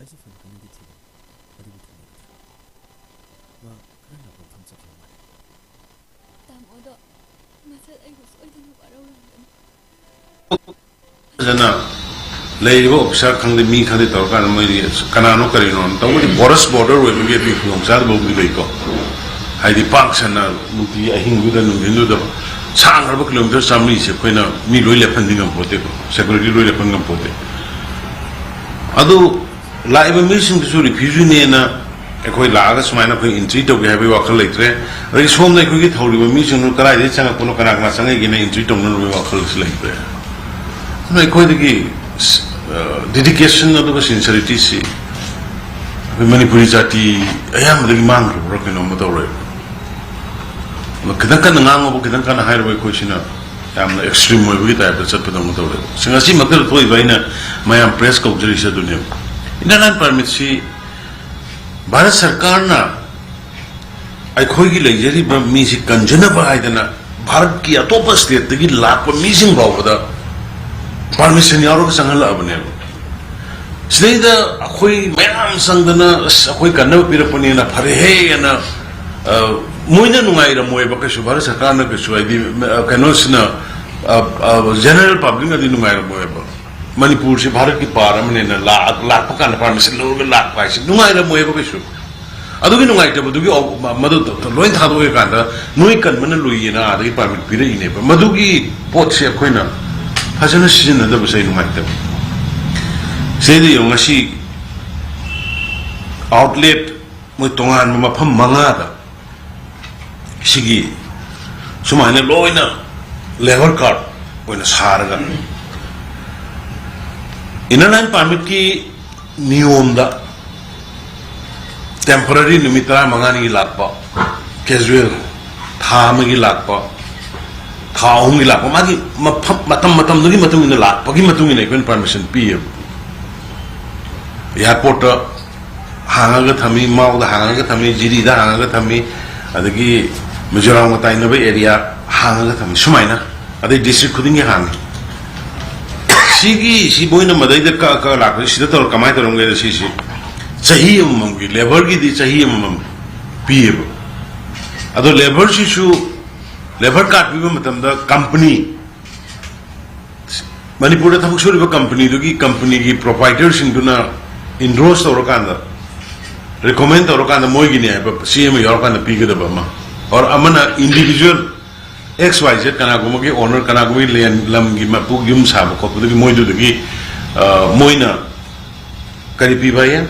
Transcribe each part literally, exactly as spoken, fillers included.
ꯑꯩꯁꯨ ꯐꯅ ꯀꯟꯅꯗꯤ ꯊꯤꯔꯦ, ꯑꯗꯨꯕꯨ ꯊꯦꯡꯅꯈꯤꯗ꯭ꯔꯦ꯫ ꯃꯥ ꯈꯔ ꯂꯥꯞꯄ ꯃꯐꯝ ꯆꯠꯈꯤꯕ ꯃꯥꯜꯂꯦ꯫ ꯇꯥꯃꯣꯗꯣ ꯃꯁꯛ ꯑꯩꯕꯨ ꯁꯣꯏꯗꯅ ꯋꯥꯔꯧꯔꯝꯒꯅꯤ꯫ ꯐꯖꯅ ꯂꯩꯔꯤꯕ ꯑꯣꯐꯤꯁꯥꯔ ꯈꯪꯗꯦ, ꯃꯤ ꯈꯪꯗꯦ ꯇꯧꯔꯀꯥꯟꯗ ꯃꯣꯏꯗꯤ ꯀꯅꯥꯅꯣ ꯀꯔꯤꯅꯣ ꯇꯧꯕꯗꯤ ꯕꯣꯔꯁ ꯕꯣꯔꯗꯔ ꯑꯣꯏꯕꯒꯤ ꯑꯗꯨꯒꯤ ꯈꯨꯗꯣꯡꯆꯥꯗꯕꯕꯨꯗꯤ ꯂꯩꯀꯣ꯫ ꯍꯥꯏꯗꯤ ꯄꯥꯛ ꯁꯟꯅ ꯅꯨꯡꯇꯤ ꯑꯍꯤꯡꯗꯨꯗ ꯅꯨꯡꯊꯤꯟꯗꯨꯗ ꯁꯥꯡꯈ꯭ꯔꯕ ꯀꯤꯂꯣꯃꯤꯇꯔ ꯆꯥꯃꯔꯤꯁꯦ ꯑꯩꯈꯣꯏꯅ ꯃꯤ ꯂꯣꯏ ꯂꯦꯞꯍꯟꯗꯤ ꯉꯝꯄꯣꯠꯇꯦꯀꯣ, ꯁꯦꯀ꯭ꯌꯨꯔꯤꯇꯤ ꯂꯣꯏ ꯂꯦꯞꯍꯟ ꯉꯝꯄꯣꯠꯇꯦ꯫ ꯑꯗꯨ ꯂꯥꯛꯏꯕ ꯃꯤꯁꯤꯡꯗꯨꯁꯨ ꯔꯤꯐ꯭ꯌꯨꯖꯤꯅꯦꯅ ꯑꯩꯈꯣꯏ ꯂꯥꯛꯑꯒ ꯁꯨꯃꯥꯏꯅ ꯑꯩꯈꯣꯏ ꯑꯦꯟꯇ꯭ꯔꯤ ꯇꯧꯒꯦ ꯍꯥꯏꯕꯒꯤ ꯋꯥꯈꯜ ꯂꯩꯇ꯭ꯔꯦ꯫ ꯑꯗꯒꯤ ꯁꯣꯝꯗ ꯑꯩꯈꯣꯏꯒꯤ ꯊꯧꯔꯤꯕ ꯃꯤꯁꯤꯡꯗꯨ ꯀꯗꯥꯏꯗꯒꯤ ꯆꯪꯉꯛꯄꯅꯣ, ꯀꯅꯥ ꯀꯅꯥ ꯆꯪꯉꯛꯏꯒꯦꯅ ꯑꯦꯟꯇ꯭ꯔꯤ ꯇꯧꯅꯅꯕꯒꯤ ꯋꯥꯈꯜꯁꯨ ꯂꯩꯇ꯭ꯔꯦ꯫ ꯑꯗꯨꯅ ꯑꯩꯈꯣꯏꯗꯒꯤ ꯗꯦꯗꯤꯀꯦꯁꯟ ꯑꯗꯨꯒ ꯁꯤꯟꯁꯤꯌꯔꯤꯇꯤꯁꯤ ꯑꯩꯈꯣꯏ ꯃꯅꯤꯄꯨꯔꯤ ꯖꯥꯇꯤ ꯑꯌꯥꯝꯕꯗꯒꯤ ꯃꯥꯡꯈ꯭ꯔꯕ꯭ꯔꯥ ꯀꯩꯅꯣꯝꯃ ꯇꯧꯔꯦꯕ꯫ ꯑꯗꯣ ꯈꯤꯇꯪ ꯀꯟꯅ ꯉꯥꯡꯉꯨꯕ, ꯈꯤꯇꯪ ꯀꯟꯅ ꯍꯥꯏꯔꯨꯕ ꯑꯩꯈꯣꯏꯁꯤꯅ ꯌꯥꯝꯅ ꯑꯦꯛꯁꯇ꯭ꯔꯤꯝ ꯑꯣꯏꯕꯒꯤ ꯇꯥꯏꯞꯇ ꯆꯠꯄꯗꯧꯅ ꯇꯧꯔꯦꯕ꯫ ꯁꯤ ꯉꯁꯤꯃꯛꯇꯗ ꯊꯣꯛꯏꯕ ꯑꯩꯅ ꯃꯌꯥꯝ ꯄ꯭ꯔꯦꯁ ꯀꯧꯖꯔꯤꯁꯦ ꯑꯗꯨꯅꯦꯕ꯫ ꯏꯟꯅꯔ ꯂꯥꯏꯟ ꯄꯔꯃꯤꯠꯁꯤ ꯚꯥꯔꯠ ꯁꯔꯀꯥꯔꯅ ꯑꯩꯈꯣꯏꯒꯤ ꯂꯩꯖꯔꯤꯕ ꯃꯤꯁꯤ ꯀꯟꯖꯅꯕ ꯍꯥꯏꯗꯅ ꯚꯥꯔꯠꯀꯤ ꯑꯇꯣꯞꯄ ꯁ꯭ꯇꯦꯠꯇꯒꯤ ꯂꯥꯛꯄ ꯃꯤꯁꯤꯡ ꯐꯥꯎꯕꯗ ꯄꯔꯃꯤꯁꯟ ꯌꯥꯎꯔꯒ ꯆꯪꯍꯜꯂꯛꯑꯕꯅꯦꯕ꯫ ꯁꯤꯗꯩꯗ ꯑꯩꯈꯣꯏ ꯃꯌꯥꯝ ꯆꯪꯗꯅ, "ꯑꯁ, ꯑꯩꯈꯣꯏ ꯀꯟꯅꯕ ꯄꯤꯔꯛꯄꯅꯦꯅ ꯐꯔꯦꯍꯦꯅ", ꯑ, ꯃꯣꯏꯅ ꯅꯨꯡꯉꯥꯏꯔꯝꯃꯣꯏꯕ ꯀꯩꯁꯨ, ꯚꯥꯔꯠ ꯁꯔꯀꯥꯔꯅ ꯀꯩꯁꯨ, ꯍꯥꯏꯗꯤ, ꯑ, ꯀꯩꯅꯣꯁꯤꯅ, ꯑ, ꯑ, ꯖꯦꯅꯔꯦꯜ ꯄꯕ꯭ꯂꯤꯛꯅꯗꯤ ꯅꯨꯡꯉꯥꯏꯔꯝꯃꯣꯏꯕ꯫ ꯃꯅꯤꯄꯨꯔꯁꯤ ꯚꯥꯔꯠꯀꯤ ꯄꯥꯔꯠ ꯑꯃꯅꯦꯅ ꯂꯥꯛ-, ꯂꯥꯛꯄ ꯀꯥꯟꯗ ꯄꯥꯔꯃꯤꯁꯟ ꯂꯧꯔꯒ ꯂꯥꯛꯄ ꯍꯥꯏꯁꯦ ꯅꯨꯡꯉꯥꯏꯔꯝꯃꯣꯏꯕ ꯀꯩꯁꯨ꯫ ꯑꯗꯨꯒꯤ ꯅꯨꯡꯉꯥꯏꯇꯕꯗꯨꯒꯤ ꯑꯧ-, ꯃ-, ꯃꯗꯨ ꯂꯣꯏ ꯊꯥꯗꯣꯛꯑꯀꯥꯟꯗ ꯅꯣꯏ ꯀꯟꯕꯅ ꯂꯨꯏꯌꯦꯅ ꯑꯥꯗꯒꯤ ꯄꯥꯔꯃꯤꯠ ꯄꯤꯔꯛꯏꯅꯦꯕ꯫ ꯃꯗꯨꯒꯤ ꯄꯣꯠꯁꯦ ꯑꯩꯈꯣꯏꯅ ꯐꯖꯅ ꯁꯤꯖꯤꯟꯅꯗꯕꯁꯦ ꯑꯩ ꯅꯨꯡꯉꯥꯏꯇꯕ꯫ ꯁꯤꯗꯩꯗ ꯌꯦꯡꯉꯨ, ꯉꯁꯤ ꯑꯥꯎꯠꯂꯦꯠ ꯃꯣꯏ ꯇꯣꯉꯥꯟꯕ ꯃꯐꯝ ꯃꯉꯥꯗ ꯁꯤꯒꯤ ꯁꯨꯃꯥꯏꯅ ꯂꯣꯏꯅ ꯂꯦꯕꯔ ꯀꯥꯔꯠ ꯑꯣꯏꯅ ꯁꯥꯔꯒ, ꯏꯟꯅꯔ ꯂꯥꯏꯟ ꯄꯥꯔꯃꯤꯠꯀꯤ ꯅꯤꯌꯣꯝꯗ ꯇꯦꯝꯄꯔꯔꯤ ꯅꯨꯃꯤꯠ ꯇꯔꯥꯃꯉꯥꯅꯤꯒꯤ ꯂꯥꯛꯄ, ꯀꯦꯖꯨꯋꯦꯜ ꯊꯥ ꯑꯃꯒꯤ ꯂꯥꯛꯄ, ꯊꯥ ꯑꯍꯨꯝꯒꯤ ꯂꯥꯛꯄ, ꯃꯥꯒꯤ ꯃꯐꯝ, ꯃꯇꯝ ꯃꯇꯝꯗꯨꯒꯤ ꯃꯇꯨꯡ ꯏꯟꯅ ꯂꯥꯛꯄꯒꯤ ꯃꯇꯨꯡ ꯏꯟꯅ ꯑꯩꯈꯣꯏꯅ ꯄꯔꯃꯤꯁꯟ ꯄꯤꯌꯦꯕ꯫ ꯑꯦꯌꯥꯔꯄꯣꯔꯠꯇ ꯍꯥꯡꯉꯒ ꯊꯝꯃꯤ, ꯃꯥꯎꯗ ꯍꯥꯡꯉꯒ ꯊꯝꯃꯤ, ꯖꯤꯔꯤꯗ ꯍꯥꯡꯉꯒ ꯊꯝꯃꯤ, ꯑꯗꯒꯤ ꯃꯤꯖꯣꯔꯥꯝꯒ ꯇꯥꯏꯅꯕ ꯑꯦꯔꯤꯌꯥ ꯍꯥꯡꯉꯒ ꯊꯝꯃꯤ꯫ ꯁꯨꯃꯥꯏꯅ ꯑꯗꯩ ꯗꯤꯁꯇ꯭ꯔꯤꯛ ꯈꯨꯗꯤꯡꯒꯤ ꯍꯥꯡꯉꯤ꯫ ꯁꯤꯒꯤ, ꯁꯤ ꯃꯣꯏꯅ ꯃꯗꯩꯗ ꯀꯛ ꯀꯛ ꯂꯥꯛꯄꯁꯤ, ꯁꯤꯗ ꯇꯧꯔ ꯀꯃꯥꯏꯅ ꯇꯧꯔꯝꯒꯦꯗ? ꯁꯤꯁꯤ ꯆꯍꯤ ꯑꯃꯃꯝꯒꯤ, ꯂꯦꯕꯔꯒꯤꯗꯤ ꯆꯍꯤ ꯑꯃꯃꯝ ꯄꯤꯌꯦꯕ꯫ ꯑꯗꯣ ꯂꯦꯕꯔꯁꯤꯁꯨ, ꯂꯦꯕꯔ ꯀꯥꯔꯗ ꯄꯤꯕ ꯃꯇꯝꯗ ꯀꯝꯄꯅꯤ, ꯃꯅꯤꯄꯨꯔꯗ ꯊꯕꯛ ꯁꯨꯔꯤꯕ ꯀꯝꯄꯅꯤꯗꯨꯒꯤ, ꯀꯝꯄꯅꯤꯒꯤ ꯄ꯭ꯔꯣꯄꯥꯏꯇꯔꯁꯤꯡꯗꯨꯅ ꯏꯟꯗꯣꯔꯁ ꯇꯧꯔꯀꯥꯟꯗ, ꯔꯤꯀꯣꯃꯦꯟ ꯇꯧꯔꯀꯥꯟꯗ, ꯃꯣꯏꯒꯤꯅꯦ ꯍꯥꯏꯕ ꯆꯦ ꯑꯃ ꯌꯥꯎꯔꯀꯥꯟꯗ ꯄꯤꯒꯗꯕ ꯑꯃ, ꯑꯣꯔ ꯑꯃꯅ ꯏꯟꯗꯤꯕꯤꯖꯨꯋꯦꯜ ꯑꯦꯛꯁ ꯋꯥꯏ ꯖꯦꯠ, ꯀꯅꯥꯒꯨꯝꯕꯒꯤ ꯑꯣꯅꯔ, ꯀꯅꯥꯒꯨꯝꯕꯒꯤ ꯂꯦꯟ, ꯂꯝꯒꯤ ꯃꯄꯨ, ꯌꯨꯝ ꯁꯥꯕ ꯈꯣꯠꯄꯗꯨꯒꯤ, ꯃꯣꯏꯗꯨꯗꯒꯤ, ꯑ, ꯃꯣꯏꯅ ꯀꯔꯤ ꯄꯤꯕ ꯍꯥꯏꯌꯦ?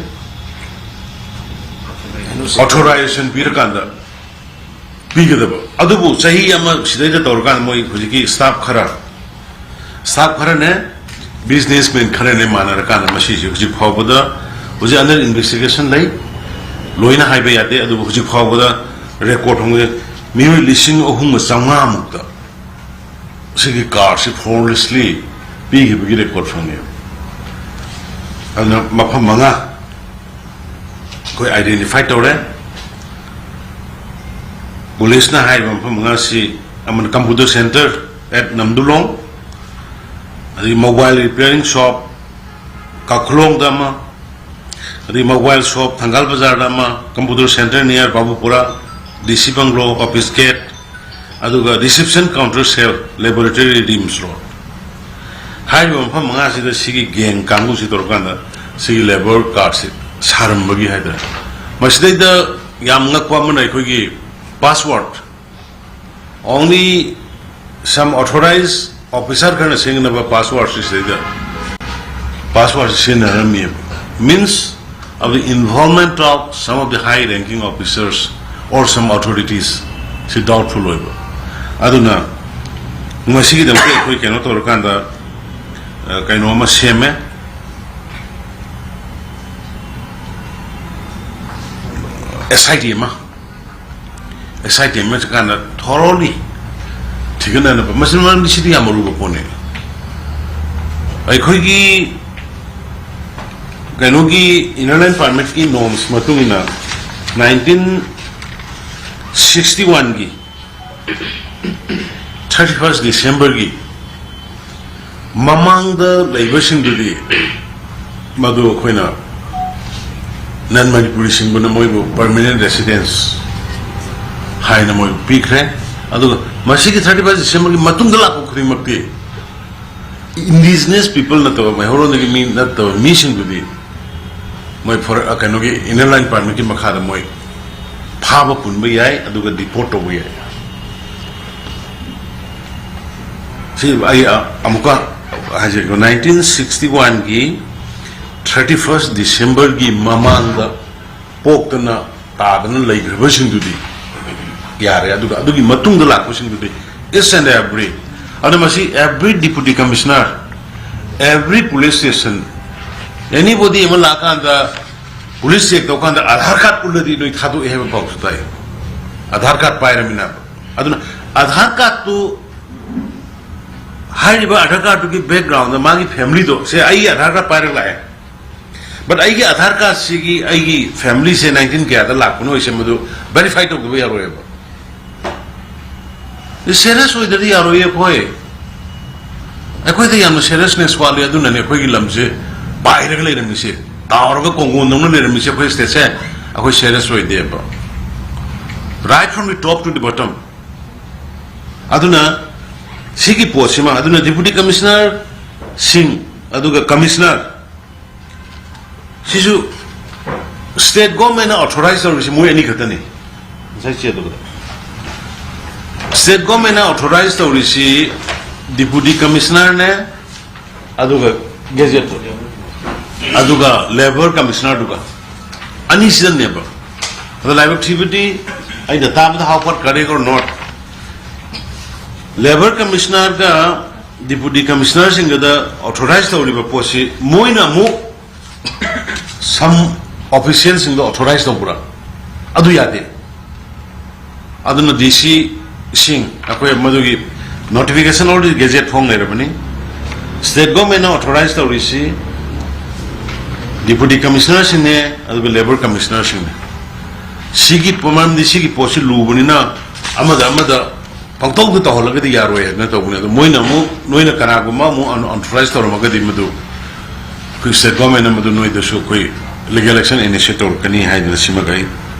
ꯑꯣꯊꯣꯔꯥꯏꯖꯦꯁꯟ ꯄꯤꯔꯀꯥꯟꯗ ꯄꯤꯒꯗꯕ꯫ ꯑꯗꯨꯕꯨ ꯆꯍꯤ ꯑꯃ ꯁꯤꯗꯩꯗ ꯇꯧꯔꯀꯥꯟꯗ, ꯃꯣꯏ ꯍꯧꯖꯤꯛꯀꯤ ꯁ꯭ꯇꯥꯐ ꯈꯔ, ꯁ꯭ꯇꯥꯐ ꯈꯔꯅꯦ, ꯕꯤꯖꯤꯅꯦꯁꯃꯦꯟ ꯈꯔꯅꯦ ꯃꯥꯟꯅꯔꯀꯥꯟꯗ, ꯃꯁꯤꯁꯦ ꯍꯧꯖꯤꯛ ꯐꯥꯎꯕꯗ, ꯍꯧꯖꯤꯛ ꯑꯟꯗꯔ ꯏꯟꯚꯦꯁꯇꯤꯒꯦꯁꯟ ꯂꯩ, ꯂꯣꯏꯅ ꯍꯥꯏꯕ ꯌꯥꯗꯦ꯫ ꯑꯗꯨꯕꯨ ꯍꯧꯖꯤꯛ ꯐꯥꯎꯕꯗ ꯔꯦꯀꯣꯔꯗ ꯍꯣꯡꯕꯗ ꯃꯤꯑꯣꯏ ꯂꯤꯁꯤꯡ ꯑꯍꯨꯝꯒ ꯆꯥꯝꯃꯉꯥꯃꯨꯛꯇ ꯁꯤꯒꯤ ꯀꯥꯔꯗꯁꯤ ꯐꯣꯔꯂꯦꯁꯂꯤ ꯄꯤꯈꯤꯕꯒꯤ ꯔꯦꯀꯣꯔꯗ ꯐꯪꯉꯦ꯫ ꯑꯗꯨꯅ ꯃꯐꯝ ꯃꯉꯥ ꯑꯩꯈꯣꯏ ꯑꯥꯏꯗꯦꯟꯇꯤꯐꯥꯏ ꯇꯧꯔꯦ꯫ ꯄꯨꯂꯤꯁꯅ ꯍꯥꯏꯔꯤꯕ ꯃꯐꯝ ꯃꯉꯥꯁꯤ, ꯑꯃꯅ computer center at ꯅꯝꯗꯨꯂꯣꯡ, ꯑꯗꯒꯤ mobile repairing shop ꯀꯥꯈꯨꯂꯣꯡꯗ ꯑꯃ, ꯑꯗꯒꯤ mobile shop ꯊꯪꯒꯥꯜ ꯕꯖꯥꯔꯗ ꯑꯃ, computer center near ꯕꯥꯕꯨꯄꯨꯔꯥ, ꯗꯤ ꯁꯤ ꯕꯪꯒ꯭ꯂꯣ, office gate, ꯑꯗꯨꯒ reception counter cell, laboratory, RIMS road. ꯍꯥꯏꯔꯤꯕ ꯃꯐꯝ ꯃꯉꯥꯁꯤꯗ ꯁꯤꯒꯤ ꯒꯦꯡ ꯀꯥꯡꯕꯨꯁꯤ ꯇꯧꯔꯀꯥꯟꯗ ꯁꯤꯒꯤ ꯂꯦꯕꯔ ꯀꯥꯔꯗꯁꯤ ꯁꯥꯔꯝꯕꯒꯤ ꯍꯥꯏꯇꯥꯔꯦ꯫ ꯃꯁꯤꯗꯩꯗ ꯌꯥꯝ ꯉꯛꯄ ꯑꯃꯅ, ꯑꯩꯈꯣꯏꯒꯤ password, only some authorized officer ꯈꯔꯅ ꯁꯤꯖꯤꯟꯅꯕ password ꯁꯤꯗꯩꯗ password ꯁꯤꯖꯤꯟꯅꯔꯝꯃꯤꯕ, means of the involvement of some of the high ranking officers or some authorities ꯁꯤ doubtful ꯑꯣꯏꯕ꯫ ꯑꯗꯨꯅ ꯃꯁꯤꯒꯤꯗꯃꯛꯇ ꯑꯩꯈꯣꯏ ꯀꯩꯅꯣ ꯇꯧꯔꯀꯥꯟꯗ, ꯑ, ꯀꯩꯅꯣ ꯑꯃ ꯁꯦꯝꯃꯦ, ꯑꯦꯁ ꯑꯥꯏ ꯇꯤ ꯑꯃ꯫ ꯑꯦꯁ ꯑꯥꯏ ꯇꯤ ꯑꯃ ꯆꯠꯀꯥꯟꯗ ꯊꯣꯔꯣꯂꯤ ꯊꯤꯒꯠꯅꯅꯕ꯫ ꯃꯁꯤ, ꯃꯔꯝꯗꯤ ꯁꯤꯗꯤ ꯌꯥꯝ ꯑꯔꯨꯕ ꯄꯣꯠꯅꯦ꯫ ꯑꯩꯈꯣꯏꯒꯤ ꯀꯩꯅꯣꯒꯤ Inner Line Permitꯀꯤ norms ꯃꯇꯨꯡ ꯏꯟꯅ, nineteen sixty oneꯒꯤ thirty first Decemberꯒꯤ ꯃꯃꯥꯡꯗ ꯂꯩꯕꯁꯤꯡꯗꯨꯗꯤ ꯃꯗꯨ ꯑꯩꯈꯣꯏꯅ ꯅꯟ ꯃꯅꯤꯄꯨꯔꯤꯁꯤꯡꯕꯨꯅ ꯃꯣꯏꯕꯨ ꯄꯔꯃꯤꯅꯦꯟ ꯔꯦꯁꯤꯗꯦꯟꯁ ꯍꯥꯏꯅ ꯃꯣꯏꯕꯨ ꯄꯤꯈ꯭ꯔꯦ꯫ ꯑꯗꯨꯒ ꯃꯁꯤꯒꯤ ꯊꯥꯔꯇꯤ ꯐꯥꯏꯚ ꯗꯤꯁꯦꯝꯕꯔꯒꯤ ꯃꯇꯨꯡꯗ ꯂꯥꯛꯄ ꯈꯨꯗꯤꯡꯃꯛꯇꯤ ꯏꯟꯗꯤꯖꯤꯅꯁ ꯄꯤꯄꯜ ꯅꯠꯇꯕ, ꯃꯩꯍꯧꯔꯣꯟꯗꯒꯤ ꯃꯤ ꯅꯠꯇꯕ ꯃꯤꯁꯤꯡꯗꯨꯗꯤ ꯃꯣꯏ ꯐꯣꯔ-, ꯑ, ꯀꯩꯅꯣꯒꯤ ꯏꯅꯔ ꯂꯥꯏꯟ ꯄꯥꯔꯃꯤꯠꯀꯤ ꯃꯈꯥꯗ ꯃꯣꯏ ꯐꯥꯕ ꯄꯨꯟꯕ ꯌꯥꯏ, ꯑꯗꯨꯒ ꯗꯤꯄꯣꯔꯠ ꯇꯧꯕ ꯌꯥꯏ꯫ ꯁꯤ ꯑꯩ, ꯑ, ꯑꯃꯨꯛꯀ ꯍꯥꯏꯖꯒꯦ, ꯅꯥꯏꯟꯇꯤꯟ ꯁꯤꯛꯁꯇꯤ ꯋꯥꯟꯒꯤ ꯊꯥꯔꯇꯤ ꯐꯥꯔꯁ ꯗꯤꯁꯦꯝꯕꯔꯒꯤ ꯃꯃꯥꯡꯗ ꯄꯣꯛꯇꯅ ꯇꯥꯗꯅ ꯂꯩꯈ꯭ꯔꯕꯁꯤꯡꯗꯨꯗꯤ ꯌꯥꯔꯦ, ꯑꯗꯨꯒ ꯑꯗꯨꯒꯤ ꯃꯇꯨꯡꯗ ꯂꯥꯛꯄꯁꯤꯡꯗꯨꯗꯤ each and every, ꯑꯗꯨꯅ ꯃꯁꯤ every deputy commissioner, every police station, anybody ꯑꯃ ꯂꯥꯛꯀꯥꯟꯗ, ꯄꯨꯂꯤꯁ ꯆꯦꯛ ꯇꯧꯀꯥꯟꯗ ꯑꯙꯥꯔ ꯀꯥꯔꯗ ꯎꯠꯂꯗꯤ ꯂꯣꯏ ꯊꯥꯗꯣꯛꯑꯦ ꯍꯥꯏꯕ ꯄꯥꯎꯁꯨ ꯇꯥꯏ꯫ ꯑꯙꯥꯔ ꯀꯥꯔꯗ ꯄꯥꯏꯔꯃꯤꯅ꯫ ꯑꯗꯨꯅ ꯑꯙꯥꯔ ꯀꯥꯔꯗꯇꯨ, ꯍꯥꯏꯔꯤꯕ ꯑꯙꯥꯔ ꯀꯥꯔꯗꯇꯨꯒꯤ ꯕꯦꯛꯒ꯭ꯔꯥꯎꯟꯗ ꯃꯥꯒꯤ ꯐꯦꯃꯤꯂꯤꯗꯣ, ꯁꯦ, ꯑꯩꯒꯤ ꯑꯙꯥꯔ ꯀꯥꯔꯗ ꯄꯥꯏꯔꯒ ꯂꯥꯛꯑꯦ, ꯕꯠ ꯑꯩꯒꯤ ꯑꯙꯥꯔ ꯀꯥꯔꯗꯁꯤꯒꯤ ꯑꯩꯒꯤ ꯐꯦꯃꯤꯂꯤꯁꯦ ꯅꯥꯏꯟꯇꯤꯟ ꯀꯌꯥꯗ ꯂꯥꯛꯄꯅꯣ ꯍꯥꯏꯁꯦ ꯃꯗꯨ ꯚꯦꯔꯤꯐꯥꯏ ꯇꯧꯗꯕ ꯌꯥꯔꯣꯏꯕ꯫ ꯁꯦꯔꯤꯌꯁ ꯑꯣꯏꯗ꯭ꯔꯗꯤ ꯌꯥꯔꯣꯏꯌꯦ ꯑꯩꯈꯣꯏ꯫ ꯑꯩꯈꯣꯏꯗ ꯌꯥꯝꯅ ꯁꯦꯔꯤꯌꯁꯅꯦꯁ ꯋꯥꯠꯂꯤ, ꯑꯗꯨꯅꯅꯦ ꯑꯩꯈꯣꯏꯒꯤ ꯂꯝꯁꯦ ꯄꯥꯏꯔꯒ ꯂꯩꯔꯝꯃꯤꯁꯦ, ꯇꯥꯎꯔꯒ ꯀꯣꯡꯒꯣꯟꯗꯧꯅ ꯂꯩꯔꯝꯃꯤꯁꯦ꯫ ꯑꯩꯈꯣꯏ ꯁ꯭ꯇꯦꯠꯁꯦ ꯑꯩꯈꯣꯏ ꯁꯦꯔꯤꯌꯁ ꯑꯣꯏꯗꯦꯕ, right from the top to the bottom꯫ ꯑꯗꯨꯅ ꯁꯤꯒꯤ ꯄꯣꯠꯁꯤꯃ, ꯑꯗꯨꯅ ꯗꯤꯄꯨꯇꯤ ꯀꯃꯤꯁꯅꯔꯁꯤꯡ ꯑꯗꯨꯒ ꯀꯃꯤꯁꯅꯔ ꯁꯤꯁꯨ ꯁ꯭ꯇꯦꯠ ꯒꯣꯔꯃꯦꯟꯅ ꯑꯣꯊꯣꯔꯥꯏꯖ ꯇꯧꯔꯤꯁꯤ ꯃꯣꯏ ꯑꯅꯤ ꯈꯛꯇꯅꯤ꯫ ꯉꯁꯥꯏ ꯆꯦ ꯑꯗꯨꯗ ꯁ꯭ꯇꯦꯠ ꯒꯣꯔꯃꯦꯟꯅ ꯑꯣꯊꯣꯔꯥꯏꯖ ꯇꯧꯔꯤꯁꯤ ꯗꯤꯄꯨꯇꯤ ꯀꯃꯤꯁꯅꯔꯅꯦ, ꯑꯗꯨꯒ ꯒꯦꯖꯦꯠꯇꯨ, ꯑꯗꯨꯒ ꯂꯦꯕꯔ ꯀꯃꯤꯁꯅꯔꯗꯨꯒ, ꯑꯅꯤꯁꯤꯗꯅꯦꯕ꯫ ꯑꯗꯣ ꯂꯥꯏꯕꯛ ꯊꯤꯕꯗꯤ, ꯑꯩꯅ ꯇꯥꯕꯗ, how far correct or not, labour ꯀꯃꯤꯁꯅꯔꯒ ꯗꯤꯄꯨꯇꯤ ꯀꯃꯤꯁꯅꯔꯁꯤꯡꯗꯨꯗ ꯑꯣꯊꯣꯔꯥꯏꯖ ꯇꯧꯔꯤꯕ ꯄꯣꯠꯁꯤ ꯃꯣꯏꯅ ꯑꯃꯨꯛ ꯁꯝ ꯑꯣꯐꯤꯁꯤꯌꯦꯜꯁꯤꯡꯗ ꯑꯣꯊꯣꯔꯥꯏꯖ ꯇꯧꯕ꯭ꯔꯥ? ꯑꯗꯨ ꯌꯥꯗꯦ꯫ ꯑꯗꯨꯅ ꯗꯤ ꯁꯤꯁꯤꯡ ꯑꯩꯈꯣꯏ ꯃꯗꯨꯒꯤ ꯅꯣꯇꯤꯐꯤꯀꯦꯁꯟ ꯑꯣꯜꯔꯦꯗꯤ ꯒꯦꯖꯦꯠ ꯐꯣꯡ ꯂꯩꯔꯕꯅꯤ꯫ ꯁ꯭ꯇꯦꯠ ꯒꯣꯔꯃꯦꯟꯅ ꯑꯣꯊꯣꯔꯥꯏꯖ ꯇꯧꯔꯤꯁꯤ ꯗꯤꯄꯨꯇꯤ ꯀꯃꯤꯁꯅꯔꯁꯤꯡꯅꯦ, ꯑꯗꯨꯒ ꯂꯦꯕꯔ ꯀꯃꯤꯁꯅꯔꯁꯤꯡꯅꯦ꯫ ꯁꯤꯒꯤ ꯄꯣ-, ꯃꯔꯝꯗꯤ ꯁꯤꯒꯤ ꯄꯣꯠꯁꯤ ꯂꯨꯕꯅꯤꯅ ꯑꯃꯗ ꯑꯃꯗ ꯄꯪꯇꯧꯗ ꯇꯧꯍꯜꯂꯒꯗꯤ ꯌꯥꯔꯣꯏ ꯍꯥꯏꯗꯅ ꯇꯧꯕꯅꯦ꯫ ꯑꯗꯣ ꯃꯣꯏꯅ ꯑꯃꯨꯛ, ꯅꯣꯏꯅ ꯀꯅꯥꯒꯨꯝꯕ ꯑꯃꯨꯛ ꯑꯟ-, authorize ꯇꯧꯔꯝꯃꯒꯗꯤ, ꯃꯗꯨ ꯑꯩꯈꯣꯏ state government ꯅ ꯃꯗꯨ ꯅꯣꯏꯗꯁꯨ ꯑꯩꯈꯣꯏ legal action initiate ꯇꯧꯔꯛꯀꯅꯤ ꯍꯥꯏꯗꯅ ꯁꯤꯃꯒ ꯑꯩ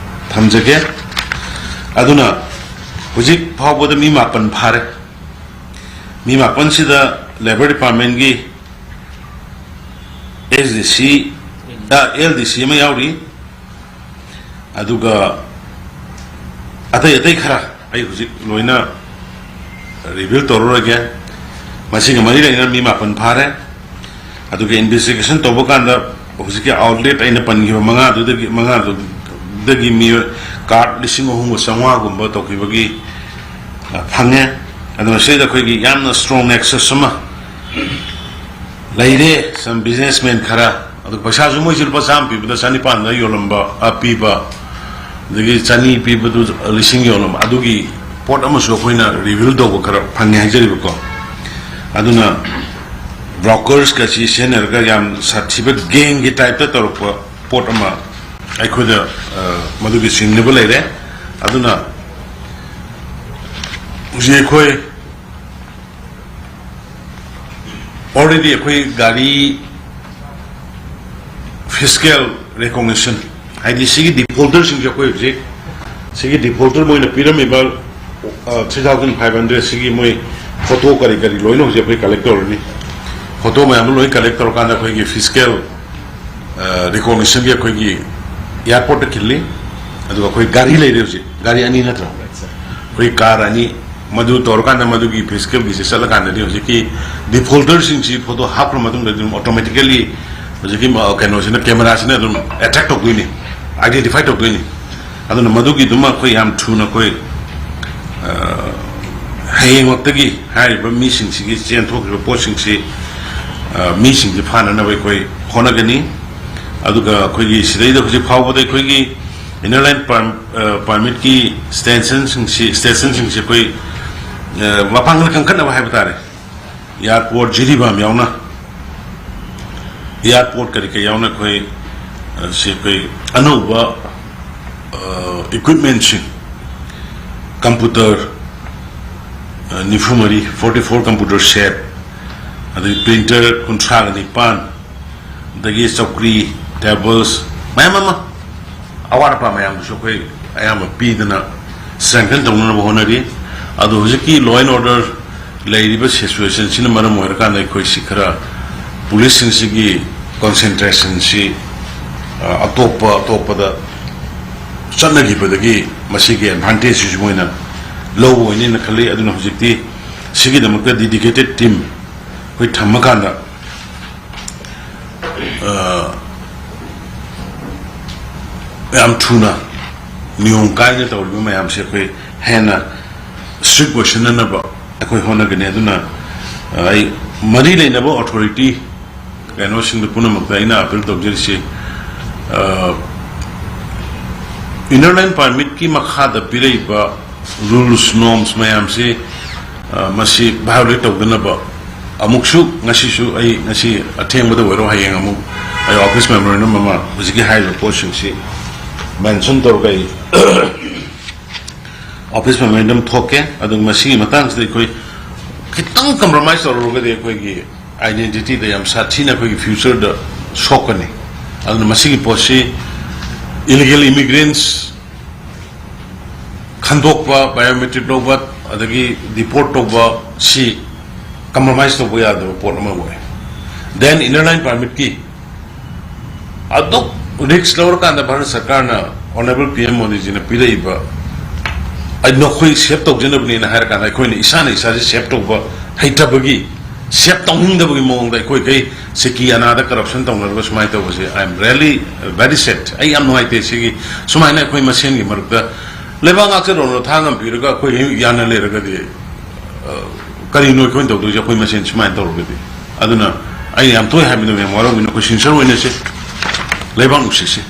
ꯊꯝꯖꯒꯦ꯫ ꯑꯗꯨꯅ ꯍꯧꯖꯤꯛ ꯐꯥꯎꯕꯗ ꯃꯤ ꯃꯥꯄꯟ ꯐꯥꯔꯦ꯫ ꯃꯤ ꯃꯥꯄꯟꯁꯤꯗ Labour Department ꯀꯤ S D C, ꯑ, L D C ꯑꯃ ꯌꯥꯎꯔꯤ꯫ ꯑꯗꯨꯒ ꯑꯇꯩ ꯑꯇꯩ ꯈꯔ ꯑꯩ ꯍꯧꯖꯤꯛ ꯂꯣꯏꯅ reveal ꯇꯧꯔꯔꯣꯏꯒꯦ꯫ ꯃꯁꯤꯒ ꯃꯔꯤ ꯂꯩꯅꯅ ꯃꯤ ꯃꯥꯄꯟ ꯐꯥꯔꯦ꯫ ꯑꯗꯨꯒ investigation ꯇꯧꯕ ꯀꯥꯟꯗ ꯍꯧꯖꯤꯛꯀꯤ outlet ꯑꯩꯅ ꯄꯟꯈꯤꯕ ꯃꯉꯥꯗꯨꯗꯒꯤ, ꯃꯉꯥꯗꯨꯗꯒꯤ ꯃꯤ card ꯂꯤꯁꯤꯡ ꯑꯍꯨꯝꯒ ꯆꯥꯝꯃꯉꯥꯒꯨꯝꯕ ꯇꯧꯈꯤꯕꯒꯤ, ꯑ, ꯐꯪꯉꯦ꯫ ꯑꯗꯨꯅ ꯁꯤꯗ ꯑꯩꯈꯣꯏꯒꯤ ꯌꯥꯝꯅ strong nexus ꯑꯃ ꯂꯩꯔꯦ꯫ Some businessman ꯈꯔ, ꯑꯗꯨ ꯄꯩꯁꯥꯁꯨ ꯃꯣꯏꯁꯨ ꯂꯨꯄꯥ ꯆꯥꯝꯃ ꯄꯤꯕꯗ ꯆꯅꯤꯄꯥꯟꯗ ꯌꯣꯜꯂꯝꯕ, ꯑ, ꯄꯤꯕ, ꯑꯗꯒꯤ ꯆꯅꯤ ꯄꯤꯕꯗꯨ ꯂꯤꯁꯤꯡ ꯌꯣꯜꯂꯝꯕ, ꯑꯗꯨꯒꯤ ꯄꯣꯠ ꯑꯃꯁꯨ ꯑꯩꯈꯣꯏꯅ reveal ꯇꯧꯕ ꯈꯔ ꯐꯪꯉꯦ ꯍꯥꯏꯖꯔꯤꯕꯀꯣ꯫ ꯑꯗꯨꯅ brokers ꯀꯁꯤ ꯁꯤꯖꯤꯟꯅꯔꯒ ꯌꯥꯝ ꯁꯥꯊꯤꯕ gang ꯒꯤ type ꯇ ꯇꯧꯔꯛꯄ ꯄꯣꯠ ꯑꯃ ꯑꯩꯈꯣꯏꯗ, ꯑ, ꯃꯗꯨꯒꯤ ꯆꯤꯡꯅꯕ ꯂꯩꯔꯦ꯫ ꯑꯗꯨꯅ ꯍꯧꯖꯤꯛ ꯑꯩꯈꯣꯏ already ꯑꯩꯈꯣꯏ ꯒꯥꯔꯤ fiscal recognition, ꯍꯥꯏꯗꯤ ꯁꯤꯒꯤ defaulter ꯁꯤꯡꯁꯦ ꯑꯩꯈꯣꯏ ꯍꯧꯖꯤꯛ ꯁꯤꯒꯤ defaulter ꯃꯣꯏꯅ ꯄꯤꯔꯝꯃꯤꯕ, ꯑ, three thousand five hundred ꯁꯤꯒꯤ ꯃꯣꯏ photo ꯀꯔꯤ ꯀꯔꯤ ꯂꯣꯏꯅ ꯍꯧꯖꯤꯛ ꯑꯩꯈꯣꯏ collect ꯇꯧꯔꯅꯤ꯫ Photo ꯃꯌꯥꯝꯗꯣ ꯂꯣꯏ collect ꯇꯧꯔꯀꯥꯟꯗ ꯑꯩꯈꯣꯏꯒꯤ fiscal, ꯑ, recognition ꯒꯤ ꯑꯩꯈꯣꯏꯒꯤ airport ꯇ ꯈꯤꯜꯂꯤ꯫ ꯑꯗꯨꯒ ꯑꯩꯈꯣꯏ ꯒꯥꯔꯤ ꯂꯩꯔꯦ ꯍꯧꯖꯤꯛ, ꯒꯥꯔꯤ ꯑꯅꯤ ꯅꯠꯇ꯭ꯔꯣ? ꯑꯩꯈꯣꯏ car ꯑꯅꯤ, ꯃꯗꯨ ꯇꯧꯔꯀꯥꯟꯗ ꯃꯗꯨꯒꯤ fiscal ꯒꯤꯁꯦ ꯆꯠꯂꯀꯥꯟꯗꯗꯤ ꯍꯧꯖꯤꯛꯀꯤ defaulter ꯁꯤꯡꯁꯤ photo ꯍꯥꯞꯈ꯭ꯔ ꯃꯇꯨꯡꯗꯗꯤ ꯑꯗꯨꯝ automatically ꯍꯧꯖꯤꯛꯀꯤ ꯃ-, ꯀꯩꯅꯣꯁꯤꯅ, camera ꯁꯤꯅ ꯑꯗꯨꯝ attract ꯇꯧꯗꯣꯏꯅꯤ, identify ꯇꯧꯗꯣꯏꯅꯤ꯫ ꯑꯗꯨꯅ ꯃꯗꯨꯒꯤꯗꯨꯃ ꯑꯩꯈꯣꯏ ꯌꯥꯝ ꯊꯨꯅ ꯑꯩꯈꯣꯏ, ꯑ, ꯍꯌꯦꯡꯃꯛꯇꯒꯤ ꯍꯥꯏꯔꯤꯕ ꯃꯤꯁꯤꯡꯁꯤꯒꯤ ꯆꯦꯟꯊꯣꯛꯈ꯭ꯔꯤꯕ ꯄꯣꯠꯁꯤꯡꯁꯤ, ꯑ, ꯃꯤꯁꯤꯡꯁꯤ ꯐꯥꯅꯅꯕ ꯑꯩꯈꯣꯏ ꯍꯣꯠꯅꯒꯅꯤ꯫ ꯑꯗꯨꯒ ꯑꯩꯈꯣꯏꯒꯤ ꯁꯤꯗꯩꯗ ꯍꯧꯖꯤꯛ ꯐꯥꯎꯕꯗ ꯑꯩꯈꯣꯏꯒꯤ Inner Line per-, ꯑ, permit ꯀꯤ station ꯁꯤꯡꯁꯤ, station ꯁꯤꯡꯁꯤ ꯑꯩꯈꯣꯏ, ꯑ, ꯃꯄꯥꯡꯒꯜ ꯀꯟꯈꯠꯅꯕ ꯍꯥꯏꯕ ꯇꯥꯔꯦ꯫ Airport ꯖꯤꯔꯤꯕꯥꯝ ꯌꯥꯎꯅ, airport ꯀꯔꯤ ꯀꯔꯤ ꯌꯥꯎꯅ ꯑꯩꯈꯣꯏ, ꯑ, ꯁꯤ ꯑꯩꯈꯣꯏ ꯑꯅꯧꯕ, ꯑ, equipment ꯁꯤꯡ, computer, ꯅꯤꯐꯨ ꯃꯔꯤ, forty four computer set, ꯑꯗꯒꯤ printer ꯀꯨꯟꯊ꯭ꯔꯥꯒ ꯅꯤꯄꯥꯟ, ꯑꯗꯒꯤ ꯆꯧꯀ꯭ꯔꯤ, tables, ꯃꯌꯥꯝ ꯑꯃ, ꯑꯋꯥꯠ ꯑꯄꯥ ꯃꯌꯥꯝꯗꯨꯁꯨ ꯑꯩꯈꯣꯏ ꯑꯌꯥꯝꯕ ꯄꯤꯗꯅ strengthen ꯇꯧꯅꯅꯕ ꯍꯣꯠꯅꯔꯤ꯫ ꯑꯗꯣ ꯍꯧꯖꯤꯛꯀꯤ law and order ꯂꯩꯔꯤꯕ situationꯁꯤꯅ ꯃꯔꯝ ꯑꯣꯏꯔꯀꯥꯟꯗ ꯑꯩꯈꯣꯏꯁꯤ ꯈꯔ policeꯁꯤꯡꯁꯤꯒꯤ concentrationꯁꯤ, ꯑ, ꯑꯇꯣꯞꯄ ꯑꯇꯣꯞꯄꯗ ꯆꯠꯅꯈꯤꯕꯗꯒꯤ ꯃꯁꯤꯒꯤ advantageꯁꯤꯁꯨ ꯃꯣꯏꯅ ꯂꯧꯕ ꯑꯣꯏꯅꯦꯅ ꯈꯜꯂꯤ꯫ ꯑꯗꯨꯅ ꯍꯧꯖꯤꯛꯇꯤ ꯁꯤꯒꯤꯗꯃꯛꯇ dedicated team ꯑꯩꯈꯣꯏ ꯊꯝꯃꯀꯥꯟꯗ, ꯑ, ꯌꯥꯝ ꯊꯨꯅ ꯅꯤꯌꯣꯝ ꯀꯥꯏꯅ ꯇꯧꯔꯤꯕ ꯃꯌꯥꯝꯁꯦ ꯑꯩꯈꯣꯏ ꯍꯦꯟꯅ strict ꯑꯣꯏꯁꯤꯟꯅꯅꯕ ꯑꯩꯈꯣꯏ ꯍꯣꯠꯅꯒꯅꯤ꯫ ꯑꯗꯨꯅ, ꯑ, ꯑꯩ ꯃꯔꯤ ꯂꯩꯅꯕ authority ꯀꯩꯅꯣꯁꯤꯡꯗ ꯄꯨꯝꯅꯃꯛꯇ ꯑꯩꯅ appeal ꯇꯧꯖꯔꯤꯁꯤ, ꯑ, inner line permitꯀꯤ ꯃꯈꯥꯗ ꯄꯤꯔꯛꯏꯕ rules, norms ꯃꯌꯥꯝꯁꯤ, ꯑ, ꯃꯁꯤ violate ꯇꯧꯗꯅꯕ ꯑꯃꯨꯛꯁꯨ, ꯉꯁꯤꯁꯨ ꯑꯩ, ꯉꯁꯤ ꯑꯊꯦꯡꯕꯗ ꯑꯣꯏꯔꯣ, ꯍꯌꯦꯡ ꯑꯃꯨꯛ ꯑꯩ office memorandum ꯑꯃ ꯍꯧꯖꯤꯛꯀꯤ ꯍꯥꯏꯔꯤꯕ ꯄꯣꯠꯁꯤꯡꯁꯤ mention ꯇꯧꯔꯒ ꯑꯩ office memorandum ꯊꯣꯛꯀꯦ꯫ ꯑꯗꯨ ꯃꯁꯤꯒꯤ ꯃꯇꯥꯡꯁꯤꯗ ꯑꯩꯈꯣꯏ ꯈꯤꯇꯪ compromise ꯇꯧꯔꯨꯔꯒꯗꯤ ꯑꯩꯈꯣꯏꯒꯤ identityꯗ ꯌꯥꯝ ꯁꯥꯊꯤꯅ ꯑꯩꯈꯣꯏꯒꯤ futureꯗ ꯁꯣꯛꯀꯅꯤ꯫ ꯑꯗꯨꯅ ꯃꯁꯤꯒꯤ ꯄꯣꯠꯁꯤ illegal immigrants ꯈꯟꯗꯣꯛꯄ, biometric ꯂꯧꯕ, ꯑꯗꯒꯤ deport ꯇꯧꯕ, ꯁꯤ compromise ꯇꯧꯕ ꯌꯥꯗꯕ ꯄꯣꯠ ꯑꯃ ꯑꯣꯏ꯫ Then inner line permitꯀꯤ ꯑꯗꯨꯛ risk ꯂꯧꯔꯀꯥꯟꯗ ꯚꯥꯔꯠ ꯁꯔꯀꯥꯔꯅ Honourable PM ꯃꯣꯗꯤꯖꯤꯅ ꯄꯤꯔꯛꯏꯕ, "ꯑꯩ ꯅꯈꯣꯏ save ꯇꯧꯖꯅꯕꯅꯦꯅ" ꯍꯥꯏꯔꯀꯥꯟꯗ ꯑꯩꯈꯣꯏꯅ ꯏꯁꯥꯅ ꯏꯁꯥꯁꯦ save ꯇꯧꯕ ꯍꯩꯇꯕꯒꯤ, save ꯇꯧꯅꯤꯡꯗꯕꯒꯤ ꯃꯑꯣꯡꯗ ꯑꯩꯈꯣꯏꯈꯩ ꯁꯤꯀꯤ ꯑꯅꯥꯗ corruption ꯇꯧꯅꯔꯒ ꯁꯨꯃꯥꯏꯅ ꯇꯧꯕꯁꯦ, I am really very sad꯫ ꯑꯩ ꯌꯥꯝ ꯅꯨꯡꯉꯥꯏꯇꯦ꯫ ꯁꯤꯒꯤ ꯁꯨꯃꯥꯏꯅ ꯑꯩꯈꯣꯏ ꯃꯁꯦꯟꯒꯤ ꯃꯔꯛꯇ ꯂꯩꯕꯥꯛ ꯉꯥꯛꯆꯔꯣꯅ ꯊꯥ ꯉꯝꯕꯤꯔꯒ ꯑꯩꯈꯣꯏ ꯌꯥꯅ ꯂꯩꯔꯒꯗꯤ, ꯑ, ꯀꯔꯤꯅꯣ ꯑꯩꯈꯣꯏꯅ ꯇꯧꯗꯣꯏꯁꯦ ꯑꯩꯈꯣꯏ ꯃꯁꯦꯟ ꯁꯨꯃꯥꯏꯅ ꯇꯧꯔꯒꯗꯤ? ꯑꯗꯨꯅ ꯑꯩꯅ ꯌꯥꯝ ꯇꯣꯏꯅ ꯍꯥꯏꯕꯗꯣ, ꯃꯌꯥꯝ ꯋꯥꯔꯧꯕꯤꯅꯨ, ꯑꯩꯈꯣꯏ sincere ꯑꯣꯏꯅꯁꯤ, ꯂꯩꯕꯥꯛ ꯅꯨꯡꯁꯤꯁꯤ,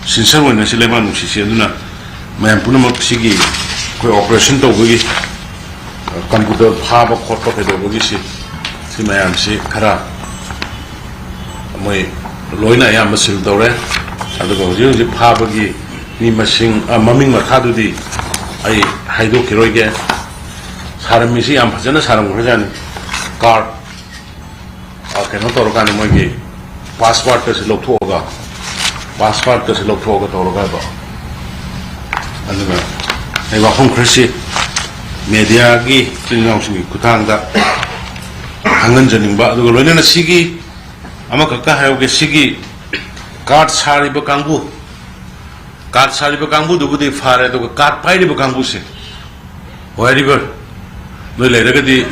sincere ꯑꯣꯏꯅꯁꯤ, ꯂꯩꯕꯥꯛ ꯅꯨꯡꯁꯤꯁꯤ꯫ ꯑꯗꯨꯅ ꯃꯌꯥꯝ ꯄꯨꯝꯅꯃꯛ ꯁꯤꯒꯤ ꯑꯩꯈꯣꯏ operation ꯇꯧꯕꯒꯤ, ꯑ, computer ꯐꯥꯕ ꯈꯣꯠꯄ ꯀꯩꯗꯧꯕꯒꯤꯁꯤ, ꯁꯤ ꯃꯌꯥꯝꯁꯤ ꯈꯔ ꯃꯣꯏ ꯂꯣꯏꯅ ꯑꯌꯥꯝꯕ seal ꯇꯧꯔꯦ꯫ ꯑꯗꯨꯒ ꯍꯧꯖꯤꯛ ꯍꯧꯖꯤꯛ ꯐꯥꯕꯒꯤ ꯃꯤ ꯃꯁꯤꯡ, ꯑ, ꯃꯃꯤꯡ ꯃꯊꯥꯗꯨꯗꯤ ꯑꯩ ꯍꯥꯏꯗꯣꯛꯈꯤꯔꯣꯏꯒꯦ꯫ ꯁꯥꯔꯝꯃꯤꯁꯤ ꯌꯥꯝ ꯐꯖꯅ ꯁꯥꯔꯝꯈ꯭ꯔꯖꯥꯠꯅꯤ꯫ ꯀꯥꯔꯠ, ꯑ, ꯀꯩꯅꯣ ꯇꯧꯔꯀꯥꯟꯗ ꯃꯣꯏꯒꯤ ꯄꯥꯁꯋꯥꯔꯗꯀꯁꯦ ꯂꯧꯊꯣꯛꯑꯒ, ꯄꯥꯁꯋꯥꯔꯗꯀꯁꯦ ꯂꯧꯊꯣꯛꯑꯒ ꯇꯧꯔꯒ ꯍꯥꯏꯕ꯫ ꯑꯗꯨꯅ ꯑꯩ ꯋꯥꯐꯝ ꯈꯔꯁꯤ ꯃꯦꯗꯤꯌꯥꯒꯤ ꯏꯆꯤꯜ ꯏꯅꯥꯎꯁꯤꯡꯒꯤ ꯈꯨꯠꯊꯥꯡꯗ ꯈꯪꯍꯟꯖꯅꯤꯡꯕ, ꯑꯗꯨꯒ ꯂꯣꯏꯅꯅ ꯁꯤꯒꯤ ꯑꯃꯈꯛꯇ ꯍꯥꯏꯍꯧꯒꯦ, ꯁꯤꯒꯤ ꯀꯥꯔꯠ ꯁꯥꯔꯤꯕ ꯀꯥꯡꯕꯨ, ꯀꯥꯔꯠ ꯁꯥꯔꯤꯕ ꯀꯥꯡꯕꯨꯗꯨꯕꯨꯗꯤ ꯐꯔꯦ, ꯑꯗꯨꯒ ꯀꯥꯔꯠ ꯄꯥꯏꯔꯤꯕ ꯀꯥꯡꯕꯨꯁꯦ, wherever ꯅꯣꯏ ꯂꯩꯔꯒꯗꯤ,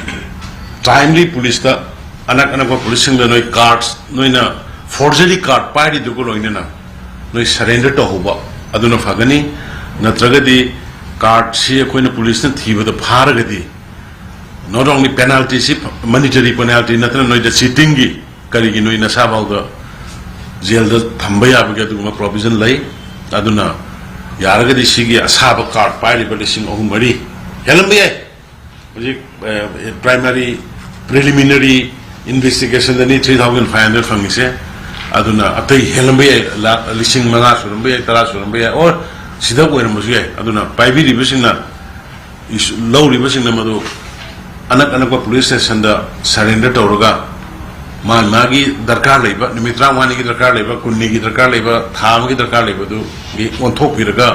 ꯇꯥꯏꯝꯂꯤ ꯄꯨꯂꯤꯁꯇ, ꯑꯅꯛ ꯑꯅꯛꯄ ꯄꯨꯂꯤꯁꯁꯤꯡꯗ ꯅꯣꯏ ꯀꯥꯔꯠ, ꯅꯣꯏꯅ ꯐꯣꯔꯖꯔꯤ ꯀꯥꯔꯠ ꯄꯥꯏꯔꯤꯗꯨꯒ ꯂꯣꯏꯅꯅ ꯅꯣꯏ ꯁꯔꯦꯟꯗꯔ ꯇꯧꯍꯧꯕ ꯑꯗꯨꯅ ꯐꯒꯅꯤ꯫ ꯅꯠꯇ꯭ꯔꯒꯗꯤ ꯀꯥꯔꯠꯁꯤ ꯑꯩꯈꯣꯏꯅ ꯄꯨꯂꯤꯁꯅ ꯊꯤꯕꯗ ꯐꯥꯔꯒꯗꯤ, not only penalty ꯁꯤ, ꯃꯣꯅꯤꯇꯔꯤ ꯄꯦꯅꯥꯜꯇꯤ ꯅꯠꯇꯅ ꯅꯣꯏꯗ ꯆꯤꯇꯤꯡꯒꯤ, ꯀꯔꯤꯒꯤ ꯅꯣꯏ ꯅꯁꯥꯐꯥꯎꯗ ꯖꯦꯜꯗ ꯊꯝꯕ ꯌꯥꯕꯒꯤ ꯑꯗꯨꯒꯨꯝꯕ ꯄ꯭ꯔꯣꯕꯤꯖꯟ ꯂꯩ꯫ ꯑꯗꯨꯅ ꯌꯥꯔꯒꯗꯤ ꯁꯤꯒꯤ ꯑꯁꯥꯕ ꯀꯥꯔꯠ ꯄꯥꯏꯔꯤꯕ ꯂꯤꯁꯤꯡ ꯑꯍꯨꯝ ꯃꯔꯤ ꯍꯦꯜꯂꯝꯕ ꯌꯥꯏ꯫ ꯍꯧꯖꯤꯛ, ꯑ, ꯄ꯭ꯔꯥꯏꯃꯥꯔꯤ, ꯄ꯭ꯔꯤꯂꯤꯃꯤꯅꯔꯤ ꯏꯟꯚꯦꯁꯇꯤꯒꯦꯁꯟꯗꯅꯤ ꯊ꯭ꯔꯤ ꯊꯥꯎꯖꯟ ꯐꯥꯏꯚ ꯍꯟꯗ꯭ꯔꯦꯗ ꯐꯪꯉꯤꯁꯦ꯫ ꯑꯗꯨꯅ ꯑꯇꯩ ꯍꯦꯜꯂꯝꯕ ꯌꯥꯏ, ꯂꯥꯛ, ꯂꯤꯁꯤꯡ ꯃꯉꯥ ꯁꯨꯔꯝꯕ ꯌꯥꯏ, ꯇꯔꯥ ꯁꯨꯔꯝꯕ ꯌꯥꯏ, ꯑꯣꯔ ꯁꯤꯗ ꯑꯣꯏꯔꯝꯕꯁꯨ ꯌꯥꯏ꯫ ꯑꯗꯨꯅ ꯄꯥꯏꯕꯤꯔꯤꯕꯁꯤꯡꯅ, ꯏꯁꯨ-, ꯂꯧꯔꯤꯕꯁꯤꯡꯅ ꯃꯗꯨ ꯑꯅꯛ ꯑꯅꯛꯄ ꯄꯨꯂꯤꯁ ꯁ꯭ꯇꯦꯁꯟꯗ ꯁꯔꯦꯟꯗꯔ ꯇꯧꯔꯒ, ꯃꯥ ꯃꯥꯒꯤ ꯗꯔꯀꯥꯔ ꯂꯩꯕ, ꯅꯨꯃꯤꯠ ꯇꯔꯥꯃꯉꯥꯅꯤꯒꯤ ꯗꯔꯀꯥꯔ ꯂꯩꯕ, ꯀꯨꯟꯅꯤꯒꯤ ꯗꯔꯀꯥꯔ ꯂꯩꯕ, ꯊꯥ ꯑꯃꯒꯤ ꯗꯔꯀꯥꯔ ꯂꯩꯕꯗꯨꯒꯤ ꯑꯣꯟꯊꯣꯛꯄꯤꯔꯒ,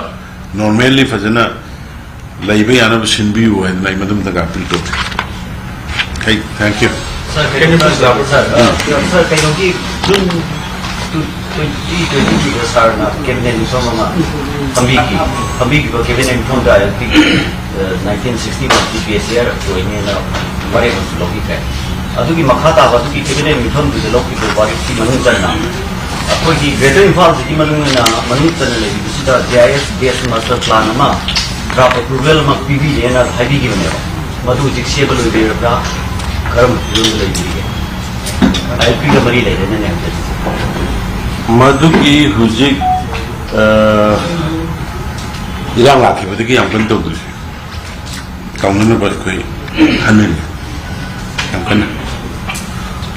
ꯅꯣꯔꯃꯦꯜꯂꯤ ꯐꯖꯅ ꯂꯩꯕ ꯌꯥꯅꯕ ꯁꯤꯟꯕꯤꯌꯨ ꯍꯥꯏꯗꯅ ꯑꯩ ꯃꯗꯨꯝꯇꯒ ꯑꯄꯤꯜ ꯇꯧꯖꯩ꯫ ꯍꯩ, thank you꯫ ꯁꯥꯔ, ꯀꯩꯅꯣ, ꯁꯥꯔ, ꯁꯥꯔ, ꯁꯥꯔ, ꯀꯩꯅꯣꯒꯤ ꯖꯨꯟ ꯇꯨ, ꯇ꯭ꯋꯦꯟꯇꯤ ꯇ꯭ꯋꯦꯟꯇꯤꯒꯤꯗ ꯁꯥꯔꯅ ꯀꯦꯕꯤꯅꯦꯠ ꯃꯤꯐꯝ ꯑꯃ ꯐꯝꯕꯤꯈꯤ꯫ ꯐꯝꯕꯤꯈꯤꯕ ꯀꯦꯕꯤꯅꯦꯠ ꯃꯤꯐꯝꯗ ꯑꯌꯨꯛꯇꯒꯤ, ꯑ, ꯅꯥꯏꯟꯇꯤꯟ ꯁꯤꯛꯁꯇꯤ ꯋꯥꯟꯒꯤ ꯕꯤ ꯑꯦꯁ ꯑꯦ ꯑꯥꯔ ꯑꯣꯏꯅꯦꯅ ꯋꯥꯔꯦꯞ ꯑꯃꯁꯨ ꯂꯧꯕꯤꯈ꯭ꯔꯦ꯫ ꯑꯗꯨꯒꯤ ꯃꯈꯥ ꯇꯥꯕ ꯑꯗꯨꯒꯤ ꯀꯦꯕꯤꯅꯦꯠ ꯃꯤꯐꯝꯗꯨꯗ ꯂꯧꯈꯤꯕ ꯋꯥꯔꯦꯞꯀꯤ ꯃꯅꯨꯡ ꯆꯟꯅ ꯑꯩꯈꯣꯏꯒꯤ ꯒ꯭ꯔꯦꯇꯔ ꯏꯝꯐꯥꯜꯁꯤꯒꯤ ꯃꯅꯨꯡ ꯑꯣꯏꯅ ꯃꯅꯨꯡ ꯆꯟꯅ ꯂꯩꯔꯤꯕꯁꯤꯗ ꯖꯤ ꯑꯥꯏ ꯑꯦꯁ ꯕꯦꯁ ꯃꯥꯁꯇꯔ ꯄ꯭ꯂꯥꯟ ꯑꯃ ꯗ꯭ꯔꯥꯐ ꯑꯦꯄ꯭ꯔꯨꯚꯦꯜ ꯑꯃ ꯄꯤꯕꯤꯔꯦꯅ ꯍꯥꯏꯕꯤꯈꯤꯕꯅꯦꯕ꯫ ꯃꯗꯨ ꯍꯧꯖꯤꯛ ꯁꯦꯝꯕ ꯂꯣꯏꯕꯤꯔꯕ꯭ꯔꯥ? ꯀꯔꯝꯕ ꯐꯤꯕꯝꯗ ꯂꯩꯕꯤꯔꯤꯒꯦ? ꯑꯥꯏ ꯑꯦꯜ ꯄꯤꯒ ꯃꯔꯤ ꯂꯩꯔꯦꯅꯦ ꯍꯧꯖꯤꯛ꯫ ꯃꯗꯨꯒꯤ ꯍꯧꯖꯤꯛ, ꯑ, ꯏꯔꯥꯡ ꯂꯥꯛꯈꯤꯕꯗꯒꯤ ꯌꯥꯝ ꯀꯟꯅ ꯇꯧꯗ꯭ꯔꯤ꯫ ꯇꯧꯅꯅꯕ ꯑꯩꯈꯣꯏ ꯈꯟꯅꯔꯤ ꯌꯥꯝ ꯀꯟꯅ꯫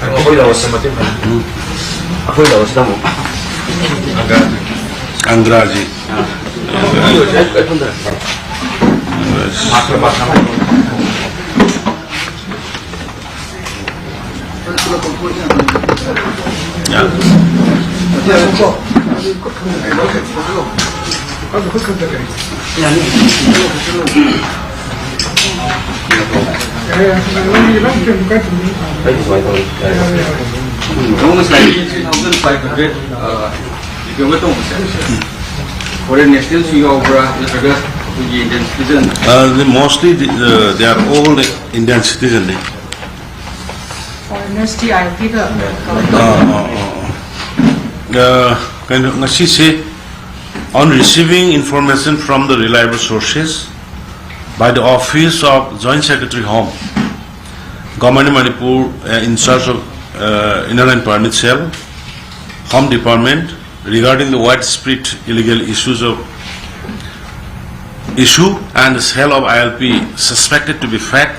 ꯑꯩꯈꯣꯏ ꯂꯧꯔꯁꯤ ꯃꯇꯦꯡ ꯄꯥꯡ-, ꯎꯝ꯫ ꯑꯩꯈꯣꯏ ꯂꯧꯔꯁꯤ ꯇꯥꯃꯣ꯫ ꯑꯪꯒ꯭ꯔꯥꯖꯤ꯫ ꯑꯥ꯫ ꯑꯩ, ꯑꯩ ꯐꯝꯗꯔꯦ꯫ ꯑꯪꯒ꯭ꯔꯥꯖꯤ꯫ Master, master. Yeah. ꯅꯣꯡꯃ ꯁꯥꯏ ꯊ꯭ꯔꯤ ꯊꯥꯎꯖꯟ ꯐꯥꯏꯚ ꯍꯟꯗ꯭ꯔꯦꯠ, ꯑ, ꯀꯩꯅꯣ ꯇꯧꯕꯁꯦ, ꯐꯣꯔꯦꯟ ꯅꯦꯁꯅꯦꯜꯁꯨ ꯌꯥꯎꯕ꯭ꯔꯥ, ꯅꯠꯇ꯭ꯔꯒ ꯑꯩꯈꯣꯏꯒꯤ Indian citizen? Uh, the mostly the, uh, they are all Indian citizen. ꯐꯣꯔꯦꯅꯔꯁꯇꯤ ꯑꯥꯏ ꯑꯦꯜ ꯄꯤꯗ ꯑꯥ, ꯑꯥ, ꯑꯥ, ꯑꯥ꯫ ꯑ, ꯀꯩꯅꯣ, ꯉꯁꯤꯁꯦ, on receiving information from the reliable sources by the Office of Joint Secretary Home, Government of Manipur, uh, in charge of, uh, Inner Line Permit Cell, Home Department, regarding the widespread illegal issues of issue and sale of I L P suspected to be fake,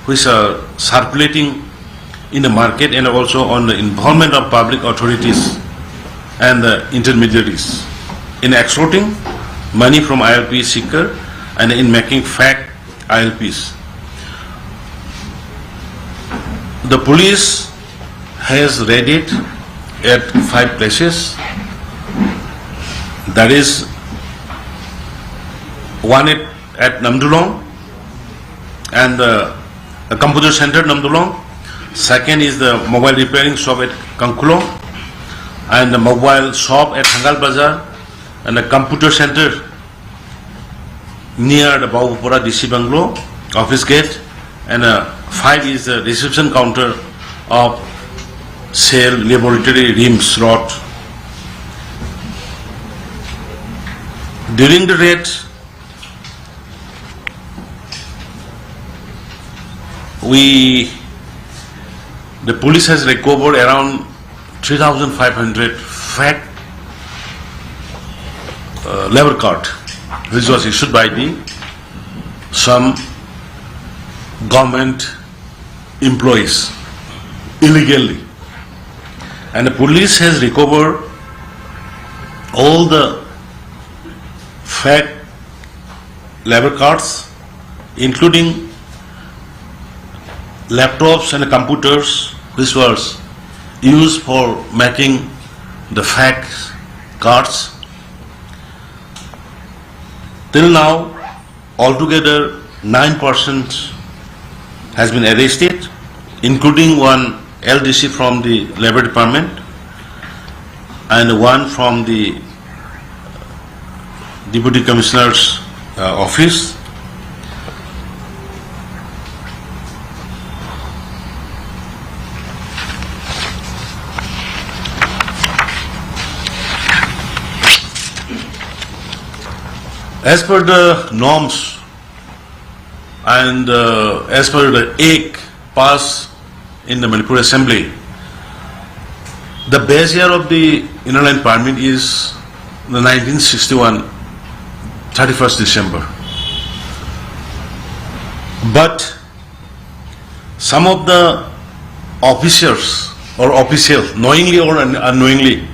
which are circulating in the market, and also on the involvement of public authorities and the intermediaries in extorting money from I L P seeker and in making fake I L Ps. The police has raided at five places. That is one at, at Namdulong and the, the computer center Namdulong. Second is the mobile repairing shop at Kangkulong and the mobile shop at Hangal Bazar and the computer center near the Babupara D C bungalow, office gate, and uh, five is the reception counter of Cell Laboratory RIMS Road. During the raid, we, the police has recovered around three thousand five hundred fake, uh, labor card, which was issued by the some government employees illegally. And the police has recovered all the fake labor cards, including laptops and computers, which was used for making the fake cards. Till now, altogether, nine persons has been arrested, including one L D C from the Labour Department and one from the Deputy Commissioner's uh, office. As per the norms and uh, as per the act passed in the Manipur Assembly, the base year of the Inner Line Permit is the nineteen sixty-one, thirty-first December. But some of the officers or officials, knowingly or un- unknowingly,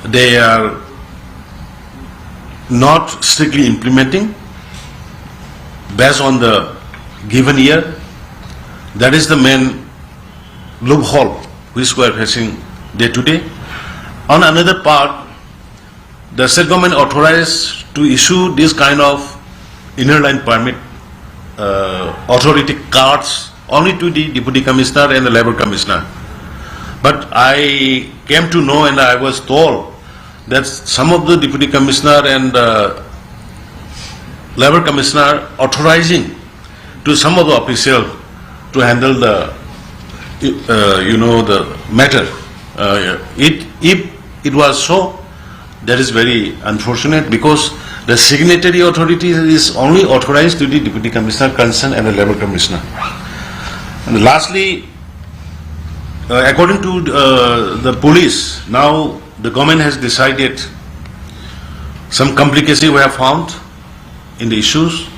they are not strictly implementing based on the given year. That is the main loophole which we are facing day to day. On another part, the state government authorized to issue this kind of inner line permit uh, authority cards only to the deputy commissioner and the labor commissioner. But I came to know and I was told that some of the deputy commissioner and uh, labor commissioner authorizing to some of the official to handle the uh, you know the matter. Uh, it if it was so, that is very unfortunate because the signatory authority is only authorized to the deputy commissioner concerned and the labor commissioner. And lastly, uh, according to uh, the police, now the government has decided some complicacy we have found in the issues,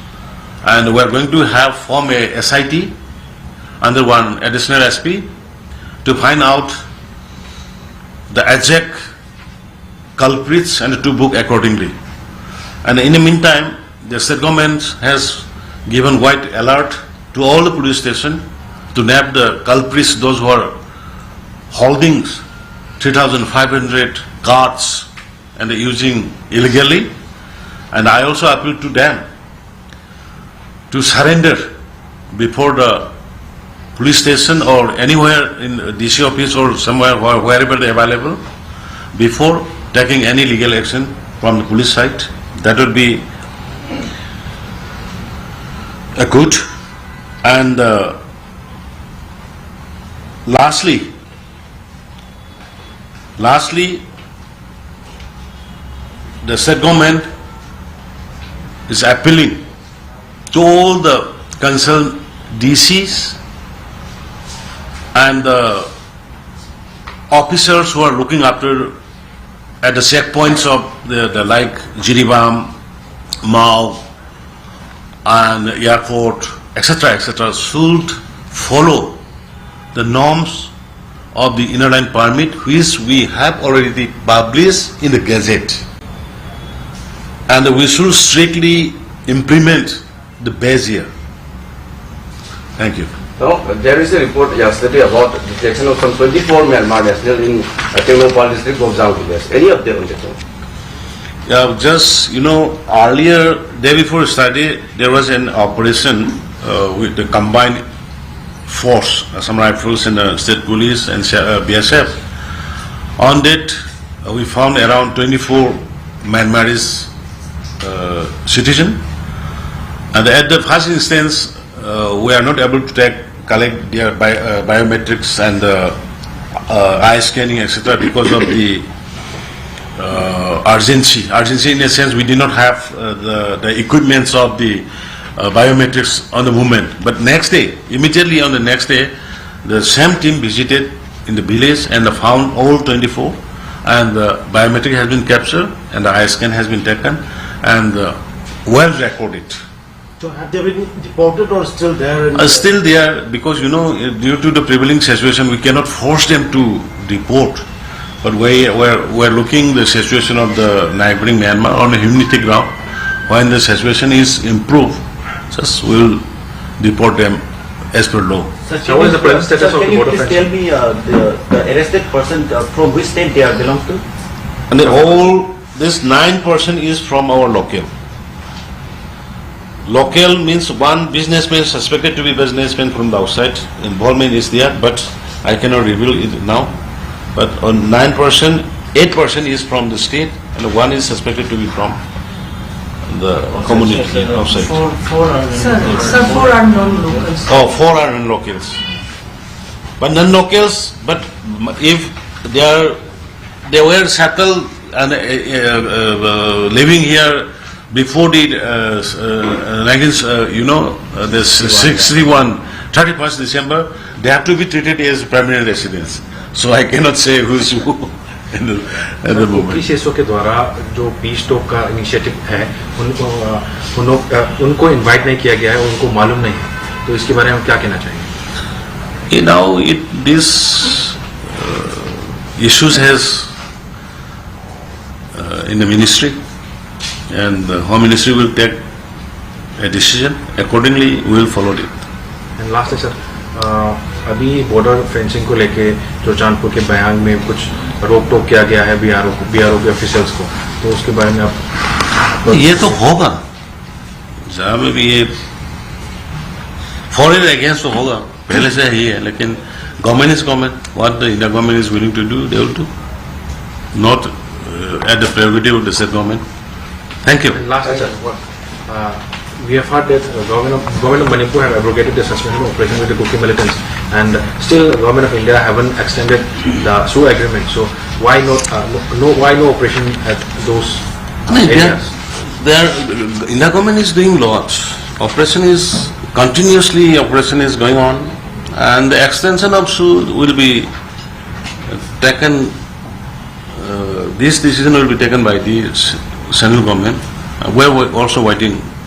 and we are going to have form a S I T under one additional S P to find out the exact culprits and to book accordingly. And in the meantime, the state government has given white alert to all the police station to nab the culprits, those who are holding three thousand five hundred cards and using illegally. And I also appeal to them to surrender before the police station or anywhere in the D C office or somewhere, where- wherever they available, before taking any legal action from the police side. That would be a good. And uh, lastly, lastly, the state government is appealing to all the concerned D Cs and the officers who are looking after at the checkpoints of the, the like Jiribam, Mao, and airport, et cetera, et cetera, should follow the norms of the Inner Line Permit, which we have already published in the Gazette. And we should strictly implement the base here. Thank you. Now, there is a report yesterday about detection of some twenty-four Myanmar nationals in uh, Tengnoupal district, Gobzang village. Any update on this one? Yeah, just, you know, earlier, day before Saturday, there was an operation uh, with the combined force, Assam Rifles and uh, State Police and uh, B S F. On that, uh, we found around twenty-four Myanmarese uh, citizen. And at the first instance, uh, we are not able to take, collect their bi- uh, biometrics and uh, uh, eye scanning, et cetera, because of the uh, urgency. Urgency in a sense, we did not have uh, the, the equipments of the uh, biometrics on the movement. But next day, immediately on the next day, the same team visited in the village and found all twenty-four, and the biometric has been captured and the eye scan has been taken and uh, well recorded. So have they been deported or still there? In Uh, still there, because, you know, due to the prevailing situation, we cannot force them to deport. But we, we're, we're looking the situation of the neighboring Myanmar on a humanity ground. When the situation is improved, just we'll deport them as per law. So what is the present status of the border Can you please fencing? Tell me uh, the, the arrested person uh, from which state they are belong to? And the, all this nine percent is from our local. Local means one businessman suspected to be businessman from the outside. Involvement is there, but I cannot reveal it now. But on nine percent, eight percent is from the state, and one is suspected to be from the community outside. Sir, sir, four are non-locals. Oh, four are in locals. But non-locals, but if they are, they were settled and uh, uh, uh, living here before the uh, uh, nineteen, uh, you know, uh, this sixty-one, thirty-first December, they have to be treated as permanent residents. So I cannot say who's who at the, at the moment. पीसीएसओ के द्वारा जो piece talk का initiative है, उनको अ, उन्हों, अ, उनको invite नहीं किया गया है, उनको मालूम नहीं है, तो इसके बारे में क्या कहना चाहिए? You know, it, this uh, issues has uh, in the ministry, and the Home Ministry will take a decision. Accordingly, we will follow it. And lastly sir, अभी बॉर्डर फेंसिंग को लेके चुरचांदपुर के बयांग में कुछ रोक टोक किया गया है बीआरओ को, बीआरओ के ऑफिशियल्स को, तो उसके बारे में आप ये तो होगा, जहाँ में भी ये फॉरेन अगेंस्ट तो होगा, पहले से ही है, लेकिन government is government. What the India government is willing to do, they will do. Not uh, at the prerogative of the state government. Thank you. And lastly, sir, what, uh, we have heard that uh, government, of, government of Manipur have abrogated the suspension of operation with the Kuki militants, and still government of India haven't extended the SoO agreement. So why not? Uh, no, no, why no operation at those I mean, they are, areas? they are, India government is doing lot. Operation is continuously operation is going on, and the extension of SoO will be taken. Uh, this decision will be taken by the s- central government. Uh, we are wa- also waiting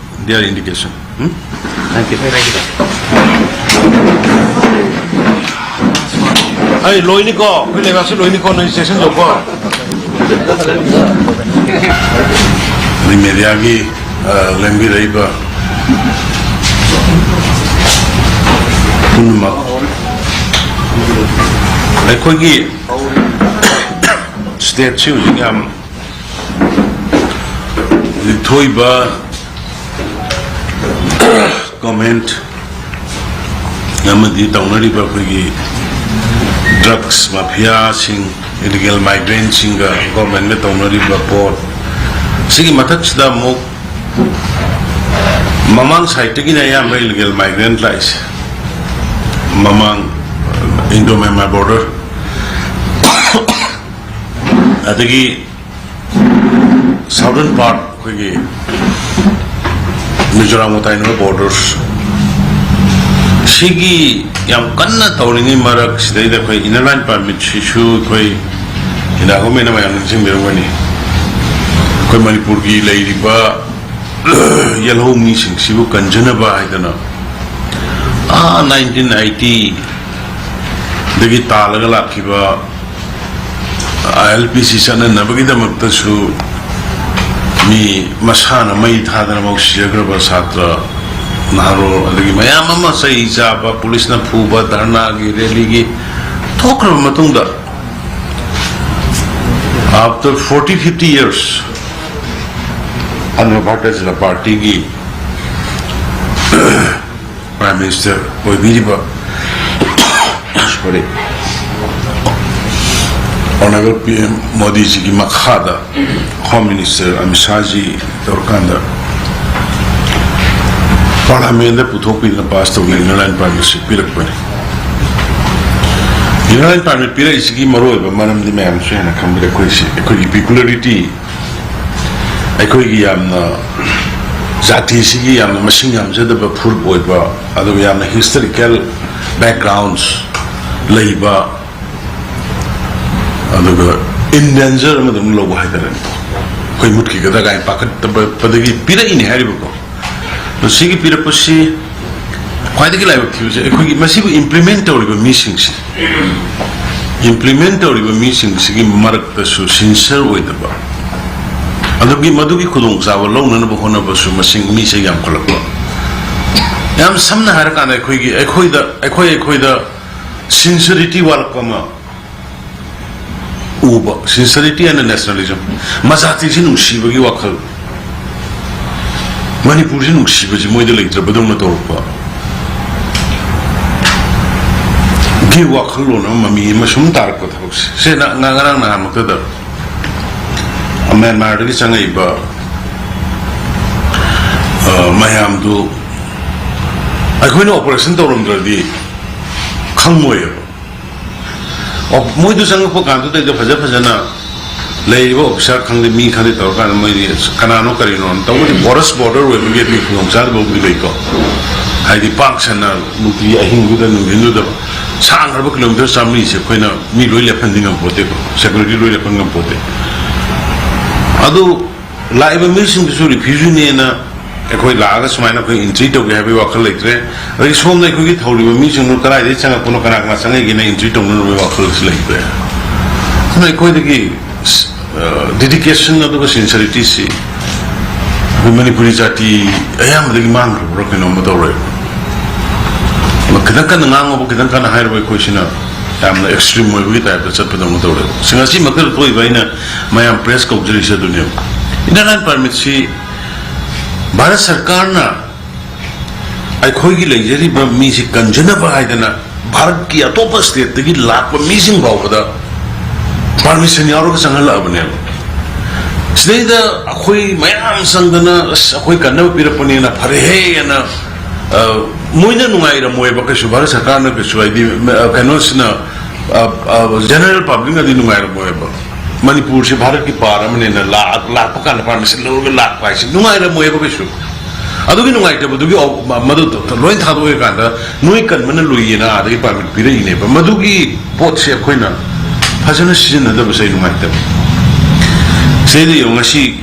their indication. Hmm? Thank you. Thank you. Hey, loini ko, pwede ba si loini ko na station lo ko. Ni media ki, uh, lengbi rai ba. ꯄꯨꯝꯅꯃꯛ꯫ ꯑꯩꯈꯣꯏꯒꯤ ꯁ꯭ꯇꯦꯠꯁꯤ ꯍꯧꯖꯤꯛ ꯌꯥꯝ ꯍꯧꯖꯤꯛ ꯊꯣꯛꯏꯕ government ꯑꯃꯗꯤ ꯇꯧꯅꯔꯤꯕ ꯑꯩꯈꯣꯏꯒꯤ drugs ꯃꯥꯐꯤꯌꯥꯁꯤꯡ, illegal ꯃꯥꯏꯒ꯭ꯔꯦꯟꯁꯤꯡꯒ ꯒꯣꯔꯃꯦꯟꯒ ꯇꯧꯅꯔꯤꯕ ꯄꯣꯠ, ꯁꯤꯒꯤ ꯃꯊꯛꯁꯤꯗ ꯑꯃꯨꯛ ꯃꯃꯥꯡ ꯁꯥꯏꯠꯇꯒꯤꯅ ꯑꯌꯥꯝꯕ ꯏꯂꯤꯒꯦꯜ ꯃꯥꯏꯒ꯭ꯔꯦꯟꯠ ꯂꯥꯛꯏꯁꯦ, ꯃꯃꯥꯡ ꯏꯟꯗꯣ ꯃ꯭ꯌꯥꯟꯃꯥꯔ ꯕꯣꯔꯗꯔ, ꯑꯗꯒꯤ ꯁꯥꯎꯗꯔꯟ ꯄꯥꯔꯠ, ꯑꯩꯈꯣꯏꯒꯤ ꯃꯤꯖꯣꯔꯥꯝꯒ ꯇꯥꯏꯅꯕ ꯕꯣꯔꯗꯔꯁ, ꯁꯤꯒꯤ ꯌꯥꯝ ꯀꯟꯅ ꯇꯧꯔꯤꯉꯩ ꯃꯔꯛꯁꯤꯗꯩꯗ ꯑꯩꯈꯣꯏ ꯏꯅꯔ ꯂꯥꯏꯟ ꯄꯥꯔꯃꯤꯠꯁꯤꯁꯨ ꯑꯩꯈꯣꯏ ꯏꯟꯗꯤꯌꯥ ꯒꯣꯔꯃꯦꯟꯅ ꯃꯌꯥꯝ ꯅꯤꯡꯁꯤꯡꯕꯤꯔꯝꯒꯅꯤ, ꯑꯩꯈꯣꯏ ꯃꯅꯤꯄꯨꯔꯒꯤ ꯂꯩꯔꯤꯕ ꯌꯦꯜꯍꯧ ꯃꯤꯁꯤꯡꯁꯤꯕꯨ ꯀꯟꯖꯅꯕ ꯍꯥꯏꯗꯅ, ꯑꯥ, ꯅꯥꯏꯟꯇꯤꯟ ꯑꯩꯠꯇꯤꯗꯒꯤ ꯇꯥꯜꯂꯒ ꯂꯥꯛꯈꯤꯕ ꯑꯥꯏ ꯑꯦꯜ ꯄꯤ ꯁꯤ ꯆꯠꯅꯅꯕꯒꯤꯗꯃꯛꯇꯁꯨ ꯃꯤ ꯃꯁꯥꯅ ꯃꯩ ꯊꯥꯗꯅ ꯃꯧ ꯁꯤꯖꯈ꯭ꯔꯕ ꯁꯥꯇ꯭ꯔ ꯅꯍꯥꯔꯣꯜ, ꯑꯗꯒꯤ ꯃꯌꯥꯝ ꯑꯃ ꯆꯩ ꯆꯥꯕ, ꯄꯨꯂꯤꯁꯅ ꯐꯨꯕ, ꯙꯔꯅꯥꯒꯤ ꯔꯦꯂꯤꯒꯤ ꯊꯣꯛꯈ꯭ꯔꯕ ꯃꯇꯨꯡꯗ, after forty fifty years, Andhra Bharat Janata ꯄꯥꯔꯇꯤꯒꯤ ꯄ꯭ꯔꯥꯏꯝ ꯃꯤꯅꯤꯁꯇꯔ ꯑꯣꯏꯕꯤꯔꯤꯕ, ꯁꯣꯔꯤ, ꯑꯣꯅꯔꯦꯕꯜ ꯄꯤ ꯑꯦꯝ ꯃꯣꯗꯤꯖꯤꯒꯤ ꯃꯈꯥꯗ ꯍꯣꯝ ꯃꯤꯅꯤꯁꯇꯔ ꯑꯃꯤꯠ ꯁꯥꯍꯖꯤ ꯇꯧꯔꯀꯥꯟꯗ ꯄꯥꯔꯂꯥꯃꯦꯟꯗ ꯄꯨꯊꯣꯛꯄꯤꯗꯅ ꯄꯥꯁ ꯇꯧꯗꯅ ꯏꯅꯔ ꯂꯥꯏꯟ ꯄꯥꯔꯃꯤꯠꯁꯤ ꯄꯤꯔꯛꯄꯅꯤ꯫ ꯏꯅꯔ ꯂꯥꯏꯟ ꯄꯥꯔꯃꯤꯠ ꯄꯤꯔꯛꯏꯁꯤꯒꯤ ꯃꯔꯨꯑꯣꯏꯕ ꯃꯔꯝꯗꯤ ꯃꯌꯥꯝꯁꯨ ꯍꯦꯟꯅ ꯈꯪꯕꯗ ꯑꯩꯈꯣꯏꯁꯤ, ꯑꯩꯈꯣꯏꯒꯤ ꯄꯤꯀꯨꯂꯔꯤꯇꯤ, ꯑꯩꯈꯣꯏꯒꯤ ꯌꯥꯝꯅ ꯖꯥꯇꯤꯁꯤꯒꯤ ꯌꯥꯝꯅ ꯃꯁꯤꯡ ꯌꯥꯝꯖꯗꯕ ꯐꯨꯔꯨꯞ ꯑꯣꯏꯕ, ꯑꯗꯨꯒ ꯌꯥꯝꯅ ꯍꯤꯁꯇꯣꯔꯤꯀꯦꯜ ꯕꯦꯛꯒ꯭ꯔꯥꯎꯟꯁ ꯂꯩꯕ, ꯑꯗꯨꯒ ꯏꯟ ꯗꯦꯟꯖꯔ ꯑꯃꯗꯧꯅ ꯂꯧꯕ ꯍꯥꯏꯇꯥꯔꯦꯅꯦ, ꯑꯩꯈꯣꯏ ꯃꯨꯠꯈꯤꯒꯗ꯭ꯔꯥ ꯀꯥꯏꯅ ꯄꯥꯈꯠꯄꯗꯒꯤ ꯄꯤꯔꯛꯏꯅꯦ ꯍꯥꯏꯔꯤꯕꯀꯣ꯫ ꯑꯗꯣ ꯁꯤꯒꯤ ꯄꯤꯔꯛꯄꯁꯤ ꯈ꯭ꯋꯥꯏꯗꯒꯤ ꯂꯥꯏꯕꯛ ꯊꯤꯕꯁꯦ, ꯑꯩꯈꯣꯏꯒꯤ ꯃꯁꯤꯕꯨ ꯏꯝꯄ꯭ꯂꯤꯃꯦꯟ ꯇꯧꯔꯤꯕ ꯃꯤꯁꯤꯡꯁꯦ, ꯏꯝꯄ꯭ꯂꯤꯃꯦꯟ ꯇꯧꯔꯤꯕ ꯃꯤꯁꯤꯡꯁꯤꯒꯤ ꯃꯔꯛꯇꯁꯨ ꯁꯤꯟꯁꯤꯌꯔ ꯑꯣꯏꯗꯕ, ꯑꯗꯨꯒꯤ, ꯃꯗꯨꯒꯤ ꯈꯨꯗꯣꯡꯆꯥꯕ ꯂꯧꯅꯅꯕ ꯍꯣꯠꯅꯕꯁꯨ ꯃꯁꯤꯡ, ꯃꯤꯁꯦ ꯌꯥꯝꯈꯠꯂꯛꯄ, ꯌꯥꯝ ꯁꯝꯅ ꯍꯥꯏꯔꯀꯥꯟꯗ ꯑꯩꯈꯣꯏꯒꯤ, ꯑꯩꯈꯣꯏꯗ, ꯑꯩꯈꯣꯏ, ꯑꯩꯈꯣꯏꯗ sincerity ꯋꯥꯠꯂꯛꯄ ꯑꯃ ꯎꯕ, sincerity and nationalism, ꯃꯖꯥꯇꯤꯁꯤ ꯅꯨꯡꯁꯤꯕꯒꯤ ꯋꯥꯈꯜ, ꯃꯅꯤꯄꯨꯔꯁꯤ ꯅꯨꯡꯁꯤꯕꯁꯤ ꯃꯣꯏꯗ ꯂꯩꯇ꯭ꯔꯕꯗꯧꯅ ꯇꯧꯔꯛꯄ ꯒꯤ ꯋꯥꯈꯜꯂꯣꯟ ꯑꯃ ꯃꯃꯤ ꯑꯃ ꯁꯨꯝ ꯇꯥꯔꯛꯄ ꯊꯕꯛꯁꯦ꯫ ꯁꯤ ꯉ-, ꯉ-, ꯉꯔꯥꯡ ꯅꯍꯥꯟꯃꯛꯇꯗ ꯃ꯭ꯌꯥꯟꯃꯥꯔꯗꯒꯤ ꯆꯪꯉꯛꯏꯕ, ꯑ, ꯃꯌꯥꯝꯗꯨ ꯑꯩꯈꯣꯏꯅ operation ꯇꯧꯔꯝꯗ꯭ꯔꯗꯤ ꯈꯪꯉꯣꯏꯕ꯫ ꯑꯣ, ꯃꯣꯏꯗꯨ ꯆꯪꯉꯛꯄ ꯀꯥꯟꯗꯨꯗꯩꯗ ꯐꯖ ꯐꯖꯅ ꯂꯩꯔꯤꯕ officer ꯈꯪꯗꯦ, ꯃꯤ ꯈꯪꯗꯦ ꯇꯧꯔꯀꯥꯟꯗ ꯃꯣꯏꯗꯤ ꯀꯅꯥꯅꯣ ꯀꯔꯤꯅꯣ ꯇꯧꯕꯗꯤ forest border ꯑꯣꯏꯕꯒꯤ ꯑꯗꯨꯒꯤ ꯈꯨꯗꯣꯡꯆꯥꯗꯕꯕꯨꯗꯤ ꯂꯩꯀꯣ꯫ ꯍꯥꯏꯗꯤ ꯄꯥꯛ ꯁꯟꯅ ꯅꯨꯡꯇꯤ ꯑꯍꯤꯡꯗꯨꯗ ꯅꯨꯡꯊꯤꯟꯗꯨꯗ ꯁꯥꯡꯈ꯭ꯔꯕ kilometre ꯆꯥꯃꯔꯤꯁꯦ ꯑꯩꯈꯣꯏꯅ ꯃꯤ ꯂꯣꯏ ꯂꯦꯞꯍꯟꯗꯤ ꯉꯝꯄꯣꯠꯇꯦꯀꯣ, security ꯂꯣꯏ ꯂꯦꯞꯍꯟ ꯉꯝꯄꯣꯠꯇꯦ꯫ ꯑꯗꯨ ꯂꯥꯛꯏꯕ ꯃꯤꯁꯤꯡꯗꯨꯁꯨ refugeeꯅꯦꯅ ꯑꯩꯈꯣꯏ ꯂꯥꯛꯑꯒ ꯁꯨꯃꯥꯏꯅ ꯑꯩꯈꯣꯏ entry ꯇꯧꯒꯦ ꯍꯥꯏꯕꯒꯤ ꯋꯥꯈꯜ ꯂꯩꯇ꯭ꯔꯦ꯫ ꯑꯗꯒꯤ ꯁꯣꯝꯗ ꯑꯩꯈꯣꯏꯒꯤ ꯊꯧꯔꯤꯕ ꯃꯤꯁꯤꯡꯗꯨ ꯀꯗꯥꯏꯗꯒꯤ ꯆꯪꯉꯛꯄꯅꯣ, ꯀꯅꯥ ꯀꯅꯥ ꯆꯪꯉꯛꯏꯒꯦꯅ entry ꯇꯧꯅꯅꯕꯒꯤ ꯋꯥꯈꯜꯁꯨ ꯂꯩꯇ꯭ꯔꯦ꯫ ꯑꯗꯨꯅ ꯑꯩꯈꯣꯏꯗꯒꯤ, ꯑ, dedication ꯑꯗꯨꯒ sincerityꯁꯤ ꯑꯩꯈꯣꯏ ꯃꯅꯤꯄꯨꯔꯤ ꯖꯥꯇꯤ ꯑꯌꯥꯝꯕꯗꯒꯤ ꯃꯥꯡꯈ꯭ꯔꯕ꯭ꯔꯥ ꯀꯩꯅꯣꯝꯃ ꯇꯧꯔꯦ꯫ ꯈꯤꯇꯪ ꯀꯟꯅ ꯉꯥꯡꯉꯨꯕ, ꯈꯤꯇꯪ ꯀꯟꯅ ꯍꯥꯏꯔꯨꯕ ꯑꯩꯈꯣꯏꯁꯤꯅ ꯌꯥꯝꯅ extreme ꯑꯣꯏꯕꯒꯤ typeꯇ ꯆꯠꯄꯗꯧꯅ ꯇꯧꯔꯦ꯫ ꯁꯤ ꯉꯁꯤꯃꯛꯇꯗ ꯊꯣꯛꯏꯕ ꯑꯩꯅ ꯃꯌꯥꯝ press ꯀꯧꯖꯔꯤꯁꯦ ꯑꯗꯨꯅꯦꯕ꯫ Inner Line Permitꯁꯤ ꯚꯥꯔꯠ ꯁꯔꯀꯥꯔꯅ ꯑꯩꯈꯣꯏꯒꯤ ꯂꯩꯖꯔꯤꯕ ꯃꯤꯁꯤ ꯀꯟꯖꯅꯕ ꯍꯥꯏꯗꯅ ꯚꯥꯔꯠꯀꯤ ꯑꯇꯣꯞꯄ stateꯇꯒꯤ ꯂꯥꯛꯄ ꯃꯤꯁꯤꯡ ꯐꯥꯎꯕꯗ permission ꯌꯥꯎꯔꯒ ꯆꯪꯍꯜꯂꯛꯑꯕꯅꯦꯕ꯫ ꯁꯤꯗꯩꯗ ꯑꯩꯈꯣꯏ ꯃꯌꯥꯝ ꯆꯪꯗꯅ, "ꯑꯁ, ꯑꯩꯈꯣꯏ ꯀꯟꯅꯕ ꯄꯤꯔꯛꯄꯅꯦꯅ ꯐꯔꯦꯍꯦꯅ", ꯑ, ꯃꯣꯏꯅ ꯅꯨꯡꯉꯥꯏꯔꯝꯃꯣꯏꯕ ꯀꯩꯁꯨ, ꯚꯥꯔꯠ ꯁꯔꯀꯥꯔꯅ ꯀꯩꯁꯨ, ꯍꯥꯏꯗꯤ, ꯑ, ꯀꯩꯅꯣꯁꯤꯅ, ꯑ, ꯑ, general publicꯅꯗꯤ ꯅꯨꯡꯉꯥꯏꯔꯝꯃꯣꯏꯕ꯫ ꯃꯅꯤꯄꯨꯔꯁꯤ ꯚꯥꯔꯠꯀꯤ part ꯑꯃꯅꯦꯅ ꯂꯥꯛ-, ꯂꯥꯛꯄ ꯀꯥꯟꯗ permission ꯂꯧꯔꯒ ꯂꯥꯛꯄ ꯍꯥꯏꯁꯤ ꯅꯨꯡꯉꯥꯏꯔꯝꯃꯣꯏꯕ ꯀꯩꯁꯨ꯫ ꯑꯗꯨꯒꯤ ꯅꯨꯡꯉꯥꯏꯇꯕꯗꯨꯒꯤ ꯑꯧ-, ꯃ-, ꯃꯗꯨ ꯂꯣꯏ ꯊꯥꯗꯣꯛꯑꯀꯥꯟꯗ ꯅꯣꯏ ꯀꯟꯕꯅ ꯂꯨꯏꯌꯦꯅ ꯑꯥꯗꯒꯤ permit ꯄꯤꯔꯛꯏꯅꯦꯕ꯫ ꯃꯗꯨꯒꯤ ꯄꯣꯠꯁꯦ ꯑꯩꯈꯣꯏꯅ ꯐꯖꯅ ꯁꯤꯖꯤꯟꯅꯗꯕꯁꯦ ꯑꯩ ꯅꯨꯡꯉꯥꯏꯇꯕ꯫ ꯁꯤꯗ ꯌꯦꯡꯉꯨ, ꯉꯁꯤ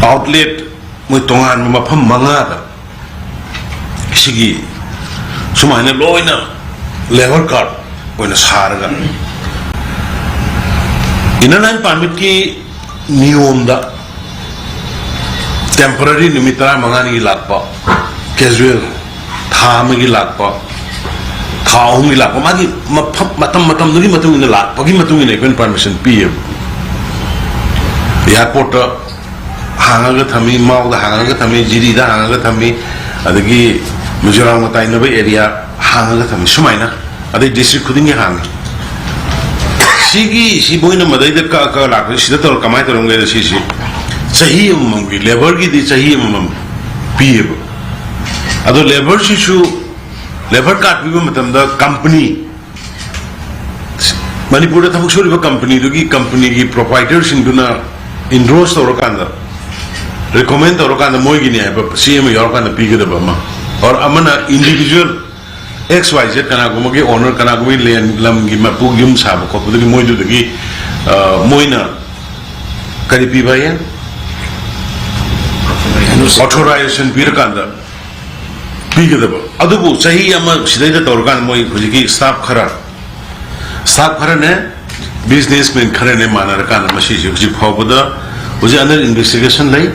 outlet ꯃꯣꯏ ꯇꯣꯉꯥꯟꯕ ꯃꯐꯝ ꯃꯉꯥꯗ ꯁꯤꯒꯤ ꯁꯨꯃꯥꯏꯅ ꯂꯣꯏꯅ labour card ꯑꯣꯏꯅ ꯁꯥꯔꯒ, Inner Line Permitꯀꯤ ꯅꯤꯌꯣꯝꯗ temporary ꯅꯨꯃꯤꯠ ꯇꯔꯥꯃꯉꯥꯅꯤꯒꯤ ꯂꯥꯛꯄ, casual ꯊꯥ ꯑꯃꯒꯤ ꯂꯥꯛꯄ, ꯊꯥ ꯑꯍꯨꯝꯒꯤ ꯂꯥꯛꯄ, ꯃꯥꯒꯤ ꯃꯐꯝ, ꯃꯇꯝ ꯃꯇꯝꯗꯨꯒꯤ ꯃꯇꯨꯡ ꯏꯟꯅ ꯂꯥꯛꯄꯒꯤ ꯃꯇꯨꯡ ꯏꯟꯅ ꯑꯩꯈꯣꯏꯅ permission ꯄꯤꯌꯦꯕ꯫ Airport ꯇ ꯍꯥꯡꯉꯒ ꯊꯝꯃꯤ, ꯃꯥꯎꯗ ꯍꯥꯡꯉꯒ ꯊꯝꯃꯤ, ꯖꯤꯔꯤꯗ ꯍꯥꯡꯉꯒ ꯊꯝꯃꯤ, ꯑꯗꯒꯤ ꯃꯤꯖꯣꯔꯥꯝꯒ ꯇꯥꯏꯅꯕ area ꯍꯥꯡꯉꯒ ꯊꯝꯃꯤ꯫ ꯁꯨꯃꯥꯏꯅ ꯑꯗꯩ district ꯈꯨꯗꯤꯡꯒꯤ ꯍꯥꯡꯉꯤ꯫ ꯁꯤꯒꯤ, ꯁꯤ ꯃꯣꯏꯅ ꯃꯗꯩꯗ ꯀꯛ ꯀꯛ ꯂꯥꯛꯄꯁꯤ ꯁꯤꯗ ꯇꯧꯔ ꯀꯃꯥꯏꯅ ꯇꯧꯔꯝꯒꯦꯗ? ꯁꯤꯁꯤ ꯆꯍꯤ ꯑꯃꯃꯝꯒꯤ labour ꯒꯤꯗꯤ ꯆꯍꯤ ꯑꯃꯃꯝ ꯄꯤꯌꯦꯕ꯫ ꯑꯗꯣ labour ꯁꯤꯁꯨ, labour card ꯄꯤꯕ ꯃꯇꯝꯗ company, ꯃꯅꯤꯄꯨꯔꯗ ꯊꯕꯛ ꯁꯨꯔꯤꯕ company ꯗꯨꯒꯤ, company ꯒꯤ proprietor ꯁꯤꯡꯗꯨꯅ endorse ꯇꯧꯔꯀꯥꯟꯗ, recommend ꯇꯧꯔꯀꯥꯟꯗ, ꯃꯣꯏꯒꯤꯅꯤ ꯍꯥꯏꯕ ꯆꯦ ꯑꯃ ꯌꯥꯎꯔꯀꯥꯟꯗ ꯄꯤꯒꯗꯕ ꯑꯃ, or ꯑꯃꯅ individual X Y Z ꯀꯅꯥꯒꯨꯝꯕꯒꯤ owner, ꯀꯅꯥꯒꯨꯝꯕꯒꯤ land, ꯂꯝꯒꯤ ꯃꯄꯨ, ꯌꯨꯝ ꯁꯥꯕ ꯈꯣꯠꯄꯗꯨꯒꯤ ꯃꯣꯏꯗꯨꯗꯒꯤ, ꯑ, ꯃꯣꯏꯅ ꯀꯔꯤ ꯄꯤꯕ ꯍꯥꯏꯌꯦ? Authorization ꯄꯤꯔꯀꯥꯟꯗ ꯄꯤꯒꯗꯕ꯫ ꯑꯗꯨꯕꯨ ꯆꯍꯤ ꯑꯃ ꯁꯤꯗꯩꯗ ꯇꯧꯔꯀꯥꯟꯗ ꯃꯣꯏ ꯍꯧꯖꯤꯛꯀꯤ staff ꯈꯔ, staff ꯈꯔꯅꯦ, businessman ꯈꯔꯅꯦ, ꯃꯥꯟꯅꯔꯀꯥꯟꯗ ꯃꯁꯤꯁꯦ ꯍꯧꯖꯤꯛ ꯐꯥꯎꯕꯗ, ꯍꯧꯖꯤꯛ under investigation ꯂꯩ,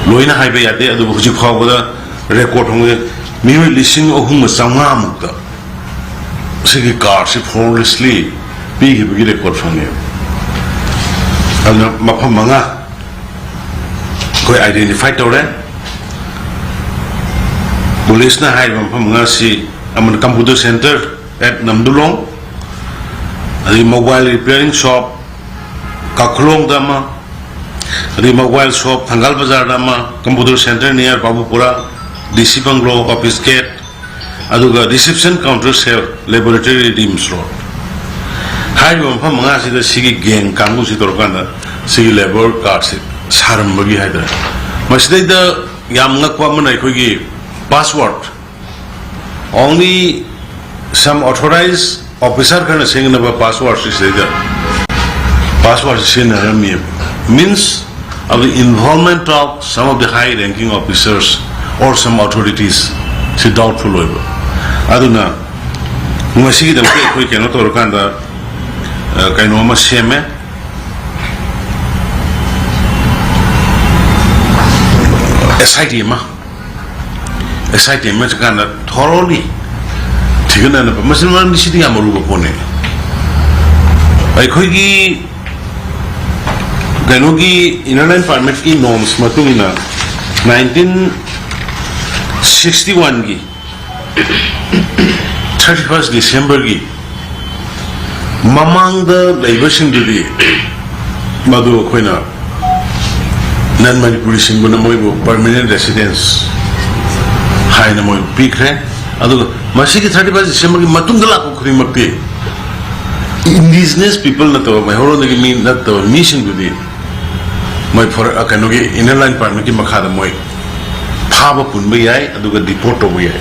ꯂꯣꯏꯅ ꯍꯥꯏꯕ ꯌꯥꯗꯦ, ꯑꯗꯨꯕꯨ ꯍꯧꯖꯤꯛ ꯐꯥꯎꯕꯗ record ꯍꯣꯡꯂꯦ, ꯃꯤꯑꯣꯏ ꯂꯤꯁꯤꯡ ꯑꯍꯨꯝꯒ ꯆꯥꯝꯃꯉꯥ ꯃꯨꯛꯇ ꯁꯤꯒꯤ card ꯁꯤ forcefully ꯄꯤꯈꯤꯕꯒꯤ record ꯐꯪꯉꯦꯕ꯫ ꯑꯗꯨꯅ ꯃꯐꯝ ꯃꯉꯥ ꯑꯩꯈꯣꯏ identify ꯇꯧꯔꯦ꯫ Police ꯅ ꯍꯥꯏꯔꯤꯕ ꯃꯐꯝ ꯃꯉꯥꯁꯤ ꯑꯃꯅ computer center at ꯅꯝꯗꯨꯂꯣꯡ, ꯑꯗꯒꯤ mobile repairing shop ꯀꯥꯈꯨꯂꯣꯡꯗ ꯑꯃ, ꯑꯗꯒꯤ mobile shop ꯊꯪꯒꯥꯜ ꯕꯖꯥꯔꯗ ꯑꯃ, computer center near ꯕꯥꯕꯨꯄꯨꯔꯥ, D C bungalow, office gate, ꯑꯗꯨꯒ reception counter cell, laboratory, RIMS road꯫ ꯍꯥꯏꯔꯤꯕ ꯃꯐꯝ ꯃꯉꯥꯁꯤꯗ ꯁꯤꯒꯤ gang ꯀꯥꯡꯕꯨꯁꯤ ꯇꯧꯔꯀꯥꯟꯗ ꯁꯤꯒꯤ labour card ꯁꯤ ꯁꯥꯔꯝꯕꯒꯤ ꯍꯥꯏꯇꯥꯔꯦ꯫ ꯃꯁꯤꯗꯩꯗ ꯌꯥꯝ ꯉꯛꯄ ꯑꯃꯅ, ꯑꯩꯈꯣꯏꯒꯤ password, only some authorized officer ꯈꯔꯅ ꯁꯦꯝꯒꯗꯕ password ꯁꯤ ꯁꯤꯗꯩꯗ password ꯁꯤ ꯁꯤꯖꯤꯟꯅꯔꯝꯃꯤ꯫ Means of the involvement of some of the high ranking officers or some authorities ꯁꯤ doubtful ꯑꯣꯏꯕ꯫ ꯑꯗꯨꯅ ꯃꯁꯤꯒꯤꯗꯃꯛꯇ ꯑꯩꯈꯣꯏ ꯀꯩꯅꯣ ꯇꯧꯔꯀꯥꯟꯗ, ꯑ, ꯀꯩꯅꯣ ꯑꯃ ꯁꯦꯝꯃꯦ꯫ ꯑꯦꯁ ꯑꯥꯏ ꯇꯤ ꯑꯃ ꯑꯦꯁ ꯑꯥꯏ ꯇꯤ ꯑꯃ ꯆꯠꯀꯥꯟꯗ ꯊꯣꯔꯣꯂꯤ ꯊꯤꯒꯠꯅꯅꯕ꯫ ꯃꯁꯤ ꯃꯔꯝꯗꯤ ꯁꯤꯗꯤ ꯌꯥꯝ ꯑꯔꯨꯕ ꯄꯣꯠꯅꯤ꯫ ꯑꯩꯈꯣꯏꯒꯤ ꯀꯩꯅꯣꯒꯤ ꯏꯅꯔ ꯂꯥꯏꯟ ꯄꯥꯔꯃꯤꯠꯀꯤ ꯅꯣꯔꯝꯁ ꯃꯇꯨꯡ ꯏꯟꯅ ꯅꯥꯏꯟꯇꯤꯟ ꯁꯤꯛꯁꯇꯤ ꯋꯥꯟꯒꯤ ꯊꯥꯔꯇꯤ ꯐꯥꯔꯁ ꯗꯤꯁꯦꯝꯕꯔꯒꯤ ꯃꯃꯥꯡꯗ ꯂꯩꯕꯁꯤꯡꯗꯨꯗꯤ ꯃꯗꯨ ꯑꯩꯈꯣꯏꯅ ꯅꯟ ꯃꯅꯤꯄꯨꯔꯤꯁꯤꯡꯕꯨꯅ ꯃꯣꯏꯕꯨ ꯄꯔꯃꯤꯅꯦꯟ ꯔꯦꯁꯤꯗꯦꯟꯁ ꯍꯥꯏꯅ ꯃꯣꯏꯕꯨ ꯄꯤꯈ꯭ꯔꯦ꯫ ꯑꯗꯨꯒ ꯃꯁꯤꯒꯤ ꯊꯥꯔꯇꯤ ꯐꯥꯔꯁ ꯗꯤꯁꯦꯝꯕꯔꯒꯤ ꯃꯇꯨꯡꯗ ꯂꯥꯛꯄ ꯈꯨꯗꯤꯡꯃꯛꯇꯤ ꯏꯟꯗꯤꯖꯤꯅꯁ ꯄꯤꯄꯜ ꯅꯠꯇꯕ, ꯃꯩꯍꯧꯔꯣꯟꯗꯒꯤ ꯃꯤ ꯅꯠꯇꯕ ꯃꯤꯁꯤꯡꯗꯨꯗꯤ ꯃꯣꯏ ꯐꯣꯔ-, ꯑ, ꯀꯩꯅꯣꯒꯤ ꯏꯅꯔ ꯂꯥꯏꯟ ꯄꯥꯔꯃꯤꯠꯀꯤ ꯃꯈꯥꯗ ꯃꯣꯏ ꯐꯥꯕ ꯄꯨꯟꯕ ꯌꯥꯏ, ꯑꯗꯨꯒ ꯗꯤꯄꯣꯔꯠ ꯇꯧꯕ ꯌꯥꯏ꯫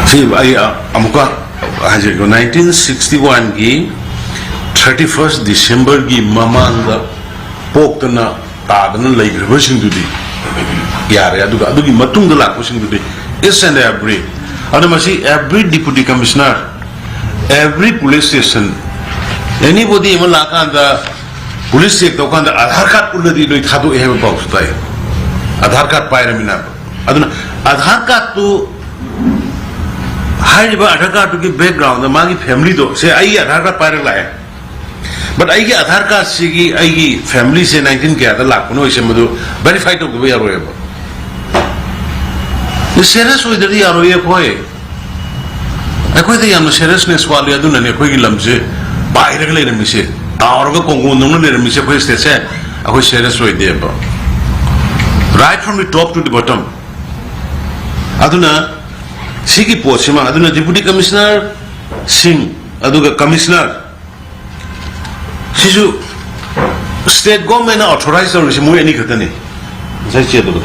ꯁꯤ ꯑꯩ, ꯑ, ꯑꯃꯨꯛꯀ ꯍꯥꯏꯖꯒꯦ, ꯅꯥꯏꯟꯇꯤꯟ ꯁꯤꯛꯁꯇꯤ ꯋꯥꯟꯒꯤ ꯊꯥꯔꯇꯤ ꯐꯥꯔꯁ ꯗꯤꯁꯦꯝꯕꯔꯒꯤ ꯃꯃꯥꯡꯗ ꯄꯣꯛꯇꯅ ꯇꯥꯗꯅ ꯂꯩꯈ꯭ꯔꯕꯁꯤꯡꯗꯨꯗꯤ ꯌꯥꯔꯦ, ꯑꯗꯨꯒ ꯑꯗꯨꯒꯤ ꯃꯇꯨꯡꯗ ꯂꯥꯛꯄꯁꯤꯡꯗꯨꯗꯤ each and every, ꯑꯗꯨ ꯃꯁꯤ every deputy commissioner, every police station, anybody ꯑꯃ ꯂꯥꯛꯀꯥꯟꯗ ꯄꯨꯂꯤꯁ ꯆꯦꯛ ꯇꯧꯀꯥꯟꯗ ꯑꯙꯥꯔ ꯀꯥꯔꯗ ꯎꯠꯂꯗꯤ ꯂꯣꯏ ꯊꯥꯗꯣꯛꯑꯦ ꯍꯥꯏꯕ ꯄꯥꯎꯁꯨ ꯇꯥꯏ꯫ ꯑꯙꯥꯔ ꯀꯥꯔꯗ ꯄꯥꯏꯔꯃꯤꯅ꯫ ꯑꯗꯨꯅ ꯑꯙꯥꯔ ꯀꯥꯔꯗꯇꯨ, ꯍꯥꯏꯔꯤꯕ ꯑꯙꯥꯔ ꯀꯥꯔꯗꯇꯨꯒꯤ ꯕꯦꯛꯒ꯭ꯔꯥꯎꯟꯗ ꯃꯥꯒꯤ ꯐꯦꯃꯤꯂꯤꯗꯣ, ꯁꯦ ꯑꯩꯒꯤ ꯑꯙꯥꯔ ꯀꯥꯔꯗ ꯄꯥꯏꯔꯒ ꯂꯥꯛꯑꯦ, ꯕꯠ ꯑꯩꯒꯤ ꯑꯙꯥꯔ ꯀꯥꯔꯗꯁꯤꯒꯤ ꯑꯩꯒꯤ ꯐꯦꯃꯤꯂꯤꯁꯦ ꯅꯥꯏꯟꯇꯤꯟ ꯀꯌꯥꯗ ꯂꯥꯛꯄꯅꯣ ꯍꯥꯏꯁꯦ ꯃꯗꯨ ꯚꯦꯔꯤꯐꯥꯏ ꯇꯧꯗꯕ ꯌꯥꯔꯣꯏꯕ꯫ ꯁꯦꯔꯤꯌꯁ ꯑꯣꯏꯗ꯭ꯔꯗꯤ ꯌꯥꯔꯣꯏꯌꯦ ꯑꯩꯈꯣꯏ꯫ ꯑꯩꯈꯣꯏꯗ ꯌꯥꯝꯅ ꯁꯦꯔꯤꯌꯁꯅꯦꯁ ꯋꯥꯠꯂꯤ, ꯑꯗꯨꯅꯅꯦ ꯑꯩꯈꯣꯏꯒꯤ ꯂꯝꯁꯦ ꯄꯥꯏꯔꯒ ꯂꯩꯔꯝꯃꯤꯁꯦ, ꯇꯥꯎꯔꯒ ꯀꯣꯡꯒꯣꯟꯗꯧꯅ ꯂꯩꯔꯝꯃꯤꯁꯦ꯫ ꯑꯩꯈꯣꯏ ꯁ꯭ꯇꯦꯠꯁꯦ ꯑꯩꯈꯣꯏ ꯁꯦꯔꯤꯌꯁ ꯑꯣꯏꯗꯦꯕ, right from the top to the bottom꯫ ꯑꯗꯨꯅ ꯁꯤꯒꯤ ꯄꯣꯠꯁꯤꯃ, ꯑꯗꯨꯅ ꯗꯤꯄꯨꯇꯤ ꯀꯃꯤꯁꯅꯔꯁꯤꯡ ꯑꯗꯨꯒ ꯀꯃꯤꯁꯅꯔ ꯁꯤꯁꯨ ꯁ꯭ꯇꯦꯠ ꯒꯣꯔꯃꯦꯟꯅ ꯑꯣꯊꯣꯔꯥꯏꯖ ꯇꯧꯔꯤꯁꯤ ꯃꯣꯏ ꯑꯅꯤ ꯈꯛꯇꯅꯤ꯫ ꯉꯁꯥꯏ ꯆꯦ ꯑꯗꯨꯒ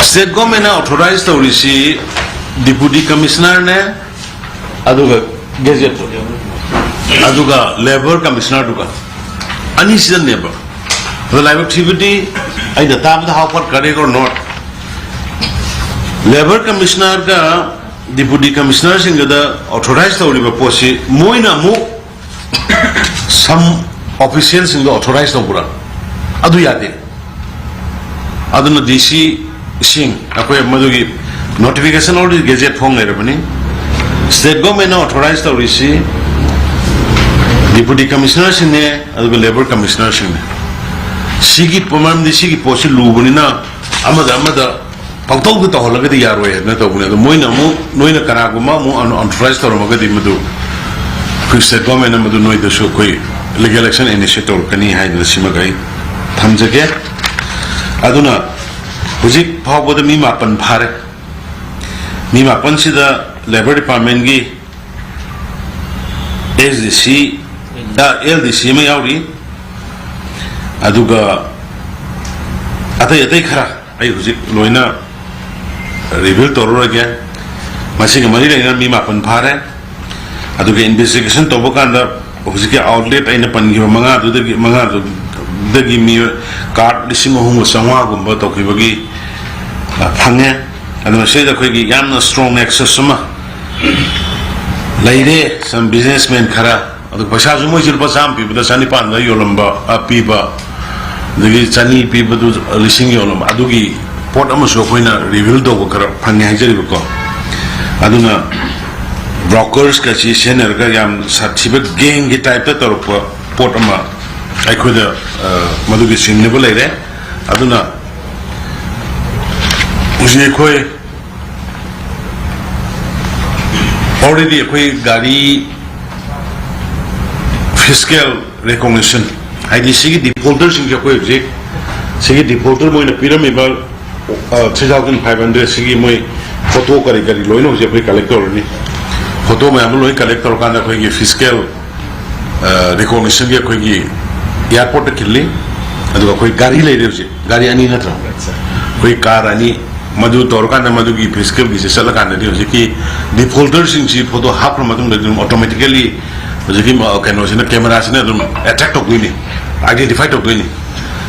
ꯁ꯭ꯇꯦꯠ ꯒꯣꯔꯃꯦꯟꯅ ꯑꯣꯊꯣꯔꯥꯏꯖ ꯇꯧꯔꯤꯁꯤ ꯗꯤꯄꯨꯇꯤ ꯀꯃꯤꯁꯅꯔꯅꯦ, ꯑꯗꯨꯒ ꯒꯦꯖꯦꯠꯇꯣ, ꯑꯗꯨꯒ ꯂꯦꯕꯔ ꯀꯃꯤꯁꯅꯔꯗꯨꯒ, ꯑꯅꯤꯁꯤꯗꯅꯦꯕ꯫ ꯑꯗꯣ ꯂꯥꯏꯕꯛ ꯊꯤꯕꯗꯤ, ꯑꯩꯅ ꯇꯥꯕꯗ, how far correct or not, labour ꯀꯃꯤꯁꯅꯔꯒ ꯗꯤꯄꯨꯇꯤ ꯀꯃꯤꯁꯅꯔꯁꯤꯡꯒꯗ ꯑꯣꯊꯣꯔꯥꯏꯖ ꯇꯧꯔꯤꯕ ꯄꯣꯠꯁꯤ ꯃꯣꯏꯅ ꯑꯃꯨꯛ ꯁꯝ ꯑꯣꯐꯤꯁꯤꯌꯦꯜꯁꯤꯡꯗ ꯑꯣꯊꯣꯔꯥꯏꯖ ꯇꯧꯕ꯭ꯔꯥ? ꯑꯗꯨ ꯌꯥꯗꯦ꯫ ꯑꯗꯨꯅ ꯗꯤ ꯁꯤ ꯁꯤꯡ ꯑꯩꯈꯣꯏ ꯃꯗꯨꯒꯤ notification already, ꯒꯦꯖꯦꯠ ꯐꯣꯡ ꯂꯩꯔꯕꯅꯤ꯫ ꯁ꯭ꯇꯦꯠ ꯒꯣꯔꯃꯦꯟꯅ ꯑꯣꯊꯣꯔꯥꯏꯖ ꯇꯧꯔꯤꯁꯤ ꯗꯤꯄꯨꯇꯤ ꯀꯃꯤꯁꯅꯔꯁꯤꯡꯅꯦ, ꯑꯗꯨꯒ ꯂꯦꯕꯔ ꯀꯃꯤꯁꯅꯔꯁꯤꯡꯅꯦ꯫ ꯁꯤꯒꯤ ꯃꯔꯝꯗꯤ ꯁꯤꯒꯤ ꯄꯣꯠꯁꯤ ꯂꯨꯕꯅꯤꯅ ꯑꯃꯗ ꯑꯃꯗ ꯄꯪꯇꯧꯗ ꯇꯧꯍꯜꯂꯒꯗꯤ ꯌꯥꯔꯣꯏ ꯍꯥꯏꯗꯅ ꯇꯧꯕꯅꯦ꯫ ꯑꯗꯣ ꯃꯣꯏꯅ ꯑꯃꯨꯛ, ꯅꯣꯏꯅ ꯀꯅꯥꯒꯨꯝꯕ ꯑꯃꯨꯛ ꯑꯟ-, ꯑꯟꯑꯣꯊꯣꯔꯥꯏꯖ ꯇꯧꯔꯝꯃꯒꯗꯤ ꯃꯗꯨ ꯑꯩꯈꯣꯏ ꯁ꯭ꯇꯦꯠ ꯒꯣꯔꯃꯦꯟꯅ ꯃꯗꯨ ꯅꯣꯏꯗꯁꯨ ꯑꯩꯈꯣꯏ ꯂꯤꯒꯦꯜ ꯑꯦꯛꯁꯟ ꯏꯅꯤꯁꯤꯌꯦꯠ ꯇꯧꯔꯛꯀꯅꯤ ꯍꯥꯏꯗꯅ ꯁꯤꯃꯒ ꯑꯩ ꯊꯝꯖꯒꯦ꯫ ꯑꯗꯨꯅ ꯍꯧꯖꯤꯛ ꯐꯥꯎꯕꯗ ꯃꯤ ꯃꯥꯄꯟ ꯐꯥꯔꯦ꯫ ꯃꯤ ꯃꯥꯄꯟꯁꯤꯗ ꯂꯦꯕꯔ ꯗꯤꯄꯥꯔꯠꯃꯦꯟꯒꯤ ꯑꯦꯁ ꯗꯤ ꯁꯤ, ꯑꯦꯜ ꯗꯤ ꯁꯤ ꯑꯃ ꯌꯥꯎꯔꯤ꯫ ꯑꯗꯨꯒ ꯑꯇꯩ ꯑꯇꯩ ꯈꯔ ꯑꯩ ꯍꯧꯖꯤꯛ ꯂꯣꯏꯅ ꯔꯤꯚꯤꯜ ꯇꯧꯔꯔꯣꯏꯒꯦ꯫ ꯃꯁꯤꯒ ꯃꯔꯤ ꯂꯩꯅꯅ ꯃꯤ ꯃꯥꯄꯟ ꯐꯥꯔꯦ꯫ ꯑꯗꯨꯒ ꯏꯟꯚꯦꯁꯇꯤꯒꯦꯁꯟ ꯇꯧꯕ ꯀꯥꯟꯗ ꯍꯧꯖꯤꯛꯀꯤ ꯑꯥꯎꯠꯂꯦꯠ ꯑꯩꯅ ꯄꯟꯈꯤꯕ ꯃꯉꯥꯗꯨꯗꯒꯤ, ꯃꯉꯥꯗꯨꯗꯒꯤ ꯃꯤ ꯀꯥꯔꯠ ꯂꯤꯁꯤꯡ ꯑꯍꯨꯝꯒ ꯆꯥꯝꯃꯉꯥꯒꯨꯝꯕ ꯇꯧꯈꯤꯕꯒꯤ, ꯑ, ꯐꯪꯉꯦ꯫ ꯑꯗꯨꯅ ꯁꯤꯗ ꯑꯩꯈꯣꯏꯒꯤ ꯌꯥꯝꯅ ꯁ꯭ꯇꯔꯣꯡ ꯑꯦꯛꯁꯦꯁ ꯑꯃ ꯂꯩꯔꯦ꯫ ꯁꯝ ꯕꯤꯖꯤꯅꯦꯁꯃꯦꯟ ꯈꯔ, ꯑꯗꯨ ꯄꯩꯁꯥꯁꯨ ꯃꯣꯏꯁꯨ ꯂꯨꯄꯥ ꯆꯥꯝꯃ ꯄꯤꯕꯗ ꯆꯅꯤꯄꯥꯟꯗ ꯌꯣꯜꯂꯝꯕ, ꯑ, ꯄꯤꯕ, ꯑꯗꯒꯤ ꯆꯅꯤ ꯄꯤꯕꯗꯨ ꯂꯤꯁꯤꯡ ꯌꯣꯜꯂꯝꯕ, ꯑꯗꯨꯒꯤ ꯄꯣꯠ ꯑꯃꯁꯨ ꯑꯩꯈꯣꯏꯅ ꯔꯤꯚꯤꯜ ꯇꯧꯕ ꯈꯔ ꯐꯪꯉꯦ ꯍꯥꯏꯖꯔꯤꯕꯀꯣ꯫ ꯑꯗꯨꯅ ꯕ꯭ꯔꯣꯀꯔꯁꯀ ꯑꯁꯤ ꯁꯤꯖꯤꯟꯅꯔꯒ ꯌꯥꯝ ꯁꯥꯊꯤꯕ ꯒꯦꯡꯒꯤ ꯇꯥꯏꯞꯇ ꯇꯧꯔꯛꯄ ꯄꯣꯠ ꯑꯃ ꯑꯩꯈꯣꯏꯗ, ꯑ, ꯃꯗꯨꯒꯤ ꯁꯤꯡꯅꯕ ꯂꯩꯔꯦ꯫ ꯑꯗꯨꯅ ꯍꯧꯖꯤꯛ ꯑꯩꯈꯣꯏ already ꯑꯩꯈꯣꯏ ꯒꯥꯔꯤ ꯐꯤꯁꯀꯦꯜ ꯔꯤꯀꯣꯛꯅꯤꯁꯟ, ꯍꯥꯏꯗꯤ ꯁꯤꯒꯤ ꯗꯤꯐꯣꯜꯇꯔꯁꯤꯡꯁꯦ ꯑꯩꯈꯣꯏ ꯍꯧꯖꯤꯛ ꯁꯤꯒꯤ ꯗꯤꯐꯣꯜꯇꯔ ꯃꯣꯏꯅ ꯄꯤꯔꯝꯃꯤꯕ, ꯑ, ꯊ꯭ꯔꯤ ꯊꯥꯎꯖꯟ ꯐꯥꯏꯚ ꯍꯟꯗ꯭ꯔꯦꯠ ꯁꯤꯒꯤ ꯃꯣꯏ ꯐꯣꯇꯣ ꯀꯔꯤ ꯀꯔꯤ ꯂꯣꯏꯅ ꯍꯧꯖꯤꯛ ꯑꯩꯈꯣꯏ ꯀꯂꯦꯛ ꯇꯧꯔꯅꯤ꯫ ꯐꯣꯇꯣ ꯃꯌꯥꯝꯗꯣ ꯂꯣꯏ ꯀꯂꯦꯛ ꯇꯧꯔꯀꯥꯟꯗ ꯑꯩꯈꯣꯏꯒꯤ ꯐꯤꯁꯀꯦꯜ, ꯑ, ꯔꯤꯀꯣꯛꯅꯤꯁꯟꯒꯤ ꯑꯩꯈꯣꯏꯒꯤ ꯑꯦꯌꯥꯔꯄꯣꯔꯠꯇ ꯈꯤꯜꯂꯤ꯫ ꯑꯗꯨꯒ ꯑꯩꯈꯣꯏ ꯒꯥꯔꯤ ꯂꯩꯔꯦ ꯍꯧꯖꯤꯛ, ꯒꯥꯔꯤ ꯑꯅꯤ ꯅꯠꯇ꯭ꯔꯣ? ꯑꯩꯈꯣꯏ ꯀꯥꯔ ꯑꯅꯤ, ꯃꯗꯨ ꯇꯧꯔꯀꯥꯟꯗ ꯃꯗꯨꯒꯤ ꯐꯤꯁꯀꯦꯜꯒꯤꯁꯦ ꯆꯠꯂꯀꯥꯟꯗꯗꯤ ꯍꯧꯖꯤꯛꯀꯤ ꯗꯤꯐꯣꯜꯇꯔꯁꯤꯡꯁꯤ ꯐꯣꯇꯣ ꯍꯥꯞꯈ꯭ꯔ ꯃꯇꯨꯡꯗꯗꯤ ꯑꯗꯨꯝ ꯑꯣꯇꯣꯃꯦꯇꯤꯀꯦꯂꯤ ꯍꯧꯖꯤꯛꯀꯤ ꯃ-, ꯀꯩꯅꯣꯁꯤꯅ, ꯀꯦꯃꯦꯔꯥꯁꯤꯅ ꯑꯗꯨꯝ ꯑꯦꯇꯦꯛ ꯇꯧꯗꯣꯏꯅꯤ, ꯑꯥꯏꯗꯦꯟꯇꯤꯐꯥꯏ ꯇꯧꯗꯣꯏꯅꯤ꯫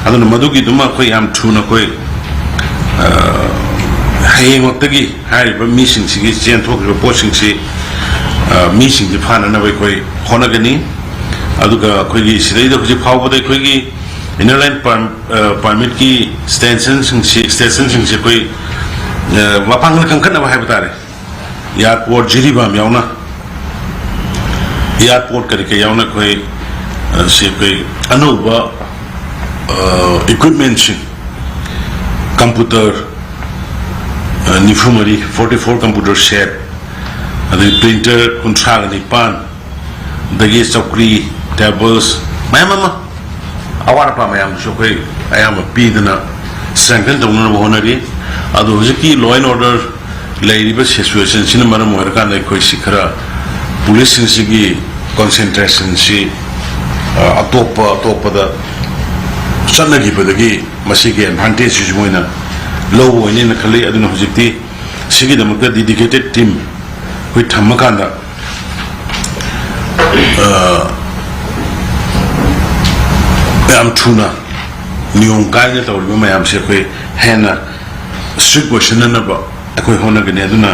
ꯑꯗꯨꯅ ꯃꯗꯨꯒꯤꯗꯨꯃ ꯑꯩꯈꯣꯏ ꯌꯥꯝ ꯊꯨꯅ ꯑꯩꯈꯣꯏ, ꯑ, ꯍꯌꯦꯡꯃꯛꯇꯒꯤ ꯍꯥꯏꯔꯤꯕ ꯃꯤꯁꯤꯡꯁꯤꯒꯤ ꯆꯦꯟꯊꯣꯛꯈ꯭ꯔꯤꯕ ꯄꯣꯠꯁꯤꯡꯁꯤ, ꯑ, ꯃꯤꯁꯤꯡꯁꯤ ꯐꯥꯅꯅꯕ ꯑꯩꯈꯣꯏ ꯍꯣꯠꯅꯒꯅꯤ꯫ ꯑꯗꯨꯒ ꯑꯩꯈꯣꯏꯒꯤ ꯁꯤꯗꯩꯗ ꯍꯧꯖꯤꯛ ꯐꯥꯎꯕꯗ ꯑꯩꯈꯣꯏꯒꯤ Inner Line Perm- ꯑ, Permitꯀꯤ extensionꯁꯤꯡꯁꯤ extensionꯁꯤꯡꯁꯤ ꯑꯩꯈꯣꯏ, ꯑ, ꯃꯄꯥꯡꯒꯜ ꯀꯟꯈꯠꯅꯕ ꯍꯥꯏꯕ ꯇꯥꯔꯦ, Airport ꯖꯤꯔꯤꯕꯥꯝ ꯌꯥꯎꯅ Airport ꯀꯔꯤ ꯀꯔꯤ ꯌꯥꯎꯅ ꯑꯩꯈꯣꯏ, ꯑ, ꯁꯤ ꯑꯩꯈꯣꯏ ꯑꯅꯧꯕ, ꯑ, equipmentꯁꯤꯡ, computer, ꯑ, ꯅꯤꯐꯨ ꯃꯔꯤ, forty four computer set, ꯑꯗꯩ printer ꯀꯨꯟꯊ꯭ꯔꯥꯒ ꯅꯤꯄꯥꯟ, ꯑꯗꯒꯤ ꯆꯧꯀ꯭ꯔꯤ, tables ꯃꯌꯥꯝ ꯑꯃ, ꯑꯋꯥꯠ ꯑꯄꯥ ꯃꯌꯥꯝꯗꯨꯁꯨ ꯑꯩꯈꯣꯏ ꯑꯌꯥꯝꯕ ꯄꯤꯗꯅ strengthen ꯇꯧꯅꯅꯕ ꯍꯣꯠꯅꯔꯤ꯫ ꯑꯗꯣ ꯍꯧꯖꯤꯛꯀꯤ law and order ꯂꯩꯔꯤꯕ situationꯁꯤꯅ ꯃꯔꯝ ꯑꯣꯏꯔꯀꯥꯟꯗ ꯑꯩꯈꯣꯏꯁꯤ ꯈꯔ policeꯁꯤꯡꯁꯤꯒꯤ concentrationꯁꯤ, ꯑ, ꯑꯇꯣꯞꯄ ꯑꯇꯣꯞꯄꯗ ꯆꯠꯅꯈꯤꯕꯗꯒꯤ ꯃꯁꯤꯒꯤ advantageꯁꯤꯁꯨ ꯃꯣꯏꯅ ꯂꯧꯕ ꯑꯣꯏꯅꯦꯅ ꯈꯜꯂꯤ꯫ ꯑꯗꯨꯅ ꯍꯧꯖꯤꯛꯇꯤ ꯁꯤꯒꯤꯗꯃꯛꯇ dedicated team ꯑꯩꯈꯣꯏ ꯊꯝꯃꯀꯥꯟꯗ, ꯑ, ꯌꯥꯝ ꯊꯨꯅ ꯅꯤꯌꯣꯝ ꯀꯥꯏꯅ ꯇꯧꯔꯤꯕ ꯃꯌꯥꯝꯁꯦ ꯑꯩꯈꯣꯏ ꯍꯦꯟꯅ strict ꯑꯣꯏꯁꯤꯟꯅꯅꯕ ꯑꯩꯈꯣꯏ ꯍꯣꯠꯅꯒꯅꯤ꯫ ꯑꯗꯨꯅ,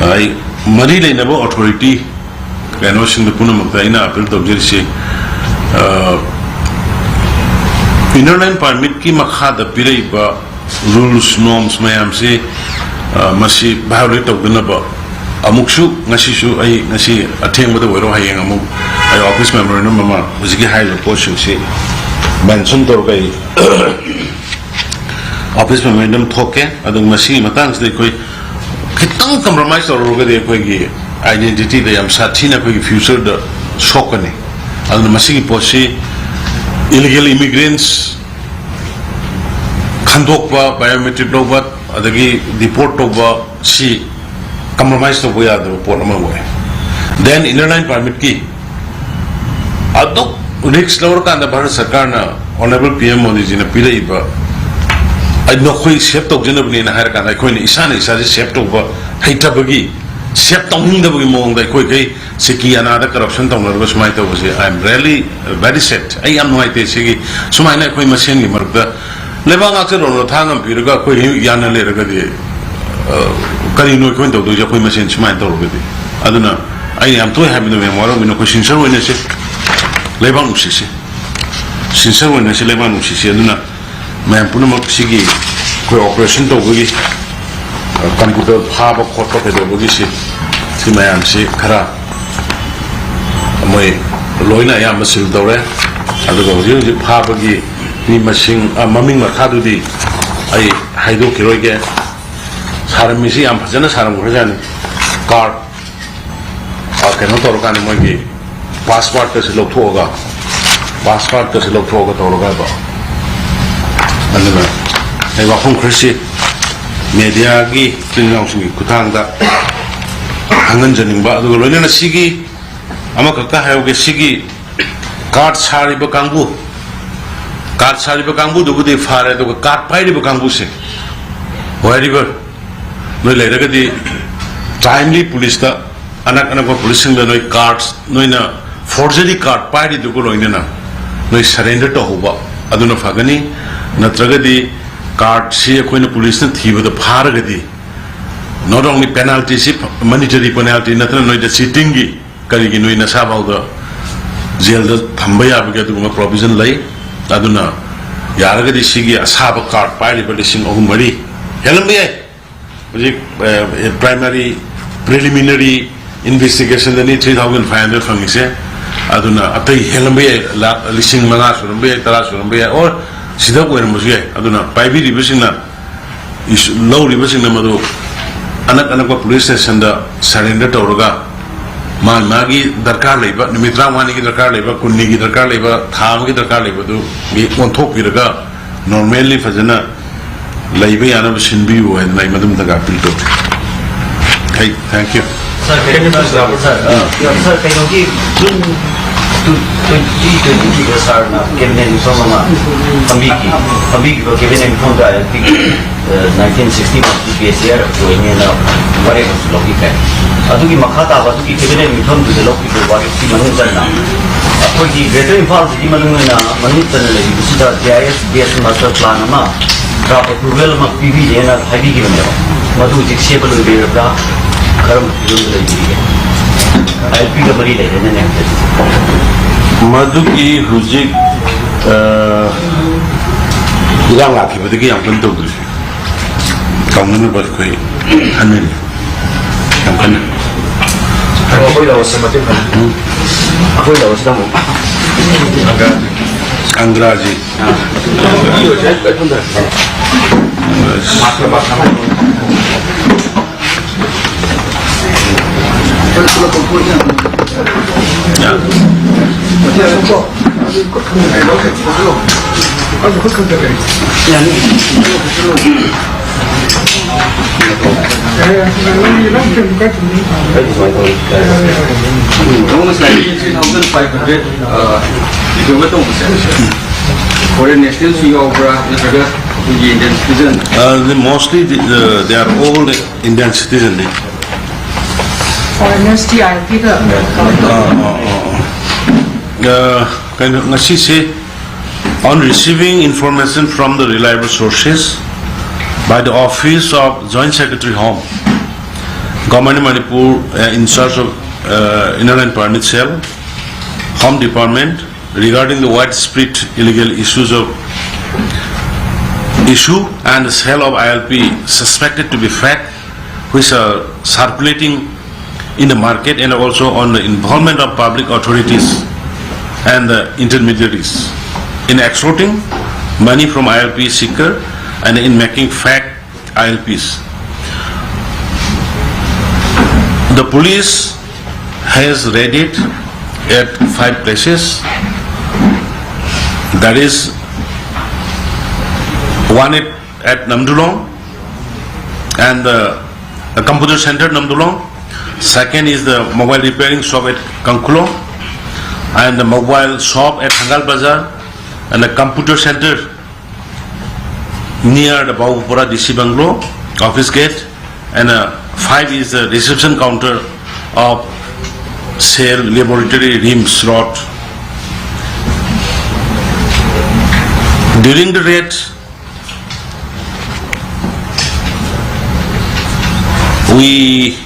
ꯑ, ꯑꯩ ꯃꯔꯤ ꯂꯩꯅꯕ authority ꯀꯩꯅꯣꯁꯤꯡꯗ ꯄꯨꯝꯅꯃꯛꯇ ꯑꯩꯅ appeal ꯇꯧꯖꯔꯤꯁꯤ, ꯑ, Inner Line Permitꯀꯤ ꯃꯈꯥꯗ ꯄꯤꯔꯛꯏꯕ rules, norms ꯃꯌꯥꯝꯁꯤ, ꯑ, ꯃꯁꯤ violate ꯇꯧꯗꯅꯕ ꯑꯃꯨꯛꯁꯨ, ꯉꯁꯤꯁꯨ ꯑꯩ, ꯉꯁꯤ ꯑꯊꯦꯡꯕꯗ ꯑꯣꯏꯔꯣ, ꯍꯌꯦꯡ ꯑꯃꯨꯛ ꯑꯩ office memorandum ꯑꯃ ꯍꯧꯖꯤꯛꯀꯤ ꯍꯥꯏꯔꯤꯕ ꯄꯣꯠꯁꯤꯡꯁꯤ mention ꯇꯧꯔꯒ ꯑꯩ office memorandum ꯊꯣꯛꯀꯦ꯫ ꯑꯗꯨ ꯃꯁꯤꯒꯤ ꯃꯇꯥꯡꯁꯤꯗ ꯑꯩꯈꯣꯏ ꯈꯤꯇꯪ compromise ꯇꯧꯔꯨꯔꯒꯗꯤ ꯑꯩꯈꯣꯏꯒꯤ identityꯗ ꯌꯥꯝ ꯁꯥꯊꯤꯅ ꯑꯩꯈꯣꯏꯒꯤ futureꯗ ꯁꯣꯛꯀꯅꯤ꯫ ꯑꯗꯨꯅ ꯃꯁꯤꯒꯤ ꯄꯣꯠꯁꯤ illegal immigrants ꯈꯟꯗꯣꯛꯄ, biometric ꯂꯧꯕ, ꯑꯗꯒꯤ deport ꯇꯧꯕ, ꯁꯤ compromise ꯇꯧꯕ ꯌꯥꯗꯕ ꯄꯣꯠ ꯑꯃ ꯑꯣꯏ꯫ Then Inner Line Permitꯀꯤ ꯑꯗꯨꯛ risk ꯂꯧꯔꯀꯥꯟꯗ ꯚꯥꯔꯠ ꯁꯔꯀꯥꯔꯅ Honourable PM ꯃꯣꯗꯤꯖꯤꯅ ꯄꯤꯔꯛꯏꯕ, "ꯑꯩ ꯅꯈꯣꯏ save ꯇꯧꯖꯅꯕꯅꯦꯅ" ꯍꯥꯏꯔꯀꯥꯟꯗ ꯑꯩꯈꯣꯏꯅ ꯏꯁꯥꯅ ꯏꯁꯥꯁꯦ save ꯇꯧꯕ ꯍꯩꯇꯕꯒꯤ, save ꯇꯧꯅꯤꯡꯗꯕꯒꯤ ꯃꯑꯣꯡꯗ ꯑꯩꯈꯣꯏꯈꯩ ꯁꯤꯀꯤ ꯑꯅꯥꯗ corruption ꯇꯧꯅꯔꯒ ꯁꯨꯃꯥꯏꯅ ꯇꯧꯕꯁꯦ, I am really very sad꯫ ꯑꯩ ꯌꯥꯝ ꯅꯨꯡꯉꯥꯏꯇꯦ꯫ ꯁꯤꯒꯤ ꯁꯨꯃꯥꯏꯅ ꯑꯩꯈꯣꯏ ꯃꯁꯦꯟꯒꯤ ꯃꯔꯛꯇ ꯂꯩꯕꯥꯛ ꯉꯥꯛꯆꯔꯣꯅ ꯊꯥ ꯉꯝꯕꯤꯔꯒ ꯑꯩꯈꯣꯏ ꯌꯥꯅ ꯂꯩꯔꯒꯗꯤ, ꯑ, ꯀꯔꯤꯅꯣ ꯑꯩꯈꯣꯏꯅ ꯇꯧꯗꯣꯏꯁꯦ ꯑꯩꯈꯣꯏ ꯃꯁꯦꯟ ꯁꯨꯃꯥꯏꯅ ꯇꯧꯔꯒꯗꯤ? ꯑꯗꯨꯅ ꯑꯩ ꯌꯥꯝ ꯇꯣꯏ ꯍꯥꯏꯕꯗꯣ ꯃꯌꯥꯝ ꯋꯥꯔꯧꯕꯤꯅꯨ, ꯑꯩꯈꯣꯏ sincere ꯑꯣꯏꯅꯁꯦ, ꯂꯩꯕꯥꯛ ꯅꯨꯡꯁꯤꯁꯦ꯫ ꯁꯤꯟꯁꯔ ꯑꯣꯏꯅ ꯁꯤ ꯂꯩꯕꯥꯛ ꯅꯨꯡꯁꯤꯁꯤ꯫ ꯑꯗꯨꯅ ꯃꯌꯥꯝ ꯄꯨꯝꯅꯃꯛ ꯁꯤꯒꯤ ꯑꯩꯈꯣꯏ ꯑꯣꯄꯔꯦꯁꯟ ꯇꯧꯕꯒꯤ, ꯑ, ꯀꯝꯄ꯭ꯌꯨꯇꯔ ꯐꯥꯕ ꯈꯣꯠꯄ ꯀꯩꯗꯧꯕꯒꯤꯁꯤ, ꯁꯤ ꯃꯌꯥꯝꯁꯤ ꯈꯔ ꯃꯣꯏ ꯂꯣꯏꯅ ꯑꯌꯥꯝꯕ ꯁꯤꯜ ꯇꯧꯔꯦ꯫ ꯑꯗꯨꯒ ꯍꯧꯖꯤꯛ ꯍꯧꯖꯤꯛ ꯐꯥꯕꯒꯤ ꯃꯤ ꯃꯁꯤꯡ, ꯑ, ꯃꯃꯤꯡ ꯃꯈꯥꯗꯨꯗꯤ ꯑꯩ ꯍꯥꯏꯗꯣꯛꯈꯤꯔꯣꯏꯒꯦ꯫ ꯁꯥꯔꯝꯃꯤꯁꯤ ꯌꯥꯝ ꯐꯖꯅ ꯁꯥꯔꯝꯈ꯭ꯔꯖꯥꯠꯅꯤ꯫ ꯀꯥꯔꯠ, ꯑ, ꯀꯩꯅꯣ ꯇꯧꯔꯀꯥꯟꯗ ꯃꯣꯏꯒꯤ ꯄꯥꯁꯋꯥꯔꯗꯀꯁꯦ ꯂꯧꯊꯣꯛꯑꯒ, ꯄꯥꯁꯋꯥꯔꯗꯀꯁꯦ ꯂꯧꯊꯣꯛꯑꯒ ꯇꯧꯔꯒ ꯍꯥꯏꯕ꯫ ꯑꯗꯨꯅ ꯑꯩ ꯋꯥꯐꯝ ꯈꯔꯁꯤ ꯃꯦꯗꯤꯌꯥꯒꯤ ꯏꯆꯤꯟ ꯏꯅꯥꯎꯁꯤꯡꯒꯤ ꯈꯨꯠꯊꯥꯡꯗ ꯈꯪꯍꯟꯖꯅꯤꯡꯕ, ꯑꯗꯨꯒ ꯂꯣꯏꯅꯅ ꯁꯤꯒꯤ ꯑꯃꯈꯛꯇ ꯍꯥꯏꯍꯧꯒꯦ, ꯁꯤꯒꯤ ꯀꯥꯔꯠ ꯁꯥꯔꯤꯕ ꯀꯥꯡꯕꯨ, ꯀꯥꯔꯠ ꯁꯥꯔꯤꯕ ꯀꯥꯡꯕꯨꯗꯨꯕꯨꯗꯤ ꯐꯔꯦ, ꯑꯗꯨꯒ ꯀꯥꯔꯠ ꯄꯥꯏꯔꯤꯕ ꯀꯥꯡꯕꯨꯁꯦ, ꯋꯥꯏꯔꯤꯕ ꯅꯣꯏ ꯂꯩꯔꯒꯗꯤ ꯇꯥꯏꯝꯂꯤ ꯄꯨꯂꯤꯁꯇ, ꯑꯅꯛ ꯑꯅꯛꯄ ꯄꯨꯂꯤꯁꯁꯤꯡꯗ ꯅꯣꯏ ꯀꯥꯔꯠ, ꯅꯣꯏꯅ ꯐꯣꯔꯖꯔꯤ ꯀꯥꯔꯠ ꯄꯥꯏꯔꯤꯗꯨꯒ ꯂꯣꯏꯅꯅ ꯅꯣꯏ ꯁꯔꯦꯟꯗꯔ ꯇꯧꯍꯧꯕ ꯑꯗꯨꯅ ꯐꯒꯅꯤ꯫ ꯅꯠꯇ꯭ꯔꯒꯗꯤ ꯀꯥꯔꯠꯁꯤ ꯑꯩꯈꯣꯏꯅ ꯄꯨꯂꯤꯁꯅ ꯊꯤꯕꯗ ꯐꯥꯔꯒꯗꯤ, not only penalty ꯁꯤ, ꯃꯣꯅꯤꯇꯔꯤ ꯄꯦꯅꯥꯜꯇꯤ ꯅꯠꯇꯅ ꯅꯣꯏꯗ ꯆꯤꯇꯤꯡꯒꯤ ꯀꯔꯤꯒꯤ ꯅꯣꯏ ꯅꯁꯥꯐꯥꯎꯗ ꯖꯦꯜꯗ ꯊꯝꯕ ꯌꯥꯕꯒꯤ ꯑꯗꯨꯒꯨꯝꯕ ꯄ꯭ꯔꯣꯕꯤꯖꯟ ꯂꯩ꯫ ꯑꯗꯨꯅ ꯌꯥꯔꯒꯗꯤ ꯁꯤꯒꯤ ꯑꯁꯥꯕ ꯀꯥꯔꯠ ꯄꯥꯏꯔꯤꯕ ꯂꯤꯁꯤꯡ ꯑꯍꯨꯝ ꯃꯔꯤ ꯍꯦꯜꯂꯝꯕ ꯌꯥꯏ꯫ ꯍꯧꯖꯤꯛ, ꯑ, ꯄ꯭ꯔꯥꯏꯃꯔꯤ, ꯄ꯭ꯔꯤꯂꯤꯃꯤꯅꯔꯤ ꯏꯟꯚꯦꯁꯇꯤꯒꯦꯁꯟꯗꯅꯤ ꯊ꯭ꯔꯤ ꯊꯥꯎꯖꯟ ꯐꯥꯏꯚ ꯍꯟꯗ꯭ꯔꯦꯗ ꯐꯪꯉꯤꯁꯦ꯫ ꯑꯗꯨꯅ ꯑꯇꯩ ꯍꯦꯜꯂꯝꯕ ꯌꯥꯏ, ꯂꯥꯛ ꯂꯤꯁꯤꯡ ꯃꯉꯥ ꯁꯨꯔꯝꯕ ꯌꯥꯏ, ꯇꯔꯥ ꯁꯨꯔꯝꯕ ꯌꯥꯏ, ꯑꯣꯔ ꯁꯤꯗ ꯑꯣꯏꯔꯝꯕꯁꯨ ꯌꯥꯏ꯫ ꯑꯗꯨꯅ ꯄꯥꯏꯕꯤꯔꯤꯕꯁꯤꯡꯅ, ꯏꯁꯨ-, ꯂꯧꯔꯤꯕꯁꯤꯡꯅ ꯃꯗꯨ ꯑꯅꯛ ꯑꯅꯛꯄ ꯄꯨꯂꯤꯁ ꯁ꯭ꯇꯦꯁꯟꯗ ꯁꯔꯦꯟꯗꯔ ꯇꯧꯔꯒ, ꯃꯥ ꯃꯥꯒꯤ ꯗꯔꯀꯥꯔ ꯂꯩꯕ, ꯅꯨꯃꯤꯠ ꯇꯔꯥꯃꯉꯥꯅꯤꯒꯤ ꯗꯔꯀꯥꯔ ꯂꯩꯕ, ꯀꯨꯟꯅꯤꯒꯤ ꯗꯔꯀꯥꯔ ꯂꯩꯕ, ꯊꯥ ꯑꯃꯒꯤ ꯗꯔꯀꯥꯔ ꯂꯩꯕꯗꯨ ꯃꯤ ꯑꯣꯟꯊꯣꯛꯄꯤꯔꯒ, ꯅꯣꯔꯃꯦꯜꯂꯤ ꯐꯖꯅ ꯂꯩꯕ ꯌꯥꯅꯕ ꯁꯤꯟꯕꯤꯌꯨ ꯍꯥꯏꯗꯅ ꯑꯩ ꯃꯗꯨꯝꯇꯒ ꯑꯄꯤꯜ ꯇꯧꯖꯩ꯫ ꯑꯩ, thank you꯫ ꯁꯥꯔ, ꯀꯩꯅꯣ ꯁꯥꯔ, ꯁꯥꯔ, ꯁꯥꯔ, ꯀꯩꯅꯣꯒꯤ ꯖꯨꯟ ꯇꯨ, ꯇ꯭ꯋꯦꯟꯇꯤ ꯇ꯭ꯋꯦꯟꯇꯤꯒꯤꯗ ꯁꯥꯔꯅ ꯀꯦꯕꯤꯅꯦꯠ ꯃꯤꯐꯝ ꯑꯃ ꯐꯝꯕꯤꯈꯤ, ꯐꯝꯕꯤꯈꯤꯕ ꯀꯦꯕꯤꯅꯦꯠ ꯃꯤꯐꯝꯗ ꯑꯦꯜ ꯄꯤꯒꯤ, ꯑ, ꯅꯥꯏꯟꯇꯤꯟ ꯁꯤꯛꯁꯇꯤ ꯋꯥꯟꯒꯤ ꯕꯦꯁ ꯏꯌꯥꯔ ꯑꯣꯏꯅꯦꯅ ꯋꯥꯔꯦꯞ ꯑꯃꯁꯨ ꯂꯧꯕꯤꯈ꯭ꯔꯦ꯫ ꯑꯗꯨꯒꯤ ꯃꯈꯥ ꯇꯥꯕ ꯑꯗꯨꯒꯤ ꯀꯦꯕꯤꯅꯦꯠ ꯃꯤꯐꯝꯗꯨꯗ ꯂꯧꯈꯤꯕ ꯋꯥꯔꯦꯞꯀꯤ ꯃꯅꯨꯡ ꯆꯟꯅ ꯑꯩꯈꯣꯏꯒꯤ ꯒ꯭ꯔꯦꯇꯔ ꯏꯝꯐꯥꯜꯁꯤꯒꯤ ꯃꯅꯨꯡ ꯑꯣꯏꯅ ꯃꯅꯨꯡ ꯆꯟꯅ ꯂꯩꯔꯤꯕꯁꯤꯗ ꯖꯤ ꯑꯥꯏ ꯑꯦꯁ ꯕꯦꯁ ꯃꯥꯁꯇꯔ ꯄ꯭ꯂꯥꯟ ꯑꯃ ꯗ꯭ꯔꯥꯐ ꯑꯦꯄ꯭ꯔꯨꯚꯦꯜ ꯑꯃ ꯄꯤꯕꯤꯔꯦꯅ ꯍꯥꯏꯕꯤꯈꯤꯕꯅꯦꯕ꯫ ꯃꯗꯨ ꯍꯧꯖꯤꯛ ꯁꯦꯝꯕ ꯂꯣꯏꯕꯤꯔꯕ꯭ꯔꯥ? ꯀꯔꯝꯕ ꯐꯤꯕꯝꯗ ꯂꯩꯕꯤꯔꯤꯒꯦ? ꯑꯦꯜ ꯄꯤꯒ ꯃꯔꯤ ꯂꯩꯔꯦꯅꯦ ꯍꯧꯖꯤꯛ꯫ ꯃꯗꯨꯒꯤ ꯍꯧꯖꯤꯛ ꯑ, ꯏꯔꯥꯡ ꯂꯥꯛꯈꯤꯕꯗꯒꯤ ꯌꯥꯝ ꯀꯟꯅ ꯇꯧꯗ꯭ꯔꯤ꯫ ꯇꯧꯅꯅꯕ ꯑꯩꯈꯣꯏ ꯈꯟꯅꯔꯤ ꯌꯥꯝ ꯀꯟꯅ꯫ ꯑꯩꯈꯣꯏ ꯂꯧꯔꯁꯤ ꯃꯇꯦꯡ ꯈꯔ꯫ ꯎꯝ꯫ ꯑꯩꯈꯣꯏ ꯂꯧꯔꯁꯤꯗ ꯑꯃꯨꯛ꯫ ꯑꯪꯒ꯭ꯔꯥꯖꯤ꯫ ꯐꯣꯔꯦꯟ ꯅꯦꯁꯅꯦꯜꯁꯨ ꯌꯥꯎꯕ꯭ꯔꯥ, ꯅꯠꯇ꯭ꯔꯒ ꯑꯩꯈꯣꯏꯒꯤ Indian citizen? Uh, the, mostly the, uh, they are all Indian citizen. ꯐꯣꯔꯦꯅꯔꯁꯇꯤ ꯑꯥꯏ ꯑꯦꯜ ꯄꯤꯒ ꯑꯥ, ꯑꯥ, ꯑꯥ, ꯑꯥ꯫ ꯑ, ꯀꯩꯅꯣ, ꯉꯁꯤꯁꯦ, on receiving information from the reliable sources by the Office of Joint Secretary Home, Government of Manipur, uh, in charge of, uh, Inner Line Permit Cell, Home Department, regarding the widespread illegal issues of issue and sale of I L P suspected to be fake, which are circulating in the market, and also on the involvement of public authorities and the intermediaries in extorting money from I L P seeker and in making fake I L Ps. The police has raided at five places. That is one at, at Namdulong, and the, the computer center Namdulong. Second is the mobile repairing shop at Kangkulong, and the mobile shop at Hangal Bazar, and the computer center near the Babupara D C bungalow, office gate, and, uh, five is the reception counter of Cell Laboratory RIMS Road. During the raid, we,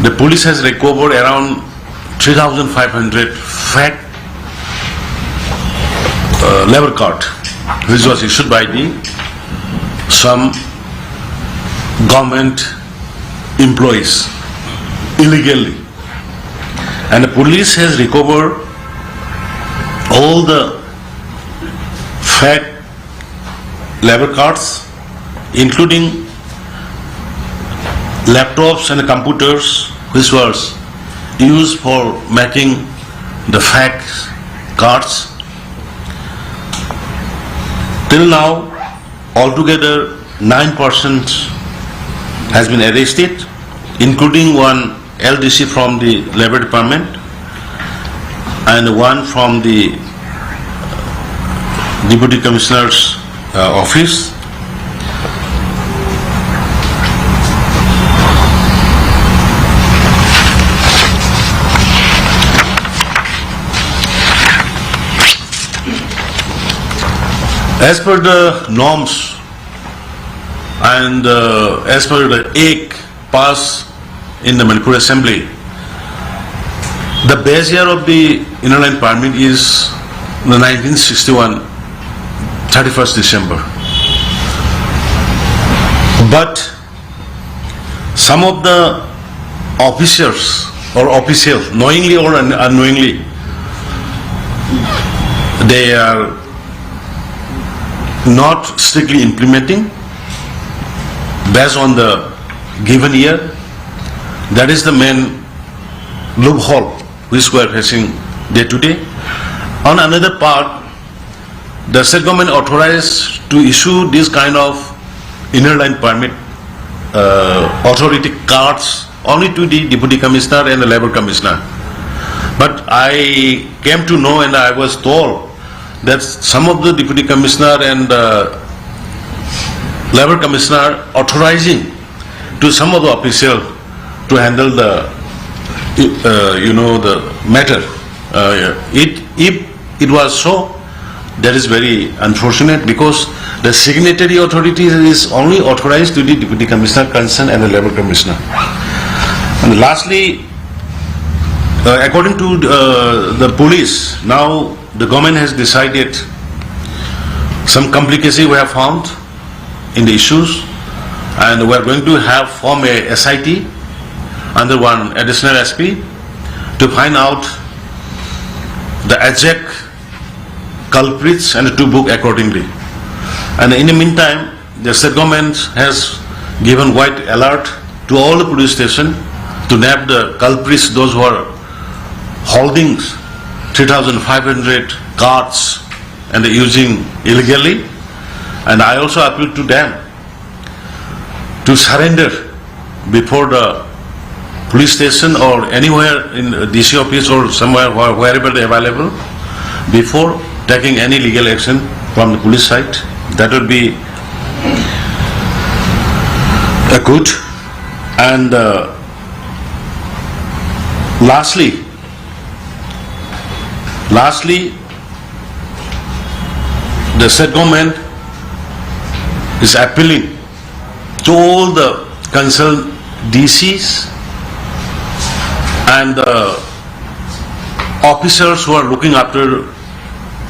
the police has recovered around three thousand five hundred fake uh, labor card, which was issued by the some government employees illegally, and the police has recovered all the fake labor cards, including laptops and computers, which was used for making the fake cards. Till now, altogether nine persons has been arrested, including one L D C from the Labor Department and one from the Deputy Commissioner's uh, office. As per the norms and uh, as per the Act passed in the Manipur Assembly, the base year of the Inner Line Permit is the nineteen sixty-one, thirty-first December. But some of the officers or officials, knowingly or un- unknowingly, they are not strictly implementing based on the given year. That is the main loophole which we are facing day to day. On another part, the state government authorized to issue this kind of inner line permit uh, authority cards only to the deputy commissioner and the labor commissioner. But I came to know and I was told that some of the deputy commissioner and uh, labor commissioner authorizing to some of the official to handle the uh, you know the matter. Uh, it if it was so, that is very unfortunate because the signatory authority is only authorized to the deputy commissioner concerned and the labor commissioner. And lastly, uh, according to uh, the police, now the government has decided Some complicacy we have found in the issues, and we are going to have form a S I T under one additional S P to find out the exact culprits and to book accordingly. And in the meantime, the state government has given white alert to all the police station to nab the culprits, those who are holding three thousand five hundred cards and using illegally. And I also appeal to them to surrender before the police station or anywhere in the D C office or somewhere, where- wherever they available, before taking any legal action from the police side. That would be a good. And uh, lastly, lastly, the state government is appealing to all the concerned D Cs and the officers who are looking after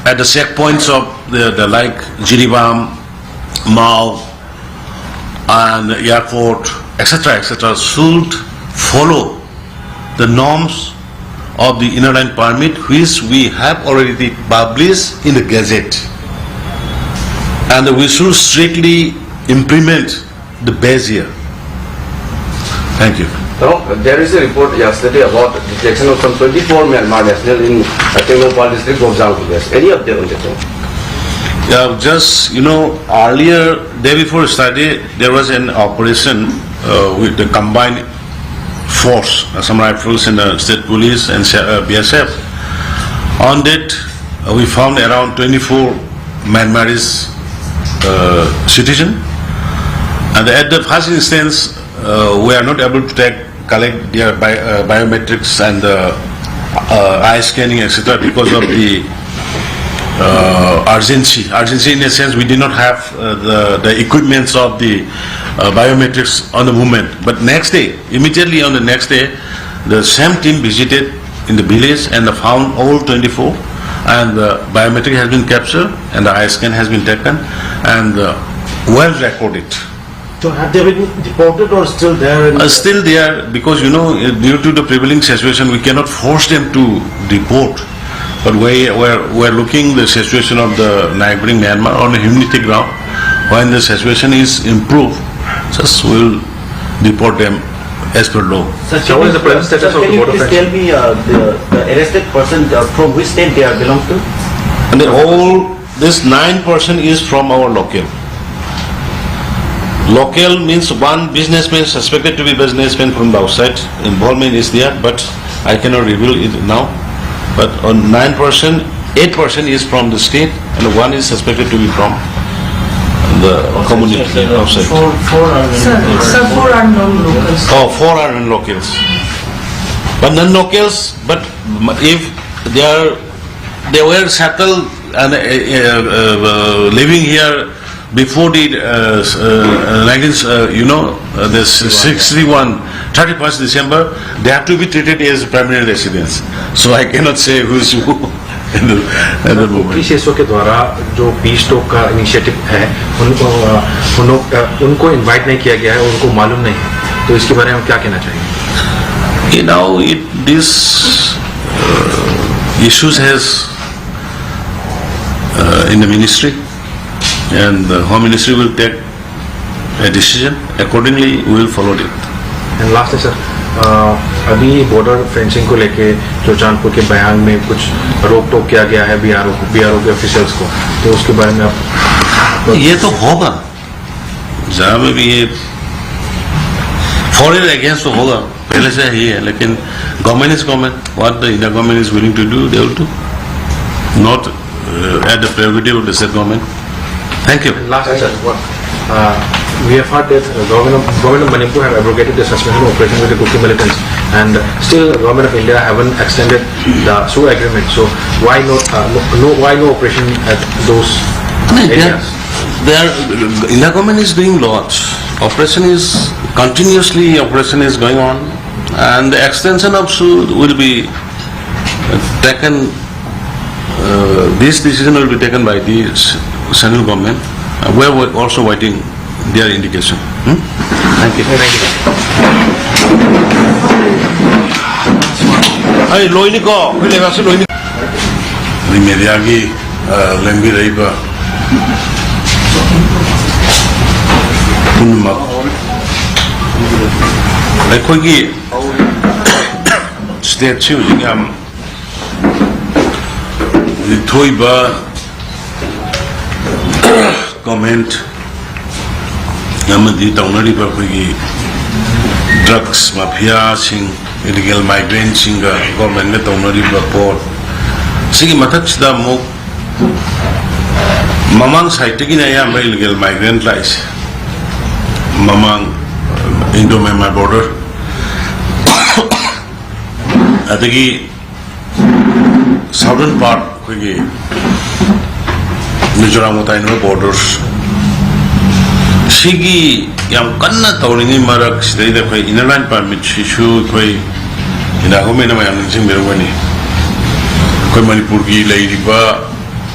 at the checkpoints of the, the like Jiribam, Mao, and airport, et cetera, et cetera, should follow the norms of the Inner Line Permit, which we have already published in the Gazette. And we should strictly implement the base here. Thank you. Now, there is a report yesterday about detection of some twenty-four Myanmar national in Tengnoupal district, Gobjang village. Any update on this one? Yeah, just, you know, earlier, day before yesterday, there was an operation uh, with the combined force, Assam Rifles and the State Police and uh, B S F. On that, uh, we found around twenty-four Myanmarese uh, citizen. And at the first instance, uh, we are not able to take, collect their bi- uh, biometrics and uh, uh, eye scanning, et cetera, because of the uh, urgency. Urgency in a sense, we did not have uh, the, the equipments of the uh, biometrics on the movement. But next day, immediately on the next day, the same team visited in the village and found all twenty-four. And the biometric has been captured, and the eye scan has been taken, and uh, well recorded. So have they been deported or still there? In Uh, still there, because, you know, due to the prevailing situation, we cannot force them to deport. But we were, we're looking the situation of the neighboring Myanmar on a humanity ground. When the situation is improved, just we'll deport them as per law. Sir, So what is the present status of the border Can you please fencing? Tell me uh, the, the arrested person uh, from which state they are belong to? And the whole, this nine percent is from our local. Local means one businessman suspected to be businessman from the outside. Involvement is there, but I cannot reveal it now. But on nine percent, eight percent is from the state, and one is suspected to be from the community outside. Four, four are Sir, sir, four are non-locals. Oh, four are non-locals. But non-locals, but if they are, they were settled and uh, uh, uh, living here before the uh, s- uh, nineteen, uh, you know, uh, this sixty-one, thirty-first December, they have to be treated as permanent residents. So I cannot say who's who at the, at the moment. पीसीएसओ के द्वारा जो piece talk का initiative है उनको अ, उन लोग अ, उनको invite नहीं किया गया है, उनको मालूम नहीं है, तो इसके बारे में क्या कहना चाहिए? You know, it, this uh, issues has uh, in the ministry, and the Home Ministry will take a decision. Accordingly, we will follow it. And last है सर, अभी बॉर्डर फेंसिंग को लेके चुरचांदपुर के बयांग में कुछ रोक टोक किया गया है बीआरओ बीआरओ के ऑफिशियल्स को, तो उसके बारे में आप ये तो होगा, जहाँ में भी ये फॉरेन अगेंस्ट तो होगा, पहले से ही है, लेकिन government is government. What the India government is willing to do, they will do. Not uh, at the prerogative of the state government. Thank you. Last, sir, what? Uh, we have heard that uh, government, of, government of Manipur have abrogated the suspension of operation with the Kuki militants, and still government of India haven't extended the SoO agreement. So why not? Uh, no, no, why no operation at those नहीं, they are, areas? they are, India government is doing lot. Operation is continuously operation is going on, and the extension of SoO will be taken Uh, this decision will be taken by the s- central government. Uh, we are wa- also waiting their indication. Hmm? Thank you. ꯑꯩ ꯂꯣꯏꯅꯤꯀꯣ, ꯑꯩꯈꯣꯏ ꯂꯩꯕꯥꯛꯁꯤ ꯂꯣꯏꯅꯤ꯫ ꯑꯗꯩ ꯃꯦꯗꯤꯌꯥꯒꯤ, ꯑ, ꯂꯦꯡꯕꯤꯔꯛꯏꯕ ꯄꯨꯝꯅꯃꯛ, ꯑꯩꯈꯣꯏꯒꯤ ꯁ꯭ꯇꯦꯠꯁꯤ ꯍꯧꯖꯤꯛ ꯌꯥꯝ ꯍꯧꯖꯤꯛ ꯊꯣꯛꯏꯕ ꯀꯃꯦꯟꯠ ꯑꯃꯗꯤ ꯇꯧꯅꯔꯤꯕ ꯑꯩꯈꯣꯏꯒꯤ ꯗ꯭ꯔꯒꯁ ꯃꯥꯐꯤꯌꯥꯁꯤꯡ, ꯏꯂꯤꯒꯦꯜ ꯃꯥꯏꯒ꯭ꯔꯦꯟꯁꯤꯡꯒ ꯒꯣꯔꯃꯦꯟꯒ ꯇꯧꯅꯔꯤꯕ ꯄꯣꯠ, ꯁꯤꯒꯤ ꯃꯊꯛꯁꯤꯗ ꯑꯃꯨꯛ ꯃꯃꯥꯡ ꯁꯥꯏꯠꯇꯒꯤꯅ ꯑꯌꯥꯝꯕ ꯏꯂꯤꯒꯦꯜ ꯃꯥꯏꯒ꯭ꯔꯦꯟꯠ ꯂꯥꯛꯏꯁꯦ, ꯃꯃꯥꯡ ꯏꯟꯗꯣ ꯃ꯭ꯌꯥꯟꯃꯥꯔ ꯕꯣꯔꯗꯔ, ꯑꯗꯒꯤ ꯁꯥꯎꯗꯔꯟ ꯄꯥꯔꯠ, ꯑꯩꯈꯣꯏꯒꯤ ꯃꯤꯖꯣꯔꯥꯝꯒ ꯇꯥꯏꯅꯕ ꯕꯣꯔꯗꯔꯁ, ꯁꯤꯒꯤ ꯌꯥꯝ ꯀꯟꯅ ꯇꯧꯔꯤꯉꯩ ꯃꯔꯛꯁꯤꯗꯩꯗ ꯑꯩꯈꯣꯏ ꯏꯅꯔ ꯂꯥꯏꯟ ꯄꯥꯔꯃꯤꯠꯁꯤꯁꯨ ꯑꯩꯈꯣꯏ ꯏꯟꯗꯤꯌꯥ ꯒꯣꯔꯃꯦꯟꯅ ꯃꯌꯥꯝ ꯅꯤꯡꯁꯤꯡꯕꯤꯔꯝꯒꯅꯤ꯫ ꯑꯩꯈꯣꯏ ꯃꯅꯤꯄꯨꯔꯒꯤ ꯂꯩꯔꯤꯕ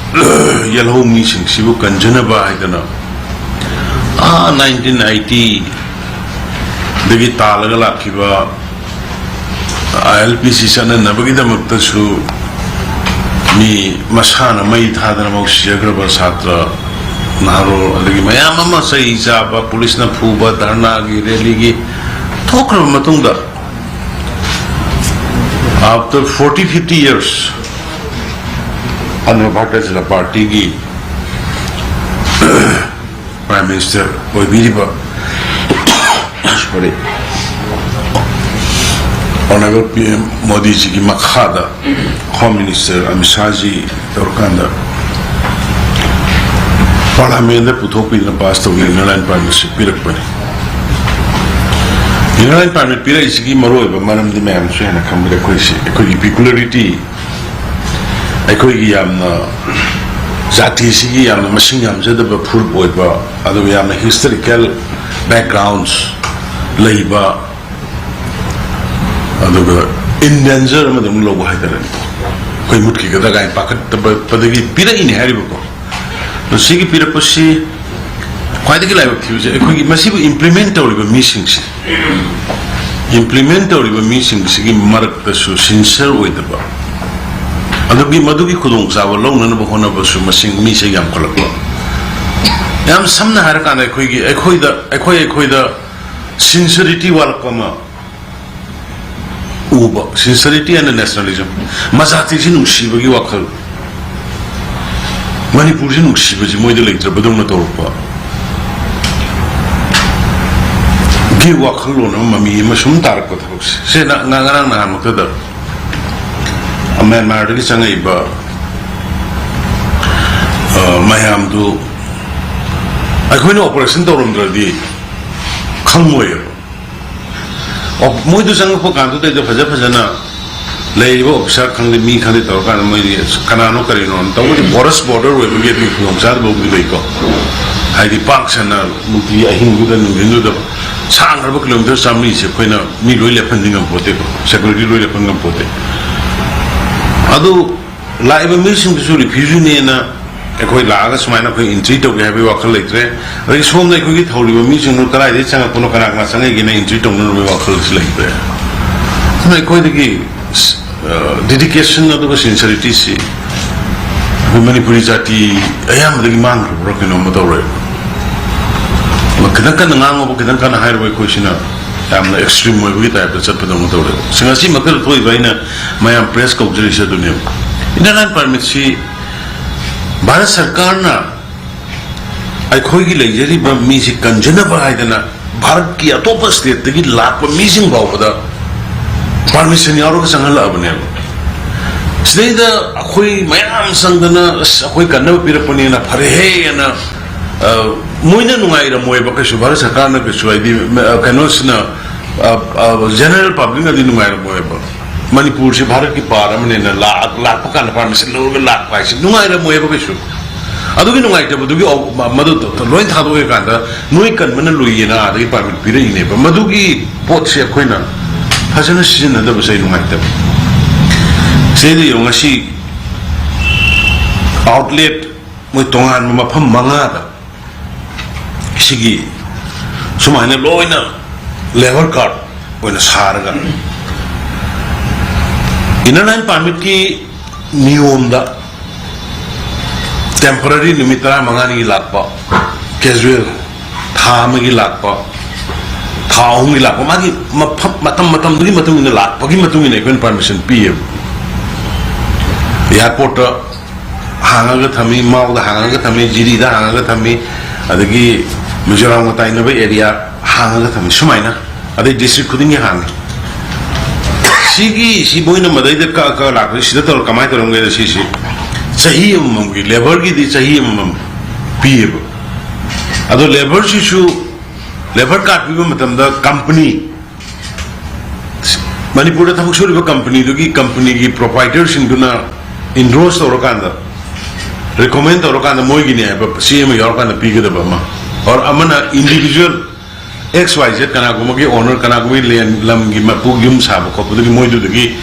ꯌꯦꯜꯍꯧ ꯃꯤꯁꯤꯡꯁꯤꯕꯨ ꯀꯟꯖꯅꯕ ꯍꯥꯏꯗꯅ, ꯑꯥ, ꯅꯥꯏꯟꯇꯤꯟ ꯑꯩꯠꯇꯤꯗꯒꯤ ꯇꯥꯜꯂꯒ ꯂꯥꯛꯈꯤꯕ ꯑꯥꯏ ꯑꯦꯜ ꯄꯤ ꯁꯤ ꯆꯠꯅꯅꯕꯒꯤꯗꯃꯛꯇꯁꯨ ꯃꯤ ꯃꯁꯥꯅ ꯃꯩ ꯊꯥꯗꯅ ꯃꯧ ꯁꯤꯖꯈ꯭ꯔꯕ ꯁꯥꯇ꯭ꯔ ꯅꯍꯥꯔꯣꯜ, ꯑꯗꯒꯤ ꯃꯌꯥꯝ ꯑꯃ ꯆꯩ ꯆꯥꯕ, ꯄꯨꯂꯤꯁꯅ ꯐꯨꯕ, ꯙꯔꯅꯥꯒꯤ ꯔꯦꯂꯤꯒꯤ ꯊꯣꯛꯈ꯭ꯔꯕ ꯃꯇꯨꯡꯗ, after forty fifty years, Andhra Bharat Janata ꯄꯥꯔꯇꯤꯒꯤ ꯄ꯭ꯔꯥꯏꯝ ꯃꯤꯅꯤꯁꯇꯔ ꯑꯣꯏꯕꯤꯔꯤꯕ, ꯁꯣꯔꯤ, ꯑꯣꯅꯔꯦꯕꯜ ꯄꯤ ꯑꯦꯝ ꯃꯣꯗꯤꯖꯤꯒꯤ ꯃꯈꯥꯗ ꯍꯣꯝ ꯃꯤꯅꯤꯁꯇꯔ ꯑꯃꯤꯠ ꯁꯥꯍꯖꯤ ꯇꯧꯔꯀꯥꯟꯗ ꯄꯥꯔꯂꯥꯃꯦꯟꯗ ꯄꯨꯊꯣꯛꯄꯤꯗꯅ ꯄꯥꯁ ꯇꯧꯗꯅ ꯏꯅꯔ ꯂꯥꯏꯟ ꯄꯥꯔꯃꯤꯠꯁꯤ ꯄꯤꯔꯛꯄꯅꯤ꯫ ꯏꯅꯔ ꯂꯥꯏꯟ ꯄꯥꯔꯃꯤꯠ ꯄꯤꯔꯛꯏꯁꯤꯒꯤ ꯃꯔꯨꯑꯣꯏꯕ ꯃꯔꯝꯗꯤ ꯃꯌꯥꯝꯁꯨ ꯍꯦꯟꯅ ꯈꯪꯕꯗ ꯑꯩꯈꯣꯏꯁꯤ, ꯑꯩꯈꯣꯏꯒꯤ ꯄꯤꯀꯨꯂꯔꯤꯇꯤ, ꯑꯩꯈꯣꯏꯒꯤ ꯌꯥꯝꯅ ꯖꯥꯇꯤꯁꯤꯒꯤ ꯌꯥꯝꯅ ꯃꯁꯤꯡ ꯌꯥꯝꯖꯗꯕ ꯐꯨꯔꯨꯞ ꯑꯣꯏꯕ, ꯑꯗꯨꯒ ꯌꯥꯝꯅ ꯍꯤꯁꯇꯣꯔꯤꯀꯦꯜ ꯕꯦꯛꯒ꯭ꯔꯥꯎꯟꯁ ꯂꯩꯕ, ꯑꯗꯨꯒ ꯏꯟꯗꯦꯟꯖꯔ ꯑꯃꯗꯧꯅ ꯂꯧꯕ ꯍꯥꯏꯇꯥꯔꯦꯅꯦ꯫ ꯑꯩꯈꯣꯏ ꯃꯨꯠꯈꯤꯒꯗ꯭ꯔꯥ ꯀꯥꯏꯅ ꯄꯥꯈꯠꯄꯗꯒꯤ ꯄꯤꯔꯛꯏꯅꯦ ꯍꯥꯏꯔꯤꯕꯀꯣ꯫ ꯑꯗꯣ ꯁꯤꯒꯤ ꯄꯤꯔꯛꯄꯁꯤ ꯈ꯭ꯋꯥꯏꯗꯒꯤ ꯂꯥꯏꯕꯛ ꯊꯤꯕꯁꯦ, ꯑꯩꯈꯣꯏꯒꯤ ꯃꯁꯤꯕꯨ implement ꯇꯧꯔꯤꯕ ꯃꯤꯁꯤꯡꯁꯦ, implement ꯇꯧꯔꯤꯕ ꯃꯤꯁꯤꯡꯁꯤꯒꯤ ꯃꯔꯛꯇꯁꯨ sincere ꯑꯣꯏꯗꯕ, ꯑꯗꯨꯒꯤ, ꯃꯗꯨꯒꯤ ꯈꯨꯗꯣꯡꯆꯥꯕ ꯂꯧꯅꯅꯕ ꯍꯣꯠꯅꯕꯁꯨ ꯃꯁꯤꯡ, ꯃꯤꯁꯦ ꯌꯥꯝꯈꯠꯂꯛꯄ꯫ ꯌꯥꯝ ꯁꯝꯅ ꯍꯥꯏꯔꯀꯥꯟꯗ, ꯑꯩꯈꯣꯏꯒꯤ, ꯑꯩꯈꯣꯏꯗ, ꯑꯩꯈꯣꯏ, ꯑꯩꯈꯣꯏꯗ sincerity ꯋꯥꯠꯂꯛꯄ ꯑꯃ ꯎꯕ, sincerity and nationalism꯫ ꯃꯖꯥꯇꯤꯁꯤ ꯅꯨꯡꯁꯤꯕꯒꯤ ꯋꯥꯈꯜ, ꯃꯅꯤꯄꯨꯔꯁꯤ ꯅꯨꯡꯁꯤꯕꯁꯤ ꯃꯣꯏꯗ ꯂꯩꯇ꯭ꯔꯕꯗꯧꯅ ꯇꯧꯔꯛꯄ ꯒꯤ ꯋꯥꯈꯜꯂꯣꯟ ꯑꯃ, ꯃꯃꯤ ꯑꯃ ꯁꯨꯝ ꯇꯥꯔꯛꯄ ꯊꯕꯛꯁꯦ꯫ ꯁꯤ ꯅ-, ꯉ-, ꯉꯔꯥꯡ ꯅꯍꯥꯟꯃꯛꯇꯗ ꯃ꯭ꯌꯥꯟꯃꯥꯔꯗꯒꯤ ꯆꯪꯉꯛꯏꯕ, ꯑ, ꯃꯌꯥꯝꯗꯨ ꯑꯩꯈꯣꯏꯅ operation ꯇꯧꯔꯝꯗ꯭ꯔꯗꯤ ꯈꯪꯉꯣꯏꯕ꯫ ꯑꯣ, ꯃꯣꯏꯗꯨ ꯆꯪꯉꯛꯄ ꯀꯥꯟꯗꯨꯗꯩꯗ ꯐꯖ ꯐꯖꯅ ꯂꯩꯔꯤꯕ officer ꯈꯪꯗꯦ, ꯃꯤ ꯈꯪꯗꯦ, ꯇꯧꯔꯀꯥꯟꯗ ꯃꯣꯏꯗꯤ ꯀꯅꯥꯅꯣ ꯀꯔꯤꯅꯣ ꯇꯧꯕꯗꯤ, porous border ꯑꯣꯏꯕꯒꯤ ꯑꯗꯨꯒꯤ ꯈꯨꯗꯣꯡꯆꯥꯗꯕꯕꯨꯗꯤ ꯂꯩꯀꯣ꯫ ꯍꯥꯏꯗꯤ ꯄꯥꯛ ꯁꯟꯅ ꯅꯨꯡꯇꯤ ꯑꯍꯤꯡꯗꯨꯗ, ꯅꯨꯡꯊꯤꯟꯗꯨꯗ ꯁꯥꯡꯈ꯭ꯔꯕ kilometre ꯆꯥꯃꯔꯤꯁꯦ ꯑꯩꯈꯣꯏꯅ ꯃꯤ ꯂꯣꯏ ꯂꯦꯞꯍꯟꯗꯤ ꯉꯝꯄꯣꯠꯇꯦꯀꯣ, security ꯂꯣꯏ ꯂꯦꯞꯍꯟ ꯉꯝꯄꯣꯠꯇꯦ꯫ ꯑꯗꯨ ꯂꯥꯛꯏꯕ ꯃꯤꯁꯤꯡꯗꯨꯁꯨ refugeeꯅꯦꯅ ꯑꯩꯈꯣꯏ ꯂꯥꯛꯑꯒ ꯁꯨꯃꯥꯏꯅ ꯑꯩꯈꯣꯏ entry ꯇꯧꯒꯦ ꯍꯥꯏꯕꯒꯤ ꯋꯥꯈꯜ ꯂꯩꯇ꯭ꯔꯦ꯫ ꯑꯗꯒꯤ ꯁꯣꯝꯗ ꯑꯩꯈꯣꯏꯒꯤ ꯊꯧꯔꯤꯕ ꯃꯤꯁꯤꯡꯗꯨ ꯀꯗꯥꯏꯗꯒꯤ ꯆꯪꯉꯛꯄꯅꯣ, ꯀꯅꯥ ꯀꯅꯥ ꯆꯪꯉꯛꯏꯒꯦꯅ entry ꯇꯧꯅꯅꯕꯒꯤ ꯋꯥꯈꯜꯁꯨ ꯂꯩꯇ꯭ꯔꯦ꯫ ꯑꯗꯨꯅ ꯑꯩꯈꯣꯏꯗꯒꯤ, ꯑ, dedication ꯑꯗꯨꯒ sincerityꯁꯤ ꯑꯩꯈꯣꯏ ꯃꯅꯤꯄꯨꯔꯤ ꯖꯥꯇꯤ ꯑꯌꯥꯝꯕꯗꯒꯤ ꯃꯥꯡꯈ꯭ꯔꯕ꯭ꯔꯥ ꯀꯩꯅꯣꯝꯃ ꯇꯧꯔꯦ꯫ ꯈꯤꯇꯪ ꯀꯟꯅ ꯉꯥꯡꯉꯨꯕ, ꯈꯤꯇꯪ ꯀꯟꯅ ꯍꯥꯏꯔꯨꯕ ꯑꯩꯈꯣꯏꯁꯤꯅ ꯌꯥꯝꯅ extreme ꯑꯣꯏꯕꯒꯤ typeꯇ ꯆꯠꯄꯗꯧꯅ ꯇꯧꯔꯦ꯫ ꯁꯤ ꯉꯁꯤꯃꯛꯇꯗ ꯊꯣꯛꯏꯕ ꯑꯩꯅ ꯃꯌꯥꯝ press ꯀꯧꯖꯔꯤꯁꯦ ꯑꯗꯨꯅꯦꯕ꯫ Inner Line Permitꯁꯤ ꯚꯥꯔꯠ ꯁꯔꯀꯥꯔꯅ ꯑꯩꯈꯣꯏꯒꯤ ꯂꯩꯖꯔꯤꯕ ꯃꯤꯁꯤ ꯀꯟꯖꯅꯕ ꯍꯥꯏꯗꯅ ꯚꯥꯔꯠꯀꯤ ꯑꯇꯣꯞꯄ stateꯇꯒꯤ ꯂꯥꯛꯄ ꯃꯤꯁꯤꯡ ꯐꯥꯎꯕꯗ permission ꯌꯥꯎꯔꯒ ꯆꯪꯍꯜꯂꯛꯑꯕꯅꯦꯕ꯫ ꯁꯤꯗꯩꯗ ꯑꯩꯈꯣꯏ ꯃꯌꯥꯝ ꯆꯪꯗꯅ, "ꯑꯁ, ꯑꯩꯈꯣꯏ ꯀꯟꯅꯕ ꯄꯤꯔꯛꯄꯅꯦꯅ ꯐꯔꯦꯍꯦꯅ", ꯑ, ꯃꯣꯏꯅ ꯅꯨꯡꯉꯥꯏꯔꯝꯃꯣꯏꯕ ꯀꯩꯁꯨ, ꯚꯥꯔꯠ ꯁꯔꯀꯥꯔꯅ ꯀꯩꯁꯨ, ꯍꯥꯏꯗꯤ, ꯑ, ꯀꯩꯅꯣꯁꯤꯅ, ꯑ, ꯑ, general publicꯅꯗꯤ ꯅꯨꯡꯉꯥꯏꯔꯝꯃꯣꯏꯕ꯫ ꯃꯅꯤꯄꯨꯔꯁꯤ ꯚꯥꯔꯠꯀꯤ part ꯑꯃꯅꯦꯅ ꯂꯥꯛ-, ꯂꯥꯛꯄ ꯀꯥꯟꯗ permission ꯂꯧꯔꯒ ꯂꯥꯛꯄ ꯍꯥꯏꯁꯤ ꯅꯨꯡꯉꯥꯏꯔꯝꯃꯣꯏꯕ ꯀꯩꯁꯨ꯫ ꯑꯗꯨꯒꯤ ꯅꯨꯡꯉꯥꯏꯇꯕꯗꯨꯒꯤ ꯑꯧ-, ꯃ-, ꯃꯗꯨ ꯇ-, ꯇ-, ꯂꯣꯏ ꯊꯥꯗꯣꯛꯑꯀꯥꯟꯗ ꯅꯣꯏ ꯀꯟꯕꯅ ꯂꯨꯏꯌꯦꯅ ꯑꯥꯗꯒꯤ permit ꯄꯤꯔꯛꯏꯅꯦꯕ꯫ ꯃꯗꯨꯒꯤ ꯄꯣꯠꯁꯦ ꯑꯩꯈꯣꯏꯅ ꯐꯖꯅ ꯁꯤꯖꯤꯟꯅꯗꯕꯁꯦ ꯑꯩ ꯅꯨꯡꯉꯥꯏꯇꯕ꯫ ꯁꯤꯗ ꯌꯦꯡꯉꯨ, ꯉꯁꯤ ꯑꯥꯎꯠꯂꯦꯠ ꯃꯣꯏ ꯇꯣꯉꯥꯟꯕ ꯃꯐꯝ ꯃꯉꯥꯗ ꯁꯤꯒꯤ ꯁꯨꯃꯥꯏꯅ ꯂꯣꯏꯅ ꯂꯦꯕꯔ ꯀꯥꯔꯠ ꯑꯣꯏꯅ ꯁꯥꯔꯒ, ꯏꯅꯔ ꯂꯥꯏꯟ ꯄꯥꯔꯃꯤꯠꯀꯤ ꯅꯤꯌꯣꯝꯗ ꯇꯦꯝꯄꯔꯔꯤ ꯅꯨꯃꯤꯠ ꯇꯔꯥꯃꯉꯥꯅꯤꯒꯤ ꯂꯥꯛꯄ, ꯀꯦꯖꯨꯋꯦꯜ ꯊꯥ ꯑꯃꯒꯤ ꯂꯥꯛꯄ, ꯊꯥ ꯑꯍꯨꯝꯒꯤ ꯂꯥꯛꯄ, ꯃꯥꯒꯤ ꯃꯐꯝ, ꯃꯇꯝ ꯃꯇꯝꯗꯨꯒꯤ ꯃꯇꯨꯡ ꯏꯟꯅ ꯂꯥꯛꯄꯒꯤ ꯃꯇꯨꯡ ꯏꯟꯅ ꯑꯩꯈꯣꯏꯅ ꯄꯥꯔꯃꯤꯁꯟ ꯄꯤꯌꯦꯕ꯫ ꯑꯦꯌꯥꯔꯄꯣꯔꯠꯇ ꯍꯥꯡꯉꯒ ꯊꯝꯃꯤ, ꯃꯥꯎꯗ ꯍꯥꯡꯉꯒ ꯊꯝꯃꯤ, ꯖꯤꯔꯤꯗ ꯍꯥꯡꯉꯒ ꯊꯝꯃꯤ, ꯑꯗꯒꯤ ꯃꯤꯖꯣꯔꯥꯝꯒ ꯇꯥꯏꯅꯕ ꯑꯦꯔꯤꯌꯥ ꯍꯥꯡꯉꯒ ꯊꯝꯃꯤ꯫ ꯁꯨꯃꯥꯏꯅ ꯑꯗꯩ ꯗꯤꯁꯇ꯭ꯔꯤꯛ ꯈꯨꯗꯤꯡꯒꯤ ꯍꯥꯡꯉꯤ꯫ ꯁꯤꯒꯤ, ꯁꯤ ꯃꯣꯏꯅ ꯃꯗꯩꯗ ꯀꯛ ꯀꯛ ꯂꯥꯛꯄꯁꯤ ꯁꯤꯗ ꯇꯧꯔ ꯀꯃꯥꯏꯅ ꯇꯧꯔꯝꯒꯦꯗ? ꯁꯤꯁꯤ ꯆꯍꯤ ꯑꯃꯃꯝꯒꯤ, ꯂꯦꯕꯔꯒꯤꯗꯤ ꯆꯍꯤ ꯑꯃꯃꯝ ꯄꯤꯌꯦꯕ꯫ ꯑꯗꯣ ꯂꯦꯕꯔꯁꯤꯁꯨ, ꯂꯦꯕꯔ ꯀꯥꯔꯗ ꯄꯤꯕ ꯃꯇꯝꯗ ꯀꯝꯄꯅꯤ, ꯃꯅꯤꯄꯨꯔꯗ ꯊꯕꯛ ꯁꯨꯔꯤꯕ ꯀꯝꯄꯅꯤꯗꯨꯒꯤ, ꯀꯝꯄꯅꯤꯒꯤ ꯄ꯭ꯔꯣꯄꯥꯏꯇꯔꯁꯤꯡꯗꯨꯅ ꯏꯟꯗꯣꯔꯁ ꯇꯧꯔꯀꯥꯟꯗ, ꯔꯤꯀꯣꯃꯦꯟ ꯇꯧꯔꯀꯥꯟꯗ, ꯃꯣꯏꯒꯤꯅꯦ ꯍꯥꯏꯕ ꯆꯦ ꯑꯃ ꯌꯥꯎꯔꯀꯥꯟꯗ ꯄꯤꯒꯗꯕ ꯑꯃ, ꯑꯣꯔ ꯑꯃꯅ ꯏꯟꯗꯤꯕꯤꯖꯨꯋꯦꯜ ꯑꯦꯛꯁ ꯋꯥꯏ ꯖꯦꯠ ꯀꯅꯥꯒꯨꯝꯕꯒꯤ ꯑꯣꯅꯔ, ꯀꯅꯥꯒꯨꯝꯕꯒꯤ ꯂꯦꯟ, ꯂꯝꯒꯤ ꯃꯄꯨ, ꯌꯨꯝ ꯁꯥꯕ ꯈꯣꯠꯄꯗꯨꯒꯤ ꯃꯣꯏꯗꯨꯗꯒꯤ,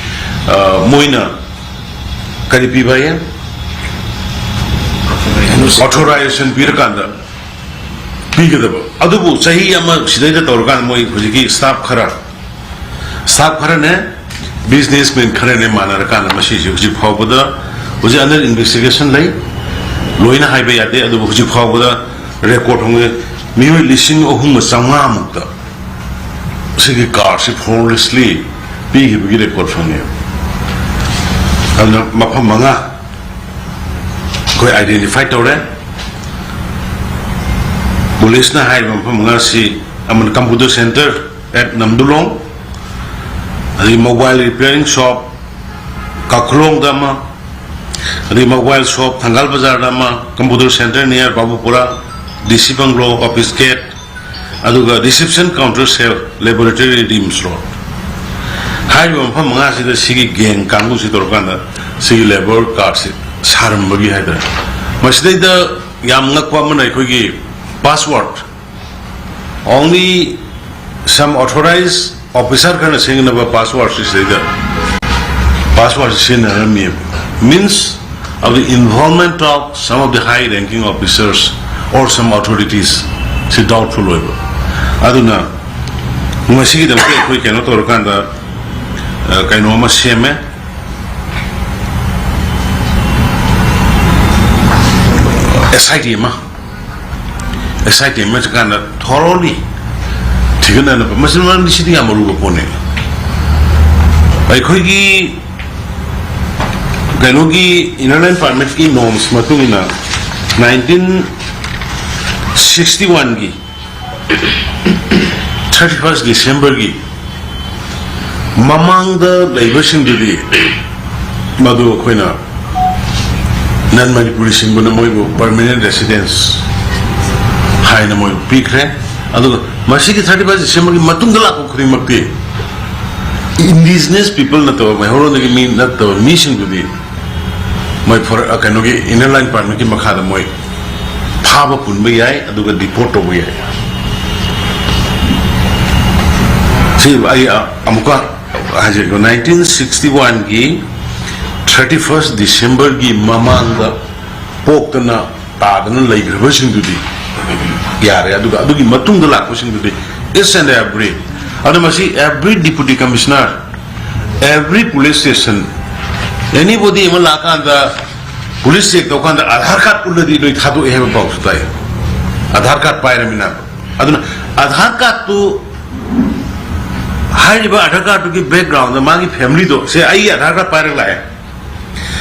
ꯑ, ꯃꯣꯏꯅ ꯀꯔꯤ ꯄꯤꯕ ꯍꯥꯏꯌꯦ? ꯑꯣꯊꯣꯔꯥꯏꯖꯦꯁꯟ ꯄꯤꯔꯀꯥꯟꯗ ꯄꯤꯒꯗꯕ꯫ ꯑꯗꯨꯕꯨ ꯆꯍꯤ ꯑꯃ ꯁꯤꯗꯩꯗ ꯇꯧꯔꯀꯥꯟꯗ ꯃꯣꯏ ꯍꯧꯖꯤꯛꯀꯤ ꯁ꯭ꯇꯥꯐ ꯈꯔ, ꯁ꯭ꯇꯥꯐ ꯈꯔꯅꯦ, ꯕꯤꯖꯤꯅꯦꯁꯃꯦꯟ ꯈꯔꯅꯦ ꯃꯥꯟꯅꯔꯀꯥꯟꯗ ꯃꯁꯤꯁꯦ ꯍꯧꯖꯤꯛ ꯐꯥꯎꯕꯗ, ꯍꯧꯖꯤꯛ ꯑꯟꯗꯔ ꯏꯟꯚꯦꯁꯇꯤꯒꯦꯁꯟ ꯂꯩ, ꯂꯣꯏꯅ ꯍꯥꯏꯕ ꯌꯥꯗꯦ, ꯑꯗꯨꯕꯨ ꯍꯧꯖꯤꯛ ꯐꯥꯎꯕꯗ ꯔꯦꯀꯣꯔꯠ ꯍꯣꯡꯉꯦ, ꯃꯤꯑꯣꯏ ꯂꯤꯁꯤꯡ ꯑꯍꯨꯝꯒ ꯆꯥꯝꯃꯉꯥꯃꯨꯛꯇ ꯁꯤꯒꯤ ꯀꯥꯔꯁꯤ ꯐꯣꯔꯂꯦꯁꯂꯤ ꯄꯤꯈꯤꯕꯒꯤ ꯔꯦꯀꯣꯔꯠ ꯐꯪꯉꯦ꯫ ꯑꯗꯨꯅ ꯃꯐꯝ ꯃꯉꯥ ꯑꯩꯈꯣꯏ ꯑꯥꯏꯗꯦꯟꯇꯤꯐꯥꯏ ꯇꯧꯔꯦ꯫ ꯄꯨꯂꯤꯁꯅ ꯍꯥꯏꯔꯤꯕ ꯃꯐꯝ ꯃꯉꯥꯁꯤ ꯑꯃꯅ ꯀꯝꯄ꯭ꯌꯨꯇꯔ ꯁꯦꯟꯇꯔ ꯑꯦꯠ ꯅꯝꯗꯨꯂꯣꯡ, ꯑꯗꯒꯤ ꯃꯣꯕꯥꯏꯜ ꯔꯤꯄꯤꯌꯥꯔꯤꯡ ꯁꯣꯞ ꯀꯥꯈꯨꯂꯣꯡꯗ ꯑꯃ, ꯑꯗꯒꯤ ꯃꯣꯕꯥꯏꯜ ꯁꯣꯞ ꯊꯪꯒꯥꯜ ꯕꯖꯥꯔꯗ ꯑꯃ, ꯀꯝꯄ꯭ꯌꯨꯇꯔ ꯁꯦꯟꯇꯔ ꯅꯤꯌꯔ ꯕꯥꯕꯨꯄꯨꯔꯥ, ꯗꯤ ꯁꯤ ꯕꯪꯒ꯭ꯂꯣ, ꯑꯣꯐꯤꯁ ꯒꯦꯠ, ꯑꯗꯨꯒ ꯔꯤꯁꯤꯞꯁꯟ ꯀꯥꯎꯟꯇꯔ ꯁꯦꯜ, ꯂꯦꯕꯣꯔꯦꯇꯔꯤ, ꯔꯤꯝꯁ ꯔꯣꯗ꯫ ꯍꯥꯏꯔꯤꯕ ꯃꯐꯝ ꯃꯉꯥꯁꯤꯗ ꯁꯤꯒꯤ ꯒꯦꯡ ꯀꯥꯡꯕꯨꯁꯤ ꯇꯧꯔꯀꯥꯟꯗ ꯁꯤꯒꯤ ꯂꯦꯕꯔ ꯀꯥꯔꯠꯁꯤ ꯁꯥꯔꯝꯕꯒꯤ ꯍꯥꯏꯇꯥꯔꯦ꯫ ꯃꯁꯤꯗꯩꯗ ꯌꯥꯝ ꯉꯛꯄ ꯑꯃꯅ ꯑꯩꯈꯣꯏꯒꯤ password, only some authorized officer ꯈꯔꯅ ꯁꯦꯝꯒꯗꯕ ꯄꯥꯁꯋꯥꯔꯗꯁꯤ ꯁꯤꯗꯩꯗ ꯄꯥꯁꯋꯥꯔꯗꯁꯤ ꯁꯤꯖꯤꯟꯅꯔꯝꯃꯤꯕ꯫ Means of the involvement of some of the high ranking officers or some authorities ꯁꯤ doubtful ꯑꯣꯏꯕ꯫ ꯑꯗꯨꯅ ꯃꯁꯤꯒꯤꯗꯃꯛꯇ ꯑꯩꯈꯣꯏ ꯀꯩꯅꯣ ꯇꯧꯔꯀꯥꯟꯗ, ꯑ, ꯀꯩꯅꯣ ꯑꯃ ꯁꯦꯝꯃꯦ, S I T ꯑꯃ꯫ S I T ꯑꯃ ꯆꯠꯀꯥꯟꯗ thoroughly ꯊꯤꯒꯠꯅꯅꯕ꯫ ꯃꯁꯤ, ꯃꯔꯝꯗꯤ ꯁꯤꯗꯤ ꯌꯥꯝ ꯑꯔꯨꯕ ꯄꯣꯠꯅꯦ꯫ ꯑꯩꯈꯣꯏꯒꯤ ꯀꯩꯅꯣꯒꯤ Inner Line Permitꯀꯤ norms ꯃꯇꯨꯡ ꯏꯟꯅ nineteen sixty oneꯒꯤ thirty first Decemberꯒꯤ ꯃꯃꯥꯡꯗ ꯂꯩꯕꯁꯤꯡꯗꯨꯗꯤ ꯃꯗꯨ ꯑꯩꯈꯣꯏꯅ non Manipuriꯁꯤꯡꯕꯨꯅ ꯃꯣꯏꯕꯨ permanent residence ꯍꯥꯏꯅ ꯃꯣꯏꯕꯨ ꯄꯤꯈ꯭ꯔꯦ꯫ ꯑꯗꯨꯒ ꯃꯁꯤꯒꯤ thirty first Decemberꯒꯤ ꯃꯇꯨꯡꯗ ꯂꯥꯛꯄ ꯈꯨꯗꯤꯡꯃꯛꯇꯤ indigenous people ꯅꯠꯇꯕ, ꯃꯩꯍꯧꯔꯣꯟꯗꯒꯤ ꯃꯤ ꯅꯠꯇꯕ ꯃꯤꯁꯤꯡꯗꯨꯗꯤ ꯃꯣꯏ for-, ꯑ, ꯀꯩꯅꯣꯒꯤ Inner Line Permitꯀꯤ ꯃꯈꯥꯗ ꯃꯣꯏ ꯐꯥꯕ ꯄꯨꯟꯕ ꯌꯥꯏ, ꯑꯗꯨꯒ deport ꯇꯧꯕ ꯌꯥꯏ꯫ ꯁꯤ ꯑꯩ, ꯑ, ꯑꯃꯨꯛꯀ ꯍꯥꯏꯖꯔꯤꯀꯣ, nineteen sixty oneꯒꯤ thirty first Decemberꯒꯤ ꯃꯃꯥꯡꯗ ꯄꯣꯛꯇꯅ ꯇꯥꯗꯅ ꯂꯩꯈ꯭ꯔꯕꯁꯤꯡꯗꯨꯗꯤ ꯌꯥꯔꯦ, ꯑꯗꯨꯒ ꯑꯗꯨꯒꯤ ꯃꯇꯨꯡꯗ ꯂꯥꯛꯄꯁꯤꯡꯗꯨꯗꯤ each and every, ꯑꯗꯨ ꯃꯁꯤ every deputy commissioner, every police station, anybody ꯑꯃ ꯂꯥꯛꯀꯥꯟꯗ police check ꯇꯧꯀꯥꯟꯗ Aadhaar card ꯎꯠꯂꯗꯤ ꯂꯣꯏ ꯊꯥꯗꯣꯛꯑꯦ ꯍꯥꯏꯕ ꯄꯥꯎꯁꯨ ꯇꯥꯏ꯫ Aadhaar card ꯄꯥꯏꯔꯃꯤꯅ꯫ ꯑꯗꯨꯅ Aadhaar cardꯇꯨ, ꯍꯥꯏꯔꯤꯕ Aadhaar cardꯇꯨꯒꯤ backgroundꯗ ꯃꯥꯒꯤ familyꯗꯣ, ꯁꯦ ꯑꯩꯒꯤ Aadhaar card ꯄꯥꯏꯔꯒ ꯂꯥꯛꯑꯦ,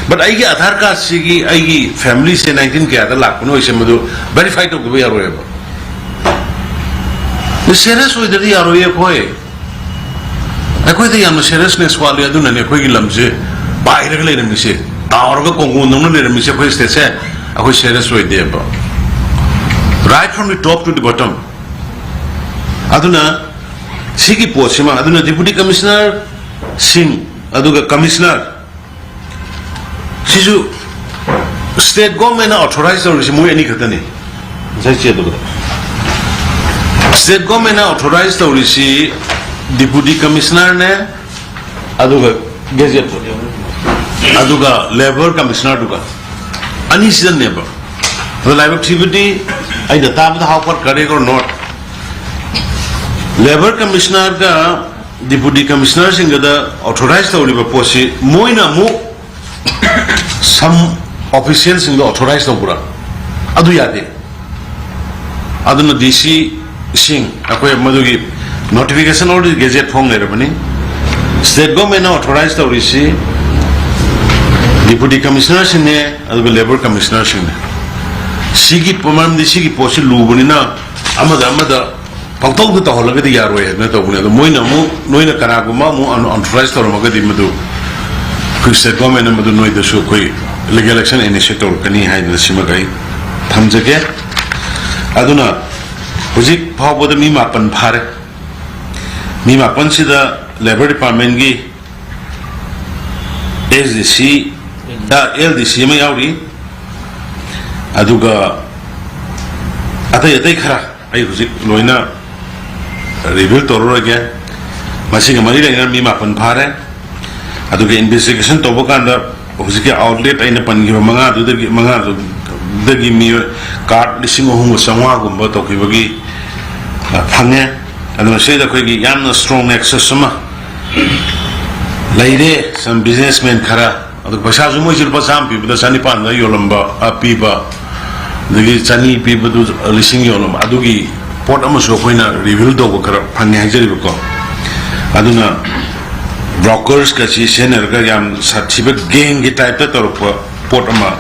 but ꯑꯩꯒꯤ Aadhaar cardꯁꯤꯒꯤ ꯑꯩꯒꯤ familyꯁꯦ nineteen ꯀꯌꯥꯗ ꯂꯥꯛꯄꯅꯣ ꯍꯥꯏꯁꯦ ꯃꯗꯨ verify ꯇꯧꯗꯕ ꯌꯥꯔꯣꯏꯕ꯫ ꯁꯦꯔꯤꯌꯁ ꯑꯣꯏꯗ꯭ꯔꯗꯤ ꯌꯥꯔꯣꯏꯌꯦ ꯑꯩꯈꯣꯏ꯫ ꯑꯩꯈꯣꯏꯗ ꯌꯥꯝꯅ seriousness ꯋꯥꯠꯂꯤ, ꯑꯗꯨꯅꯅꯦ ꯑꯩꯈꯣꯏꯒꯤ ꯂꯝꯁꯦ ꯄꯥꯏꯔꯒ ꯂꯩꯔꯝꯃꯤꯁꯦ, ꯇꯥꯎꯔꯒ ꯀꯣꯡꯒꯣꯟꯗꯧꯅ ꯂꯩꯔꯝꯃꯤꯁꯦ꯫ ꯑꯩꯈꯣꯏ stateꯁꯦ ꯑꯩꯈꯣꯏ serious ꯑꯣꯏꯗꯦꯕ, right from the top to the bottom꯫ ꯑꯗꯨꯅ ꯁꯤꯒꯤ ꯄꯣꯠꯁꯤꯃ, ꯑꯗꯨꯅ deputy commissionerꯁꯤꯡ ꯑꯗꯨꯒ commissioner ꯁꯤꯁꯨ state governmentꯅ authorize ꯇꯧꯔꯤꯁꯤ ꯃꯣꯏ ꯑꯅꯤ ꯈꯛꯇꯅꯤ꯫ ꯉꯁꯥꯏ ꯆꯦ ꯑꯗꯨꯒ state governmentꯅ authorize ꯇꯧꯔꯤꯁꯤ deputy commissionerꯅꯦ, ꯑꯗꯨꯒ ꯒꯦꯖꯦꯠꯇꯣ, ꯑꯗꯨꯒ ꯂꯦꯕꯔ ꯀꯃꯤꯁꯅꯔꯗꯨꯒ, ꯑꯅꯤꯁꯤꯗꯅꯦꯕ꯫ ꯑꯗꯣ ꯂꯥꯏꯕꯛ ꯊꯤꯕꯗꯤ, ꯑꯩꯅ ꯇꯥꯕꯗ, how far correct or not, labour ꯀꯃꯤꯁꯅꯔꯒ ꯗꯤꯄꯨꯇꯤ ꯀꯃꯤꯁꯅꯔꯁꯤꯡꯒꯗ ꯑꯣꯊꯣꯔꯥꯏꯁ ꯇꯧꯔꯤꯕ ꯄꯣꯠꯁꯤ ꯃꯣꯏꯅ ꯑꯃꯨꯛ ꯁꯝ ꯑꯣꯐꯤꯁꯤꯌꯦꯜꯁꯤꯡꯗ ꯑꯣꯊꯣꯔꯥꯏꯁ ꯇꯧꯕ꯭ꯔꯥ? ꯑꯗꯨ ꯌꯥꯗꯦ꯫ ꯑꯗꯨꯅ ꯗꯤ ꯁꯤ ꯁꯤꯡ, ꯑꯩꯈꯣꯏ ꯃꯗꯨꯒꯤ ꯅꯣꯇꯤꯐꯤꯀꯦꯁꯟ ꯑꯣꯜꯔꯦꯗꯤ ꯒꯦꯖꯦꯠ ꯐꯣꯡ ꯂꯩꯔꯕꯅꯤ꯫ ꯁ꯭ꯇꯦꯠ ꯒꯣꯔꯃꯦꯟꯅ ꯑꯣꯊꯣꯔꯥꯏꯁ ꯇꯧꯔꯤꯁꯤ ꯗꯤꯄꯨꯇꯤ ꯀꯃꯤꯁꯅꯔꯁꯤꯡꯅꯦ, ꯑꯗꯨꯒ ꯂꯦꯕꯔ ꯀꯃꯤꯁꯅꯔꯁꯤꯡꯅꯦ꯫ ꯁꯤꯒꯤ ꯄ-, ꯃꯔꯝꯗꯤ ꯁꯤꯒꯤ ꯄꯣꯠꯁꯤ ꯂꯨꯕꯅꯤꯅ ꯑꯃꯗ ꯑꯃꯗ ꯄꯪꯇꯧꯗ ꯇꯧꯍꯜꯂꯒꯗꯤ ꯌꯥꯔꯣꯏ ꯍꯥꯏꯗꯅ ꯇꯧꯕꯅꯦ꯫ ꯑꯗꯣ ꯃꯣꯏꯅ ꯑꯃꯨꯛ, ꯅꯣꯏꯅ ꯀꯅꯥꯒꯨꯝꯕ ꯑꯃꯨꯛ ꯑꯟ-, ꯑꯟꯑꯣꯊꯣꯔꯥꯏꯁ ꯇꯧꯔꯝꯃꯒꯗꯤ ꯃꯗꯨ ꯑꯩꯈꯣꯏ ꯁ꯭ꯇꯦꯠ ꯒꯣꯔꯃꯦꯟꯅ ꯃꯗꯨ ꯅꯣꯏꯗꯁꯨ ꯑꯩꯈꯣꯏ ꯂꯤꯒꯦꯜ ꯑꯦꯛꯁꯟ ꯏꯅꯤꯁꯤꯌꯦꯠ ꯇꯧꯔꯛꯀꯅꯤ ꯍꯥꯏꯗꯅ ꯁꯤꯃꯒ ꯑꯩ ꯊꯝꯖꯒꯦ꯫ ꯑꯗꯨꯅ ꯍꯧꯖꯤꯛ ꯐꯥꯎꯕꯗ ꯃꯤ ꯃꯥꯄꯟ ꯐꯥꯔꯦ꯫ ꯃꯤ ꯃꯥꯄꯟꯁꯤꯗ ꯂꯦꯕꯔ ꯗꯤꯄꯥꯔꯠꯃꯦꯟꯒꯤ ꯑꯦꯁ ꯗꯤ ꯁꯤ, ꯑꯦꯜ ꯗꯤ ꯁꯤ ꯑꯃ ꯌꯥꯎꯔꯤ꯫ ꯑꯗꯨꯒ ꯑꯇꯩ ꯑꯇꯩ ꯈꯔ ꯑꯩ ꯍꯧꯖꯤꯛ ꯂꯣꯏꯅ ꯔꯤꯚꯤꯜ ꯇꯧꯔꯔꯣꯏꯒꯦ꯫ ꯃꯁꯤꯒ ꯃꯔꯤ ꯂꯩꯅꯅ ꯃꯤ ꯃꯥꯄꯟ ꯐꯥꯔꯦ꯫ ꯑꯗꯨꯒ ꯏꯟꯚꯦꯁꯇꯤꯒꯦꯁꯟ ꯇꯧꯕ ꯀꯥꯟꯗ ꯍꯧꯖꯤꯛꯀꯤ ꯑꯥꯎꯠꯂꯦꯠ ꯑꯩꯅ ꯄꯟꯈꯤꯕ ꯃꯉꯥꯗꯨꯗꯒꯤ, ꯃꯉꯥꯗꯨꯗꯒꯤ ꯃꯤꯑꯣꯏ ꯀꯥꯔꯠ ꯂꯤꯁꯤꯡ ꯑꯍꯨꯝꯒ ꯆꯥꯝꯃꯉꯥꯒꯨꯝꯕ ꯇꯧꯈꯤꯕꯒꯤ, ꯑ, ꯐꯪꯉꯦ꯫ ꯑꯗꯨꯅ ꯁꯤꯗ ꯑꯩꯈꯣꯏꯒꯤ ꯌꯥꯝꯅ ꯁ꯭ꯇꯔꯣꯡ ꯅꯦꯛꯁꯁ ꯑꯃ ꯂꯩꯔꯦ꯫ ꯁꯝ ꯕꯤꯖꯤꯅꯦꯁꯃꯦꯟ ꯈꯔ, ꯑꯗꯨ ꯄꯩꯁꯥꯁꯨ ꯃꯣꯏꯁꯨ ꯂꯨꯄꯥ ꯆꯥꯝꯃ ꯄꯤꯕꯗ ꯆꯅꯤꯄꯥꯟꯗ ꯌꯣꯜꯂꯝꯕ, ꯑ, ꯄꯤꯕ, ꯑꯗꯒꯤ ꯆꯅꯤ ꯄꯤꯕꯗꯨ ꯂꯤꯁꯤꯡ ꯌꯣꯜꯂꯝꯕ, ꯑꯗꯨꯒꯤ ꯄꯣꯠ ꯑꯃꯁꯨ ꯑꯩꯈꯣꯏꯅ ꯔꯤꯚꯤꯜ ꯇꯧꯕ ꯈꯔ ꯐꯪꯉꯦ ꯍꯥꯏꯖꯔꯤꯕꯀꯣ꯫ ꯑꯗꯨꯅ ꯕ꯭ꯔꯣꯀꯔꯁꯀ ꯁꯤ ꯁꯤꯖꯤꯟꯅꯔꯒ ꯌꯥꯝ ꯁꯥꯊꯤꯕ ꯒꯦꯡꯒꯤ ꯇꯥꯏꯞꯇ ꯇꯧꯔꯛꯄ ꯄꯣꯠ ꯑꯃ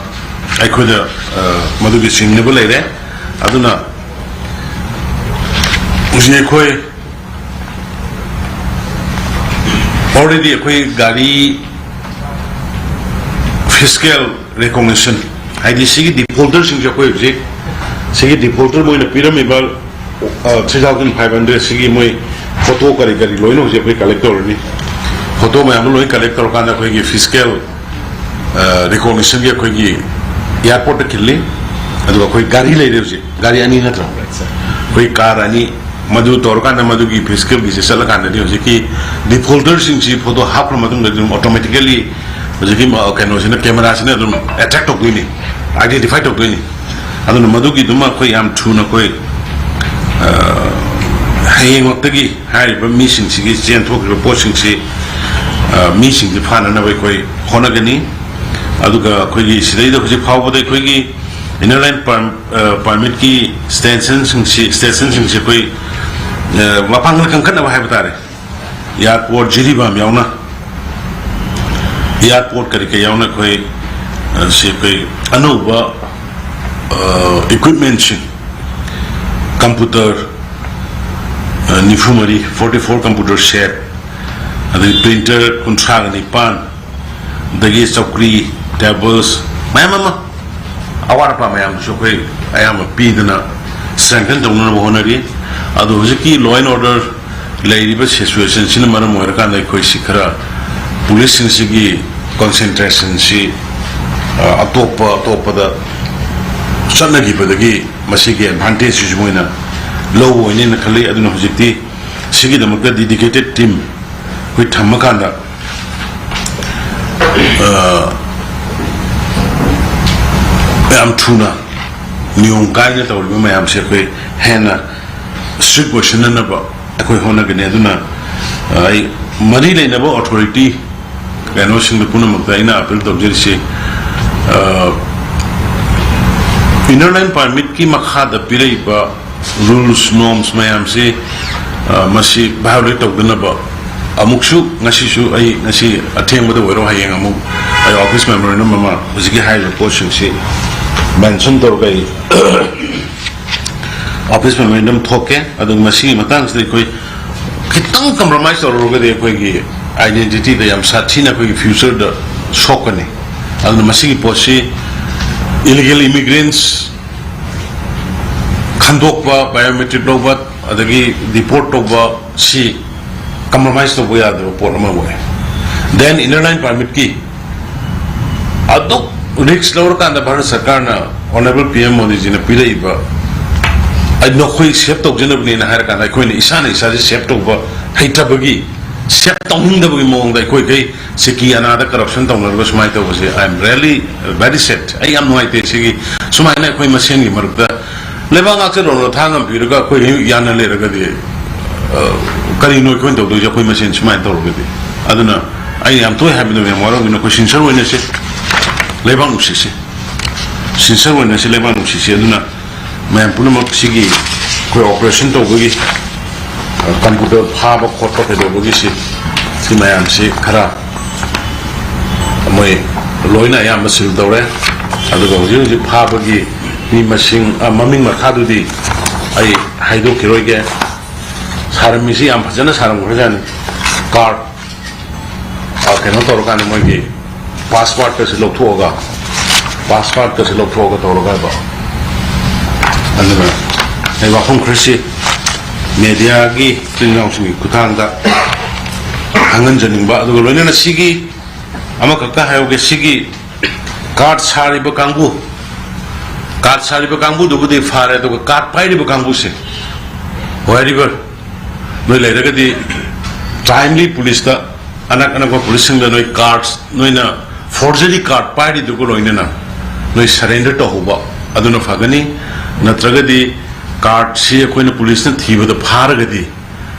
ꯑꯩꯈꯣꯏꯗ, ꯑ, ꯃꯗꯨꯒꯤ ꯆꯤꯡꯅꯕ ꯂꯩꯔꯦ꯫ ꯑꯗꯨꯅ ꯍꯧꯖꯤꯛ ꯑꯩꯈꯣꯏ ꯑꯣꯜꯔꯦꯗꯤ ꯑꯩꯈꯣꯏ ꯒꯥꯔꯤ ꯐꯤꯁꯀꯦꯜ ꯔꯤꯀꯣꯒꯅꯤꯁꯟ, ꯍꯥꯏꯗꯤ ꯁꯤꯒꯤ ꯗꯤꯐꯣꯜꯇꯔꯁꯤꯡꯁꯦ ꯑꯩꯈꯣꯏ ꯍꯧꯖꯤꯛ ꯁꯤꯒꯤ ꯗꯤꯐꯣꯜꯇꯔ ꯃꯣꯏꯅ ꯄꯤꯔꯝꯃꯤꯕ, ꯑ, three thousand five hundred ꯁꯤꯒꯤ ꯃꯣꯏ ꯐꯣꯇꯣ ꯀꯔꯤ ꯀꯔꯤ ꯂꯣꯏꯅ ꯍꯧꯖꯤꯛ ꯑꯩꯈꯣꯏ ꯀꯂꯦꯛ ꯇꯧꯔꯅꯤ꯫ ꯐꯣꯇꯣ ꯃꯌꯥꯝꯗꯣ ꯂꯣꯏ ꯀꯂꯦꯛ ꯇꯧꯔꯀꯥꯟꯗ ꯑꯩꯈꯣꯏꯒꯤ ꯐꯤꯁꯀꯦꯜ, ꯑ, ꯔꯤꯀꯣꯒꯅꯤꯁꯟꯒꯤ ꯑꯩꯈꯣꯏꯒꯤ ꯑꯦꯌꯥꯔꯄꯣꯔꯠꯇ ꯈꯤꯜꯂꯤ꯫ ꯑꯗꯨꯒ ꯑꯩꯈꯣꯏ ꯒꯥꯔꯤ ꯂꯩꯔꯦ ꯍꯧꯖꯤꯛ, ꯒꯥꯔꯤ ꯑꯅꯤ ꯅꯠꯇ꯭ꯔꯣ? ꯑꯩꯈꯣꯏ ꯀꯥꯔ ꯑꯅꯤ, ꯃꯗꯨ ꯇꯧꯔꯀꯥꯟꯗ ꯃꯗꯨꯒꯤ ꯐꯤꯖꯤꯀꯦꯜꯒꯤꯁꯦ ꯆꯠꯂꯀꯥꯟꯗꯗꯤ ꯍꯧꯖꯤꯛꯀꯤ ꯗꯤꯐꯣꯜꯇꯔꯁꯤꯡꯁꯤ ꯐꯣꯇꯣ ꯍꯥꯞꯈ꯭ꯔ ꯃꯇꯨꯡꯗ ꯑꯗꯨꯝ ꯑꯣꯇꯣꯃꯦꯇꯤꯀꯦꯂꯤ ꯍꯧꯖꯤꯛꯀꯤ ꯃ-, ꯀꯩꯅꯣꯁꯤꯅ, ꯀꯦꯃꯦꯔꯥꯁꯤꯅ ꯑꯗꯨꯝ ꯑꯦꯇ꯭ꯔꯦꯛ ꯇꯧꯗꯣꯏꯅꯤ, ꯑꯥꯏꯗꯦꯟꯇꯤꯐꯥꯏ ꯇꯧꯗꯣꯏꯅꯤ꯫ ꯑꯗꯨꯅ ꯃꯗꯨꯒꯤꯗꯨꯃ ꯑꯩꯈꯣꯏ ꯌꯥꯝ ꯊꯨꯅ ꯑꯩꯈꯣꯏ, ꯑ, ꯍꯌꯦꯡꯃꯛꯇꯒꯤ ꯍꯥꯏꯔꯤꯕ ꯃꯤꯁꯤꯡꯁꯤꯒꯤ ꯆꯦꯟꯊꯣꯛꯈ꯭ꯔꯤꯕ ꯄꯣꯠꯁꯤꯡꯁꯤ, ꯑ, ꯃꯤꯁꯤꯡꯁꯤ ꯐꯥꯅꯅꯕ ꯑꯩꯈꯣꯏ ꯍꯣꯠꯅꯒꯅꯤ꯫ ꯑꯗꯨꯒ ꯑꯩꯈꯣꯏꯒꯤ ꯁꯤꯗꯩꯗ ꯍꯧꯖꯤꯛ ꯐꯥꯎꯕꯗ ꯑꯩꯈꯣꯏꯒꯤ ꯏꯅꯔ ꯂꯥꯏꯟ ꯄꯔ-, ꯑ, ꯄꯔꯃꯤꯠꯀꯤ ꯁ꯭ꯇꯦꯁꯟꯁꯤꯡꯁꯤ, ꯁ꯭ꯇꯦꯁꯟꯁꯤꯡꯁꯤ ꯑꯩꯈꯣꯏ, ꯑ, ꯃꯄꯥꯡꯒꯜ ꯀꯟꯈꯠꯅꯕ ꯍꯥꯏꯕ ꯇꯥꯔꯦ꯫ ꯏꯌꯥꯔꯄꯣꯔꯠ ꯖꯤꯔꯤꯕꯥꯝ ꯌꯥꯎꯅ, ꯏꯌꯥꯔꯄꯣꯔꯠ ꯀꯔꯤ ꯀꯔꯤ ꯌꯥꯎꯅ ꯑꯩꯈꯣꯏ, ꯑ, ꯁꯤ ꯑꯩꯈꯣꯏ ꯑꯅꯧꯕ, ꯑ, ꯏꯀ꯭ꯋꯤꯞꯃꯦꯟꯁꯤꯡ, ꯀꯝꯄ꯭ꯌꯨꯇꯔ, ꯑ, ꯅꯤꯐꯨ ꯃꯔꯤ, forty four computer set, ꯑꯗꯩ ꯄ꯭ꯔꯤꯟꯇꯔ ꯀꯨꯟꯊ꯭ꯔꯥꯒ ꯅꯤꯄꯥꯟ, ꯑꯗꯒꯤ ꯆꯧꯀ꯭ꯔꯤ, ꯇꯦꯕꯜꯁ, ꯃꯌꯥꯝ ꯑꯃ, ꯑꯋꯥꯠ ꯑꯄꯥ ꯃꯌꯥꯝꯗꯨꯁꯨ ꯑꯩꯈꯣꯏ ꯑꯌꯥꯝꯕ ꯄꯤꯗꯅ ꯁ꯭ꯇ꯭ꯔꯦꯡꯊꯟ ꯇꯧꯅꯅꯕ ꯍꯣꯠꯅꯔꯤ꯫ ꯑꯗꯣ ꯍꯧꯖꯤꯛꯀꯤ law and order ꯂꯩꯔꯤꯕ ꯁꯤꯆꯨꯋꯦꯁꯟꯁꯤꯅ ꯃꯔꯝ ꯑꯣꯏꯔꯀꯥꯟꯗ ꯑꯩꯈꯣꯏꯁꯤ ꯈꯔ ꯄꯨꯂꯤꯁꯁꯤꯡꯁꯤꯒꯤ ꯀꯣꯟꯁꯦꯟꯇ꯭ꯔꯦꯁꯟꯁꯤ, ꯑ, ꯑꯇꯣꯞꯄ ꯑꯇꯣꯞꯄꯗ ꯆꯠꯅꯈꯤꯕꯗꯒꯤ ꯃꯁꯤꯒꯤ ꯑꯦꯗꯚꯥꯟꯇꯦꯖꯁꯤꯁꯨ ꯃꯣꯏꯅ ꯂꯧꯕ ꯑꯣꯏꯅꯦꯅ ꯈꯜꯂꯤ꯫ ꯑꯗꯨꯅ ꯍꯧꯖꯤꯛꯇꯤ ꯁꯤꯒꯤꯗꯃꯛꯇ dedicated team ꯑꯩꯈꯣꯏ ꯊꯝꯃꯀꯥꯟꯗ, ꯑ, ꯌꯥꯝ ꯊꯨꯅ ꯅꯤꯌꯣꯝ ꯀꯥꯏꯅ ꯇꯧꯔꯤꯕ ꯃꯌꯥꯝꯁꯦ ꯑꯩꯈꯣꯏ ꯍꯦꯟꯅ ꯁ꯭ꯇ꯭ꯔꯤꯛ ꯑꯣꯏꯁꯤꯟꯅꯅꯕ ꯑꯩꯈꯣꯏ ꯍꯣꯠꯅꯒꯅꯤ꯫ ꯑꯗꯨꯅ, ꯑ, ꯑꯩ ꯃꯔꯤ ꯂꯩꯅꯕ ꯑꯣꯊꯣꯔꯤꯇꯤ ꯀꯩꯅꯣꯁꯤꯡꯗ ꯄꯨꯝꯅꯃꯛꯇ ꯑꯩꯅ ꯑꯄꯤꯜ ꯇꯧꯖꯔꯤꯁꯤ, ꯑ, ꯏꯅꯔ ꯂꯥꯏꯟ ꯄꯥꯔꯃꯤꯠꯀꯤ ꯃꯈꯥꯗ ꯄꯤꯔꯛꯏꯕ ꯔꯨꯜꯁ, ꯅꯣꯔꯝꯁ ꯃꯌꯥꯝꯁꯤ, ꯑ, ꯃꯁꯤ ꯚꯥꯏꯑꯣꯂꯦꯠ ꯇꯧꯗꯅꯕ ꯑꯃꯨꯛꯁꯨ ꯉꯁꯤꯁꯨ ꯑꯩ ꯉꯁꯤ ꯑꯊꯦꯡꯕꯗ ꯑꯣꯏꯔꯣ ꯍꯌꯦꯡ ꯑꯃꯨꯛ ꯑꯩ ꯑꯣꯐꯤꯁ ꯃꯦꯃꯣꯔꯦꯟꯗꯝ ꯑꯃ ꯍꯧꯖꯤꯛꯀꯤ ꯍꯥꯏꯔꯤꯕ ꯄꯣꯠꯁꯤꯡꯁꯤ ꯃꯦꯟꯁꯟ ꯇꯧꯔꯒ ꯑꯩ ꯑꯣꯐꯤꯁ ꯃꯦꯃꯣꯔꯦꯟꯗꯝ ꯊꯣꯛꯀꯦ꯫ ꯑꯗꯨ ꯃꯁꯤꯒꯤ ꯃꯇꯥꯡꯁꯤꯗ ꯑꯩꯈꯣꯏ ꯈꯤꯇꯪ ꯀꯝꯄ꯭ꯔꯣꯃꯥꯏꯁ ꯇꯧꯔꯨꯔꯒꯗꯤ ꯑꯩꯈꯣꯏꯒꯤ ꯑꯥꯏꯗꯦꯟꯇꯤꯇꯤꯗ ꯌꯥꯝ ꯁꯥꯊꯤꯅ ꯑꯩꯈꯣꯏꯒꯤ ꯐ꯭ꯌꯨꯆꯔꯗ ꯁꯣꯛꯀꯅꯤ꯫ ꯑꯗꯨꯅ ꯃꯁꯤꯒꯤ ꯄꯣꯠꯁꯤ ꯏꯂꯤꯒꯦꯜ ꯏꯃꯤꯒ꯭ꯔꯦꯟꯁ ꯈꯟꯗꯣꯛꯄ, ꯕꯥꯏꯑꯣꯃꯦꯇ꯭ꯔꯤꯛ ꯂꯧꯕ, ꯑꯗꯒꯤ ꯗꯤꯄꯣꯔꯠ ꯇꯧꯕ, ꯁꯤ ꯀꯝꯄ꯭ꯔꯣꯃꯥꯏꯁ ꯇꯧꯕ ꯌꯥꯗꯕ ꯄꯣꯠ ꯑꯃ ꯑꯣꯏ꯫ ꯗꯦꯟ ꯏꯅꯔ ꯂꯥꯏꯟ ꯄꯥꯔꯃꯤꯠꯀꯤ ꯑꯗꯨꯛ ꯔꯤꯛꯁ ꯂꯧꯔꯀꯥꯟꯗ ꯚꯥꯔꯠ ꯁꯔꯀꯥꯔꯅ, ꯑꯣꯅꯔꯦꯕꯜ ꯄꯤ ꯑꯦꯝ ꯃꯣꯗꯤꯖꯤꯅ ꯄꯤꯔꯛꯏꯕ ꯑꯩ ꯅꯈꯣꯏ ꯁꯦꯞ ꯇꯧꯖꯅꯕꯅꯦꯅ ꯍꯥꯏꯔꯀꯥꯟꯗ ꯑꯩꯈꯣꯏꯅ ꯏꯁꯥꯅ ꯏꯁꯥꯁꯦ ꯁꯦꯞ ꯇꯧꯕ ꯍꯩꯇꯕꯒꯤ, ꯁꯦꯞ ꯇꯧꯅꯤꯡꯗꯕꯒꯤ ꯃꯑꯣꯡꯗ ꯑꯩꯈꯣꯏꯈꯩ ꯁꯤꯀꯤ ꯑꯅꯥꯗ ꯀꯔꯞꯁꯟ ꯇꯧꯅꯔꯒ ꯁꯨꯃꯥꯏꯅ ꯇꯧꯕꯁꯦ, I am really very sad. ꯑꯩ ꯌꯥꯝ ꯅꯨꯡꯉꯥꯏꯇꯦ꯫ ꯁꯤꯒꯤ ꯁꯨꯃꯥꯏꯅ ꯑꯩꯈꯣꯏ ꯃꯁꯦꯟꯒꯤ ꯃꯔꯛꯇ ꯂꯩꯕꯥꯛ ꯉꯥꯛꯆꯔꯣꯅ ꯊꯥꯡ ꯑꯃ ꯄꯤꯔꯒ ꯑꯩꯈꯣꯏ ꯌꯥꯅ ꯂꯩꯔꯒꯗꯤ, ꯑ, ꯀꯔꯤꯅꯣ ꯑꯩꯈꯣꯏꯅ ꯇꯧꯗꯣꯏꯁꯦ? ꯑꯩꯈꯣꯏ ꯃꯁꯦꯟ ꯁꯨꯃꯥꯏꯅ ꯇꯧꯔꯒꯗꯤ꯫ ꯑꯗꯨꯅ ꯑꯩ ꯌꯥꯝ ꯇꯣꯏ ꯍꯥꯏꯕꯗꯣ ꯃꯌꯥꯝ ꯋꯥꯔꯧꯕꯤꯅꯨ, ꯑꯩꯈꯣꯏ ꯁꯤꯟꯁꯔ ꯑꯣꯏꯅꯁꯦ, ꯂꯩꯕꯥꯛ ꯅꯨꯡꯁꯤꯁꯦ, ꯁꯤꯟꯁꯔ ꯑꯣꯏꯅꯁꯦ, ꯂꯩꯕꯥꯛ ꯅꯨꯡꯁꯤꯁꯦ꯫ ꯑꯗꯨꯅ ꯃꯌꯥꯝ ꯄꯨꯝꯅꯃꯛ ꯁꯤꯒꯤ ꯑꯩꯈꯣꯏ ꯑꯣꯄꯔꯦꯁꯟ ꯇꯧꯕꯒꯤ, ꯑ, ꯀꯝꯄ꯭ꯌꯨꯇꯔ ꯐꯥꯕ ꯈꯣꯠꯄ ꯀꯩꯗꯧꯕꯒꯤꯁꯤ, ꯁꯤ ꯃꯌꯥꯝꯁꯤ ꯈꯔ ꯃꯣꯏ ꯂꯣꯏꯅ ꯑꯌꯥꯝꯕ ꯁꯤꯜ ꯇꯧꯔꯦ꯫ ꯑꯗꯨꯒ ꯍꯧꯖꯤꯛ ꯍꯧꯖꯤꯛ ꯐꯥꯕꯒꯤ ꯃꯤ ꯃꯁꯤꯡ, ꯑ, ꯃꯃꯤꯡ ꯃꯈꯥꯗꯨꯗꯤ ꯑꯩ ꯍꯥꯏꯗꯣꯛꯈꯤꯔꯣꯏꯒꯦ꯫ ꯁꯥꯔꯝꯃꯤꯁꯤ ꯌꯥꯝ ꯐꯖꯅ ꯁꯥꯔꯝꯈ꯭ꯔꯖꯥꯠꯅꯤ꯫ ꯀꯥꯔꯠ, ꯑ, ꯀꯩꯅꯣ ꯇꯧꯔꯀꯥꯟꯗ ꯃꯣꯏꯒꯤ ꯄꯥꯁꯋꯥꯔꯗꯀꯁꯦ ꯂꯧꯊꯣꯛꯑꯒ, ꯄꯥꯁꯋꯥꯔꯗꯀꯁꯦ ꯂꯧꯊꯣꯛꯑꯒ ꯇꯧꯔꯒ ꯍꯥꯏꯕ꯫ ꯑꯗꯨꯅ ꯑꯩ ꯋꯥꯐꯝ ꯈꯔꯁꯤ ꯃꯦꯗꯤꯌꯥꯒꯤ ꯏꯆꯤꯟ ꯏꯅꯥꯎꯁꯤꯡꯒꯤ ꯈꯨꯠꯊꯥꯡꯗ ꯈꯪꯍꯟꯖꯅꯤꯡꯕ, ꯑꯗꯨꯒ ꯂꯣꯏꯅꯅ ꯁꯤꯒꯤ ꯑꯃꯈꯛꯇ ꯍꯥꯏꯍꯧꯒꯦ, ꯁꯤꯒꯤ ꯀꯥꯔꯠ ꯁꯥꯔꯤꯕ ꯀꯥꯡꯕꯨ, ꯀꯥꯔꯠ ꯁꯥꯔꯤꯕ ꯀꯥꯡꯕꯨꯗꯨꯕꯨꯗꯤ ꯐꯥꯔꯦ, ꯑꯗꯨꯒ ꯀꯥꯔꯠ ꯄꯥꯏꯔꯤꯕ ꯀꯥꯡꯕꯨꯁꯦ, ꯍꯣꯏꯔꯤꯕ ꯅꯣꯏ ꯂꯩꯔꯒꯗꯤ ꯇꯥꯏꯝꯂꯤ ꯄꯨꯂꯤꯁꯇ, ꯑꯅꯛ ꯑꯅꯛꯄ ꯄꯨꯂꯤꯁꯁꯤꯡꯗ ꯅꯣꯏ ꯀꯥꯔꯠ, ꯅꯣꯏꯅ ꯐꯣꯔꯖꯔꯤ ꯀꯥꯔꯠ ꯄꯥꯏꯔꯤꯗꯨꯒ ꯂꯣꯏꯅꯅ ꯅꯣꯏ ꯁꯔꯦꯟꯗꯔ ꯇꯧꯍꯧꯕ ꯑꯗꯨꯅ ꯐꯒꯅꯤ꯫ ꯅꯠꯇ꯭ꯔꯒꯗꯤ ꯀꯥꯔꯠꯁꯤ ꯑꯩꯈꯣꯏꯅ ꯄꯨꯂꯤꯁꯅ ꯊꯤꯕꯗ ꯐꯥꯔꯒꯗꯤ,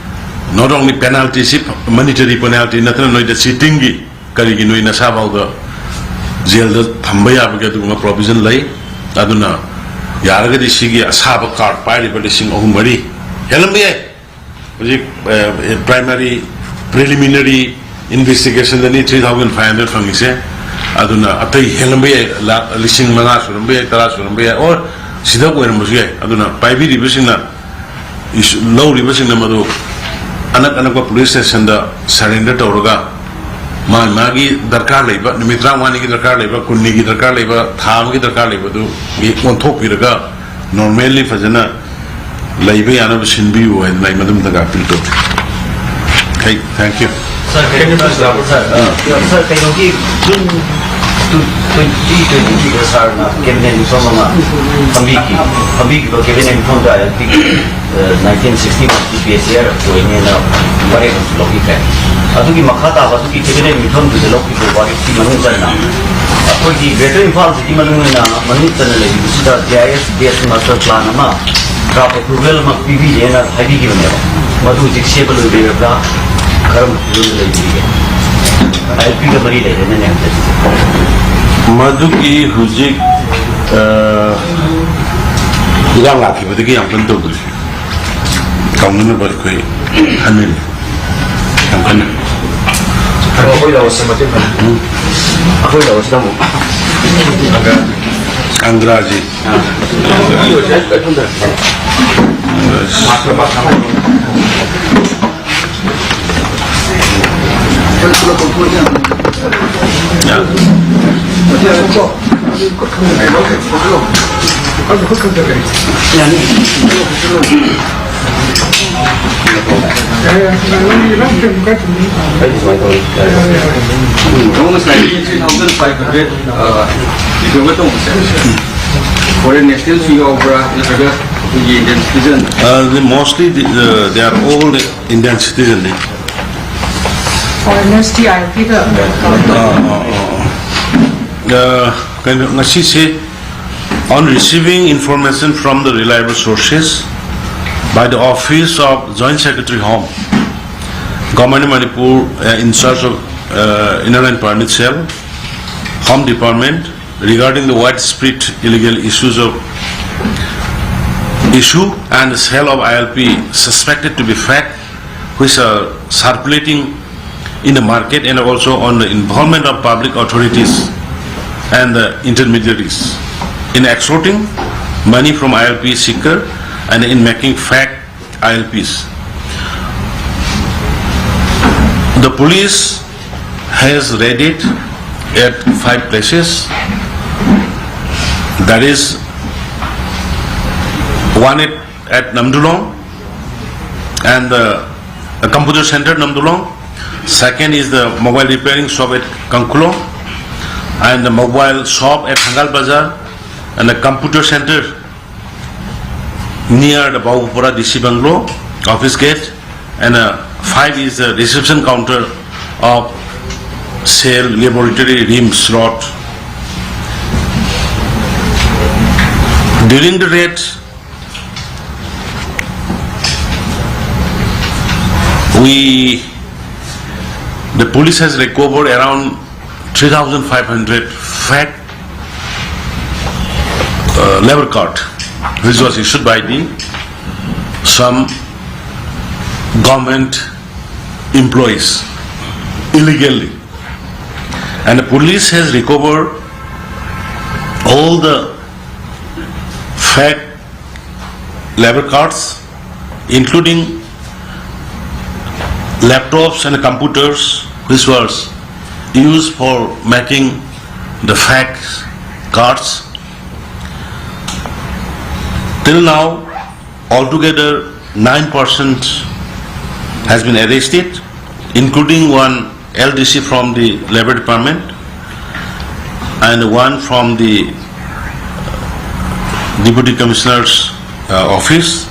not only penalty ꯁꯤ, ꯃꯣꯅꯤꯇꯔꯤ ꯄꯦꯅꯥꯜꯇꯤ ꯅꯠꯇꯅ ꯅꯣꯏꯗ ꯆꯤꯇꯤꯡꯒꯤ, ꯀꯔꯤꯒꯤ ꯅꯣꯏ ꯅꯁꯥꯐꯥꯎꯗ ꯖꯦꯜꯗ ꯊꯝꯕ ꯌꯥꯕꯒꯤ ꯑꯗꯨꯒꯨꯝꯕ ꯄ꯭ꯔꯣꯕꯤꯖꯟ ꯂꯩ꯫ ꯑꯗꯨꯅ ꯌꯥꯔꯒꯗꯤ ꯁꯤꯒꯤ ꯑꯁꯥꯕ ꯀꯥꯔꯠ ꯄꯥꯏꯔꯤꯕ ꯂꯤꯁꯤꯡ ꯑꯍꯨꯝ ꯃꯔꯤ ꯍꯦꯜꯂꯝꯕ ꯌꯥꯏ꯫ ꯍꯧꯖꯤꯛ, ꯑ, ꯄ꯭ꯔꯥꯏꯃꯥꯔꯤ, ꯄ꯭ꯔꯤꯂꯤꯃꯤꯅꯔꯤ ꯏꯟꯚꯦꯁꯇꯤꯒꯦꯁꯟꯗꯅꯤ three thousand five hundred ꯐꯪꯉꯤꯁꯦ꯫ ꯑꯗꯨꯅ ꯑꯇꯩ ꯍꯦꯜꯂꯝꯕ ꯌꯥꯏ, ꯂꯥꯛ ꯂꯤꯁꯤꯡ ꯃꯉꯥ ꯁꯨꯔꯝꯕ ꯌꯥꯏ, ꯇꯔꯥ ꯁꯨꯔꯝꯕ ꯌꯥꯏ, ꯑꯣꯔ ꯁꯤꯗ ꯑꯣꯏꯔꯝꯕꯁꯨ ꯌꯥꯏ꯫ ꯑꯗꯨꯅ ꯄꯥꯏꯕꯤꯔꯤꯕꯁꯤꯡꯅ, ꯏꯁꯨ-, ꯂꯧꯔꯤꯕꯁꯤꯡꯅ ꯃꯗꯨ ꯑꯅꯛ ꯑꯅꯛꯄ ꯄꯨꯂꯤꯁ ꯁ꯭ꯇꯦꯁꯟꯗ ꯁꯔꯦꯟꯗꯔ ꯇꯧꯔꯒ, ꯃꯥ ꯃꯥꯒꯤ ꯗꯔꯀꯥꯔ ꯂꯩꯕ, ꯅꯨꯃꯤꯠ ꯇꯔꯥꯃꯉꯥꯅꯤꯒꯤ ꯗꯔꯀꯥꯔ ꯂꯩꯕ, ꯀꯨꯟꯅꯤꯒꯤ ꯗꯔꯀꯥꯔ ꯂꯩꯕ, ꯊꯥ ꯑꯃꯒꯤ ꯗꯔꯀꯥꯔ ꯂꯩꯕꯗꯨ ꯑꯣꯟꯊꯣꯛꯄꯤꯔꯒ, ꯅꯣꯔꯃꯦꯜꯂꯤ ꯐꯖꯅ ꯂꯩꯕ ꯌꯥꯅꯕ ꯁꯤꯟꯕꯤꯌꯨ ꯍꯥꯏꯗꯅ ꯑꯩ ꯃꯗꯨꯝꯇꯒ ꯑꯄꯤꯜ ꯇꯧꯖꯩ꯫ Okay, thank you. ꯁꯥꯔ, ꯀꯩꯅꯣ, ꯁꯥꯔ, ꯁꯥꯔ, ꯀꯩꯅꯣꯒꯤ ꯖꯨꯟ ꯇ꯭ꯋꯦꯟꯇꯤ ꯇ꯭ꯋꯦꯟꯇꯤꯒ ꯁꯥꯔꯅ ꯀꯦꯕꯤꯅꯦꯠ ꯃꯤꯐꯝ ꯑꯃ ꯐꯝꯕꯤꯈꯤ꯫ ꯐꯝꯕꯤꯈꯤꯕ ꯀꯦꯕꯤꯅꯦꯠ ꯃꯤꯐꯝꯗ ꯑꯦꯜ ꯄꯤꯒꯤ ꯅꯥꯏꯟꯇꯤꯟ ꯁꯤꯛꯁꯇꯤ ꯋꯥꯟꯒꯤ ꯕꯤ ꯑꯦꯁ ꯑꯦ ꯑꯥꯔ ꯑꯣꯏꯅꯦꯅ ꯋꯥꯔꯦꯞ ꯑꯃꯁꯨ ꯂꯧꯕꯤꯈ꯭ꯔꯦ꯫ ꯑꯗꯨꯒꯤ ꯃꯈꯥ ꯇꯥꯕ ꯑꯗꯨꯒꯤ ꯀꯦꯕꯤꯅꯦꯠ ꯃꯤꯐꯝꯗꯨꯗ ꯂꯧꯈꯤꯕ ꯋꯥꯔꯦꯞꯀꯤ ꯃꯅꯨꯡ ꯆꯟꯅ ꯑꯩꯈꯣꯏꯒꯤ ꯒ꯭ꯔꯦꯇꯔ ꯏꯝꯐꯥꯜꯁꯤꯒꯤ ꯃꯅꯨꯡ ꯑꯣꯏꯅ ꯃꯅꯨꯡ ꯆꯟꯅ ꯂꯩꯔꯤꯕꯁꯤꯗ ꯖꯤ ꯑꯥꯏ ꯑꯦꯁ ꯕꯦꯁ ꯃꯥꯁꯇꯔ ꯄ꯭ꯂꯥꯟ ꯑꯃ ꯗ꯭ꯔꯥꯐ ꯑꯦꯄ꯭ꯔꯨꯚꯦꯜ ꯑꯃ ꯄꯤꯕꯤꯔꯦꯅ ꯍꯥꯏꯕꯤꯈꯤꯕꯅꯦꯕ꯫ ꯃꯗꯨ ꯍꯧꯖꯤꯛ ꯁꯦꯝꯕ ꯂꯣꯏꯕꯤꯔꯕ꯭ꯔꯥ? ꯀꯔꯝꯕ ꯐꯤꯕꯝꯗ ꯂꯩꯕꯤꯔꯤꯒꯦ? ꯑꯦꯜ ꯄꯤꯒ ꯃꯔꯤ ꯂꯩꯔꯦꯅꯅꯦ ꯍꯧꯖꯤꯛ꯫ ꯃꯗꯨꯒꯤ ꯍꯧꯖꯤꯛ, ꯑ, ꯏꯔꯥꯡ ꯂꯥꯛꯈꯤꯕꯗꯒꯤ ꯌꯥꯝ ꯀꯟꯅ ꯇꯧꯗ꯭ꯔꯤ꯫ ꯇꯧꯅꯅꯕ ꯑꯩꯈꯣꯏ ꯈꯟꯅꯔꯤ꯫ ꯌꯥꯝ ꯀꯟꯅ꯫ ꯑꯩꯈꯣꯏ ꯂꯧꯔꯁꯤ ꯃꯇꯦꯡ ꯈꯔ꯫ ꯎꯝ꯫ ꯑꯩꯈꯣꯏ ꯂꯧꯔꯁꯤꯗ ꯑꯃꯨꯛ꯫ ꯑꯪꯒ꯭ꯔꯥꯖꯤ꯫ ꯉꯁꯥꯏꯒꯤ three thousand five hundred, ꯑ, ꯀꯩꯅꯣꯒ ꯇꯧꯕꯁꯦ, foreign nationals ꯁꯨ ꯌꯥꯎꯕ꯭ꯔꯥ, ꯅꯠꯇ꯭ꯔꯒ ꯑꯩꯈꯣꯏꯒꯤ Indian citizen? Uh, the, mostly the, uh, they are all the Indian citizen. ꯅꯦ꯫ Foreigners ꯇꯤ ꯑꯥꯏ ꯑꯦꯜ ꯄꯤꯗ ꯑꯥ, ꯑꯥ, ꯑꯥ, ꯑꯥ꯫ ꯑ, ꯀꯩꯅꯣ, ꯉꯁꯤꯁꯦ, on receiving information from the reliable sources by the Office of Joint Secretary Home, Government of Manipur, uh, in charge of, uh, Inner Line Permit Cell, Home Department, regarding the widespread illegal issues of issue and sale of I L P suspected to be fake, which are circulating in the market, and also on the involvement of public authorities and the intermediaries in extorting money from I L P seeker and in making fake I L Ps. The police has raided at five places, that is one at, at Namdulong and the, the computer center Namdulong. Second is the mobile repairing shop at Kangkulong. and the mobile shop at Hangal Bazar, and a computer center near the Babupara D C bungalow, office gate, and uh, five is the reception counter of Cell Laboratory RIMS Road. During the raid, we, the police has recovered around three thousand five hundred fake uh, labor card, which was issued by the some government employees illegally, and the police has recovered all the fake labor cards, including laptops and computers which was used for making the fake cards. Till now, altogether nine persons has been arrested, including one L D C from the Labor Department and one from the Deputy Commissioner's uh, office.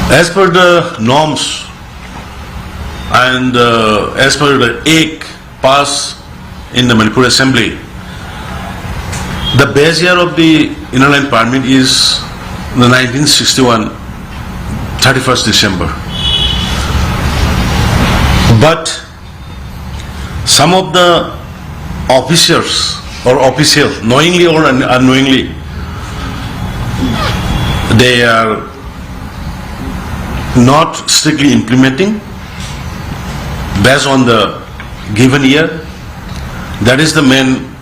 As per the norms and uh, as per the act passed in the Manipur Assembly, the base year of the Inner Line Permit is the nineteen sixty-one, thirty-first December. But some of the officers or officials, knowingly or un- unknowingly, they are not strictly implementing based on the given year. That is the main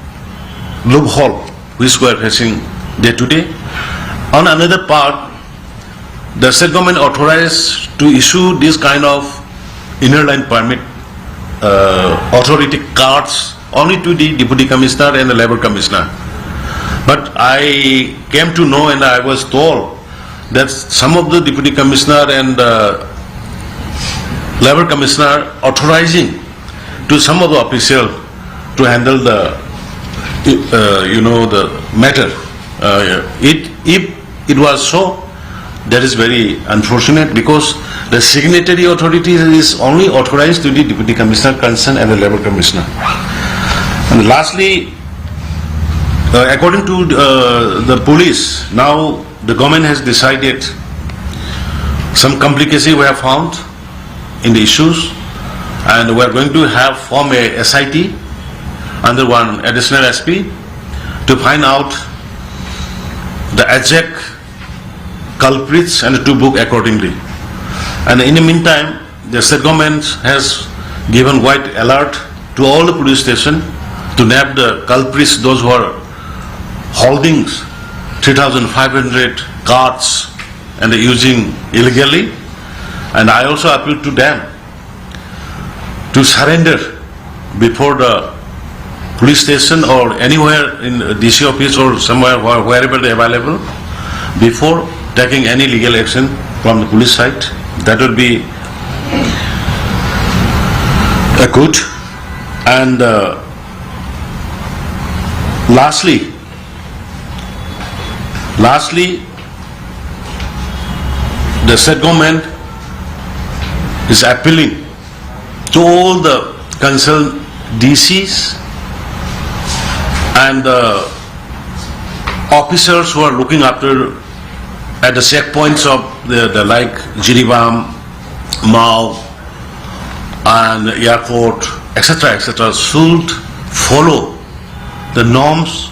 loophole which we are facing day to day. On another part, the state government authorized to issue this kind of inner line permit uh, authority cards only to the deputy commissioner and the labor commissioner. But I came to know and I was told that some of the deputy commissioner and uh, labor commissioner authorizing to some of the official to handle the, uh, you know, the matter. Uh, it, if it was so, that is very unfortunate, because the signatory authority is only authorized to the deputy commissioner concerned and the labor commissioner. And lastly, uh, according to uh, the police, now the government has decided some complicacy we have found in the issues, and we are going to have form a S I T under one additional S P to find out the exact culprits and to book accordingly. And in the meantime, the state government has given white alert to all the police station to nab the culprits, those who are holding three thousand five hundred cards and using illegally. And I also appeal to them to surrender before the police station or anywhere in D C office or somewhere, where- wherever they available, before taking any legal action from the police side. That would be a good. And uh, lastly, lastly, the state government is appealing to all the concerned D Cs and the officers who are looking after at the checkpoints of the, the like Jiribam, Mao, and airport, et cetera, et cetera, should follow the norms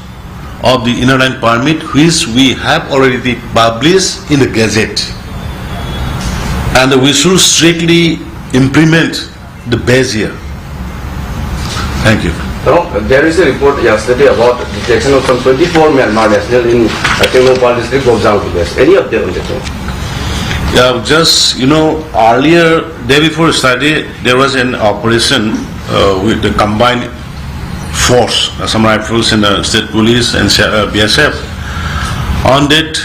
of the Inner Line Permit, which we have already published in the Gazette. And we should strictly implement the base here. Thank you. Now, there is a report yesterday about detection of some twenty-four Myanmar national in uh, Tengnoupal district, Gobjang village. Any update on that one? Yeah, just, you know, earlier, day before yesterday, there was an operation uh, with the combined force, Assam Rifles and the state police and uh, B S F. On that,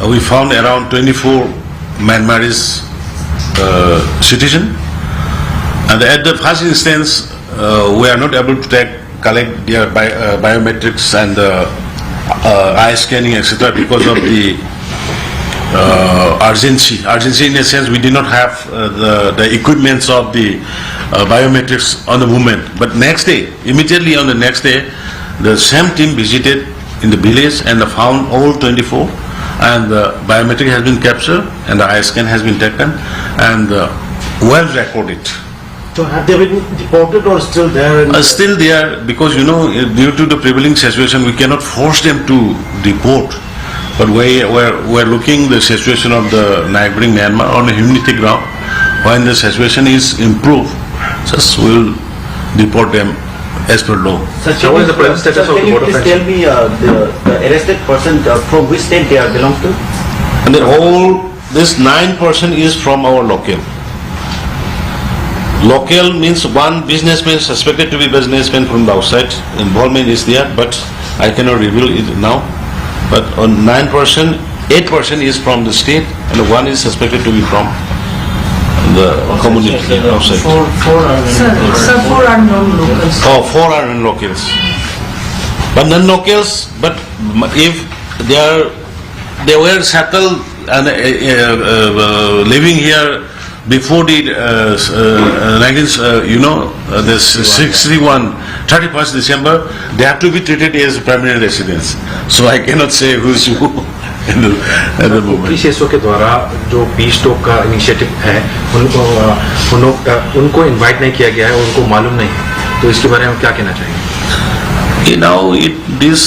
uh, we found around twenty-four Myanmarese uh, citizen, and at the first instance, uh, we are not able to take collect their bi- uh, biometrics and uh, uh, eye scanning, et cetera, because of the uh, urgency. Urgency in a sense, we did not have uh, the, the equipments of the uh, biometrics on the movement. But next day, immediately on the next day, the same team visited in the village and found all twenty-four, and the biometric has been captured and the eye scan has been taken, and the well recorded. So have they been deported or still there? In Uh, still there, because you know, uh, due to the prevailing situation, we cannot force them to deport. But we were we're looking the situation of the neighboring Myanmar on a humanity ground. When the situation is improved, just we'll deport them as per law. Sir, So what is the present status sir, of can the you border please fencing? Tell me uh, the, the arrested person uh, from which state they are belong to? And the whole this nine percent is from our local. Local means one businessman suspected to be businessman from the outside. Involvement is there, but I cannot reveal it now. But on nine percent, eight percent is from the state, and one is suspected to be from the community outside. Four, four are Sir, sir, four unknown locals. Oh, four are in locals. But non-locals, but if they are, they were settled and uh, uh, uh, living here before the uh, s- uh, uh, nineteen, uh, you know, uh, this sixty-one, thirty-first December, they have to be treated as permanent residents. So I cannot say who's who at the, at the moment. पीसीएसओ के द्वारा जो piece talk का initiative है, उनको अ, उन्हों, अ, उनको invite नहीं किया गया है, उनको मालूम नहीं है, तो इसके बारे में क्या कहना चाहिए? You know, it, this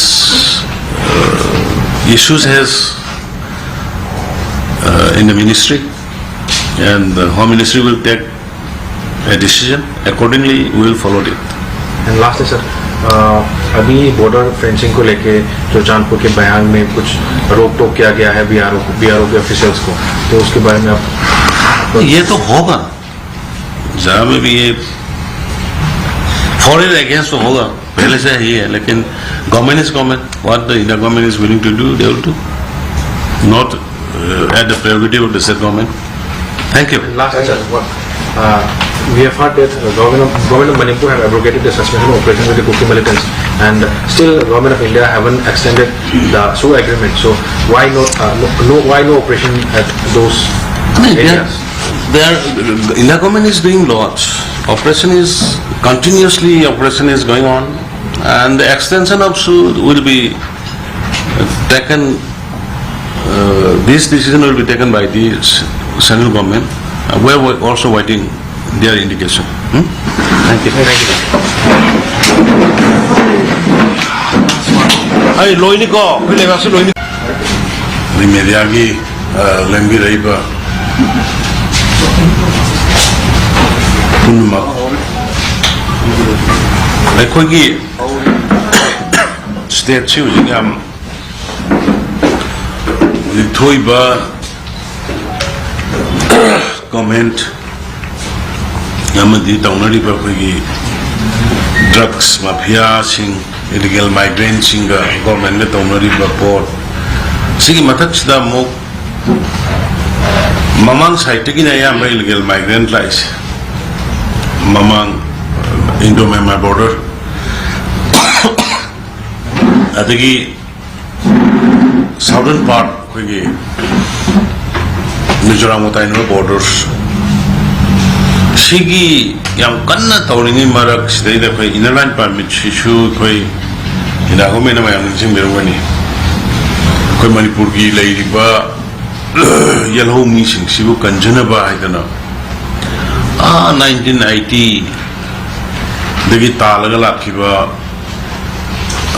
uh, issues has uh, in the ministry, and the Home Ministry will take a decision. Accordingly, we will follow it. And last है सर, अभी बॉर्डर फेंसिंग को लेके चुरचांदपुर के बयांग में कुछ रोक टोक किया गया है बीआरओ बीआरओ के ऑफिशियल्स को, तो उसके बारे में आप ये तो होगा, जहाँ में भी ये फॉरेन अगेंस्ट तो होगा, पहले से ही है, लेकिन government is government. What the India government is willing to do, they will do. Not uh, at the prerogative of the state government. Thank you. Last, sir, what? Uh, we have heard that uh, government of, government of Manipur have abrogated the suspension of operation with the Kuki militants, and still government of India haven't extended the SoO agreement. So why no, uh, no, no, why no operation at those I mean, they are, areas? They are, the India government is doing lots. Operation is continuously, operation is going on, and the extension of SoO will be taken. Uh, this decision will be taken by the s- central government. Uh, we are also waiting their indication. Hmm? Thank you. ꯑꯩ ꯂꯣꯏꯅꯤꯀꯣ, ꯑꯩꯈꯣꯏ ꯂꯩꯕꯥꯛꯁꯤ ꯂꯣꯏꯅꯤ꯫ ꯑꯩꯈꯣꯏ ꯃꯦꯗꯤꯌꯥꯒꯤ ꯑ, ꯂꯦꯡꯕꯤꯔꯛꯏꯕ ꯄꯨꯝꯅꯃꯛ, ꯑꯩꯈꯣꯏꯒꯤ ꯁ꯭ꯇꯦꯠꯁꯤ ꯍꯧꯖꯤꯛ ꯌꯥꯝ ꯍꯧꯖꯤꯛ ꯊꯣꯛꯏꯕ ꯀꯃꯦꯟꯠ ꯑꯃꯗꯤ ꯇꯧꯅꯔꯤꯕ ꯑꯩꯈꯣꯏꯒꯤ ꯗ꯭ꯔꯒꯁ ꯃꯥꯐꯤꯌꯥꯁꯤꯡ, ꯏꯂꯤꯒꯦꯜ ꯃꯥꯏꯒ꯭ꯔꯦꯟꯁꯤꯡꯒ ꯒꯣꯔꯃꯦꯟꯒ ꯇꯧꯅꯔꯤꯕ ꯄꯣꯠ ꯁꯤꯒꯤ ꯃꯊꯛꯁꯤꯗ ꯑꯃꯨꯛ ꯃꯃꯥꯡ ꯁꯥꯏꯠꯇꯒꯤꯅ ꯑꯌꯥꯝꯕ ꯏꯂꯤꯒꯦꯜ ꯃꯥꯏꯒ꯭ꯔꯦꯟ ꯂꯥꯛꯏꯁꯦ, ꯃꯃꯥꯡ ꯏꯟꯗꯣ ꯃ꯭ꯌꯥꯟꯃꯥꯔ ꯕꯣꯔꯗꯔ ꯑꯗꯒꯤ ꯁꯥꯎꯗꯔꯟ ꯄꯥꯔꯠ ꯑꯩꯈꯣꯏꯒꯤ ꯃꯤꯖꯣꯔꯥꯝꯒ ꯇꯥꯏꯅꯕ ꯕꯣꯔꯗꯔꯁ ꯁꯤꯒꯤ ꯌꯥꯝ ꯀꯟꯅ ꯇꯧꯔꯤꯉꯩ ꯃꯔꯛꯁꯤꯗꯩꯗ ꯑꯩꯈꯣꯏ ꯏꯅꯔ ꯂꯥꯏꯟ ꯄꯥꯔꯃꯤꯠꯁꯤꯁꯨ ꯑꯩꯈꯣꯏ ꯏꯟꯗꯤꯌꯥ ꯒꯣꯔꯃꯦꯟꯅ ꯃꯌꯥꯝ ꯅꯤꯡꯁꯤꯡꯕꯤꯔꯝꯒꯅꯤ꯫ ꯑꯩꯈꯣꯏ ꯃꯅꯤꯄꯨꯔꯒꯤ ꯂꯩꯔꯤꯕ ꯌꯦꯜꯍꯧ ꯃꯤꯁꯤꯡꯁꯤꯕꯨ ꯀꯟꯖꯅꯕ ꯍꯥꯏꯗꯅ ꯑꯥ ꯅꯥꯏꯟꯇꯤꯟ ꯑꯩꯠꯇꯤꯗꯒꯤ ꯇꯥꯜꯂꯒ ꯂꯥꯛꯈꯤꯕ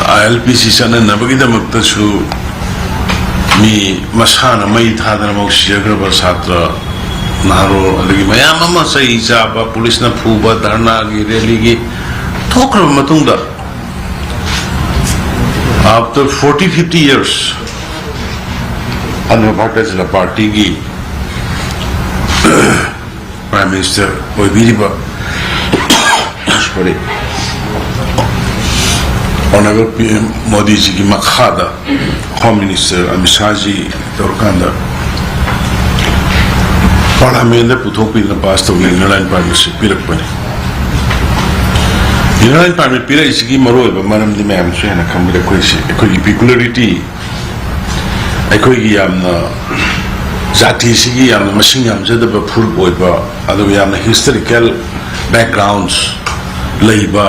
ꯑꯥꯏ ꯑꯦꯜ ꯄꯤ ꯁꯤ ꯆꯠꯅꯅꯕꯒꯤꯗꯃꯛꯇꯁꯨ ꯃꯤ ꯃꯁꯥꯅ ꯃꯩ ꯊꯥꯗꯅ ꯃꯧ ꯁꯤꯖꯈ꯭ꯔꯕ ꯁꯥꯇ꯭ꯔ ꯅꯍꯥꯔꯣꯜ ꯑꯗꯒꯤ ꯃꯌꯥꯝ ꯑꯃ ꯆꯩ ꯆꯥꯕ, ꯄꯨꯂꯤꯁꯅ ꯐꯨꯕ, ꯙꯔꯅꯥꯒꯤ ꯔꯦꯂꯤꯒꯤ ꯊꯣꯛꯈ꯭ꯔꯕ ꯃꯇꯨꯡꯗ, after forty fifty years, ꯑꯗꯨꯒ ꯚꯥꯔꯇꯤꯌ ꯖꯅꯇꯥ ꯄꯥꯔꯇꯤꯒꯤ ꯄ꯭ꯔꯥꯏꯝ ꯃꯤꯅꯤꯁꯇꯔ ꯑꯣꯏꯕꯤꯔꯤꯕ, ꯁꯣꯔꯤ, Honorable P M ꯃꯣꯗꯤꯖꯤꯒꯤ ꯃꯈꯥꯗ Home Minister ꯑꯃꯤꯠ ꯁꯥꯍꯖꯤ ꯇꯧꯔꯀꯥꯟꯗ ꯄꯥꯔꯂꯥꯃꯦꯟꯗ ꯄꯨꯊꯣꯛꯄꯤꯗꯅ ꯄꯥꯁ ꯇꯧꯗꯅ ꯏꯅꯔ ꯂꯥꯏꯟ ꯄꯥꯔꯃꯤꯠꯁꯤ ꯄꯤꯔꯛꯄꯅꯤ꯫ ꯏꯅꯔ ꯂꯥꯏꯟ ꯄꯥꯔꯃꯤꯠ ꯄꯤꯔꯛꯏꯁꯤꯒꯤ ꯃꯔꯨꯑꯣꯏꯕ ꯃꯔꯝꯗꯤ ꯃꯌꯥꯝꯁꯨ ꯍꯦꯟꯅ ꯈꯪꯕꯗ ꯑꯩꯈꯣꯏꯁꯤ, ꯑꯩꯈꯣꯏꯒꯤ ꯄꯤꯀꯨꯂꯔꯤꯇꯤ, ꯑꯩꯈꯣꯏꯒꯤ ꯌꯥꯝꯅ ꯖꯥꯇꯤꯁꯤꯒꯤ ꯌꯥꯝꯅ ꯃꯁꯤꯡ ꯌꯥꯝꯖꯗꯕ ꯐꯨꯔꯨꯞ ꯑꯣꯏꯕ, ꯑꯗꯨꯒ ꯌꯥꯝꯅ ꯍꯤꯁꯇꯣꯔꯤꯀꯦꯜ ꯕꯦꯛꯒ꯭ꯔꯥꯎꯟꯁ ꯂꯩꯕ,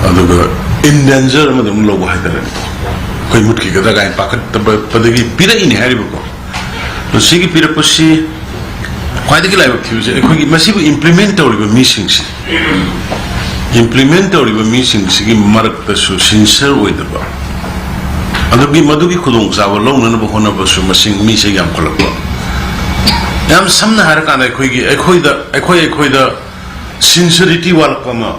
ꯑꯗꯨꯒ ꯏꯟ ꯗꯦꯟꯖꯔ ꯑꯃꯗ ꯑꯃꯨꯛ ꯂꯧꯕ ꯍꯥꯏꯇꯥꯔꯦꯅꯦꯀꯣ, ꯑꯩꯈꯣꯏ ꯃꯨꯠꯈꯤꯒꯗ꯭ꯔꯥ ꯀꯥꯏꯅ ꯄꯥꯈꯠꯄꯗꯒꯤ ꯄꯤꯔꯛꯏꯅꯦ ꯍꯥꯏꯔꯤꯕꯀꯣ꯫ ꯑꯗꯣ ꯁꯤꯒꯤ ꯄꯤꯔꯛꯄꯁꯤ ꯈ꯭ꯋꯥꯏꯗꯒꯤ ꯂꯥꯏꯕꯛ ꯊꯤꯕꯁꯦ ꯑꯩꯈꯣꯏꯒꯤ ꯃꯁꯤꯕꯨ ꯏꯝꯄ꯭ꯂꯤꯃꯦꯟ ꯇꯧꯔꯤꯕ ꯃꯤꯁꯤꯡꯁꯤ, ꯏꯝꯄ꯭ꯂꯤꯃꯦꯟ ꯇꯧꯔꯤꯕ ꯃꯤꯁꯤꯡꯁꯤꯒꯤ ꯃꯔꯛꯇꯁꯨ ꯁꯤꯟꯁꯤꯌꯔ ꯑꯣꯏꯗꯕ, ꯑꯗꯨꯒꯤ, ꯃꯗꯨꯒꯤ ꯈꯨꯗꯣꯡꯆꯥꯕ ꯂꯧꯅꯅꯕ ꯍꯣꯠꯅꯕꯁꯨ ꯃꯁꯤꯡ, ꯃꯤꯁꯦ ꯌꯥꯝꯈꯠꯂꯛꯄ꯫ ꯌꯥꯝ ꯁꯝꯅ ꯍꯥꯏꯔꯀꯥꯟꯗ ꯑꯩꯈꯣꯏꯒꯤ, ꯑꯩꯈꯣꯏꯗ, ꯑꯩꯈꯣꯏ, ꯑꯩꯈꯣꯏꯗ ꯁꯤꯟꯁꯤꯌꯔꯤꯇꯤ ꯋꯥꯠꯂꯛꯄ ꯑꯃ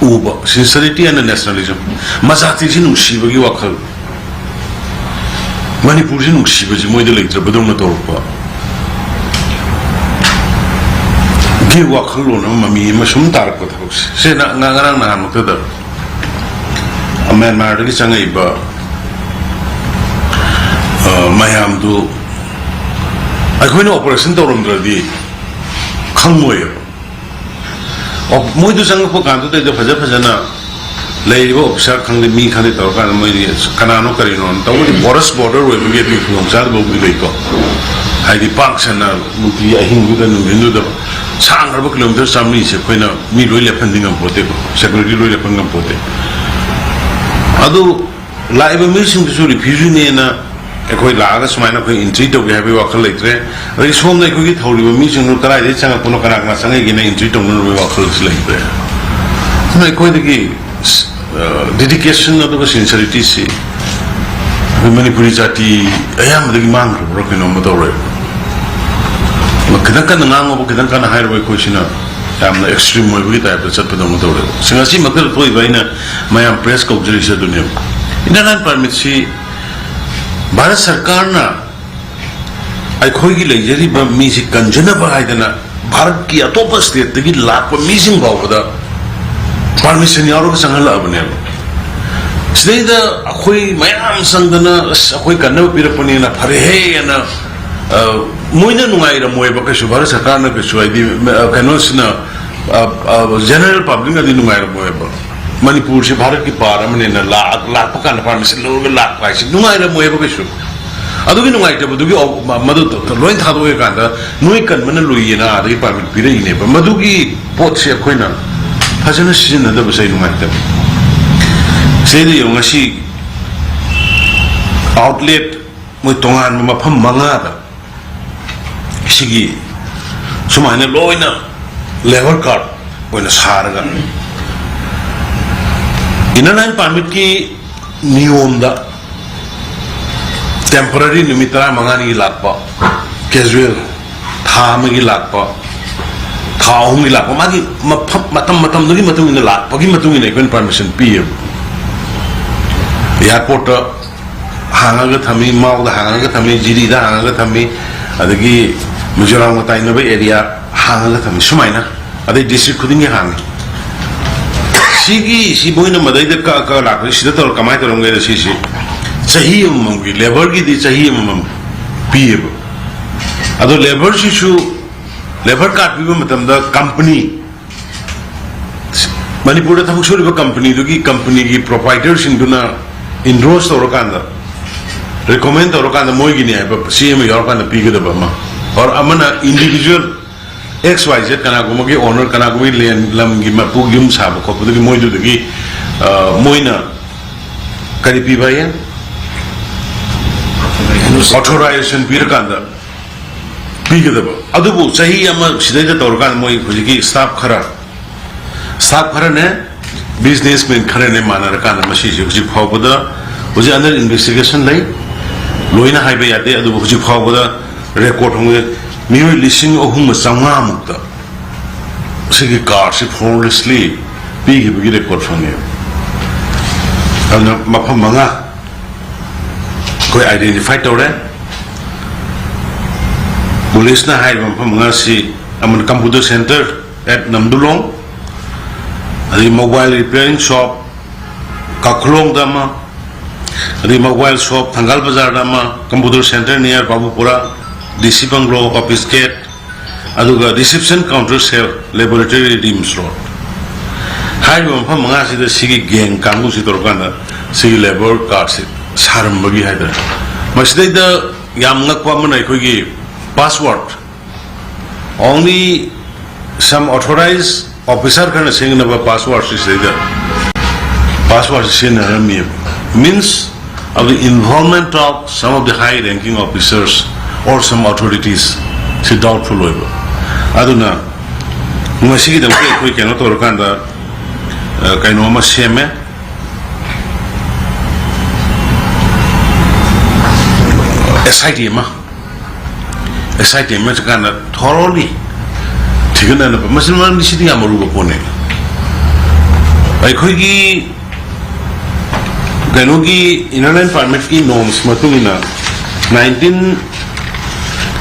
ꯎꯕ, sincerity and nationalism, ꯃꯖꯥꯇꯤꯁꯤ ꯅꯨꯡꯁꯤꯕꯒꯤ ꯋꯥꯈꯜ, ꯃꯅꯤꯄꯨꯔꯁꯤ ꯅꯨꯡꯁꯤꯕꯁꯤ ꯃꯣꯏꯗ ꯂꯩꯇ꯭ꯔꯕꯗꯧꯅ ꯇꯧꯔꯛꯄ, ꯒꯤ ꯋꯥꯈꯜꯂꯣꯟ ꯑꯃ, ꯃꯃꯤ ꯑꯃ ꯁꯨꯝ ꯇꯥꯔꯛꯄ ꯊꯕꯛꯁꯦ꯫ ꯁꯤꯅ ꯉ-, ꯉꯔꯥꯡ ꯅꯍꯥꯟꯃꯛꯇꯗ ꯃ꯭ꯌꯥꯟꯃꯥꯔꯗꯒꯤ ꯆꯪꯉꯛꯏꯕ, ꯑ, ꯃꯌꯥꯝꯗꯨ ꯑꯩꯈꯣꯏꯅ ꯑꯣꯄꯔꯦꯁꯟ ꯇꯧꯔꯝꯗ꯭ꯔꯗꯤ ꯈꯪꯉꯣꯏꯕ꯫ ꯑꯣ, ꯃꯣꯏꯗꯨ ꯆꯪꯉꯛꯄ ꯀꯥꯟꯗꯨꯗꯩꯗ ꯐꯖ ꯐꯖꯅ ꯂꯩꯔꯤꯕ ꯑꯣꯐꯤꯁꯥꯔ ꯈꯪꯗꯦ, ꯃꯤ ꯈꯪꯗꯦ ꯇꯧꯔꯀꯥꯟꯗ ꯃꯣꯏꯗꯤ ꯀꯅꯥꯅꯣ ꯀꯔꯤꯅꯣ ꯇꯧꯕꯗꯤ ꯄꯣꯔꯁ ꯕꯣꯔꯗꯔ ꯑꯣꯏꯕꯒꯤ ꯑꯗꯨꯒꯤ ꯈꯨꯗꯣꯡꯆꯥꯗꯕꯕꯨꯗꯤ ꯂꯩꯀꯣ꯫ ꯍꯥꯏꯗꯤ ꯄꯥꯛ ꯁꯟꯅ ꯅꯨꯡꯇꯤ ꯑꯍꯤꯡꯗꯨꯗ, ꯅꯨꯡꯊꯤꯟꯗꯨꯗ ꯁꯥꯡꯈ꯭ꯔꯕ ꯀꯤꯂꯣꯃꯤꯇꯔ ꯆꯥꯃꯔꯤꯁꯦ ꯑꯩꯈꯣꯏꯅ ꯃꯤ ꯂꯣꯏ ꯂꯦꯞꯍꯟꯗꯤ ꯉꯝꯄꯣꯠꯇꯦꯀꯣ, ꯁꯦꯀ꯭ꯌꯨꯔꯤꯇꯤ ꯂꯣꯏ ꯂꯦꯞꯍꯟ ꯉꯝꯄꯣꯠꯇꯦ꯫ ꯑꯗꯨ ꯂꯥꯛꯏꯕ ꯃꯤꯁꯤꯡꯗꯨꯁꯨ ꯔꯤꯐ꯭ꯌꯨꯖꯤꯅꯦꯅ ꯑꯩꯈꯣꯏ ꯂꯥꯛꯑꯒ ꯁꯨꯃꯥꯏꯅ ꯑꯩꯈꯣꯏ ꯑꯦꯟꯇ꯭ꯔꯤ ꯇꯧꯒꯦ ꯍꯥꯏꯕꯒꯤ ꯋꯥꯈꯜ ꯂꯩꯇ꯭ꯔꯦ꯫ ꯑꯗꯒꯤ ꯁꯣꯝꯗ ꯑꯩꯈꯣꯏꯒꯤ ꯊꯧꯔꯤꯕ ꯃꯤꯁꯤꯡꯗꯨ ꯀꯗꯥꯏꯗꯒꯤ ꯆꯪꯉꯛꯄꯅꯣ, ꯀꯅꯥ ꯀꯅꯥ ꯆꯪꯉꯛꯏꯒꯦꯅ ꯑꯦꯟꯇ꯭ꯔꯤ ꯇꯧꯅꯅꯕꯒꯤ ꯋꯥꯈꯜꯁꯨ ꯂꯩꯇ꯭ꯔꯦ꯫ ꯑꯗꯨꯅ ꯑꯩꯈꯣꯏꯗꯒꯤ, ꯑ, ꯗꯦꯗꯤꯀꯦꯁꯟ ꯑꯗꯨꯒ ꯁꯤꯟꯁꯤꯌꯔꯤꯇꯤꯁꯤ ꯑꯩꯈꯣꯏ ꯃꯅꯤꯄꯨꯔꯤ ꯖꯥꯇꯤ ꯑꯌꯥꯝꯕꯗꯒꯤ ꯃꯥꯡꯈ꯭ꯔꯕ꯭ꯔꯥ ꯀꯩꯅꯣꯝꯃ ꯇꯧꯔꯦ꯫ ꯈꯤꯇꯪ ꯀꯟꯅ ꯉꯥꯡꯉꯨꯕ, ꯈꯤꯇꯪ ꯀꯟꯅ ꯍꯥꯏꯔꯨꯕ ꯑꯩꯈꯣꯏꯁꯤꯅ ꯌꯥꯝꯅ ꯑꯦꯛꯁꯇ꯭ꯔꯤꯝ ꯑꯣꯏꯕꯒꯤ ꯇꯥꯏꯞꯇ ꯆꯠꯄꯗꯧꯅ ꯇꯧꯔꯦꯕ꯫ ꯁꯤ ꯉꯁꯤꯃꯛꯇꯗ ꯊꯣꯛꯏꯕ ꯑꯩꯅ ꯃꯌꯥꯝ ꯄ꯭ꯔꯦꯁ ꯀꯧꯖꯔꯤꯁꯦ ꯑꯗꯨꯅꯦꯕ꯫ ꯏꯟꯅꯔ ꯂꯥꯏꯟ ꯄꯥꯔꯃꯤꯠꯁꯤ ꯚꯥꯔꯠ ꯁꯔꯀꯥꯔꯅ ꯑꯩꯈꯣꯏꯒꯤ ꯂꯩꯖꯔꯤꯕ ꯃꯤꯁꯤ ꯀꯟꯖꯅꯕ ꯍꯥꯏꯗꯅ ꯚꯥꯔꯠꯀꯤ ꯑꯇꯣꯞꯄ ꯁ꯭ꯇꯦꯠꯇꯒꯤ ꯂꯥꯛꯄ ꯃꯤꯁꯤꯡ ꯐꯥꯎꯕꯗ ꯄꯥꯔꯃꯤꯁꯟ ꯌꯥꯎꯔꯒ ꯆꯪꯍꯜꯂꯛꯑꯕꯅꯦꯕ꯫ ꯁꯤꯗꯩꯗ ꯑꯩꯈꯣꯏ ꯃꯌꯥꯝ ꯆꯪꯗꯅ, "ꯑꯁ, ꯑꯩꯈꯣꯏ ꯀꯟꯅꯕ ꯄꯤꯔꯛꯄꯅꯤꯅ ꯐꯔꯦꯍꯦꯅ", ꯑ, ꯃꯣꯏꯅ ꯅꯨꯡꯉꯥꯏꯔꯝꯃꯣꯏꯕ ꯀꯩꯁꯨ, ꯚꯥꯔꯠ ꯁꯔꯀꯥꯔꯅ ꯀꯩꯁꯨ, ꯍꯥꯏꯗꯤ, ꯑ, ꯀꯩꯅꯣꯁꯤꯅ, ꯑ, ꯑ, ꯖꯦꯅꯔꯦꯜ ꯄꯕ꯭ꯂꯤꯛꯅꯗꯤ ꯅꯨꯡꯉꯥꯏꯔꯝꯃꯣꯏꯕ꯫ ꯃꯅꯤꯄꯨꯔꯁꯤ ꯚꯥꯔꯠꯀꯤ ꯄꯥꯔꯠ ꯑꯃꯅꯤꯅ ꯂꯥꯛ-, ꯂꯥꯛꯄ ꯀꯥꯟꯗ ꯄꯥꯔꯃꯤꯁꯟ ꯂꯧꯔꯒ ꯂꯥꯛꯄ ꯍꯥꯏꯁꯤ ꯅꯨꯡꯉꯥꯏꯔꯝꯃꯣꯏꯕ ꯀꯩꯁꯨ꯫ ꯑꯗꯨꯒꯤ ꯅꯨꯡꯉꯥꯏꯇꯕꯗꯨꯒꯤ ꯑꯧ-, ꯃ-, ꯃꯗꯨ ꯂꯣꯏ ꯊꯥꯗꯣꯛꯑꯀꯥꯟꯗ ꯅꯣꯏ ꯀꯟꯕꯅ ꯂꯨꯏꯌꯦꯅ ꯑꯗꯒꯤ ꯄꯥꯔꯃꯤꯠ ꯄꯤꯔꯛꯏꯅꯦꯕ꯫ ꯃꯗꯨꯒꯤ ꯄꯣꯠꯁꯦ ꯑꯩꯈꯣꯏꯅ ꯐꯖꯅ ꯁꯤꯖꯤꯟꯅꯗꯕꯁꯦ ꯑꯩ ꯅꯨꯡꯉꯥꯏꯇꯕ꯫ ꯁꯤꯗꯩꯗ ꯌꯦꯡꯉꯨ, ꯉꯁꯤ ꯑꯥꯎꯠꯂꯦꯠ ꯃꯣꯏ ꯇꯣꯉꯥꯟꯕ ꯃꯐꯝ ꯃꯉꯥꯗ ꯁꯤꯒꯤ ꯁꯨꯃꯥꯏꯅ ꯂꯣꯏꯅ ꯂꯦꯕꯔ ꯀꯥꯔꯠ ꯑꯣꯏꯅ ꯁꯥꯔꯒ, ꯏꯅꯔ ꯂꯥꯏꯟ ꯄꯥꯔꯃꯤꯠꯀꯤ ꯅꯤꯌꯣꯝꯗ ꯇꯦꯝꯄꯔꯔꯤ ꯅꯨꯃꯤꯠ ꯇꯔꯥꯃꯉꯥꯅꯤꯒꯤ ꯂꯥꯛꯄ, ꯀꯦꯖꯨꯋꯦꯜ ꯊꯥ ꯑꯃꯒꯤ ꯂꯥꯛꯄ, ꯊꯥ ꯑꯍꯨꯝꯒꯤ ꯂꯥꯛꯄ, ꯃꯥꯒꯤ ꯃꯐꯝ, ꯃꯇꯝ ꯃꯇꯝꯗꯨꯒꯤ ꯃꯇꯨꯡ ꯏꯟꯅ, ꯂꯥꯛꯄꯒꯤ ꯃꯇꯨꯡ ꯏꯟꯅ ꯑꯩꯈꯣꯏꯅ ꯄꯥꯔꯃꯤꯁꯟ ꯄꯤꯌꯦꯕ꯫ ꯑꯦꯌꯥꯔꯄꯣꯔꯠꯇ ꯍꯥꯡꯉꯒ ꯊꯝꯃꯤ, ꯃꯥꯎꯗ ꯍꯥꯡꯉꯒ ꯊꯝꯃꯤ, ꯖꯤꯔꯤꯗ ꯍꯥꯡꯉꯒ ꯊꯝꯃꯤ, ꯑꯗꯒꯤ ꯃꯤꯖꯣꯔꯥꯝꯒ ꯇꯥꯏꯅꯕ ꯑꯦꯔꯤꯌꯥ ꯍꯥꯡꯉꯒ ꯊꯝꯃꯤ꯫ ꯁꯨꯃꯥꯏꯅ ꯑꯗꯩ ꯗꯤꯁꯇ꯭ꯔꯤꯛ ꯈꯨꯗꯤꯡꯒꯤ ꯍꯥꯡꯉꯤ꯫ ꯁꯤꯒꯤ, ꯁꯤ ꯃꯣꯏꯅ ꯃꯗꯩꯗ ꯀꯛ ꯀꯛ ꯂꯥꯛꯄꯁꯤ ꯁꯤꯗ ꯇꯧꯔ ꯀꯃꯥꯏꯅ ꯇꯧꯔꯝꯒꯦꯗ? ꯁꯤꯁꯤ ꯆꯍꯤ ꯑꯃꯃꯝꯒꯤ, ꯂꯦꯕꯔꯒꯤꯗꯤ ꯆꯍꯤ ꯑꯃꯃꯝ ꯄꯤꯌꯦꯕ꯫ ꯑꯗꯣ ꯂꯦꯕꯔꯁꯤꯁꯨ, ꯂꯦꯕꯔ ꯀꯥꯔꯗ ꯄꯤꯕ ꯃꯇꯝꯗ ꯀꯝꯄꯅꯤ, ꯃꯅꯤꯄꯨꯔꯗ ꯊꯕꯛ ꯁꯨꯔꯤꯕ ꯀꯝꯄꯅꯤꯗꯨꯒꯤ, ꯀꯝꯄꯅꯤꯒꯤ ꯄ꯭ꯔꯣꯄꯥꯏꯇꯔꯁꯤꯡꯗꯨꯅ ꯏꯟꯗꯣꯔꯁ ꯇꯧꯔꯀꯥꯟꯗ, ꯔꯤꯀꯣꯃꯦꯟ ꯇꯧꯔꯀꯥꯟꯗ, ꯃꯣꯏꯒꯤꯅꯤ ꯍꯥꯏꯕ ꯆꯦ ꯑꯃ ꯌꯥꯎꯔꯀꯥꯟꯗ ꯄꯤꯒꯗꯕ ꯑꯃ, ꯑꯣꯔ ꯑꯃꯅ ꯏꯟꯗꯤꯕꯤꯖꯨꯋꯦꯜ ꯑꯦꯛꯁ ꯋꯥꯏ ꯖꯦꯠ ꯀꯅꯥꯒꯨꯝꯕꯒꯤ ꯑꯣꯅꯔ, ꯀꯅꯥꯒꯨꯝꯕꯒꯤ ꯂꯦꯟ, ꯂꯝꯒꯤ ꯃꯄꯨ, ꯌꯨꯝ ꯁꯥꯕ ꯈꯣꯠꯄꯗꯨꯒꯤ ꯃꯣꯏꯗꯨꯗꯒꯤ, ꯑ, ꯃꯣꯏꯅ ꯀꯔꯤ ꯄꯤꯕ ꯍꯥꯏꯌꯦ? ꯑꯣꯊꯣꯔꯥꯏꯖꯦꯁꯟ ꯄꯤꯔꯀꯥꯟꯗ ꯄꯤꯒꯗꯕ꯫ ꯑꯗꯨꯕꯨ ꯆꯍꯤ ꯑꯃ ꯁꯤꯗꯩꯗ ꯇꯧꯔꯀꯥꯟꯗ ꯃꯣꯏ ꯍꯧꯖꯤꯛꯀꯤ ꯁ꯭ꯇꯥꯐ ꯈꯔ, ꯁ꯭ꯇꯥꯐ ꯈꯔꯅꯦ, ꯕꯤꯖꯤꯅꯦꯁꯃꯦꯟ ꯈꯔꯅꯦ ꯃꯥꯟꯅꯔꯀꯥꯟꯗ ꯃꯁꯤꯁꯦ ꯍꯧꯖꯤꯛ ꯐꯥꯎꯕꯗ, ꯍꯧꯖꯤꯛ ꯑꯟꯗꯔ ꯏꯟꯚꯦꯁꯇꯤꯒꯦꯁꯟ ꯂꯩ, ꯂꯣꯏꯅ ꯍꯥꯏꯕ ꯌꯥꯗꯦ꯫ ꯑꯗꯨꯕꯨ ꯍꯧꯖꯤꯛ ꯐꯥꯎꯕꯗ ꯔꯦꯀꯣꯔꯠ ꯍꯣꯡꯉꯦ, ꯃꯤꯑꯣꯏ ꯂꯤꯁꯤꯡ ꯑꯍꯨꯝꯒ ꯆꯥꯝꯃꯉꯥꯃꯨꯛꯇ ꯁꯤꯒꯤ ꯀꯥꯔꯁꯤ ꯐꯣꯔꯂꯦꯁꯂꯤ ꯄꯤꯈꯤꯕꯒꯤ ꯔꯦꯀꯣꯔꯠ ꯐꯪꯉꯦ꯫ ꯑꯗꯨꯅ ꯃꯐꯝ ꯃꯉꯥ ꯑꯩꯈꯣꯏ ꯑꯥꯏꯗꯦꯟꯇꯤꯐꯥꯏ ꯇꯧꯔꯦ꯫ ꯄꯨꯂꯤꯁꯅ ꯍꯥꯏꯔꯤꯕ ꯃꯐꯝ ꯃꯉꯥꯁꯤ ꯑꯃꯅ ꯀꯝꯄ꯭ꯌꯨꯇꯔ ꯁꯦꯟꯇꯔ ꯑꯦꯠ ꯅꯝꯗꯨꯂꯣꯡ, ꯑꯗꯩ mobile repairing shop ꯀꯥꯈꯨꯂꯣꯡꯗ ꯑꯃ, ꯑꯗꯩ mobile shop ꯊꯪꯒꯥꯜ ꯕꯖꯥꯔꯗ ꯑꯃ, computer center near ꯕꯥꯕꯨꯄꯨꯔꯥ, D C bungalow, office gate, ꯑꯗꯨꯒ reception counter cell, laboratory, RIMS road꯫ ꯍꯥꯏꯔꯤꯕ ꯃꯐꯝ ꯃꯉꯥꯁꯤꯗ ꯁꯤꯒꯤ gang ꯀꯥꯡꯕꯨꯁꯤ ꯇꯧꯔꯀꯥꯟꯗ ꯁꯤꯒꯤ labour cardꯁꯤ ꯁꯥꯔꯝꯕꯒꯤ ꯍꯥꯏꯇꯥꯔꯦ꯫ ꯃꯁꯤꯗꯩꯗ ꯌꯥꯝ ꯉꯛꯄ ꯑꯃꯅ ꯑꯩꯈꯣꯏꯒꯤ password, only some authorized officer ꯈꯔꯅ ꯁꯦꯝꯒꯗꯕ passwordꯁꯤ ꯁꯤꯗꯩꯗ passwordꯁꯤ ꯁꯤꯖꯤꯟꯅꯔꯝꯃꯤꯕ꯫ Means of the involvement of some of the high ranking officers or some authorities, ꯁꯤ doubtful ꯑꯣꯏꯕ꯫ ꯑꯗꯨꯅ ꯃꯁꯤꯒꯤꯗꯃꯛꯇ ꯑꯩꯈꯣꯏ ꯀꯩꯅꯣ ꯇꯧꯔꯀꯥꯟꯗ, ꯑ, ꯀꯩꯅꯣ ꯑꯃ ꯁꯦꯝꯃꯦ, S I T ꯑꯃ꯫ S I T ꯑꯃ ꯆꯠꯀꯥꯟꯗ thoroughly ꯊꯤꯒꯠꯅꯅꯕ꯫ ꯃꯁꯤ, ꯃꯔꯝꯗꯤ ꯁꯤꯗꯤ ꯌꯥꯝ ꯑꯔꯨꯕ ꯄꯣꯠꯅꯦ꯫ ꯑꯩꯈꯣꯏꯒꯤ ꯀꯩꯅꯣꯒꯤ Inner Line Permitꯀꯤ norms ꯃꯇꯨꯡ ꯏꯟꯅ nineteen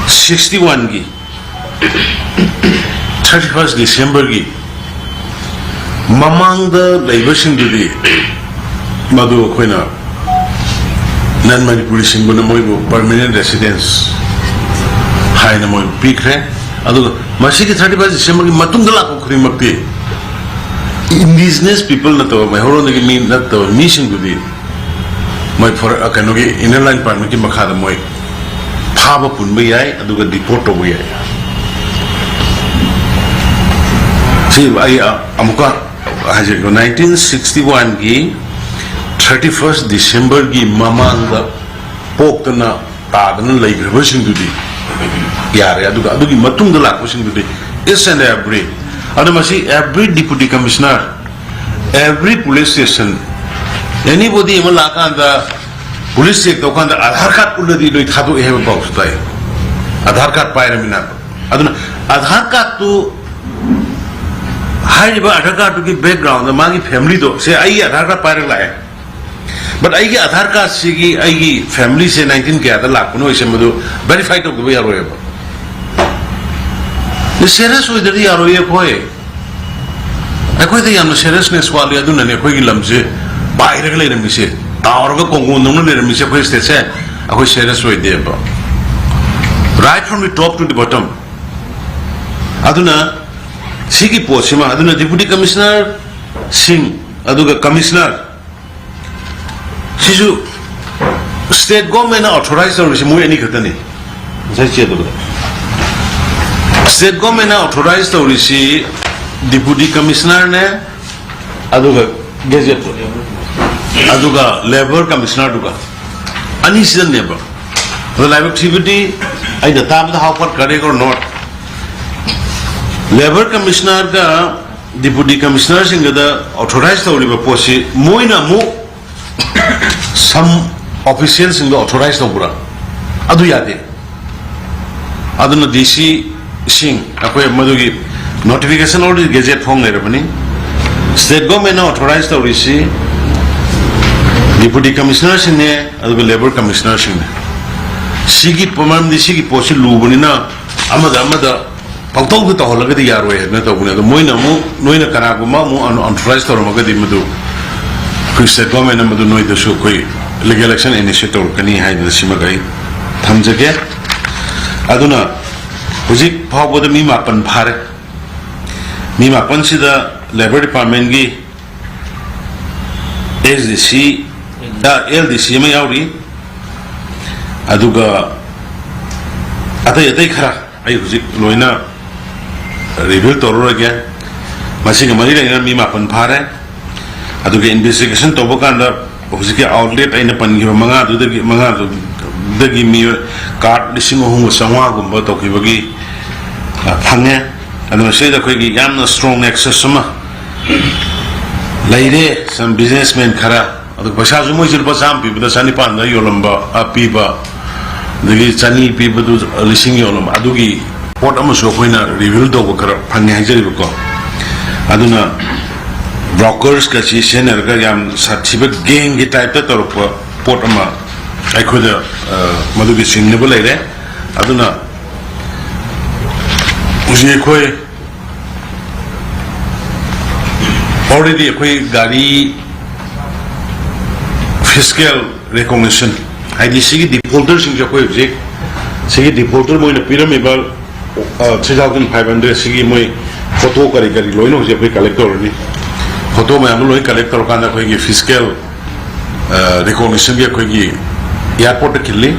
sixty oneꯒꯤ thirty first Decemberꯒꯤ ꯃꯃꯥꯡꯗ ꯂꯩꯕꯁꯤꯡꯗꯨꯗꯤ ꯃꯗꯨ ꯑꯩꯈꯣꯏꯅ non Manipuriꯁꯤꯡꯕꯨꯅ ꯃꯣꯏꯕꯨ permanent residence ꯍꯥꯏꯅ ꯃꯣꯏꯕꯨ ꯄꯤꯈ꯭ꯔꯦ꯫ ꯑꯗꯨꯒ ꯃꯁꯤꯒꯤ thirty first Decemberꯒꯤ ꯃꯇꯨꯡꯗ ꯂꯥꯛꯄ ꯈꯨꯗꯤꯡꯃꯛꯇꯤ indigenous people ꯅꯠꯇꯕ, ꯃꯩꯍꯧꯔꯣꯟꯗꯒꯤ ꯃꯤ ꯅꯠꯇꯕ ꯃꯤꯁꯤꯡꯗꯨꯗꯤ ꯃꯣꯏ for-, ꯀꯩꯅꯣꯒꯤ Inner Line Permitꯀꯤ ꯃꯈꯥꯗ ꯃꯣꯏ ꯐꯥꯕ ꯄꯨꯟꯕ ꯌꯥꯏ, ꯑꯗꯨꯒ deport ꯇꯧꯕ ꯌꯥꯏ꯫ ꯁꯤ ꯑꯩ, ꯑ, ꯑꯃꯨꯛꯀ ꯍꯥꯏꯖꯔꯤꯀꯣ, nineteen sixty oneꯒꯤ thirty first Decemberꯒꯤ ꯃꯃꯥꯡꯗ ꯄꯣꯛꯇꯅ ꯇꯥꯗꯅ ꯂꯩꯈ꯭ꯔꯕꯁꯤꯡꯗꯨꯗꯤ ꯌꯥꯔꯦ, ꯑꯗꯨꯒ ꯑꯗꯨꯒꯤ ꯃꯇꯨꯡꯗ ꯂꯥꯛꯄꯁꯤꯡꯗꯨꯗꯤ each and every, ꯑꯗꯣ ꯃꯁꯤ every deputy commissioner, every police station, anybody ꯑꯃ ꯂꯥꯛꯀꯥꯟꯗ police check ꯇꯧꯀꯥꯟꯗ Aadhaar card ꯎꯠꯂꯗꯤ ꯂꯣꯏ ꯊꯥꯗꯣꯛꯑꯦ ꯍꯥꯏꯕ ꯄꯥꯎꯁꯨ ꯇꯥꯏ꯫ Aadhaar card ꯄꯥꯏꯔꯃꯤꯅ꯫ ꯑꯗꯨꯅ Aadhaar cardꯇꯨ, ꯍꯥꯏꯔꯤꯕ Aadhaar cardꯇꯨꯒꯤ backgroundꯗ ꯃꯥꯒꯤ familyꯗꯣ, ꯁꯦ ꯑꯩꯒꯤ Aadhaar card ꯄꯥꯏꯔꯒ ꯂꯥꯛꯑꯦ, but ꯑꯩꯒꯤ Aadhaar cardꯁꯤꯒꯤ ꯑꯩꯒꯤ familyꯁꯦ nineteen ꯀꯌꯥꯗ ꯂꯥꯛꯄꯅꯣ ꯍꯥꯏꯁꯦ ꯃꯗꯨ verify ꯇꯧꯗꯕ ꯌꯥꯔꯣꯏꯕ꯫ ꯁꯦꯔꯤꯌꯁ ꯑꯣꯏꯗ꯭ꯔꯗꯤ ꯌꯥꯔꯣꯏꯌꯦ ꯑꯩꯈꯣꯏ꯫ ꯑꯩꯈꯣꯏꯗ ꯌꯥꯝꯅ seriousness ꯋꯥꯠꯂꯤ꯫ ꯑꯗꯨꯅꯅꯦ ꯑꯩꯈꯣꯏꯒꯤ ꯂꯝꯁꯦ ꯄꯥꯏꯔꯒ ꯂꯩꯔꯝꯃꯤꯁꯦ, ꯇꯥꯎꯔꯒ ꯀꯣꯡꯒꯣꯟꯗꯧꯅ ꯂꯩꯔꯝꯃꯤꯁꯦ꯫ ꯑꯩꯈꯣꯏ stateꯁꯦ ꯑꯩꯈꯣꯏ serious ꯑꯣꯏꯗꯦꯕ꯫ Right from the top to the bottom. ꯑꯗꯨꯅ ꯁꯤꯒꯤ ꯄꯣꯠꯁꯤꯃ, ꯑꯗꯨꯅ Deputy Commissionerꯁꯤꯡ, ꯑꯗꯨꯒ Commissioner, ꯁꯤꯁꯨ state governmentꯅ authorize ꯇꯧꯔꯤꯁꯤ ꯃꯣꯏ ꯑꯅꯤ ꯈꯛꯇꯅꯤ꯫ ꯉꯁꯥꯏ ꯆꯦ ꯑꯗꯨꯗ state governmentꯅ authorize ꯇꯧꯔꯤꯁꯤ Deputy Commissionerꯅꯦ, ꯑꯗꯨꯒ Gazette, ꯑꯗꯨꯒ Labour Commissionerꯗꯨꯒ, ꯑꯅꯤꯁꯤꯗꯅꯦꯕ꯫ ꯑꯗꯣ ꯂꯥꯏꯕꯛ ꯊꯤꯕꯗꯤ, ꯑꯩꯅ ꯇꯥꯕꯗ, how far correct or not, Labour Commissionerꯒ Deputy Commissionerꯁꯤꯡꯒꯗ authorize ꯇꯧꯔꯤꯕ ꯄꯣꯠꯁꯤ ꯃꯣꯏꯅ ꯑꯃꯨꯛ some officialꯁꯤꯡꯗꯣ authorize ꯇꯧꯕ꯭ꯔꯥ? ꯑꯗꯨ ꯌꯥꯗꯦ꯫ ꯑꯗꯨꯅ DCꯁꯤꯡ, ꯑꯩꯈꯣꯏ ꯃꯗꯨꯒꯤ notification already, Gazette ꯐꯣꯡ ꯂꯩꯔꯕꯅꯤ꯫ State governmentꯅ authorize ꯇꯧꯔꯤꯁꯤ Deputy Commissionerꯁꯤꯡꯅꯦ, ꯑꯗꯨꯒ Labour Commissionerꯁꯤꯡꯅꯦ꯫ ꯁꯤꯒꯤ ꯃꯔꯝꯗꯤ, ꯁꯤꯒꯤ ꯄꯣꯠꯁꯤ ꯂꯨꯕꯅꯤꯅ ꯑꯃꯗ ꯑꯃꯗ ꯄꯪꯇꯧꯗ ꯇꯧꯍꯜꯂꯒꯗꯤ ꯌꯥꯔꯣꯏ ꯍꯥꯏꯗꯅ ꯇꯧꯕꯅꯦ꯫ ꯑꯗꯣ ꯃꯣꯏꯅ ꯑꯃꯨꯛ, ꯅꯣꯏꯅ ꯀꯅꯥꯒꯨꯝꯕ ꯑꯃꯨꯛ un-, authorize ꯇꯧꯔꯝꯃꯒꯗꯤ, ꯃꯗꯨ ꯑꯩꯈꯣꯏ state governmentꯅ ꯃꯗꯨ ꯅꯣꯏꯗꯁꯨ ꯑꯩꯈꯣꯏ legal action initiate ꯇꯧꯔꯛꯀꯅꯤ ꯍꯥꯏꯗꯅ ꯁꯤꯃꯒ ꯑꯩ ꯊꯝꯖꯒꯦ꯫ ꯑꯗꯨꯅ ꯍꯧꯖꯤꯛ ꯐꯥꯎꯕꯗ ꯃꯤ ꯃꯥꯄꯟ ꯐꯥꯔꯦ꯫ ꯃꯤ ꯃꯥꯄꯟꯁꯤꯗ Labour Departmentꯀꯤ SDC, LDC ꯑꯃ ꯌꯥꯎꯔꯤ, ꯑꯗꯨꯒ ꯑꯇꯩ ꯑꯇꯩ ꯈꯔ ꯑꯩ ꯍꯧꯖꯤꯛ ꯂꯣꯏꯅ reveal ꯇꯧꯔꯔꯣꯏꯒꯦ꯫ ꯃꯁꯤꯒ ꯃꯔꯤ ꯂꯩꯅꯅ ꯃꯤ ꯃꯥꯄꯟ ꯐꯥꯔꯦ꯫ ꯑꯗꯨꯒ investigation ꯇꯧꯕ ꯀꯥꯟꯗ ꯍꯧꯖꯤꯛꯀꯤ outlet ꯑꯩꯅ ꯄꯟꯈꯤꯕ ꯃꯉꯥꯗꯨꯗꯒꯤ, ꯃꯉꯥꯗꯨꯗꯒꯤ ꯃꯤꯑꯣꯏ card ꯂꯤꯁꯤꯡ ꯑꯍꯨꯝꯒ ꯆꯥꯝꯃꯉꯥꯒꯨꯝꯕ ꯇꯧꯈꯤꯕꯒꯤ, ꯑ, ꯐꯪꯉꯦ꯫ ꯑꯗꯨꯅ ꯁꯤꯗ ꯑꯩꯈꯣꯏꯒꯤ ꯌꯥꯝꯅ strong nexus ꯑꯃ ꯂꯩꯔꯦ꯫ Some businessman ꯈꯔ, ꯑꯗꯨ ꯄꯩꯁꯥꯁꯨ ꯃꯣꯏꯁꯨ ꯂꯨꯄꯥ ꯆꯥꯝꯃ ꯄꯤꯕꯗ ꯆꯅꯤꯄꯥꯟꯗ ꯌꯣꯜꯂꯝꯕ, ꯑ, ꯄꯤꯕ, ꯑꯗꯒꯤ ꯆꯅꯤ ꯄꯤꯕꯗꯨ ꯂꯤꯁꯤꯡ ꯌꯣꯜꯂꯝꯕ, ꯑꯗꯨꯒꯤ ꯄꯣꯠ ꯑꯃꯁꯨ ꯑꯩꯈꯣꯏꯅ reveal ꯇꯧꯕ ꯈꯔ ꯐꯪꯉꯦ ꯍꯥꯏꯖꯔꯤꯕꯀꯣ꯫ ꯑꯗꯨꯅ brokersꯀ ꯁꯤ ꯁꯤꯖꯤꯟꯅꯔꯒ ꯌꯥꯝ ꯁꯥꯊꯤꯕ gangꯒꯤ typeꯇ ꯇꯧꯔꯛꯄ ꯄꯣꯠ ꯑꯃ ꯑꯩꯈꯣꯏꯗ, ꯑ, ꯃꯗꯨꯒꯤ ꯆꯤꯡꯅꯕ ꯂꯩꯔꯦ꯫ ꯑꯗꯨꯅ ꯍꯧꯖꯤꯛ ꯑꯩꯈꯣꯏ Already ꯑꯩꯈꯣꯏ ꯒꯥꯔꯤ fiscal recognition, ꯍꯥꯏꯗꯤ ꯁꯤꯒꯤ ꯗꯤꯐꯣꯜꯇꯔꯁꯤꯡꯁꯦ ꯑꯩꯈꯣꯏ ꯍꯧꯖꯤꯛ ꯁꯤꯒꯤ ꯗꯤꯐꯣꯜꯇꯔ ꯃꯣꯏꯅ ꯄꯤꯔꯝꯃꯤꯕ three thousand five hundred ꯁꯤꯒꯤ ꯃꯣꯏ ꯐꯣꯇꯣ ꯀꯔꯤ ꯀꯔꯤ ꯂꯣꯏꯅ ꯍꯧꯖꯤꯛ ꯑꯩꯈꯣꯏ ꯀꯂꯦꯛ ꯇꯧꯔꯅꯤ꯫ ꯐꯣꯇꯣ ꯃꯌꯥꯝꯗꯣ ꯂꯣꯏ ꯀꯂꯦꯛ ꯇꯧꯔꯀꯥꯟꯗ ꯑꯩꯈꯣꯏꯒꯤ ꯐꯤꯁꯀꯦꯜ ꯔꯤꯀꯣꯛꯅꯤꯁꯟꯒꯤ ꯑꯩꯈꯣꯏꯒꯤ ꯑꯦꯌꯥꯔꯄꯣꯔꯠꯇ ꯈꯤꯜꯂꯤ꯫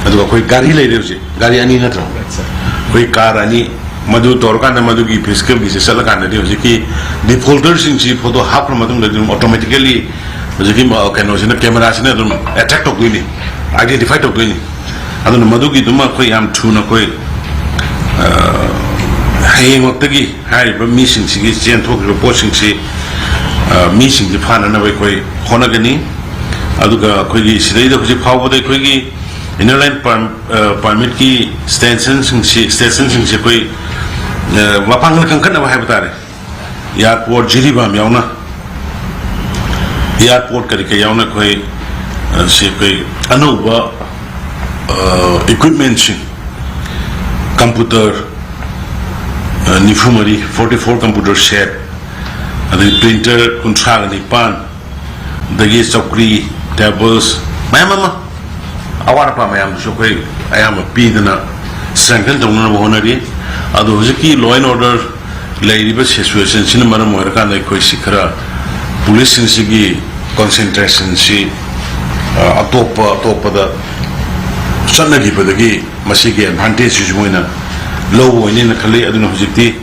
ꯑꯗꯨꯒ ꯑꯩꯈꯣꯏ ꯒꯥꯔꯤ ꯂꯩꯔꯦ ꯍꯧꯖꯤꯛ, ꯒꯥꯔꯤ ꯑꯅꯤ ꯅꯠꯇ꯭ꯔꯣ? ꯑꯩꯈꯣꯏ ꯀꯥꯔ ꯑꯅꯤ꯫ ꯃꯗꯨ ꯇꯧꯔꯀꯥꯟꯗ ꯃꯗꯨꯒꯤ ꯐꯤꯁꯀꯦꯜꯒꯤꯁꯦ ꯆꯠꯂꯀꯥꯟꯗꯗꯤ ꯍꯧꯖꯤꯛꯀꯤ ꯗꯤꯐꯣꯜꯇꯔꯁꯤꯡꯁꯤ ꯐꯣꯇꯣ ꯍꯥꯞꯈ꯭ꯔ ꯃꯇꯨꯡꯗꯗꯤ ꯑꯗꯨꯝ ꯑꯣꯇꯣꯃꯦꯇꯤꯀꯦꯂꯤ ꯍꯧꯖꯤꯛꯀꯤ ꯃ- ꯀꯩꯅꯣꯁꯤꯅ, ꯀꯦꯃꯦꯔꯥꯁꯤꯅ ꯑꯗꯨꯝ ꯑꯦꯇꯦꯛ ꯇꯧꯗꯣꯏꯅꯤ, ꯑꯥꯏꯗꯦꯟꯇꯤꯐꯥꯏ ꯇꯧꯗꯣꯏꯅꯤ꯫ ꯑꯗꯨꯅ ꯃꯗꯨꯒꯤꯗꯨꯃ ꯑꯩꯈꯣꯏ ꯌꯥꯝ ꯊꯨꯅ ꯑꯩꯈꯣꯏ ꯍꯌꯦꯡꯃꯛꯇꯒꯤ ꯍꯥꯏꯔꯤꯕ ꯃꯤꯁꯤꯡꯁꯤꯒꯤ ꯆꯦꯟꯊꯣꯛꯈ꯭ꯔꯤꯕ ꯄꯣꯠꯁꯤꯡꯁꯤ ꯃꯤꯁꯤꯡꯁꯤ ꯐꯥꯅꯅꯕ ꯑꯩꯈꯣꯏ ꯍꯣꯠꯅꯒꯅꯤ꯫ ꯑꯗꯨꯒ ꯑꯩꯈꯣꯏꯒꯤ ꯁꯤꯗꯩꯗ ꯍꯧꯖꯤꯛ ꯐꯥꯎꯕꯗ ꯑꯩꯈꯣꯏꯒꯤ ꯏꯅꯔ ꯂꯥꯏꯟ ꯄꯥꯔꯃꯤꯠꯀꯤ ꯁ꯭ꯇꯦꯁꯟꯁꯤꯡꯁꯤ ꯁ꯭ꯇꯦꯁꯟꯁꯤꯡꯁꯤ ꯑꯩꯈꯣꯏ ꯃꯄꯥꯡꯒꯜ ꯀꯟꯈꯠꯅꯕ ꯍꯥꯏꯕ ꯇꯥꯔꯦ, ꯑꯦꯌꯥꯔꯄꯣꯔꯠ ꯖꯤꯔꯤꯕꯥꯝ ꯌꯥꯎꯅ, ꯑꯦꯌꯥꯔꯄꯣꯔꯠ ꯀꯔꯤ ꯀꯔꯤ ꯌꯥꯎꯅ ꯑꯩꯈꯣꯏ ꯁꯤ ꯑꯩꯈꯣꯏ ꯑꯅꯧꯕ ꯏꯀ꯭ꯋꯤꯞꯃꯦꯟꯁꯤꯡ, ꯀꯝꯄ꯭ꯌꯨꯇꯔ ꯅꯤꯐꯨ ꯃꯔꯤ, forty four computer set, ꯑꯗꯒꯤ ꯄ꯭ꯔꯤꯟꯇꯔ ꯀꯨꯟꯊ꯭ꯔꯥꯒ ꯅꯤꯄꯥꯟ, ꯑꯗꯒꯤ ꯆꯧꯀ꯭ꯔꯤ, ꯇꯦꯕꯜꯁ ꯃꯌꯥꯝ ꯑꯃ, ꯑꯋꯥꯠ ꯑꯄꯥ ꯃꯌꯥꯝꯗꯨꯁꯨ ꯑꯩꯈꯣꯏ ꯑꯌꯥꯝꯕ ꯄꯤꯗꯅ ꯁ꯭ꯇ꯭ꯔꯦꯡꯊꯟ ꯇꯧꯅꯅꯕ ꯍꯣꯠꯅꯔꯤ꯫ ꯑꯗꯣ ꯍꯧꯖꯤꯛꯀꯤ law and order ꯂꯩꯔꯤꯕ ꯁꯤꯆꯨꯋꯦꯁꯟꯁꯤꯅ ꯃꯔꯝ ꯑꯣꯏꯔꯀꯥꯟꯗ ꯑꯩꯈꯣꯏꯁꯤ ꯈꯔ ꯄꯨꯂꯤꯁꯁꯤꯡꯁꯤꯒꯤ ꯀꯣꯟꯁꯦꯟꯇ꯭ꯔꯦꯁꯟꯁꯤ ꯑꯇꯣꯞꯄ ꯑꯇꯣꯞꯄꯗ ꯆꯠꯅꯈꯤꯕꯗꯒꯤ ꯃꯁꯤꯒꯤ ꯑꯦꯗꯚꯥꯟꯇꯦꯖꯁꯤꯁꯨ ꯃꯣꯏꯅ ꯂꯧꯕ ꯑꯣꯏꯅꯦꯅ ꯈꯜꯂꯤ꯫ ꯑꯗꯨꯅ ꯍꯧꯖꯤꯛꯇꯤ